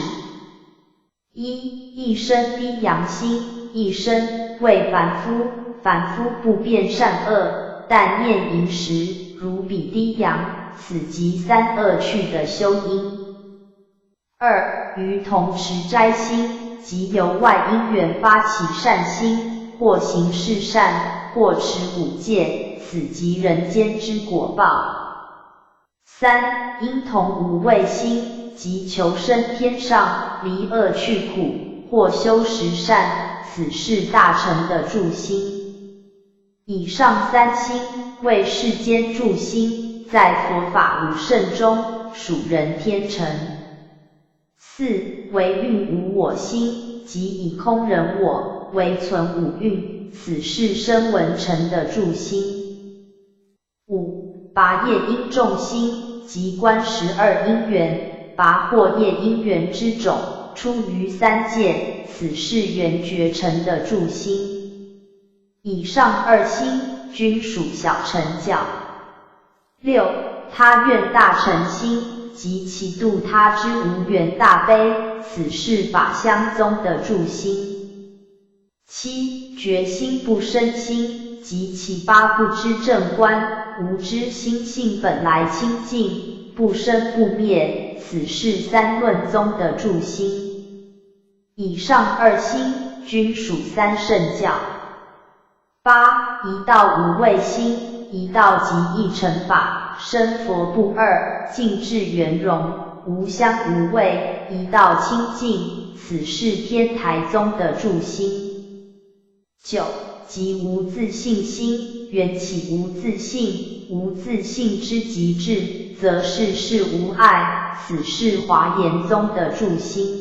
一、一生低揚心，一生為凡夫，凡夫不辨善惡，但念淫時，如彼低陽，此即三惡趣的修因。二、於同持齋心，即由外因緣發起善心，或行是善，或持五戒。此即人間之果報。三、應同無畏心，即求生天上，離惡趣苦，或修十善，此是大乘的住心。以上三心為世間住心，在佛法五乘中屬人天乘。四、為蘊無我心，即以空人我為存五蘊，此是聲聞乘的住心。五、拔業因種心，即觀十二因緣，拔惑業因緣之種，出於三界，此是緣覺乘的住心。以上二心均屬小乘教。六、他願大乘心，即起度他之無緣大悲，此是法相宗的住心。七、決心不生心，即起八不知正觀，無知心性本來清淨，不生不滅，此是三論宗的住心。以上二心均屬三乘教。八、一道無畏心，一道即一乘法，生佛不二，淨智圓融，無相無畏，一道清淨，此是天台宗的住心。九、即無自性心，緣起無自性，無自性之極致，則是事無礙，此是華嚴宗的住心。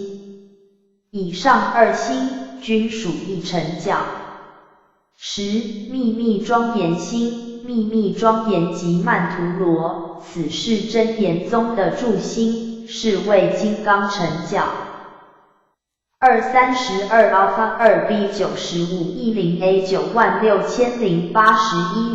以上二心均屬一乘教。十、秘密莊嚴心，秘密莊嚴即曼荼羅，此是真言宗的住心，是為金剛乘教。232 alpha 2 B 95 E 0 A 96081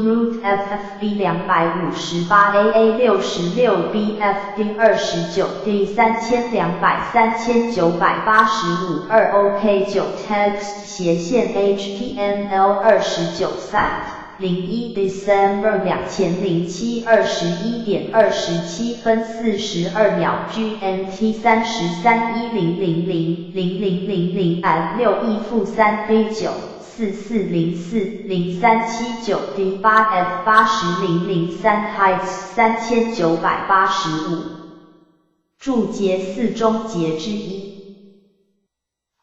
root F F B 258 A A 66 B F D 29 D 3200 3985 2 OK 9 text 斜線 HTML 29 site。01 December 2007 21点27分42秒 GMT 33 1000 0000 F 6 E -3 D 9 4404 0379 D 8 F 80003 Height 3985。注解四中节之一。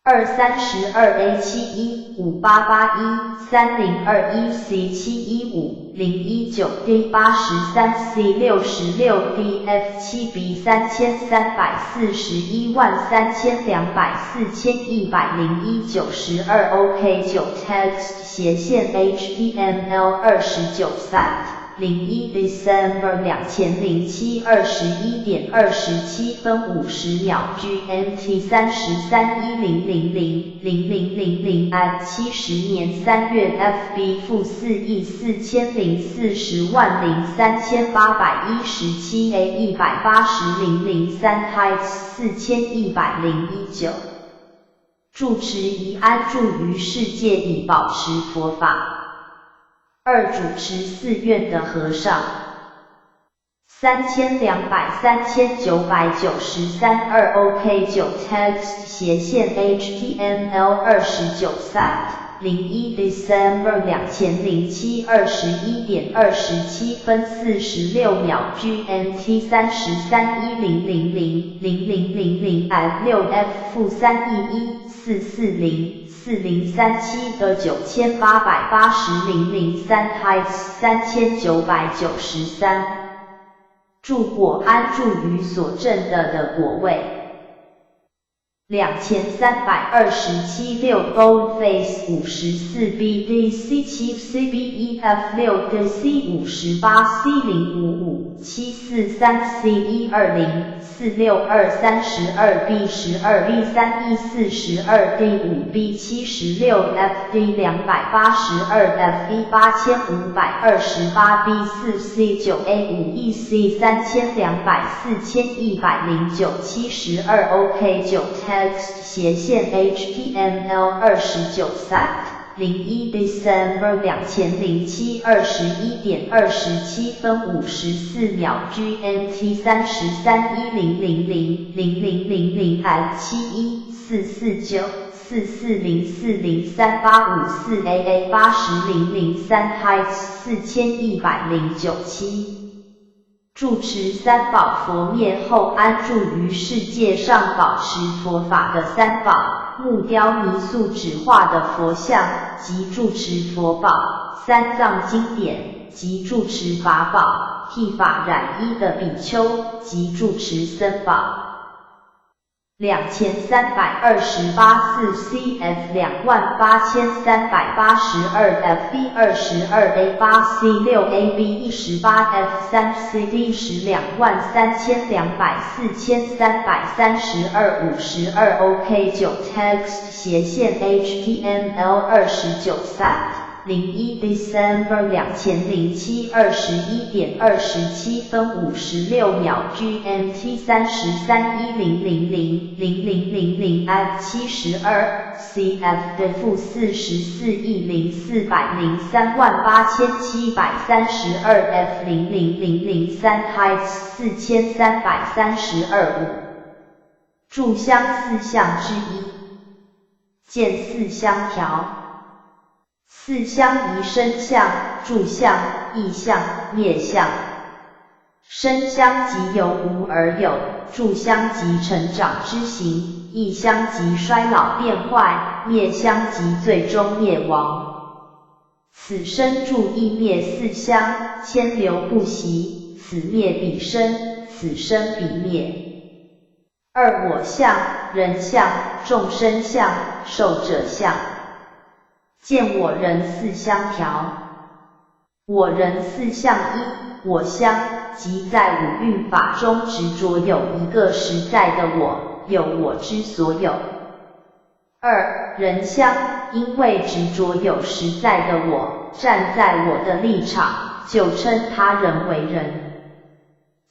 2 32 A 71 5881 3021 C 715 019 D 83 C 66 D F 7 B 33413200 4101 92 OK 9 Text 斜线 HTML 29 Cite 01 December 2007 21点27分50秒 GMT 33 1000 0000 F 70年3月 FB -4亿4040万03817 A 180003 Height 4119。住持宜安住於世界以保持佛法。二主持寺院的和尚，3200 3993 2 OK 9 Text 斜线 HTML 29 Cite 01 December 2007 21点27分46秒 GMT 33 1000 0000 F 6 F -3 E 1 440 4037的9880 003 Height 3993。住果安住於所證得的果位。2327 6 Boldface 54 BDC 7 CBEF 6 DC 58 C 055 743 C 120 462 32 B 12 B 3 E 42 D 5 B 76 F D 282 F E 8528 B 4 C 9 A 5 E C 3200 4109 72 OK 9 Text 斜线 HTML 29 Cite 01 December 2007 21点27分54秒 GMT 33 1000 0000 F 71 449 4404 03854 AA 80003 Height 4109 7。住持三寶佛滅後安住於世界上保持佛法的三寶，木雕泥塑紙畫的佛像及住持佛寶，三藏經典及住持法寶，剃髮染衣的比丘及住持僧寶。2328 4 CF 28382 FB 22 A 8 C 6 AB 18 F 3 CD 10 23200 4332 52 OK 9 Text 斜线 HTML 29 Cite 01 December 2007 21点27分56秒 GMT 33 1000 0000 F 72 CF 的-44亿0403万8732 F 00003 Height 4332 5。住相四相之一，見四相條。四相宜生相、住相、異相、滅相。生相即由無而有，住相即成長之形，異相即衰老變壞，滅相即最終滅亡。此生住異滅四相，遷流不息，此滅彼生，此生彼滅。二我相、人相、眾生相、壽者相。見我人四相條，我人四相一，我相，即在五蘊法中執著有一個實在的我，有我之所有。二人相，因為執著有實在的我，站在我的立場，就稱他人為人。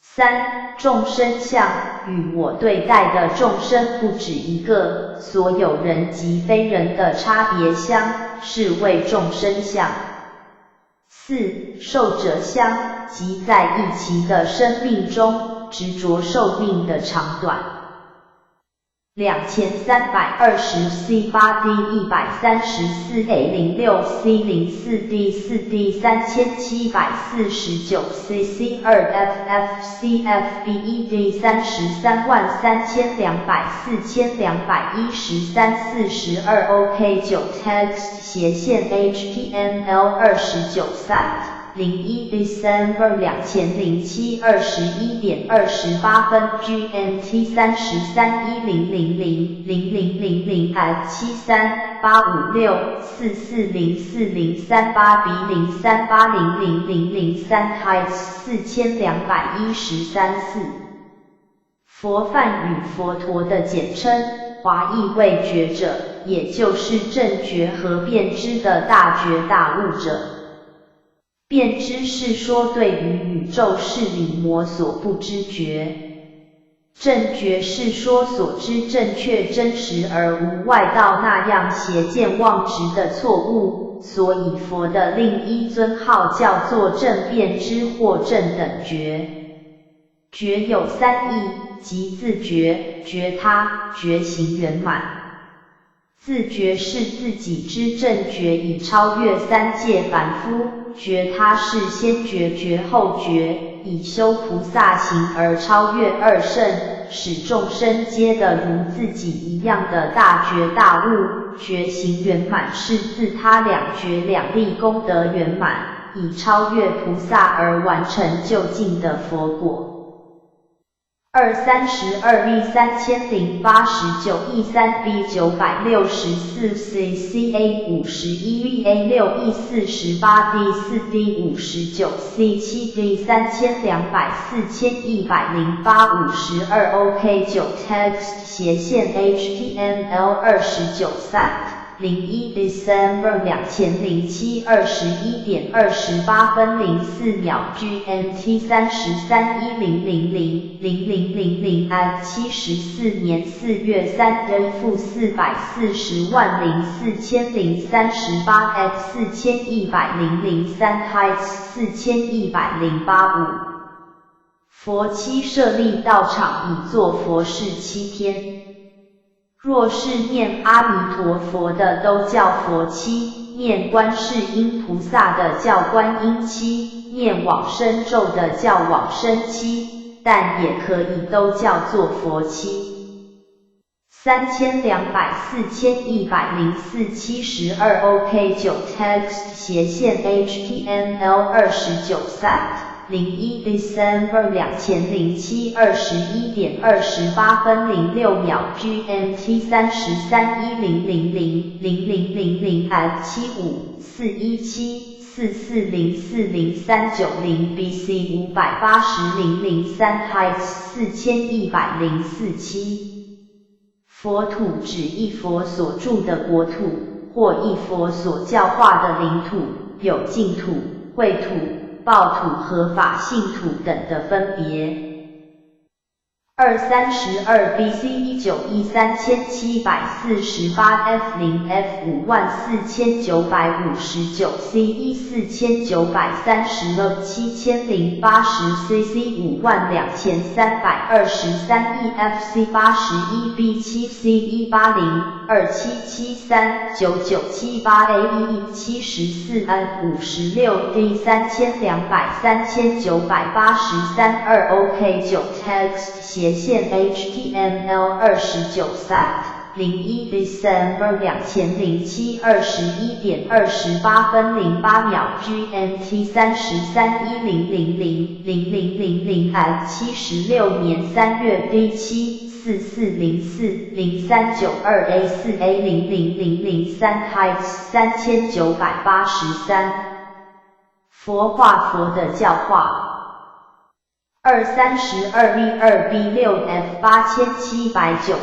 三眾生相，與我對待的眾生不止一個，所有人及非人的差別相，是謂眾生相。四四壽者相，即在一期的生命中，執著壽命的長短。2320 C 8 D 134 A 06 C 04 D 4 D 3749 C C 2 F F C F B 1 D 333200 4213 42 OK 9 Text 斜線 HTML 29 Cite 01 December 2007 21點28分 GMT 33 1000 0000 at 73 856 4404038 B 03800003 Height 4213 4佛梵語佛陀的簡稱，華譯為覺者，也就是正覺和遍知的大覺大悟者。遍知是說對於宇宙事理無所不知覺，正覺是說所知正確真實而無外道那樣邪見妄執的錯誤，所以佛的另一尊號叫做正遍知或正等覺。覺有三義，即自覺、覺他、覺行圓滿。自覺是自己之正覺已超越三界凡夫，覺他是先覺覺後覺，以修菩薩行而超越二乘，使眾生皆得如自己一樣的大覺大悟。覺行圓滿是自他兩覺兩利功德圓滿，以超越菩薩而完成究竟的佛果。232 E 3089 E 3 B 964 C C A 51 E A 6 E 48 D 4 D 59 C 7 D 3200 4108 52 OK 9 Text 斜線 HTML 29 Cite 01 December 2007 21點28分04秒 GMT 33 1000 0000 at 74年4月3日-4404038 F 4100 03 Height 4108 5佛七設立道場以做佛事7天。若是念阿彌陀佛的都叫佛七，念觀世音菩薩的叫觀音七，念往生咒的叫往生七，但也可以都叫做佛七。3200 4104 72 OK 9 Text 斜線 HTML 29 Cite 01 December 2007 21點28分06秒 GMT 33 1000 0000 at 75 417 44040390 BC 580003 Height 4104 7佛土指一佛所住的國土，或一佛所教化的領土，有淨土、穢土、報土和法性土等的分別。232 BC 19 E 3748 F 0 F 54959 C 1 4930 L 7080 CC 52323 E F C 81 B 7 C 180 2773 9978 A 1 74 N 56 D 3200 3983 2 OK 9 Text 斜線 HTML 29 Cite 01 December 2007 21點28分08秒 GMT 33 1000 0000 at 76年3月 D 7 4404 0392 A 4 A 00003 Height 3983佛化佛的教化。232 E 2 B 6 F 8795 F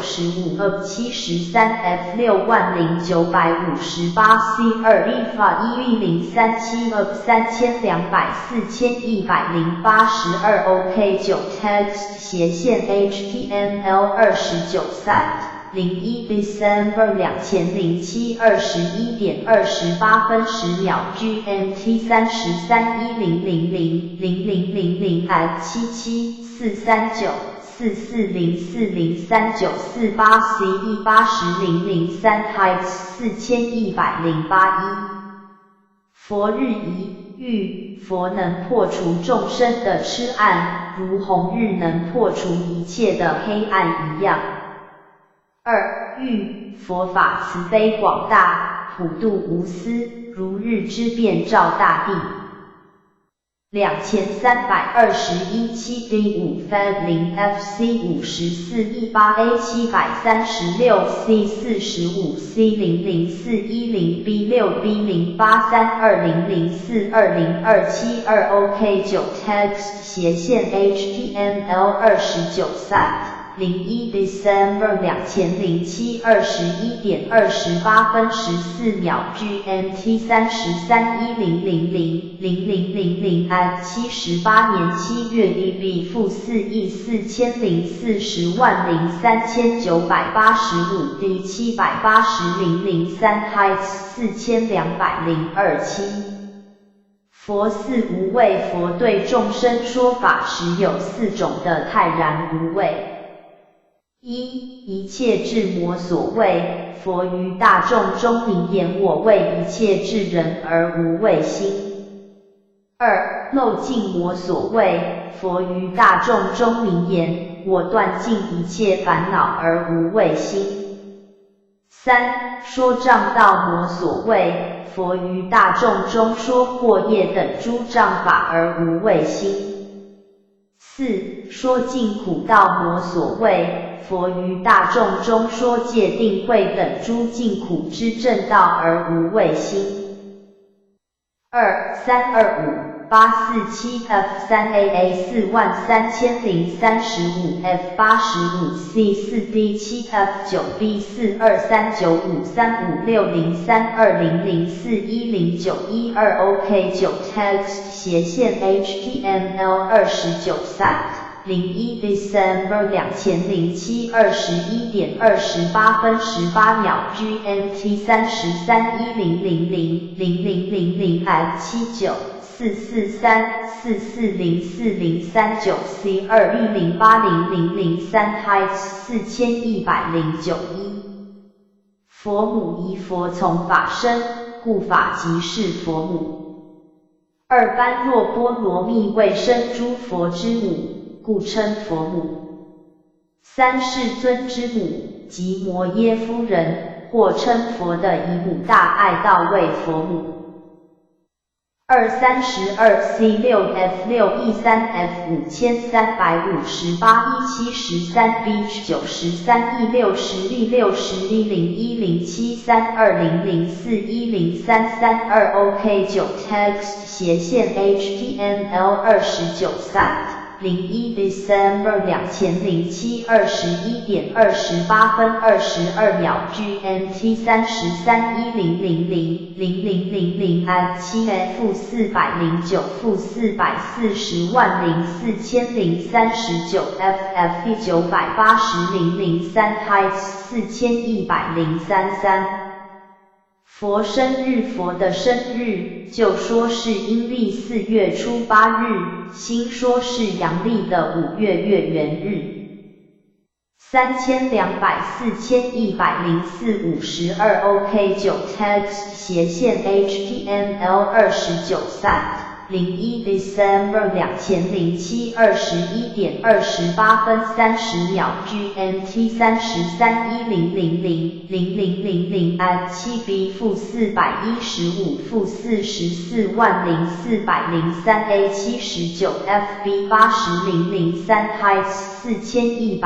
73 F 60958 C 2 E 法1 E 037 F 3200 4108 12 OK 9 Text 斜線 HTML 29 Cite 01 December 2007 21点28分10秒 GMT 33 1000 0000 F 77 439 440403948 C E 80003 Height 4108 1。佛日一喻佛能破除众生的痴暗，如红日能破除一切的黑暗一样。二喻佛法慈悲广大，普度无私，如日之遍照大地。2321 7 D 5 F 0 F C 54 E 8 A 736 C 45 C 00410 B 6 B 08320042027 2 OK 9 Text 斜線 HTML 29 Site 01 December 2007 21点28分14秒 GMT 33 1000 0000 F 78年7月 EB -4亿4040万3985 D 780 003 Height 4202 7。佛四無畏，佛對眾生說法時有四種的泰然無畏。一，一切智魔所畏，佛於大眾中明言我為一切智人而無畏心。二，漏盡魔所畏，佛於大眾中明言我斷盡一切煩惱而無畏心。三，說障道魔所畏，佛於大眾中說惑業等諸障法而無畏心。四，說盡苦道魔所畏，佛於大眾中說戒定慧等諸盡苦之正道而無畏心。2325 847 F 3 A A 43035 F 85 C 4 D 7 F 9 B 4239535603200410912 OK 9 Text 斜線 HTML 29 Site 01 December 2007 21点28分18秒 GMT 33 1000 0000 F 79 443 4404039 C 21080003 Height 4109 1。佛母疑佛從法生，故法即是佛母。二般若波羅蜜為生諸佛之母，故稱佛母。三世尊之母，即摩耶夫人，或稱佛的姨母大愛道為佛母。232 C 6 F 6 E 3 F 5358 E 73 B 93 E 60 E 60 E 01073200410332 OK 9 Text 斜線 HTML 29 Site 01 December 2007 21点28分22秒 GMT 33 1000 0000 F 7 F 409 -4404039 F F 980 003 Height 4103 3。佛生日，佛的生日，舊說是陰曆4月初8日，新說是陽曆的5月月圓日。3200 4104 52 OK 9 Text 斜線 HTML 29 Site 01 December 2007 21点28分30秒 GMT 33 1000 0000 F 7 B -415 -440403 A 79 F B 80003 Height 4104 5。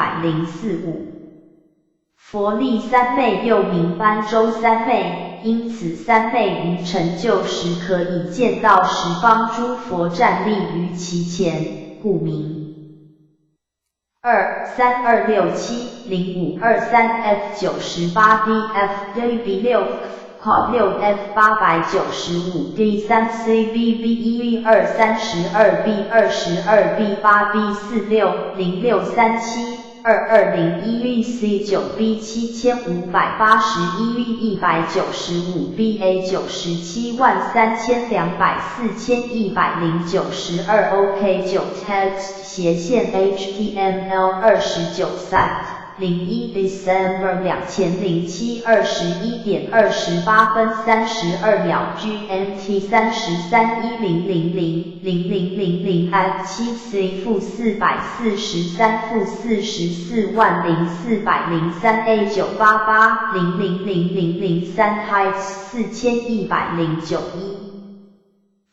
佛力三昧又名般舟三昧，因此三昧於成就時可以見到十方諸佛站立於其前，故名。23267 0523 F 98 D F J B 6 K 6 F 895 D 3 C B B E 2 32 B 22 B 8 B 46 0637。2201 C 9 B 7581 195 BA 973200 4192 OK 9 text 斜線 HTML 29 site 01 December 2007 21點28分32秒 GMT 33 1000 0000 at 7 C -443 -440403 A 988 000003 height 4109 1。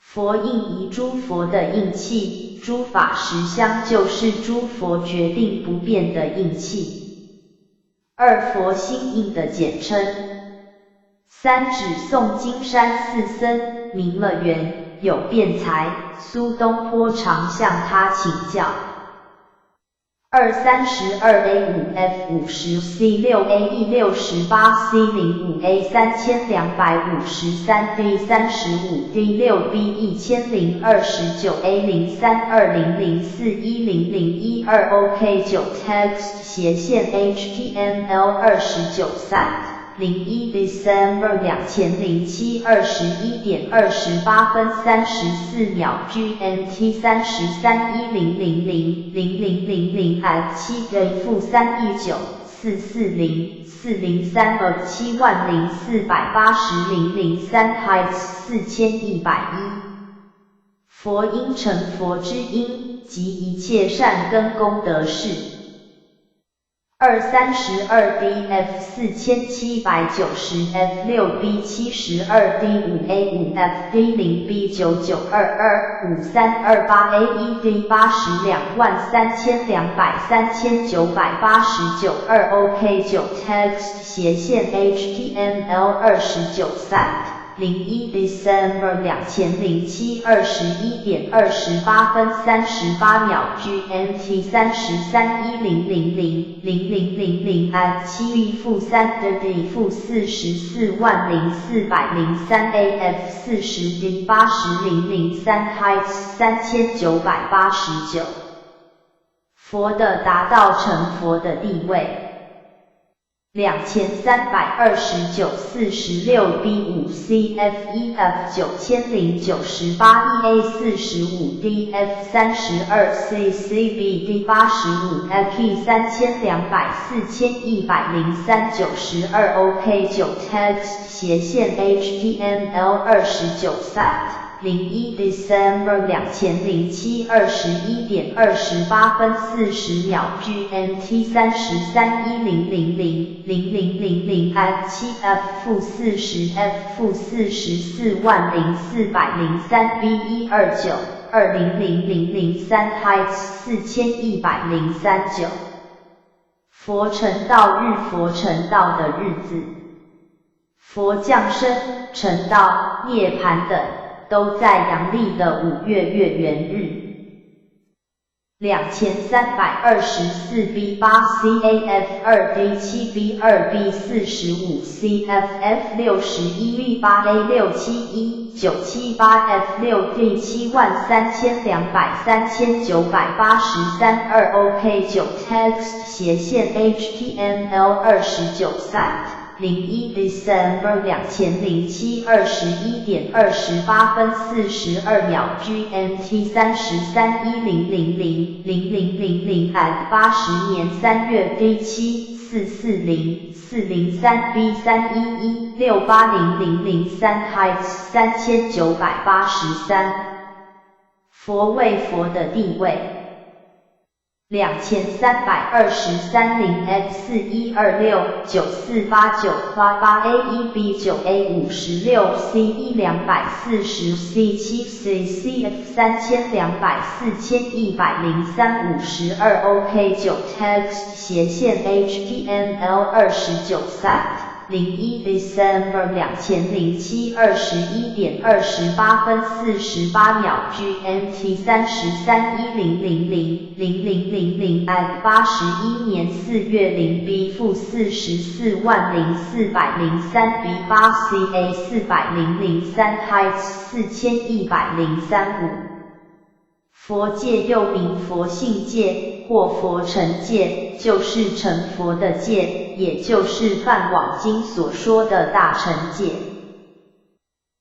佛印以諸佛的印契，諸法實相就是諸佛決定不變的印契。二佛心印的簡稱。三指宋金山寺僧，名樂園，有辯才，蘇東坡常向他請教。232 A 5 F 50 C 6 A E 68 C 05 A 3253 D 35 D 6 B 1029 A 032004100012 OK 9 text 斜線 HTML 29 site 01 December 2007 21點28分34秒 GMT 33 1000 0000 at 7 J -319 440 403 of 70480 003 height 4101。佛因成佛之因，即一切善根功德事。232 D F 4790 F 6 B 72 D 5 A 5 F D 0 B 9922 5328 A 1 D 823200 3989 2 OK 9 text 斜線 HTML 29 site 01 December 2007 21點28分38秒 GMT 33 1000 0000 at 7 -3 D -440403 AF 40 D 80003 height 3989。佛的達到成佛的地位。2329 46 B 5 C F 1 F 9098 E A 45 D F 32 C C B D 85 F E 3200 4103 92 OK 9 text 斜線 HTML 29 site 01 December 2007 21點28分40秒 GMT 33 1000 0000 at 7 F -40 F -440403 B 129 200003 height 4103 9。佛成道日，佛成道的日子。佛降生、成道、涅槃等，都在陽曆的5月月圓日。2324 B 8 C A F 2 D 7 B 2 B 45 C F F 61 V 8 A 671 978 F 6 D 73200 3983 2 OK 9 text 斜線 HTML 29 site 01 December 2007 21點28分42秒 GMT 33 1000 0000 at 80年3月 D 7 440 403 B 311 680003 height 3983。佛為佛的地位。2323 0 F 4126 9489 8 A 1 B 9 A 56 C 1 240 C 7 C C F 3200 4103 52 OK 9 text 斜線 HTML 29 site 01 December 2007 21點28分48秒 GMT 33 1000 0000 at 81年4月0 B -440403 B 8 C A 4003 height 4103 5。佛界又名佛性界或佛乘界，就是成佛的戒，也就是梵网经所说的大乘戒。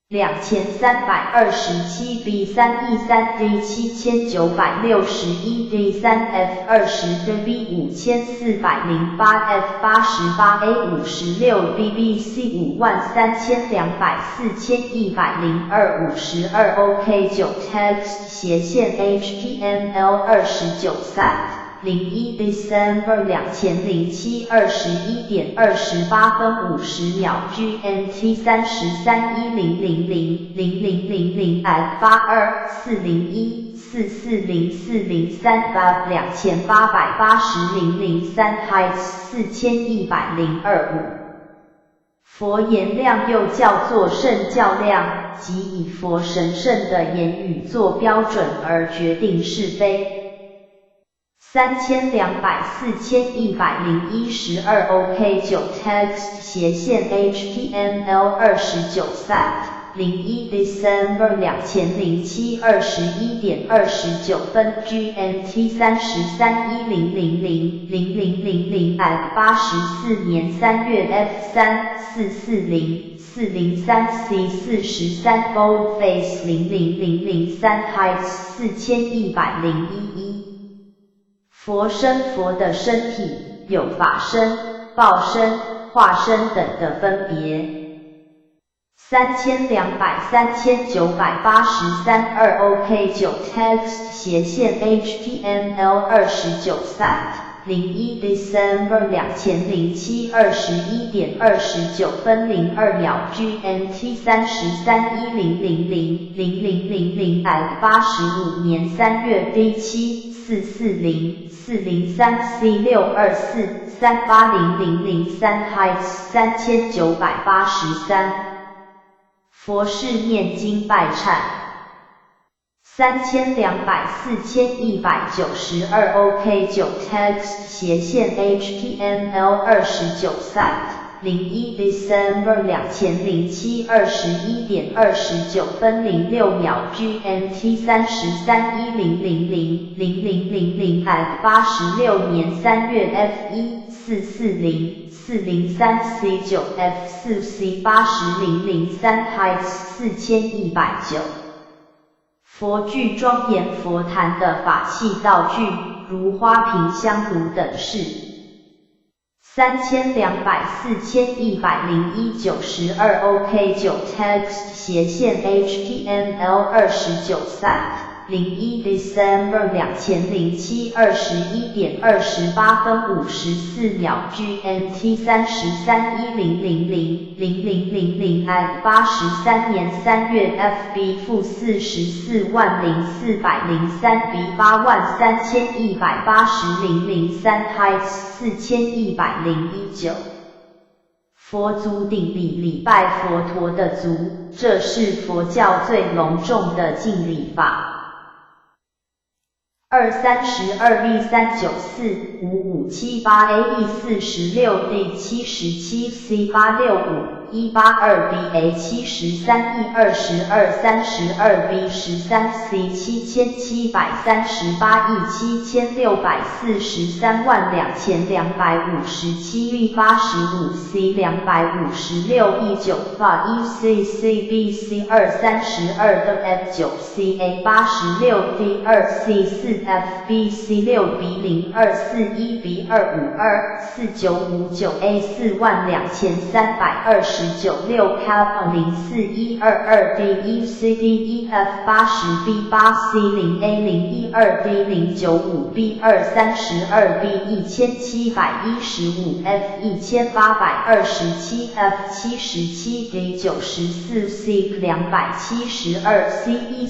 2327 B 3 E 3 D 7961 D 3 F 20 D B 5408 F 88 A 56 B B C 53200 4102 52 OK 9 Text 斜線 HTML 29 Cite 01 December 2007 21点28分50秒 GMT 3310000000 F 82 401 440403 8 2880 003 Height 4102 5。佛言量又叫做圣教量，即以佛神圣的言语做标准而决定是非。3200 4101 12 OK 9 Text 斜線 HTML 29 Cite 01 December 2007 21点29分 GMT 3310000000 F 84年3月 F 3 440 403 C 43 Boldface 00003 Height 4101 1。佛身，佛的身體有法身、報身、化身等的分別。3200 3983 2 OK 9 Text 斜線 HTML 29 Cite 01 December 2007 21点29分02秒 GMT 3310000000 F 85年3月 D 7 440 403 C 624 380 003 Height 3983。佛事念經拜懺。3200 4192 OK 9 Text 斜線 HTML 29 Cite 01 December 2007 21点29分06秒 GMT 3310000000 F 86年3月 F 1 440 403 C 9 F 4 C 80003 Height 4109。佛具，莊嚴佛壇的法器道具，如花瓶、香爐等飾。3200 4101 92 OK 9 Text 斜線 HTML 29 Cite 01 December 2007 21点28分54秒 GMT 3310000000 F 83年3月 FB -440403 B 83180 003 Height 4101 9。佛足頂禮，禮拜佛陀的足，這是佛教最隆重的敬禮法。二32 B 394 5578 A E 46 D 77 C 865 182 B A 73 E 22 32 B 13 C 7738 E 76432257 E 85 C 256 E 9 F E C C B C 2 32 D F 9 C A 86 D 2 C 4 F B C 6 B 0241 B 252 4959 A 42329 6 K 04122 D 1 C D E F 80 B 8 C 0 A 012 D 095 B 2 32 B 1715 F 1827 F 77 D 94 C 272 C 14 F 9 E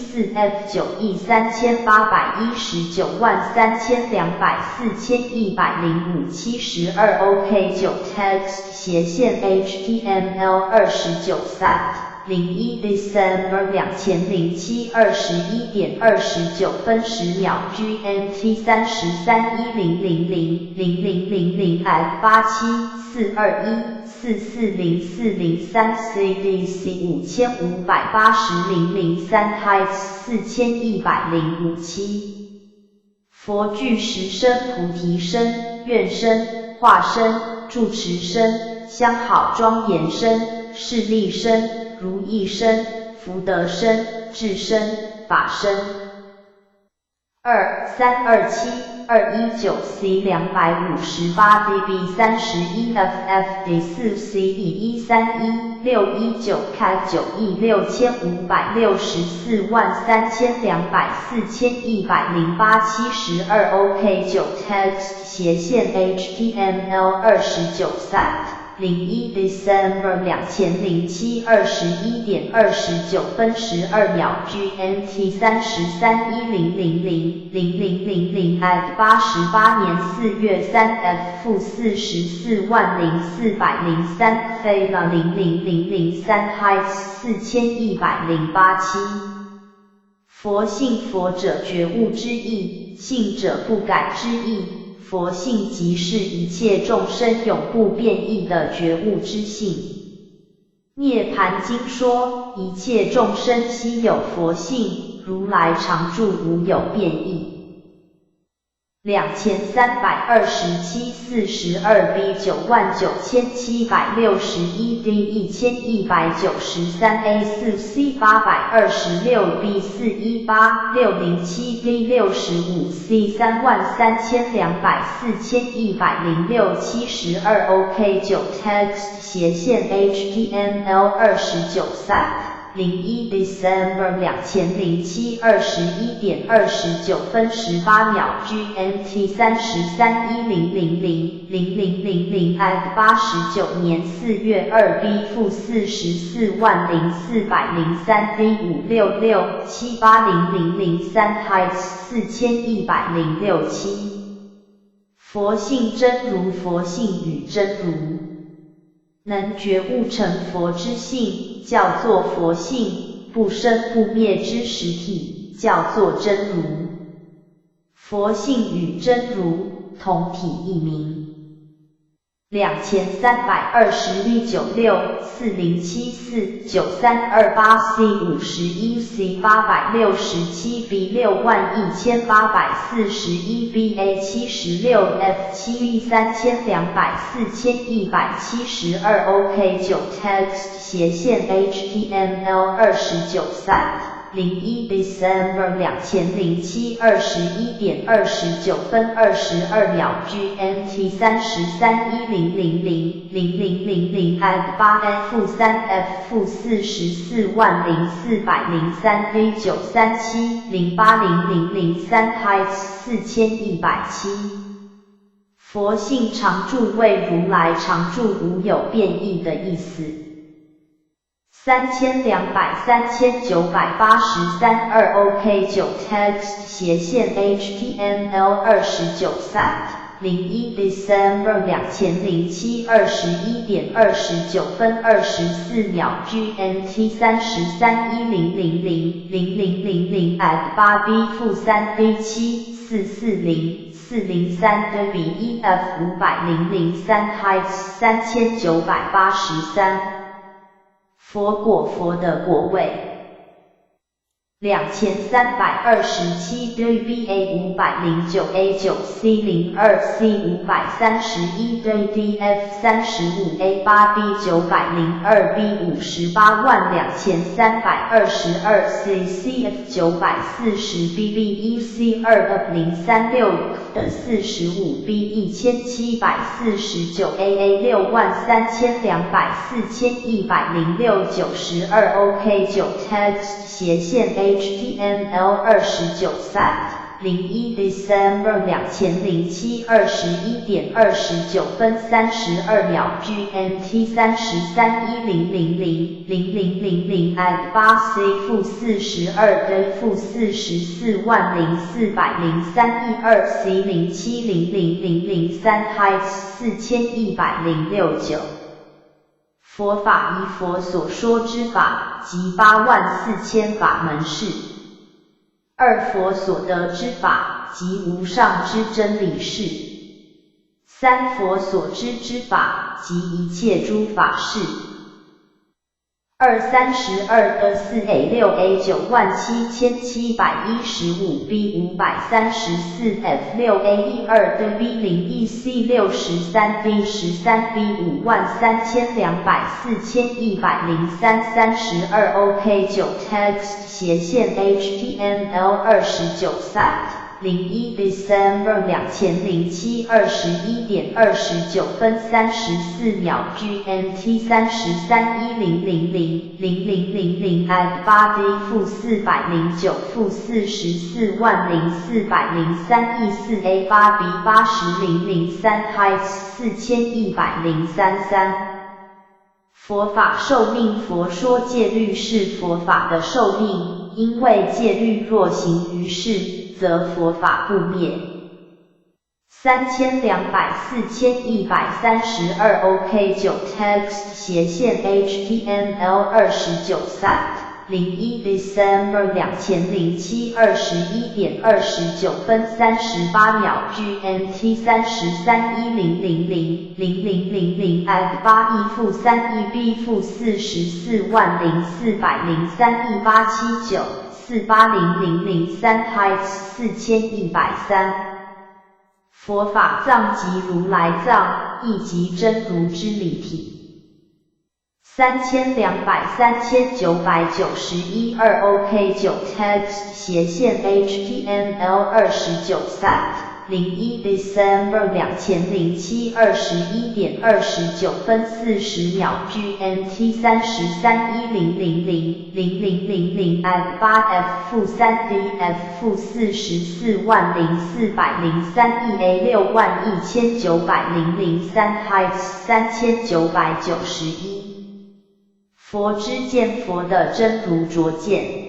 38193200 4105 72 OK 9 Text 斜線 HTML 29 Cite 01 December 2007 21点29分10秒 GMT 3310000000 F 87 421 440403 C D C 5580 003 Height 4105 7。佛具，十身菩提身，願身、化身、住持身、相好莊嚴身、勢力身、如意身、福德身、智身、法身。2327219 C 258 DB 31 FF D 4 C E 131619 K 965,643,204,108 72 OK 9 Text 斜線 HTML 29 Sat 01 December 2007 21点29分12秒 GMT 33 1000 0000 at 88年4月3 F -440403 Theta 00003 Height 4108 7。佛性，佛者，覺悟之意，性者，不改之意。佛性即是一切眾生永不變異的覺悟之性。涅槃經說，一切眾生悉有佛性，如來常住，無有變異。2327 42 B 99761 D 1193 A 4 C 826 B 418607 D 65 C 33200 4106 72 OK 9 Text 斜線 HTML 29 Sat 01 December 2007 21点29分18秒 GMT 33 1000 0000 at 89年4月2 B -440403 D 566780003 Height 4106 7。佛性真如，佛性與真如，能覺悟成佛之性，叫做佛性；不生不滅之實體，叫做真如。佛性與真如同體異名。2321 9640749328 C 51 C 867 B 61841 B A 76 F 7 E 3200 4172 OK 9 Text 斜線 HTML 29 Sat 01 December 2007 21点29分22秒 GMT 33 1000 0000 at 8 F 3 F -440403 D 937080003 Height 4107。佛性常住，為如來常住，無有變異的意思。3200 3983 2 OK 9 Text 斜線 HTML 29 Sat 01 December 2007 21点29分24秒 GMT 33 1000 0000 at 8 B -3 D 7 440 403 D B 1 F 50003 Height 3983。佛果，佛的果位。2327 DBA 509 A 9 C 02 C 531 DDF 35 A 8 B 902 B 582322 CCF 940 BB 1 C 2 F 036的45 B 1749 AA 63200 4106 92 OK 9 Text 斜線 HTML 29 Sat 01 December 2007 21点29分32秒 GMT 33 1000 0000 at 8 C -42 D -440403 E 2 C 0700003 Height 4106 9。佛法，依佛所說之法，即84000法門是。二，佛所得之法，即無上之真理是。三，佛所知之法，即一切諸法是。二32的4 A 6 A 97715 B 534 F 6 A 12的 B 01 C 63 D 13 B 53200 4103 32 OK 9 Text 斜線 HTML 29 Cite 01 December 2007 21点29分34秒 GMT 33 1000 0000 at 8 D -409 -440403 E 4 A 8 B 80003 Heights 4103 3。佛法壽命。佛說戒律是佛法的壽命，因為戒律若行於世，則佛法不滅。3200 4132 OK 9 Text 斜線 HTML 29 Cite 01 December 2007 21点29分38秒 GMT 33 1000 0000 at 8 E -3 E B -440403 E 879 480003 Heights 4103。佛法藏即如來藏，亦即真如之理體。3200 3991 2 OK 9 Text 斜線 HTML 29 Cite 01 December 2007 21点29分40秒 GMT 33 1000 0000 at 8 F -3 D F -440403 E A 61900 3 Heights 3991。佛知見，佛的真如灼見。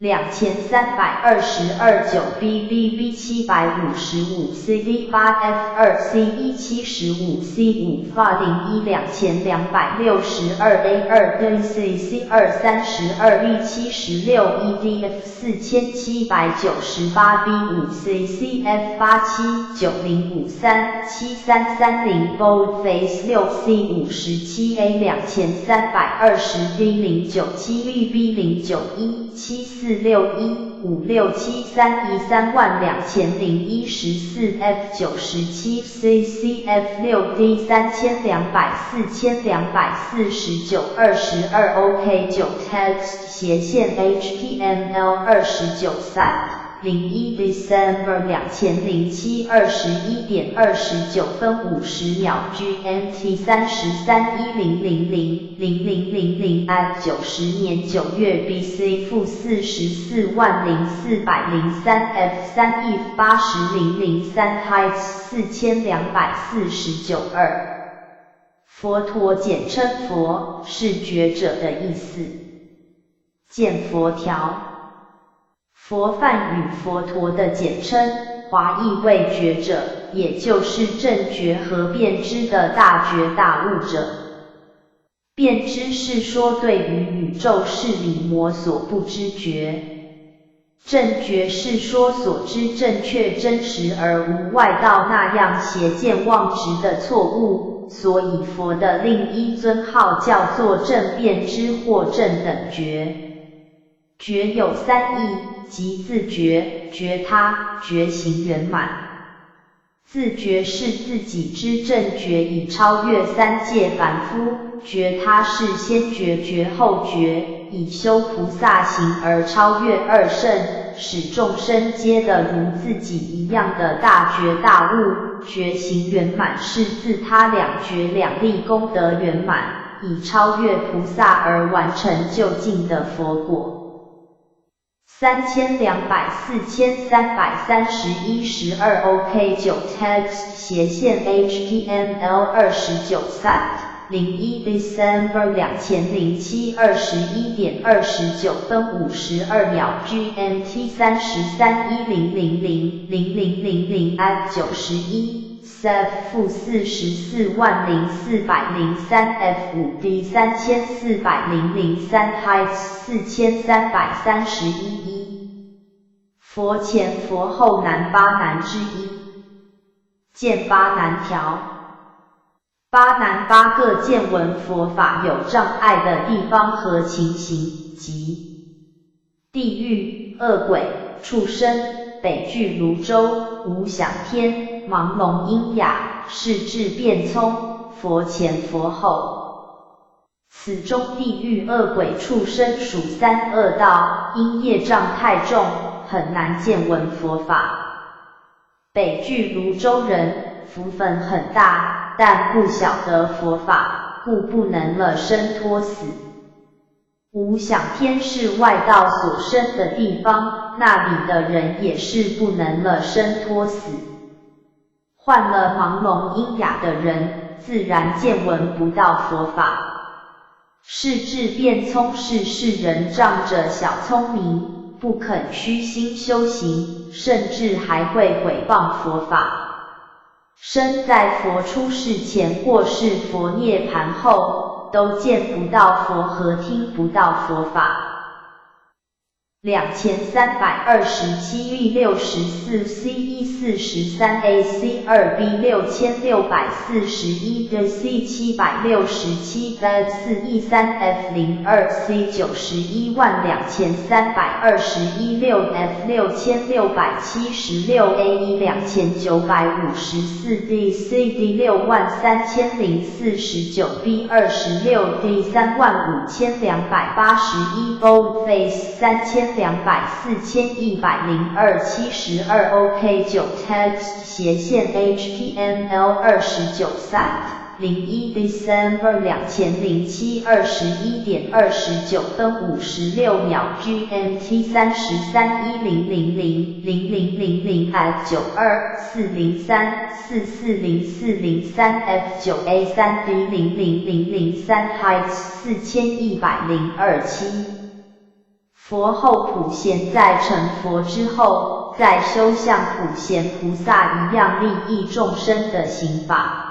2322 9 B B B 755 C D 8 F 2 C 1 75 C 5 F 01 2262 A 2 D C C 2 32 B 76 E D F 4798 B 5 C C F 87 9053 7330 Boldface 6 C 57 A 2320 D 097 E B 091 7461 5673 132014 F 97 C C F 6 D 3200 4249 22 OK 9 Text 斜線 HTML 29 Cite 01 December 2007 21点29分50秒 GMT 33 1000 0000 at 90年9月 BC -440403 F 3 E 80003 Heights 4249 2。佛陀簡稱佛，是覺者的意思。見佛條。佛梵語佛陀的簡稱，華譯為覺者，也就是正覺和遍知的大覺大悟者。遍知是說對於宇宙事理魔所不知覺，正覺是說所知正確真實而無外道那樣邪見妄執的錯誤，所以佛的另一尊號叫做正遍知或正等覺。覺有三義，即自覺、覺他、覺行圓滿。自覺是自己之正覺已超越三界凡夫；覺他是先覺覺後覺，以修菩薩行而超越二乘，使眾生皆得如自己一樣的大覺大悟。覺行圓滿是自他兩覺兩利功德圓滿，以超越菩薩而完成究竟的佛果。3200 4331 12 OK 9 Text 斜線 HTML 29 Cite 01 December 2007 21点29分52秒 GMT 33 1000 0000 at 91 Sef -440403 F 5 D 3400 3 Heights 4331 1。佛前佛後南八難之一，見八難條。八难八个见闻佛法有障碍的地方和情形，即地狱、饿鬼、畜生、北俱卢洲、无想天、盲聋喑哑、势至辩聪、佛前佛后。此中地狱、饿鬼、畜生属三恶道，因业障太重，很难见闻佛法。北俱卢洲人福分很大，但不晓得佛法，故不能了生脱死。无想天是外道所生的地方，那里的人也是不能了生脱死。患了盲聋喑哑的人，自然见闻不到佛法。势至辩聪是世人仗着小聪明，不肯虚心修行，甚至还会毁谤佛法。生在佛出世前或是佛涅槃后，都见不到佛和听不到佛法。2327 E 64 C 一43 A C 2 B 6641 D C 767 F 4 E 3 F 02 C 912321 6 F 6676 A 1 2954 D C D 63049 B 26 D 35281 Boldface 3200 4102 72 OK 9 Text 斜线 HTML 29 Cite 01 December 2007 21点29分56秒 GMT 33 1000 0000 F 92 403 440403 F 9 A 3 D 00003 Height 4102 7。佛后普贤在成佛之后，再修像普贤菩萨一样利益众生的行法。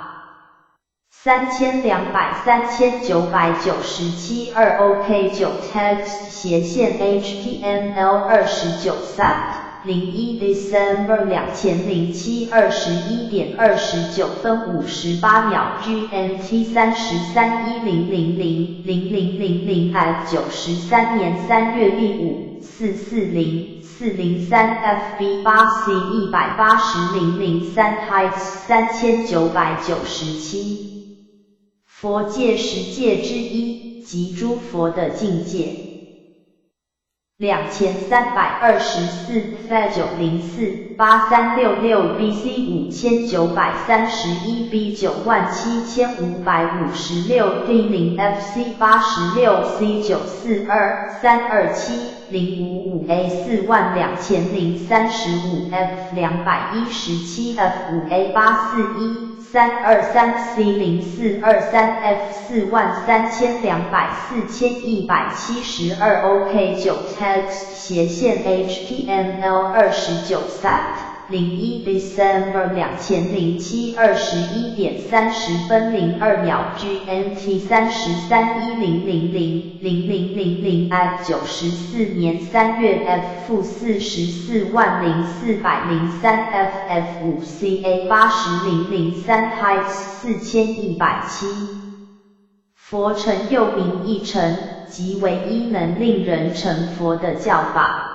3200 3997 2 OK 9 Text 斜线 HTML 29 Cite 01 December 2007 21点29分58秒 GMT 33 1000 0000 F 93年3月第五440 403 FB 8 C 180003 Height 3997。佛界十界之一，即诸佛的境界。2324 F 904 8366 BC 5931 B 97556 D 0 FC 86 C 942 327 055 A 42035 F 217 F 5 A 841 323 C 0423 F 43200 4172 OK 9 Text 斜线 HTML 29 Cite 01 December 2007 21点30分02秒 GMT 33 1000 0000 F 94年3月 F -440403 F F 5 C A 80003 Height 4107。佛乘又名一乘，即唯一能令人成佛的教法。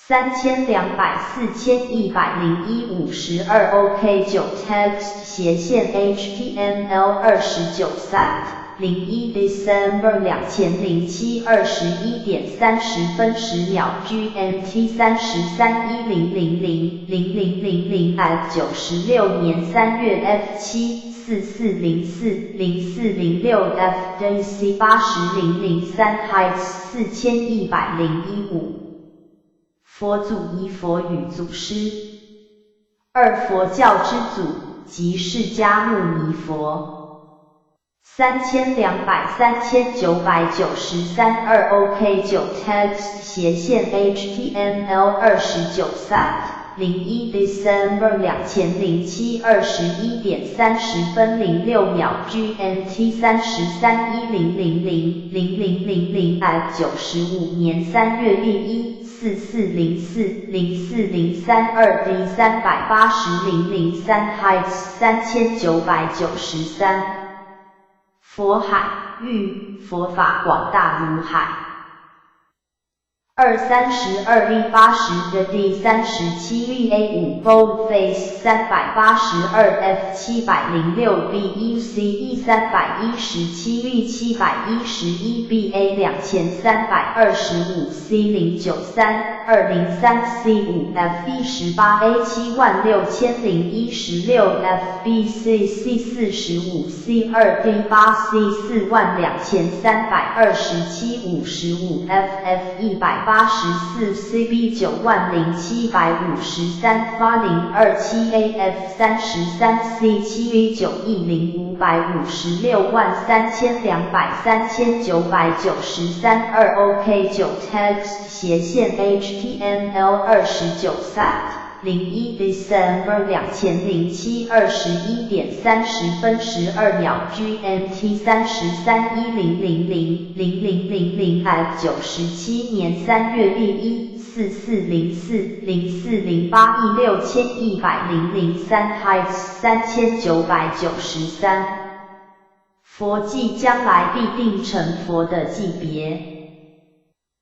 3200 4101 52 OK 9 Text 斜线 HTML 29 Cite 01 December 2007 21点30分10秒 GMT 33 1000 0000 F 96年3月 F 7 4404 0406 F D C 80003 Height 4101 5。佛祖一佛语祖师，二佛教之祖，即释迦牟尼佛。3200 3993 2 OK 9 Text 斜线 HTML 29 Cite 01 December 2007 21点30分06秒 GMT 33 1000 0000 F 95年3月第一。4404 0403 2 D 380 003 Heights 3993。佛海，喻佛法廣大如海。232 E 80的 D 37 E A 5 Boldface 382 F 706 B 1 C E 317 E 711 B A 2325 C 093 203 C 5 F 18 A 76016 F B C C 45 C 2 D 8 C 42327 55 F F 184 CB 90753 發027 AF 33 C 7 E 9億05563200 3993 2 OK 9 Text 斜線 HTML 29 Sat 01 December 2007 21點30分12秒 GMT 33 1000 0000 F 97年3月 1 4404 0408 E 6100 03 Heights 3993。佛即將來必定成佛的級別。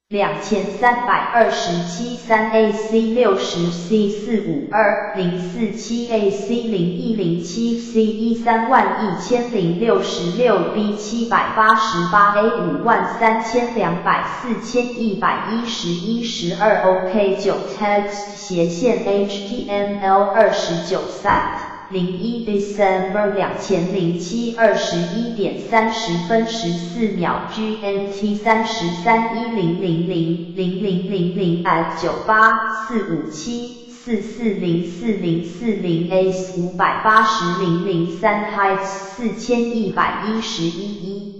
2327 3 AC 60 C 452 047 AC 0107 C 131066 B 788 A 53200 4111 12 OK 9 Text 斜線 HTML 29 Sat 01 December 2007 21點30分14秒 GMT 33 1000 0000 F 98 457 4404 040 A 580 003 Heights 4111 一。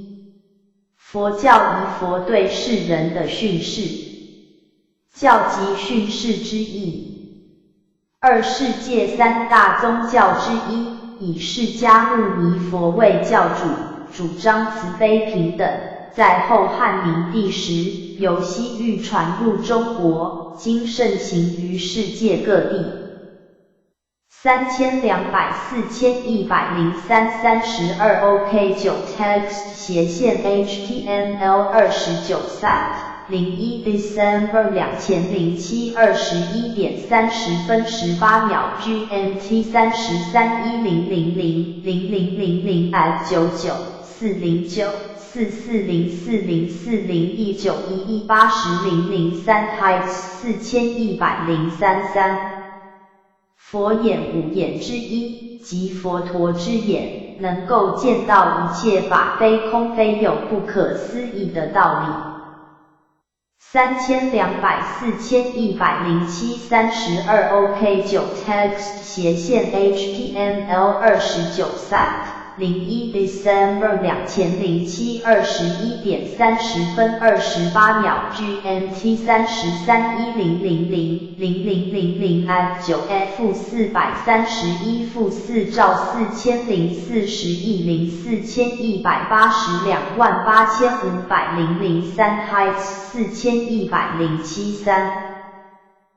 佛教以佛對世人的訓示，教即訓示之意。二世界三大宗教之一，以釋迦牟尼佛為教主，主張慈悲平等。在後漢明帝時，由西域傳入中國，今盛行於世界各地。3200 4103 32 OK 9 Text 斜線 HTML 29 Sat 01 December 2007 21點30分18秒 GMT 33 1000 0000 F 99 409 4404 040 E 911 80 003 Heights 4103 3。佛眼五眼之一，即佛陀之眼，能夠見到一切法非空非有不可思議的道理。3200 4107 32 OK 9 Text 斜線 HTML 29 Sat 01 December 2007 21點30分28秒 GMT 33 1000 0000 F 9 F 431負4兆4040億零41828500 3 Heights 4107 3。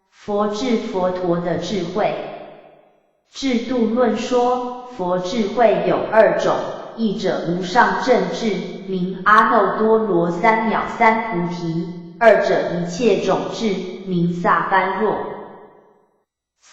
佛智佛陀的智慧。智度論說，佛智慧有二種，一者無上正智，名阿耨多羅三藐三菩提；二者一切種智，名薩般若。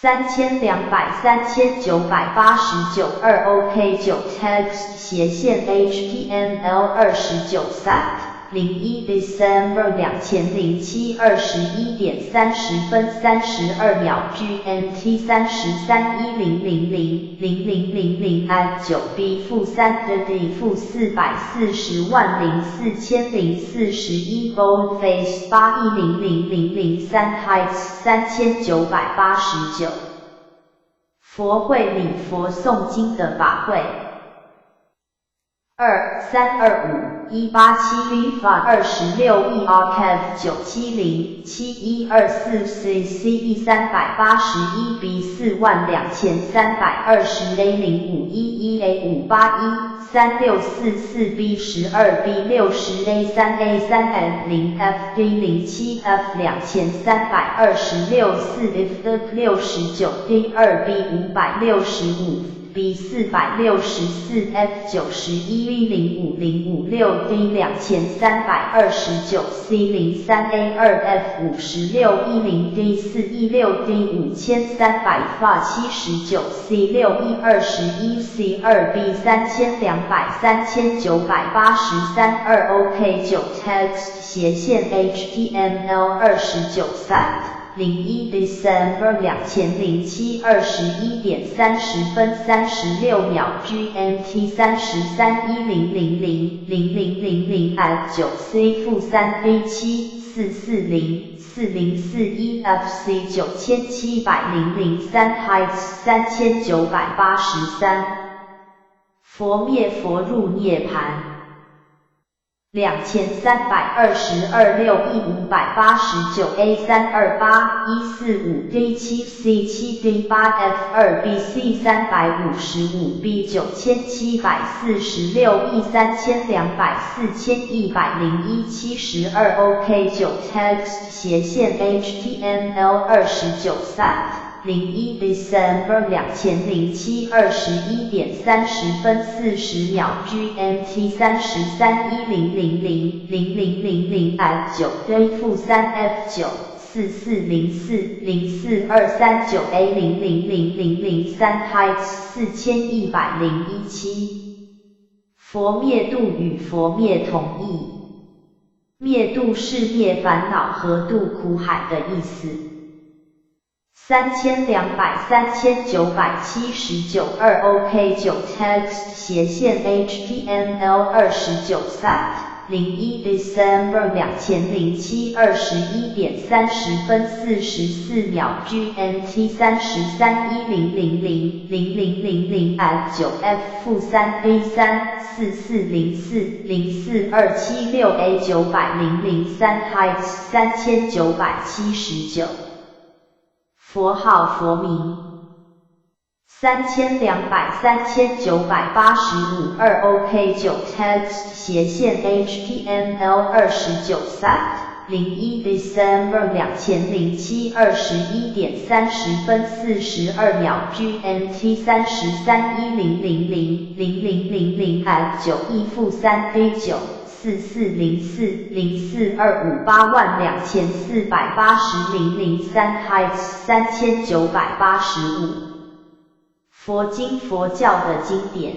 3200 3989 2 OK 9 Text 斜線 HTML 29 Sat 01 December 2007 21點30分32秒 GMT 33 1000 0000 F 9 B 負3的 D 負4404041 Boldface 8億00003 Heights 3989。佛會禮佛誦經的法會。2 3 2 5 1 8 7 V 26 E R F 970 7124 C C E 381 B 42320 A 0511 A 581 3644 B 12 B 60 A 3 A 3 F 0 F D 07 F 2326 4 F D 69 D 2 B 565 B 464 F 91 V 05056 D 2329 C 03 A 2 F 56 E 0 D 4 E 6 D 5300 F 79 C 6 E 21 C 2 B 3200 3983 2 OK 9 Text 斜線 HTML 29 Site 01 December 2007 21點30分36秒 GMT 33 1000 0000 F 9 C 負3 B 7 440 4041 FC 9700 03 Heights 3983。佛滅佛入涅槃。2322 6 E 589 A 328 145 D 7 C 7 D 8 F 2 B C 355 B 9746 E 3200 4101 72 OK 9 Text 斜線 HTML 29 Site 01 December 2007 21點30分40秒 GMT 33 1000 0000 F 9 D 負3 F 9 4404 04239 A 000003 Heights 4101 7。佛滅度與佛滅同義。滅度是滅煩惱和度苦海的意思。3200 3979 2 OK 9 Text 斜線 HTML 29 Site 01 December 2007 21點30分44秒 GMT 33 1000 0000 F 9 F 負3 B 3 4404 04276 A 900 03 Heights 3979。佛號佛名。3200 3985 2 OK 9 Text 斜線 HTML 29 Site 01 December 2007 21點30分42秒 GMT 33 1000 0000 F 9 E 負3 B 9 4404 0425 82480 003 Heights 3985。佛經佛教的經典。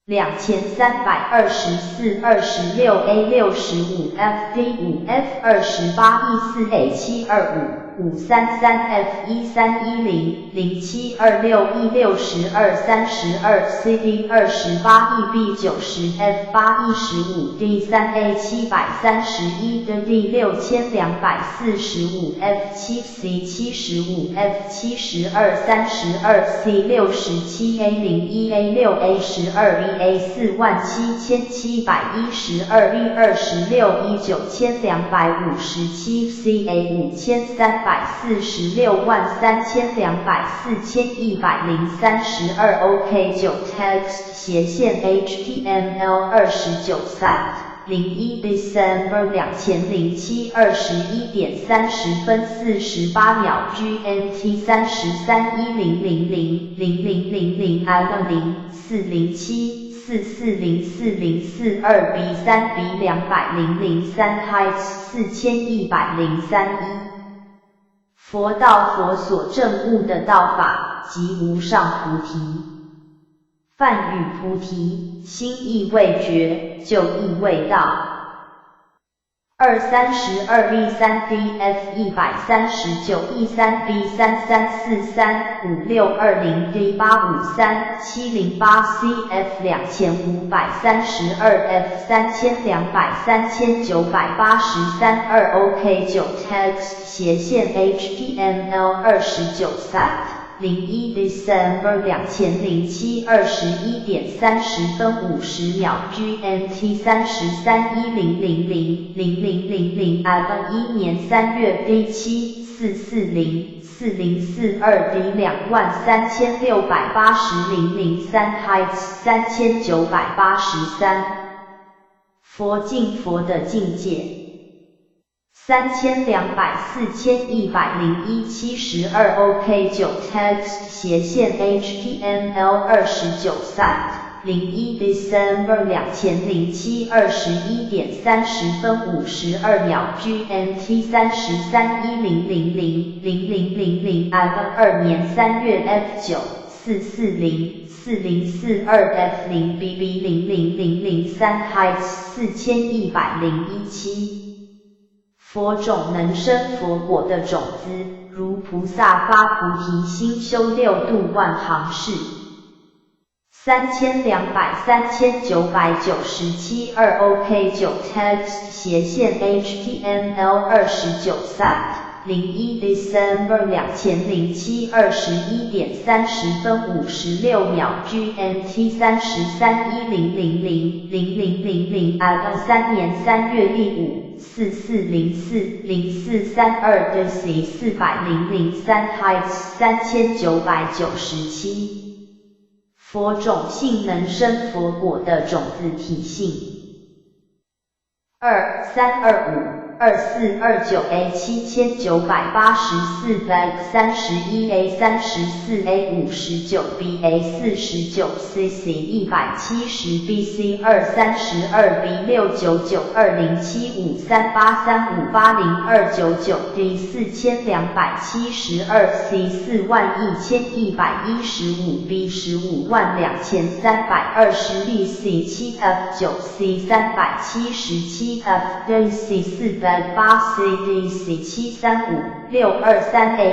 2324 26 A 65 F D 5 F 28 E 4 A 725 533 F 1310 0726 E 62 32 C D 28 E B 90 F 8 E 15 D 3 A 731 D D 6245 F 7 C 75 F 72 32 C 67 A 01 A 6 A 12 E A 47712 B 26 E 9257 C A 53463200 4100 32 OK 9 Text 斜線 HTML 29 Site 01 December 2007 21點30分48秒 GMT 33 1000 0000 L 0 407 4404042 B 3 B 200 03 Heights 4103 1。佛道佛所證悟的道法，即無上菩提。梵語菩提，心意未決，就義未到。2 32 E 3 D F 139 E 3 B 3343 5620 D 853 708 C F 2532 F 3200 3983 2 OK 9 Text 斜線 HTML 29 Site 01 December 2007 21点30分50秒 GMT 33 1000 0000 F 1年3月 D 7 440 4042 D 23680 003 Height 3983。佛境，佛的境界。3200 4101 72 OK 9 text 斜线 HTML 29 site 01 December 2007 21点30分52秒 GMT 33 1000 0000 F 2年3月 F 9 440 4042 F 0 BB 00003 Height 4101 7。佛种，能生佛果的种子，如菩萨发菩提心修六度万行是。3200 3997 2 OK 9 text 斜线 HTML 29 site 01 December 2007 21点30分56秒 GMT 33 1000 0000 F 3年3月 D 5 4404 0432 DC 400 03 Height 3997。佛种性，能生佛果的种子体性。2 325 2429 A 7984 Back 31 A 34 A 59 B A 49 C C 170 B C 2 32 B 69920753835 80299 D 4272 C 41115 B 152320 B C 7 F 9 C 377 F D C 4 B 8 C D C 735 623 A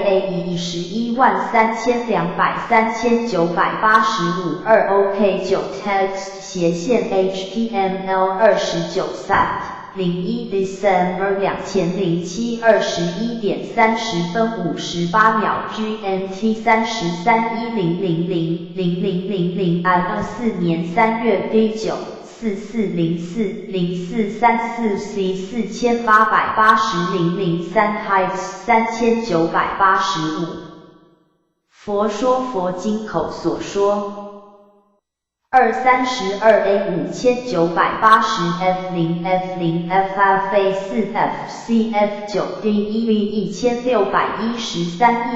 A 1 113200 3985 2 OK 9 text 斜线 HTML 29 site 01 December 2007 21点30分58秒 GMT 33 1000 0000 F 4年3月 D 9 4404 0434 C 4880 003 Height 3985。佛说，佛经口所说。2 32 A 5980 F 0 F 0 F F A 4 F C F 9 D E V 1613 E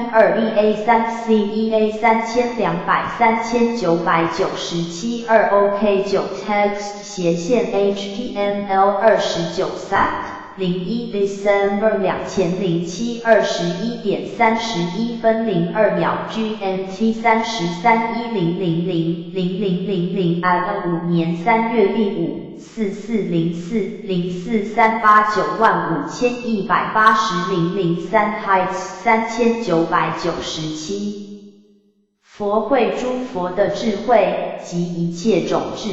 2 E A 3 C E A 3200 3997 2 OK 9 text 斜线 HTML 29 site 01 December 2007 21点31分02秒 GMT 33 1000 0000 F 5年3月 D 5 4404 0438 95180 003 Height 3997。佛慧，诸佛的智慧及一切种智。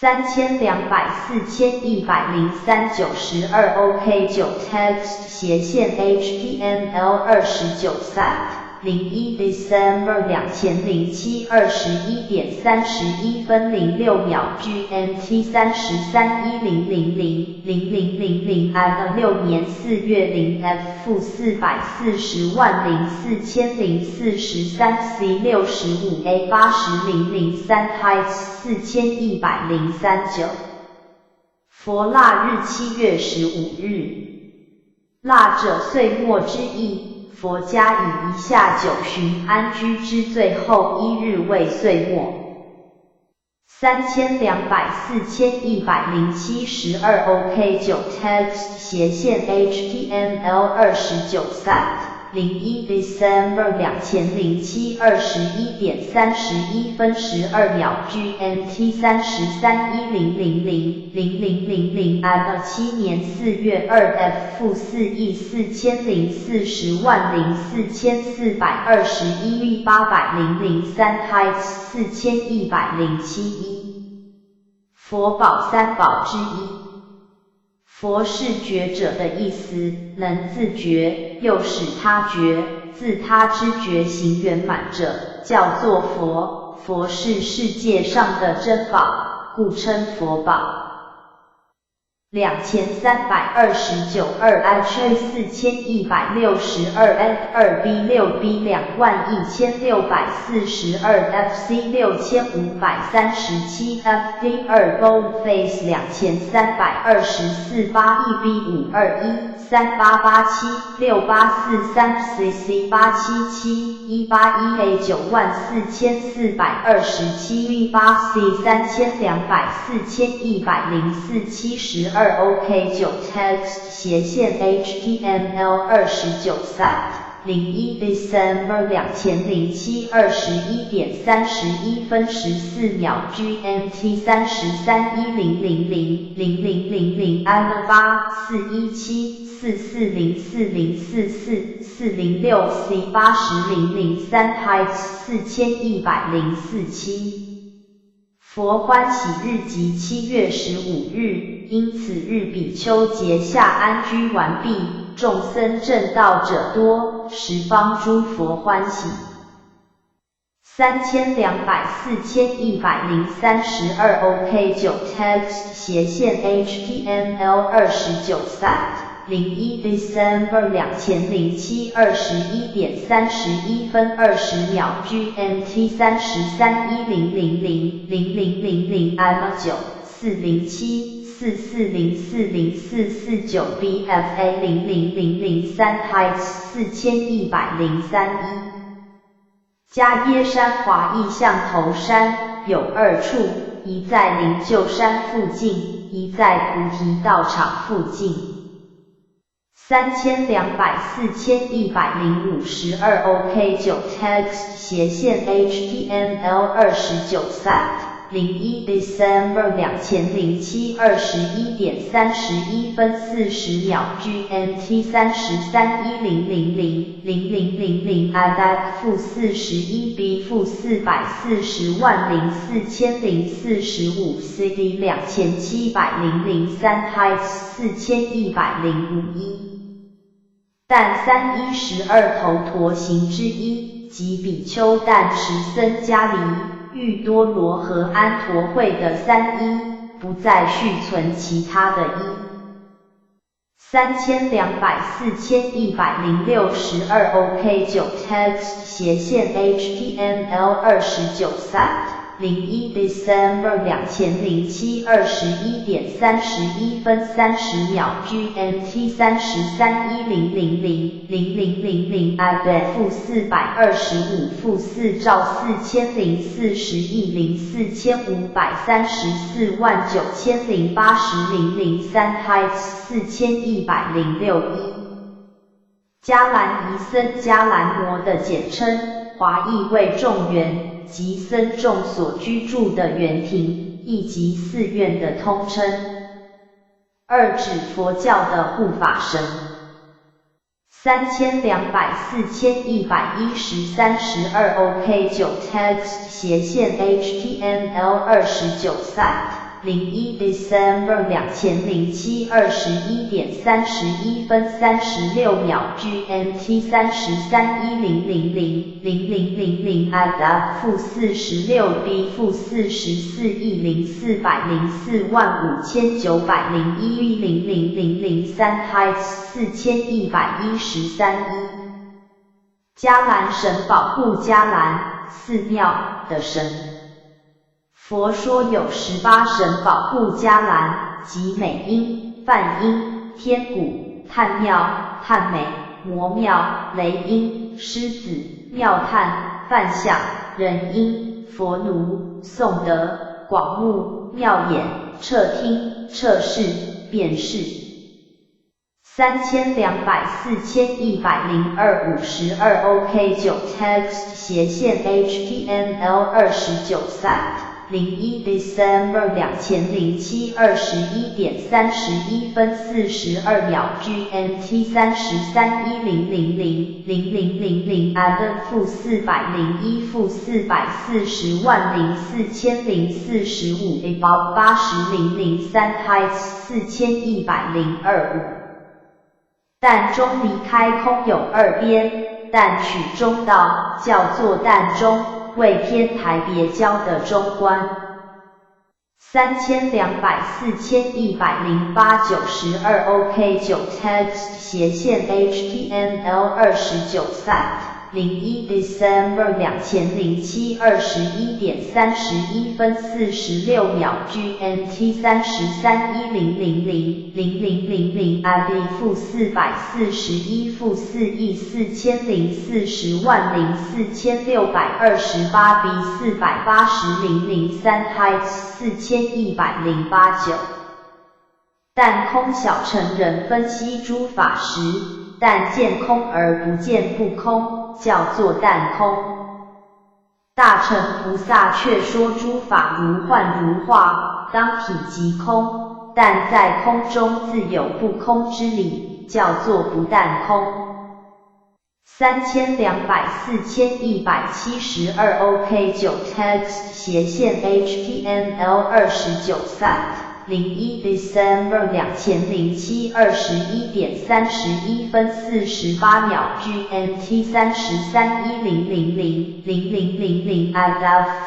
3200 4103 92 OK 9 text 斜线 HTML 29 site 01 December 2007 21点31分06秒 GMT 33 1000 0000 F 6年4月0 F 4404043 C 65 A 80003 Height 4103 9。佛腊日，7月15日。腊者，岁末之意。佛家以一下九旬安居之最后一日为岁末。3200 4107 12 OK 9 text 斜线 HTML 29 site 01 December 2007 21点31分12秒 GMT 33 1000 0000 F 7年4月2 F 4亿40400421 800 03 Height 4107 1。佛宝，三宝之一。佛是觉者的意思，能自觉，又使他觉，自他知觉行圆满者，叫做佛。佛是世界上的珍宝，故称佛宝。2329二 H 4162 F 2 B 6 B 21642 FC 6537 F D 2 Boldface 2324 8 E B 5213887 6843 CC 877181 A 94427 V 8 C 3200 4104 72 OK 9 text 斜线 HTML 29 site 01 December 2007 21点31分14秒 GMT 33 1000 0000 M 8 417 4404044 406 C 80003 Heights 4104 7。佛欢喜日即7月15日，因此日比丘节下安居完毕，众僧证道者多，十方诸佛欢喜。3200 4103 12 OK 9 text 斜线 HTML 29 site 01 December 2007 21点31分20秒 GMT 33 1000 0000 M 9 407 4404044 9 BFA 00003 Heights 4103 1。迦耶山华义象头山有二处，一在灵鹫山附近，一在菩提道场附近。3200 4105 12 OK 9 text 斜线 HTML 29 site 01 December 2007 21点31分40秒 GMT 33 1000 0000 ADAC -41 B -4404045 CD 2700 03 Heights 4105 1。但三一十二头陀行之一，即比丘但持僧伽梨、郁多罗和安陀会的三依，不再续存其他的依。3200 4106 12 OK 9 text 斜线 HTML 29 site 01 December 2007 21点31分30秒 GMT 33 1000 0000 A -425 -4兆4040亿045349080 003 Heights 4106 1。迦兰夷僧迦兰摩的简称，华意为众园，即僧众所居住的园庭，亦即寺院的通称。二指佛教的护法神。3200 4113 12 OK 9 text 斜线 HTML 29 site 01 December 2007 21点31分36秒 GMT 33 1000 0000 ADA -46 B -44亿04045901 00003 Heights 4113 1。迦兰神保护迦兰寺庙的神。佛说有18神保护迦兰，即美音、梵音、天鼓、叹妙、叹美、魔妙、雷音、狮子、妙叹、梵象、人音、佛奴、颂德、广目、妙眼、彻听、彻视、辨识。3200 4102 52 OK 9 text 斜线 HTML 29 site 01 December 2007 21点31分42秒 GMT 33 1000 0000 AD -401 -4404045 A 80003 Heights 4102 5。但钟离开空有二边，但取中道，叫做但中，为天台别教的中观。3200 4108 92 OK 9 text 斜线 HTML 29 site 01 December 2007 21点31分46秒 GMT 33 1000 0000 ID -441 -4亿4040万4628 B 480003 height 4108 9。但空小乘人分析诸法时，但见空而不见不空，叫做但空。大乘菩萨却说诸法如幻如化，当体即空，但在空中自有不空之理，叫做不但空。3200 4172 OK 9 text 斜线 HTML 29 site 01 December 2007 21点31分48秒 GMT 33 1000 0000 IF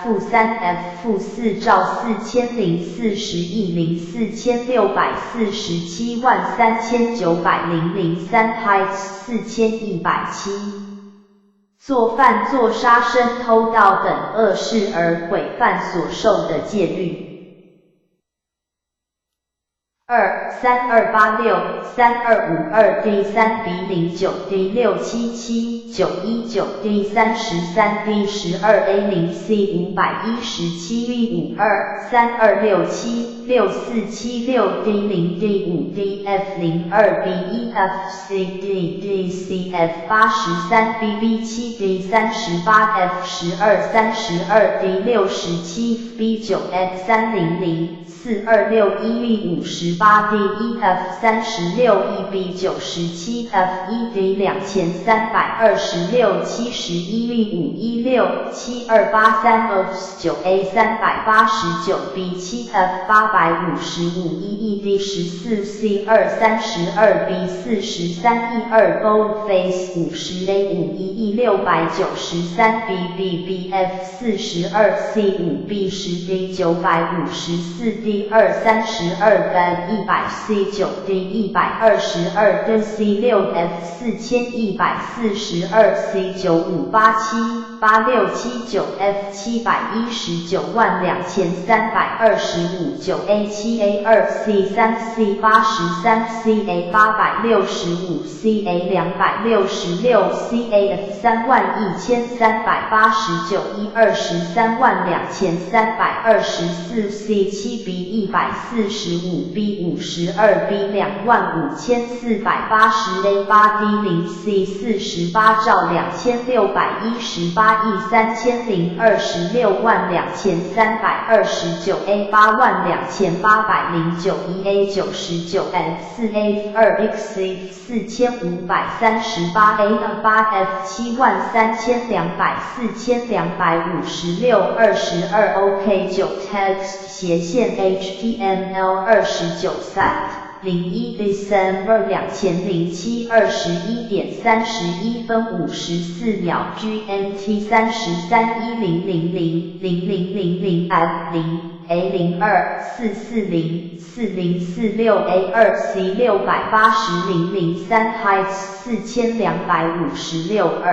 -3 F -4兆4040亿零4647万3900 03 height 4107。做犯做杀生偷盗等恶事而毁犯所受的戒律。2 3286 3252 D 3 B 09 D 677 919 D 33 D 12 A 0 C 517 V 52 3267 6476 D 0 D 5 D F 02 B 1 F C D D C F 83 B B 7 D 38 F 12 32 D 67 B 9 F 300 4261 V 58 D 1 F 36 E B 97 F 1 D 2326 71 V 516 7283 F 9 A 389 B 7 F 855 E E D 14 C 2 32 B 43 E 2 Boldface 50 A 5 E E 693 B B B F 42 C 5 B 10 D 954 D 2 32 B 100 C 9 D 122 D C 6 F 4142 C 9587 8679 F 7192325 9 A 7 A 2 C 3 C 83 C A 865 C A 266 C A F 31389 E 232324 C 7 B 145 B 52 B 25480 A 8 D 0 C 48兆2618亿3026万2329 A 82809 E A 99 F 4 A 2 X 4538 A 8 F 73200 4256 22 OK 9 text 斜线 HTML 29 site 01 December 2007 21点31分54秒 GMT 33 1000 0000 F 0 A 02 440 4046 A 2 C 680 003 height 4256 2。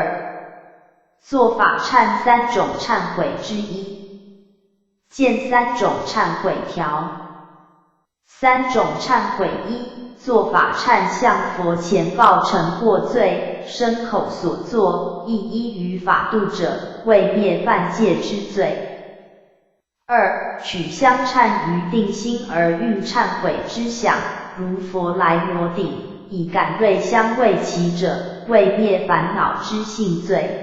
做法忏三种忏悔之一，见三种忏悔条。三种忏悔一，做法忏向佛前报成过罪，身口所作，亦依于法度者，为灭犯戒之罪。二、取香忏于定心而运忏悔之想，如佛来摩顶，以感瑞香味其者，为灭烦恼之性罪。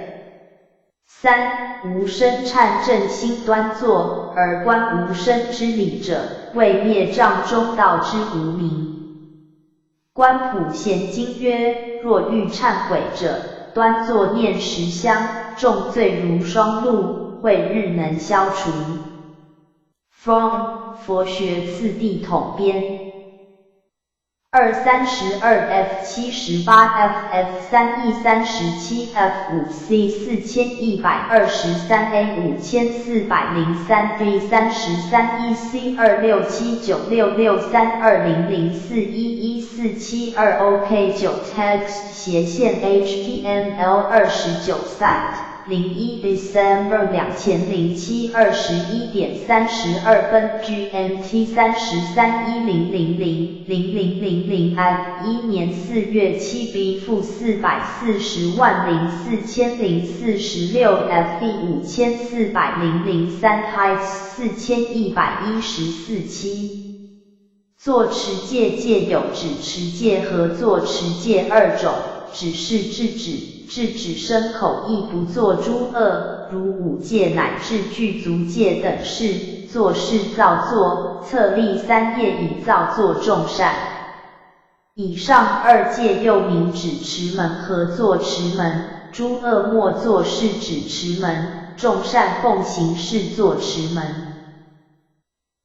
三、无生忏正心端坐而观无生之理者，为灭障中道之无明。观普贤经曰：若欲忏悔者，端坐念十香，众罪如霜露，慧日能消除。From 佛学次第统编。二32 F 78 FF 3 E 37 F 5 C 4123 A 5403 D 33 E C 2679663200411472 OK 9 Text 斜線 HTML 29 Cite 01 December 2007 21點32分 GMT 33 1000 0000 at 1年4月7 B -4400446 F 5400 3 Heights 4114 7。作持戒戒有止持戒和作持戒二種，止是制止，制止身口意不作諸惡，如五戒乃至具足戒等事，作是造作，策勵三業以造作眾善。以上二戒又名止持門和作持門，諸惡莫作是止持門，眾善奉行是作持門。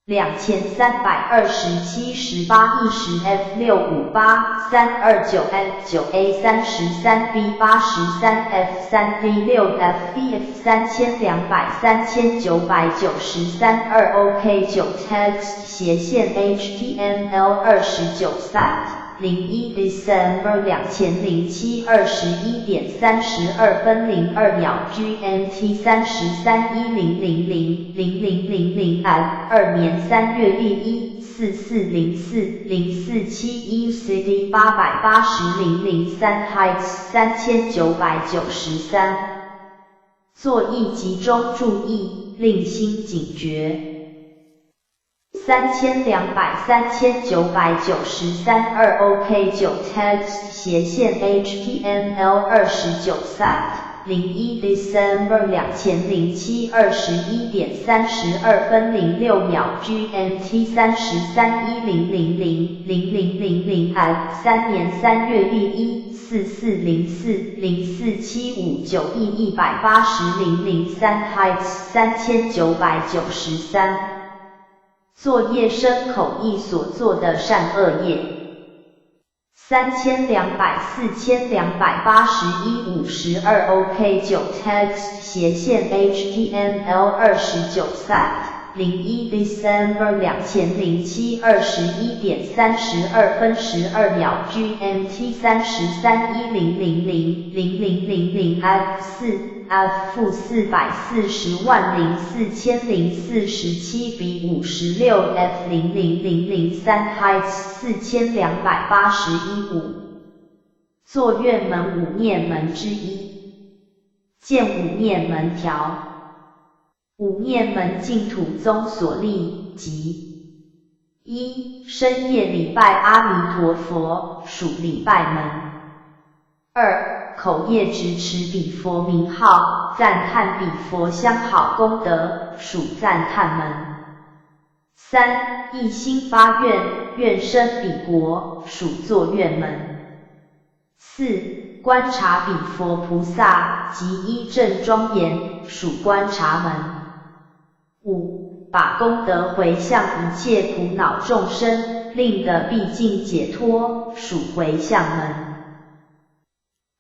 2327 18 E 10 F 6 5 8 3 2 9 F 9 A 33 B 83 F 3 D 6 F E F 3200 3993 2 OK 9 Text 斜線 HTML 29 Cite 01 December 2007 21點32分02秒 GMT 33 1000 0000 at 2年3月 1 4404 0471 CD 880 003 Heights 3993。作意集中注意，令心警覺。3200 3993 2 OK 9 Text 斜線 HTML 29 Cite 01 December 2007 21點32分06秒 GMT 33 1000 0000 at 3年3月 1 4404 0475 9 E 180 003 Heights 3993。作業身口意所做的善惡業。3200 4281 52 OK 9 Text 斜線 HTML 29 Cite 01 December 2007 21點32分12秒 GMT 33 1000 0000 F 4 F -4404047 B 56 F 00003 Heights 4281 5。作願門五念門之一，見五念門條。五念門淨土宗所立，即一深夜禮拜阿彌陀佛，屬禮拜門；二口業執持彼佛名號，讚歎彼佛相好功德，屬讚歎門；三一心發願，願生彼國，屬作願門；四觀察彼佛菩薩及依正莊嚴，屬觀察門。五、把功德迴向一切苦惱眾生，令得畢竟解脫，屬迴向門。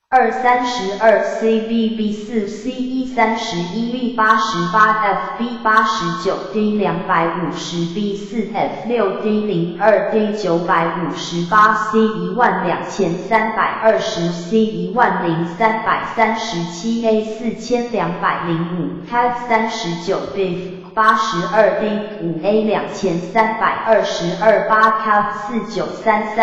二32 CVB 4 C 一31 V 88 FB 89 D 250 B 4 F 6 D 02 D 958 C 12320 C 10337 A 4205 Cat 39 B 82 D 5 A 2322 8 K 4933 4686 8 0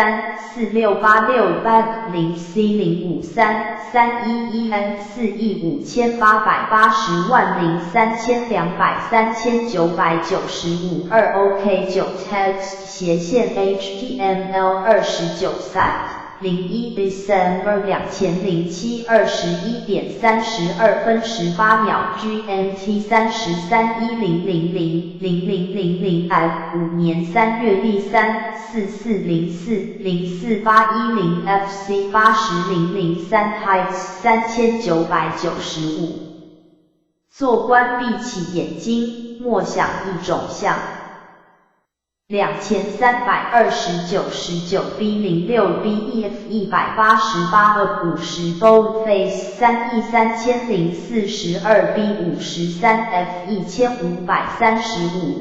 C 053 311 N 4 E 58803200 3995 2 OK 9 Text 斜線 HTML 29 Cite 01 December 2007 21點32分18秒 GMT 33 1000 0000 at 5年3月 1 3440404810 FC 80003 Heights 3995。坐觀閉起眼睛，默想一種相。2329 19 B 06 BEF 188 A 50 Boldface 3亿3042 B 53 F 15353200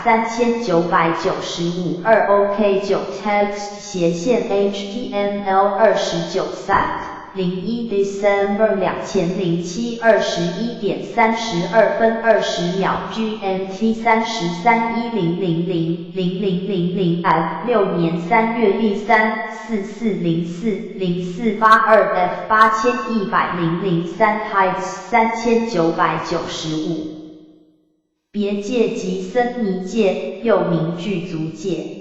3995 2 OK 9 Text 斜線 HTML 29 Cite 01 December 2007 21點32分20秒 GMT 33 1000 0000 F 6年3月 1 3 4404 0482 F 8100 03 Heights 3995。別界即僧尼戒，又名具足戒。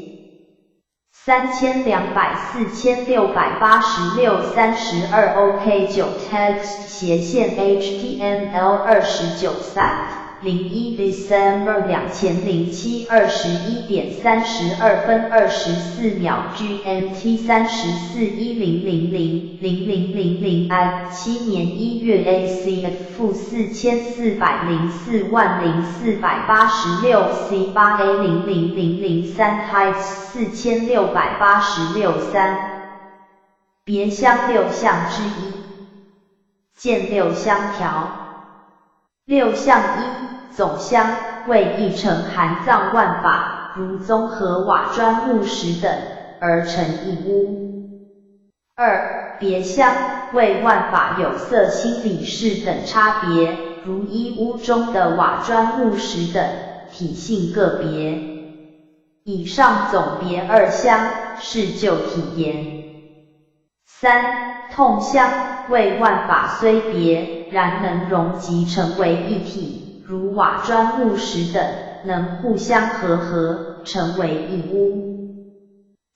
3200 4686 32 OK 9 Text 斜線 HTML 29 Cite 01 December 2007 21點32分24秒 GMT 34 1000 0000 I 7年1月 ACF 负4404万0486 C 8 A 00003 Heights 4686 3。別相六相之一，見六相條。六相一，總相，為一乘含藏萬法，如綜合瓦磚木石等，而成一屋。二、別相，為萬法有色心理事等差別，如一屋中的瓦磚木石等，體性個別。以上總別二相，是就體言。三、通相，為萬法雖別，然能融集成為一體。如瓦磚木石等，能互相和合，成為一屋。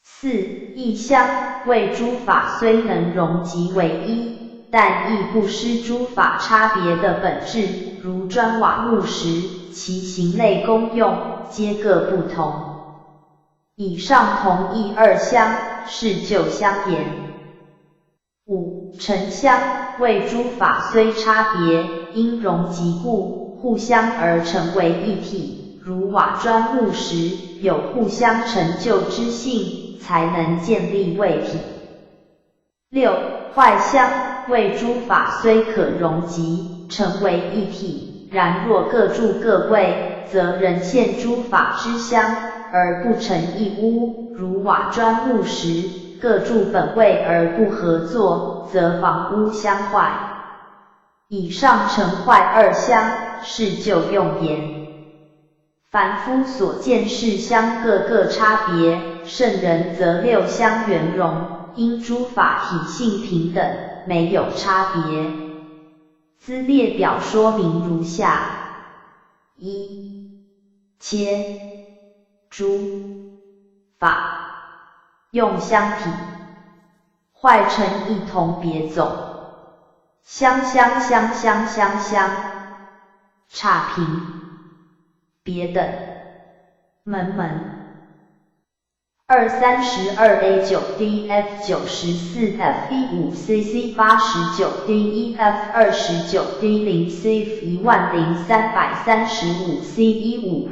四、異相，為諸法雖能融集為一，但亦不失諸法差別的本質，如磚瓦木石，其形類功用皆各不同。以上同異二相，是就相言。五、成相，為諸法雖差別，因融集故，互相而成為一體，如瓦磚木石，有互相成就之性，才能建立為體。六、壞相，為諸法雖可融集，成為一體，然若各住各位，則仍現諸法之相，而不成一屋，如瓦磚木石，各住本位而不合作，則房屋相壞。以上成壞二相，是就用言。凡夫所見是相各個差別，聖人則六相圓融，因諸法體性平等，沒有差別。茲列表說明如下：一、切、諸、法、用相體，壞成異同別總。相相相相相相，差評，別等，門門。二32 A 9 D F 94 F 1 5 C C 89 D 1 F 29 D 0 C 10335 C 152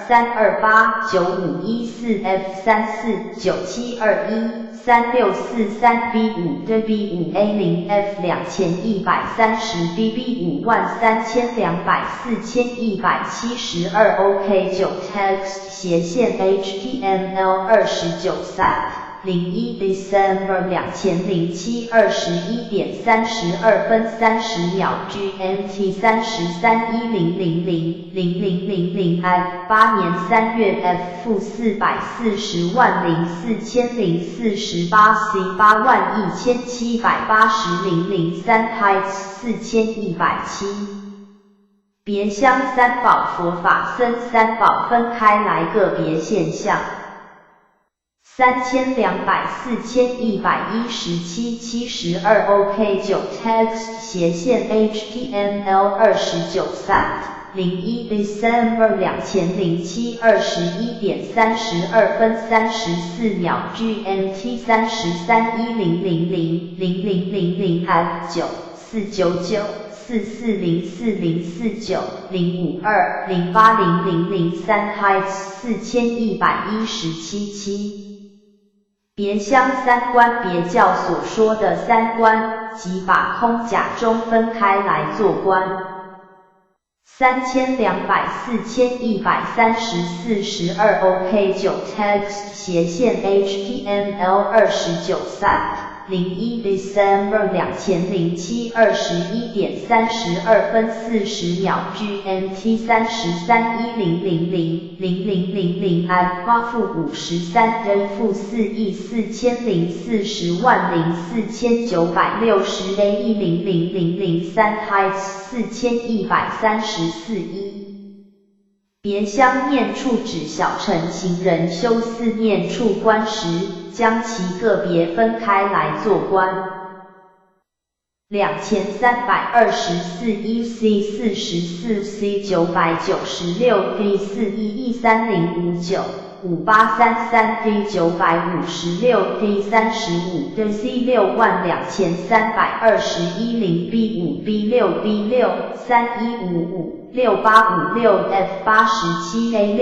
328 9514 F 349721 3643 B 5 D B 5 A 0 F 2130 B B 53200 4172 OK 9 Text 斜線 HTML 29 Cite 01 December 2007 21點32分30秒 GMT 33 1000 0000 I 8年3月 F 负440万4048 C 81780 003 Heights 4107。別相三寶佛法僧三寶分開來個別現象。3200 4117 72 OK 9 Text 斜線 HTML 29 Cite 01 December 2007 21點32分34秒 GMT 33 1000 0000 F 9 499。4404049052080003 height 4117 7。别相三观别教所说的三观，即把空假中分开来做观。3200 4134 12 OK 9 text 斜线 HTML 29 site 01 December 2007 21点32分40秒 GMT 33 1000 0000 I 八-53 D -4亿4040万04,960 A 100003 height 4134 1。别相念处指小乘行人修四念处观时，将其个别分开来做观。2324 1 C 44 C 996 D 41130595 5833 D 956 D 35 D C 62321 0 B 5 B 6 B 6 3155 6856 F 87 A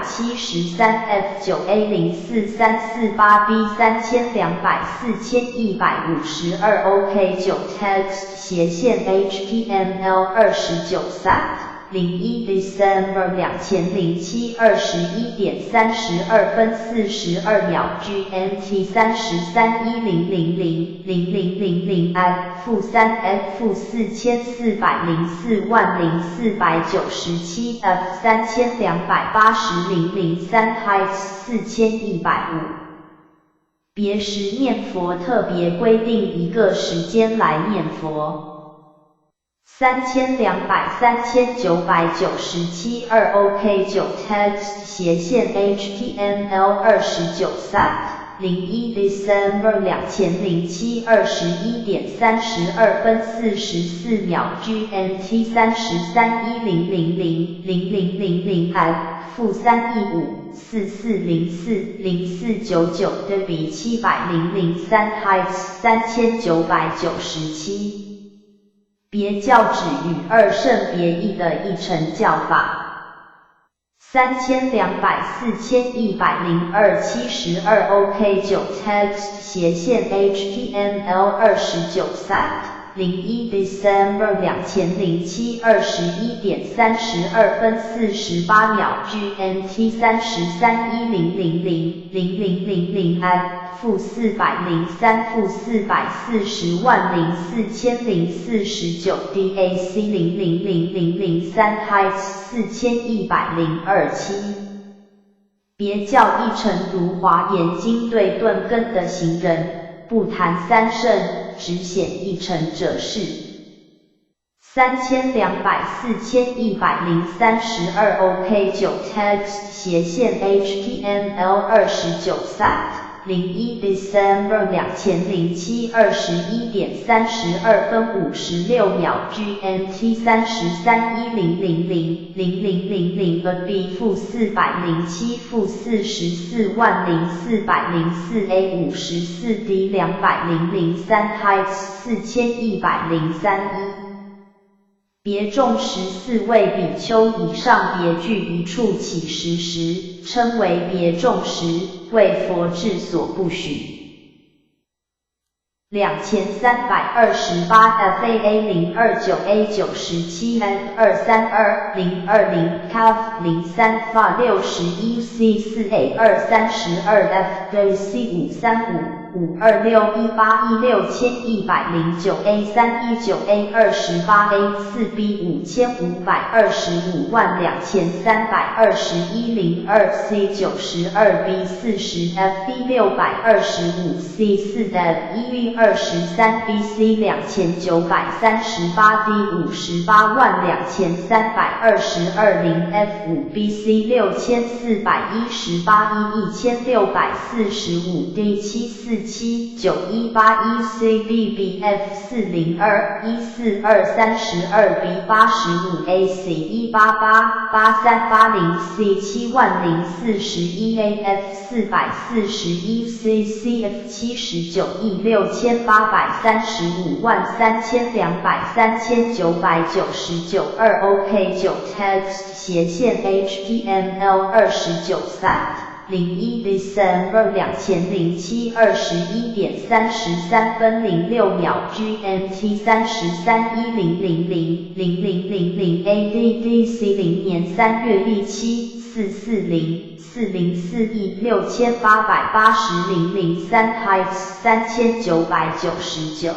673 F 9 A 04348 B 3200 4152 OK 9 text 斜线 HTML 29 site 01 December 2007 21点32分42秒 GMT 33 1000 0000 I -3 F -4404万0497 F 3280 003 height 4105。别时念佛特别规定一个时间来念佛。3200 3997 2 OK 9 text 斜线 HTML 29 site 01 December 2007 21点32分44秒 GMT 33 1000 0000 I -3 E 5 4404 0499 D B 700 03 height 3997。别教指与二乘别异的一乘教法。3200 4102 72 OK 9 text 斜线 HTML 29 site 01 December 2007 21点32分48秒 GMT 33 1000 0000 I -403 -440万04,049 DAC 000003 height 4102 7。别教一乘如华严经对钝根的行人，不谈三乘，只显一乘者是。3200 4103 12 OK 9 text 斜线 HTML 29 site 01 December 2007 21点32分56秒 GMT 33 1000 0000 B -407 -44万0404 A 54 D 2003 height 4103 1。别众14位比丘以上别聚一處乞食時，稱為別眾食，為佛制所不許。2328 FAA 029 A 97 F 232020 CAF 03 FA 61 C 4 A 232 F D C 535 52618 E 6109 A 319 A 28 A 4 B 5525万2321 02 C 92 B 40 F B 625 C 4 F 1 23 B C 2938 D 58万2322 0 F 5 B C 6418 E 1645 D 7 4 479181 CDBF 402 14232 B 85 AC 188 8380 C 70041 AF 441 CCF 79億68853200 3999 2 OK 9 Text 斜線 HTML 29 Cite 01 December 2007 21點33分06秒 GMT 33 1000 0000 ADDC 0年3月17 440 404 E 6880 003 Heights 3999。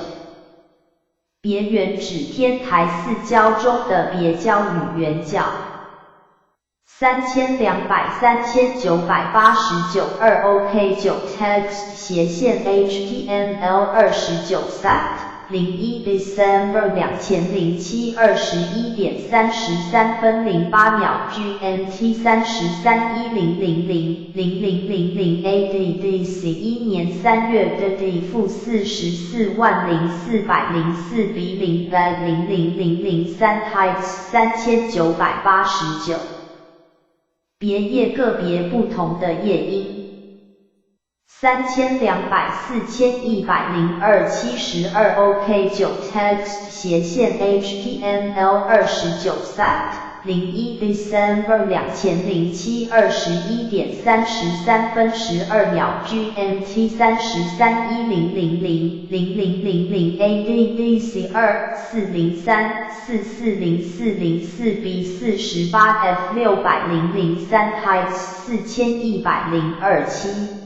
別圓指天台四教中的別教與圓教。3200 3989 2 OK 9 Text 斜線 HTML 29 Cite 01 December 2007 21點33分08秒 GMT 33 1000 0000 ADDC 1年3月的 D -440404 B 0 00003 Heights 3989。別業個別不同的業因。3200 4102 72 OK 9 Text 斜線 HTML 29 Cite 01 December 2007 21點33分12秒 GMT 33 1000 0000 ADDC 2 403 440404 B 48 F 600 03 Heights 4102 7。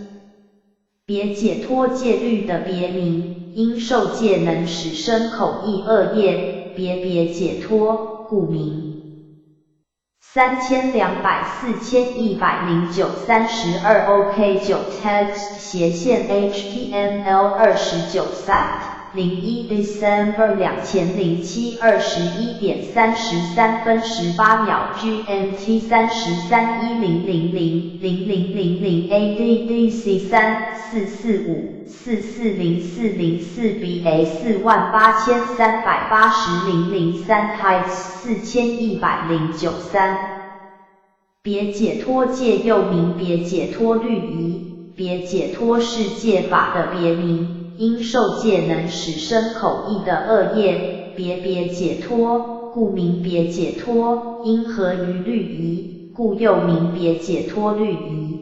別解脫戒律的別名，因受戒能使身口意惡業別別解脫，故名。3200 4109 32 OK 9 Text 斜線 HTML 29 Cite 01 December 2007 21點33分18秒 GMT 33 1000 0000 ADDC 3 445 440404 BA 48380 003 Heights 4109 3。別解脫戒又名別解脫律儀，別解脫是戒法的別名。因受戒能使身口意的惡業別別解脫，故名別解脫；因合於律儀，故又名別解脫律儀。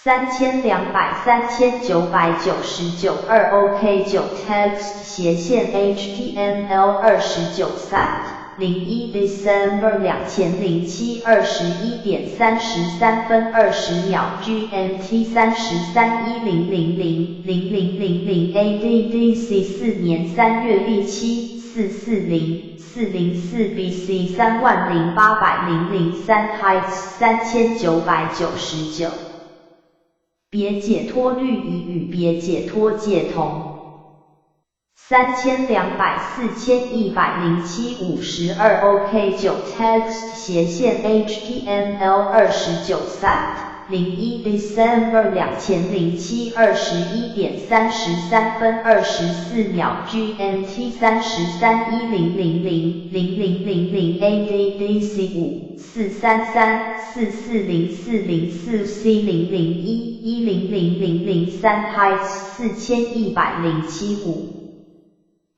3200 3999 2 OK 9 Text 斜線 HTML 29 Cite 01 December 2007 21點33分20秒 GMT 33 1000 0000 ADDC 4年3月17 440 404 BC 30800 03 Heights 3999。別解脫律儀與別解脫戒同。3200 4107 52 OK 9 Text 斜線 HTML 29 Cite 01 December 2007 21點33分24秒 GMT 33 1000 0000 ADDC 5 433 440404 C 001 100003 Heights 4107 5。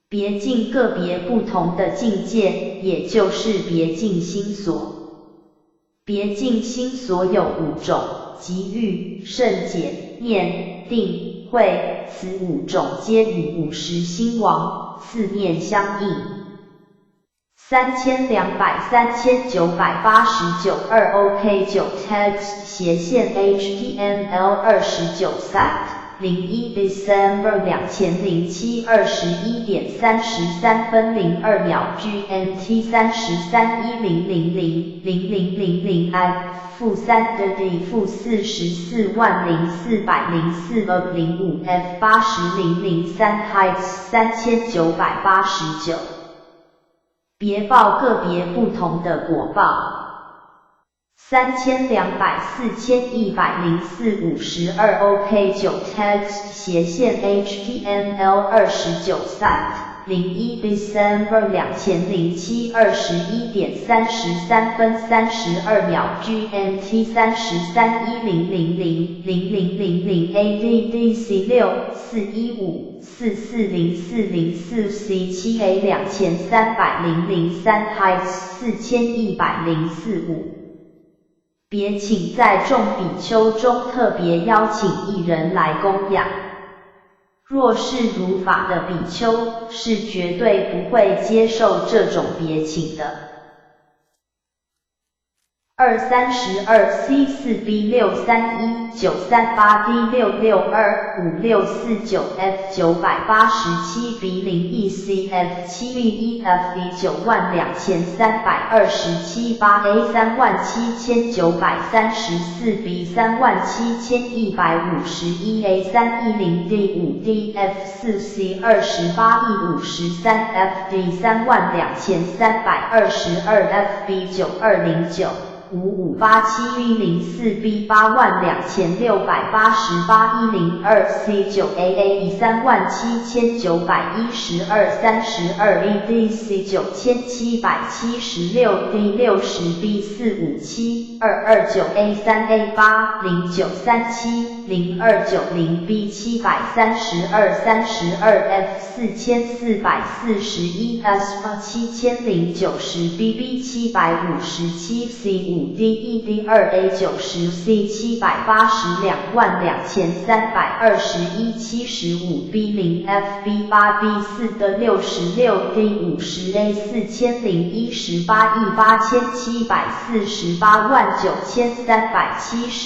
別境個別不同的境界，也就是別境心所。別境心所有五種，即欲、勝解、念、定、慧，此五種皆與五識心王四念相應。3200 3989 2 OK 9 Text 斜線 HTML 29 Cite 01 December 2007 21點33分02秒 GMT 33 1000 0000 I -3 的 D -440404 of 05 F 80003 Heights 3989。別報個別不同的果報。3200 4104 52 OK 9 text 斜線 HTML 29 site 01 December 2007 21點33分32秒 GMT 33 1000 0000 ADDC 6 415 440404 C 7 A 2300 03 Height 4104 5。別請在眾比丘中特別邀請一人來供養。若是如法的比丘，是絕對不會接受這種別請的。232 C 4 B 631 938 D 662 5649 F 987 B 0 E C F 7 E F E 92327 8 A 37934 B 37151 A 310 D 5 D F 4 C 28 E 53 F D 32322 F B 9209 5587 104 B 82688 102 C 9 A A E 37912 32 E D C 9776 D 60 B 457 229 A 3 A 8 0937 0290 B 732 32 F 4441 S 7090 B B 757 C 5 D E D 2 A 90 C 7822321 75 B 0 F B 8 B 4的66 D 50 A 4018 E 87489378 C 1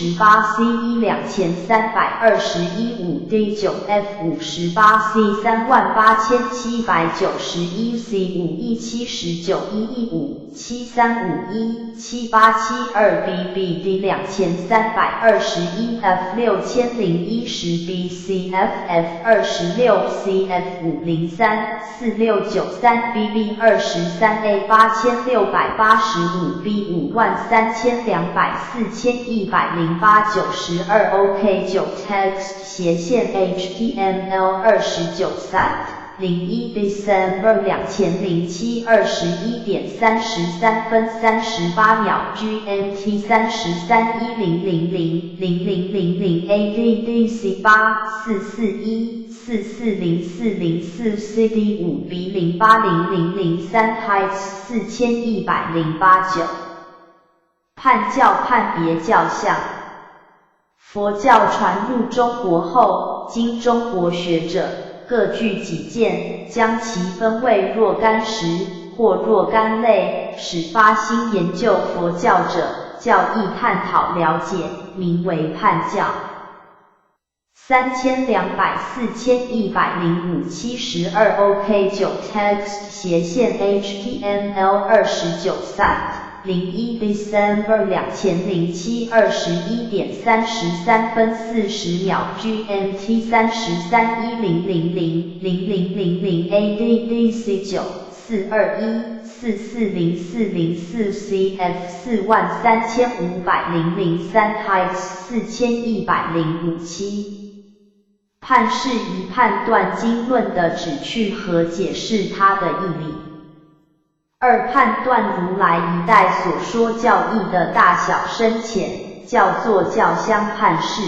2321 5 D 9 F 58 C 38791 C 5 E 79 115 7351 7872 B B D 2321 F 6010 B C F F 26 C F 503 4693 B B 23 A 8685 B 53200 4108 92 OK 9 text 斜線 HTML 29 site 01 December 2007 21點33分38秒 GMT 33 1000 0000 ADDC 8 441 440404 CD 5 B 080003 Height 4108 9。判教判別教相。佛教傳入中國後，經中國學者各具己見，將其分為若干時或若干類，使發心研究佛教者較易探討了解，名為判教。3200 4105 72 OK 9 text 斜線 HTML 29 site 01 December 2007 21點33分40秒 GMT 33 1000 0000 ADDC 9 421 440404 CF 43500 03 Height 4105 7。判是以判斷經論的旨趣和解釋它的義理。二判斷如來一代所說教義的大小深淺，叫做教相判釋。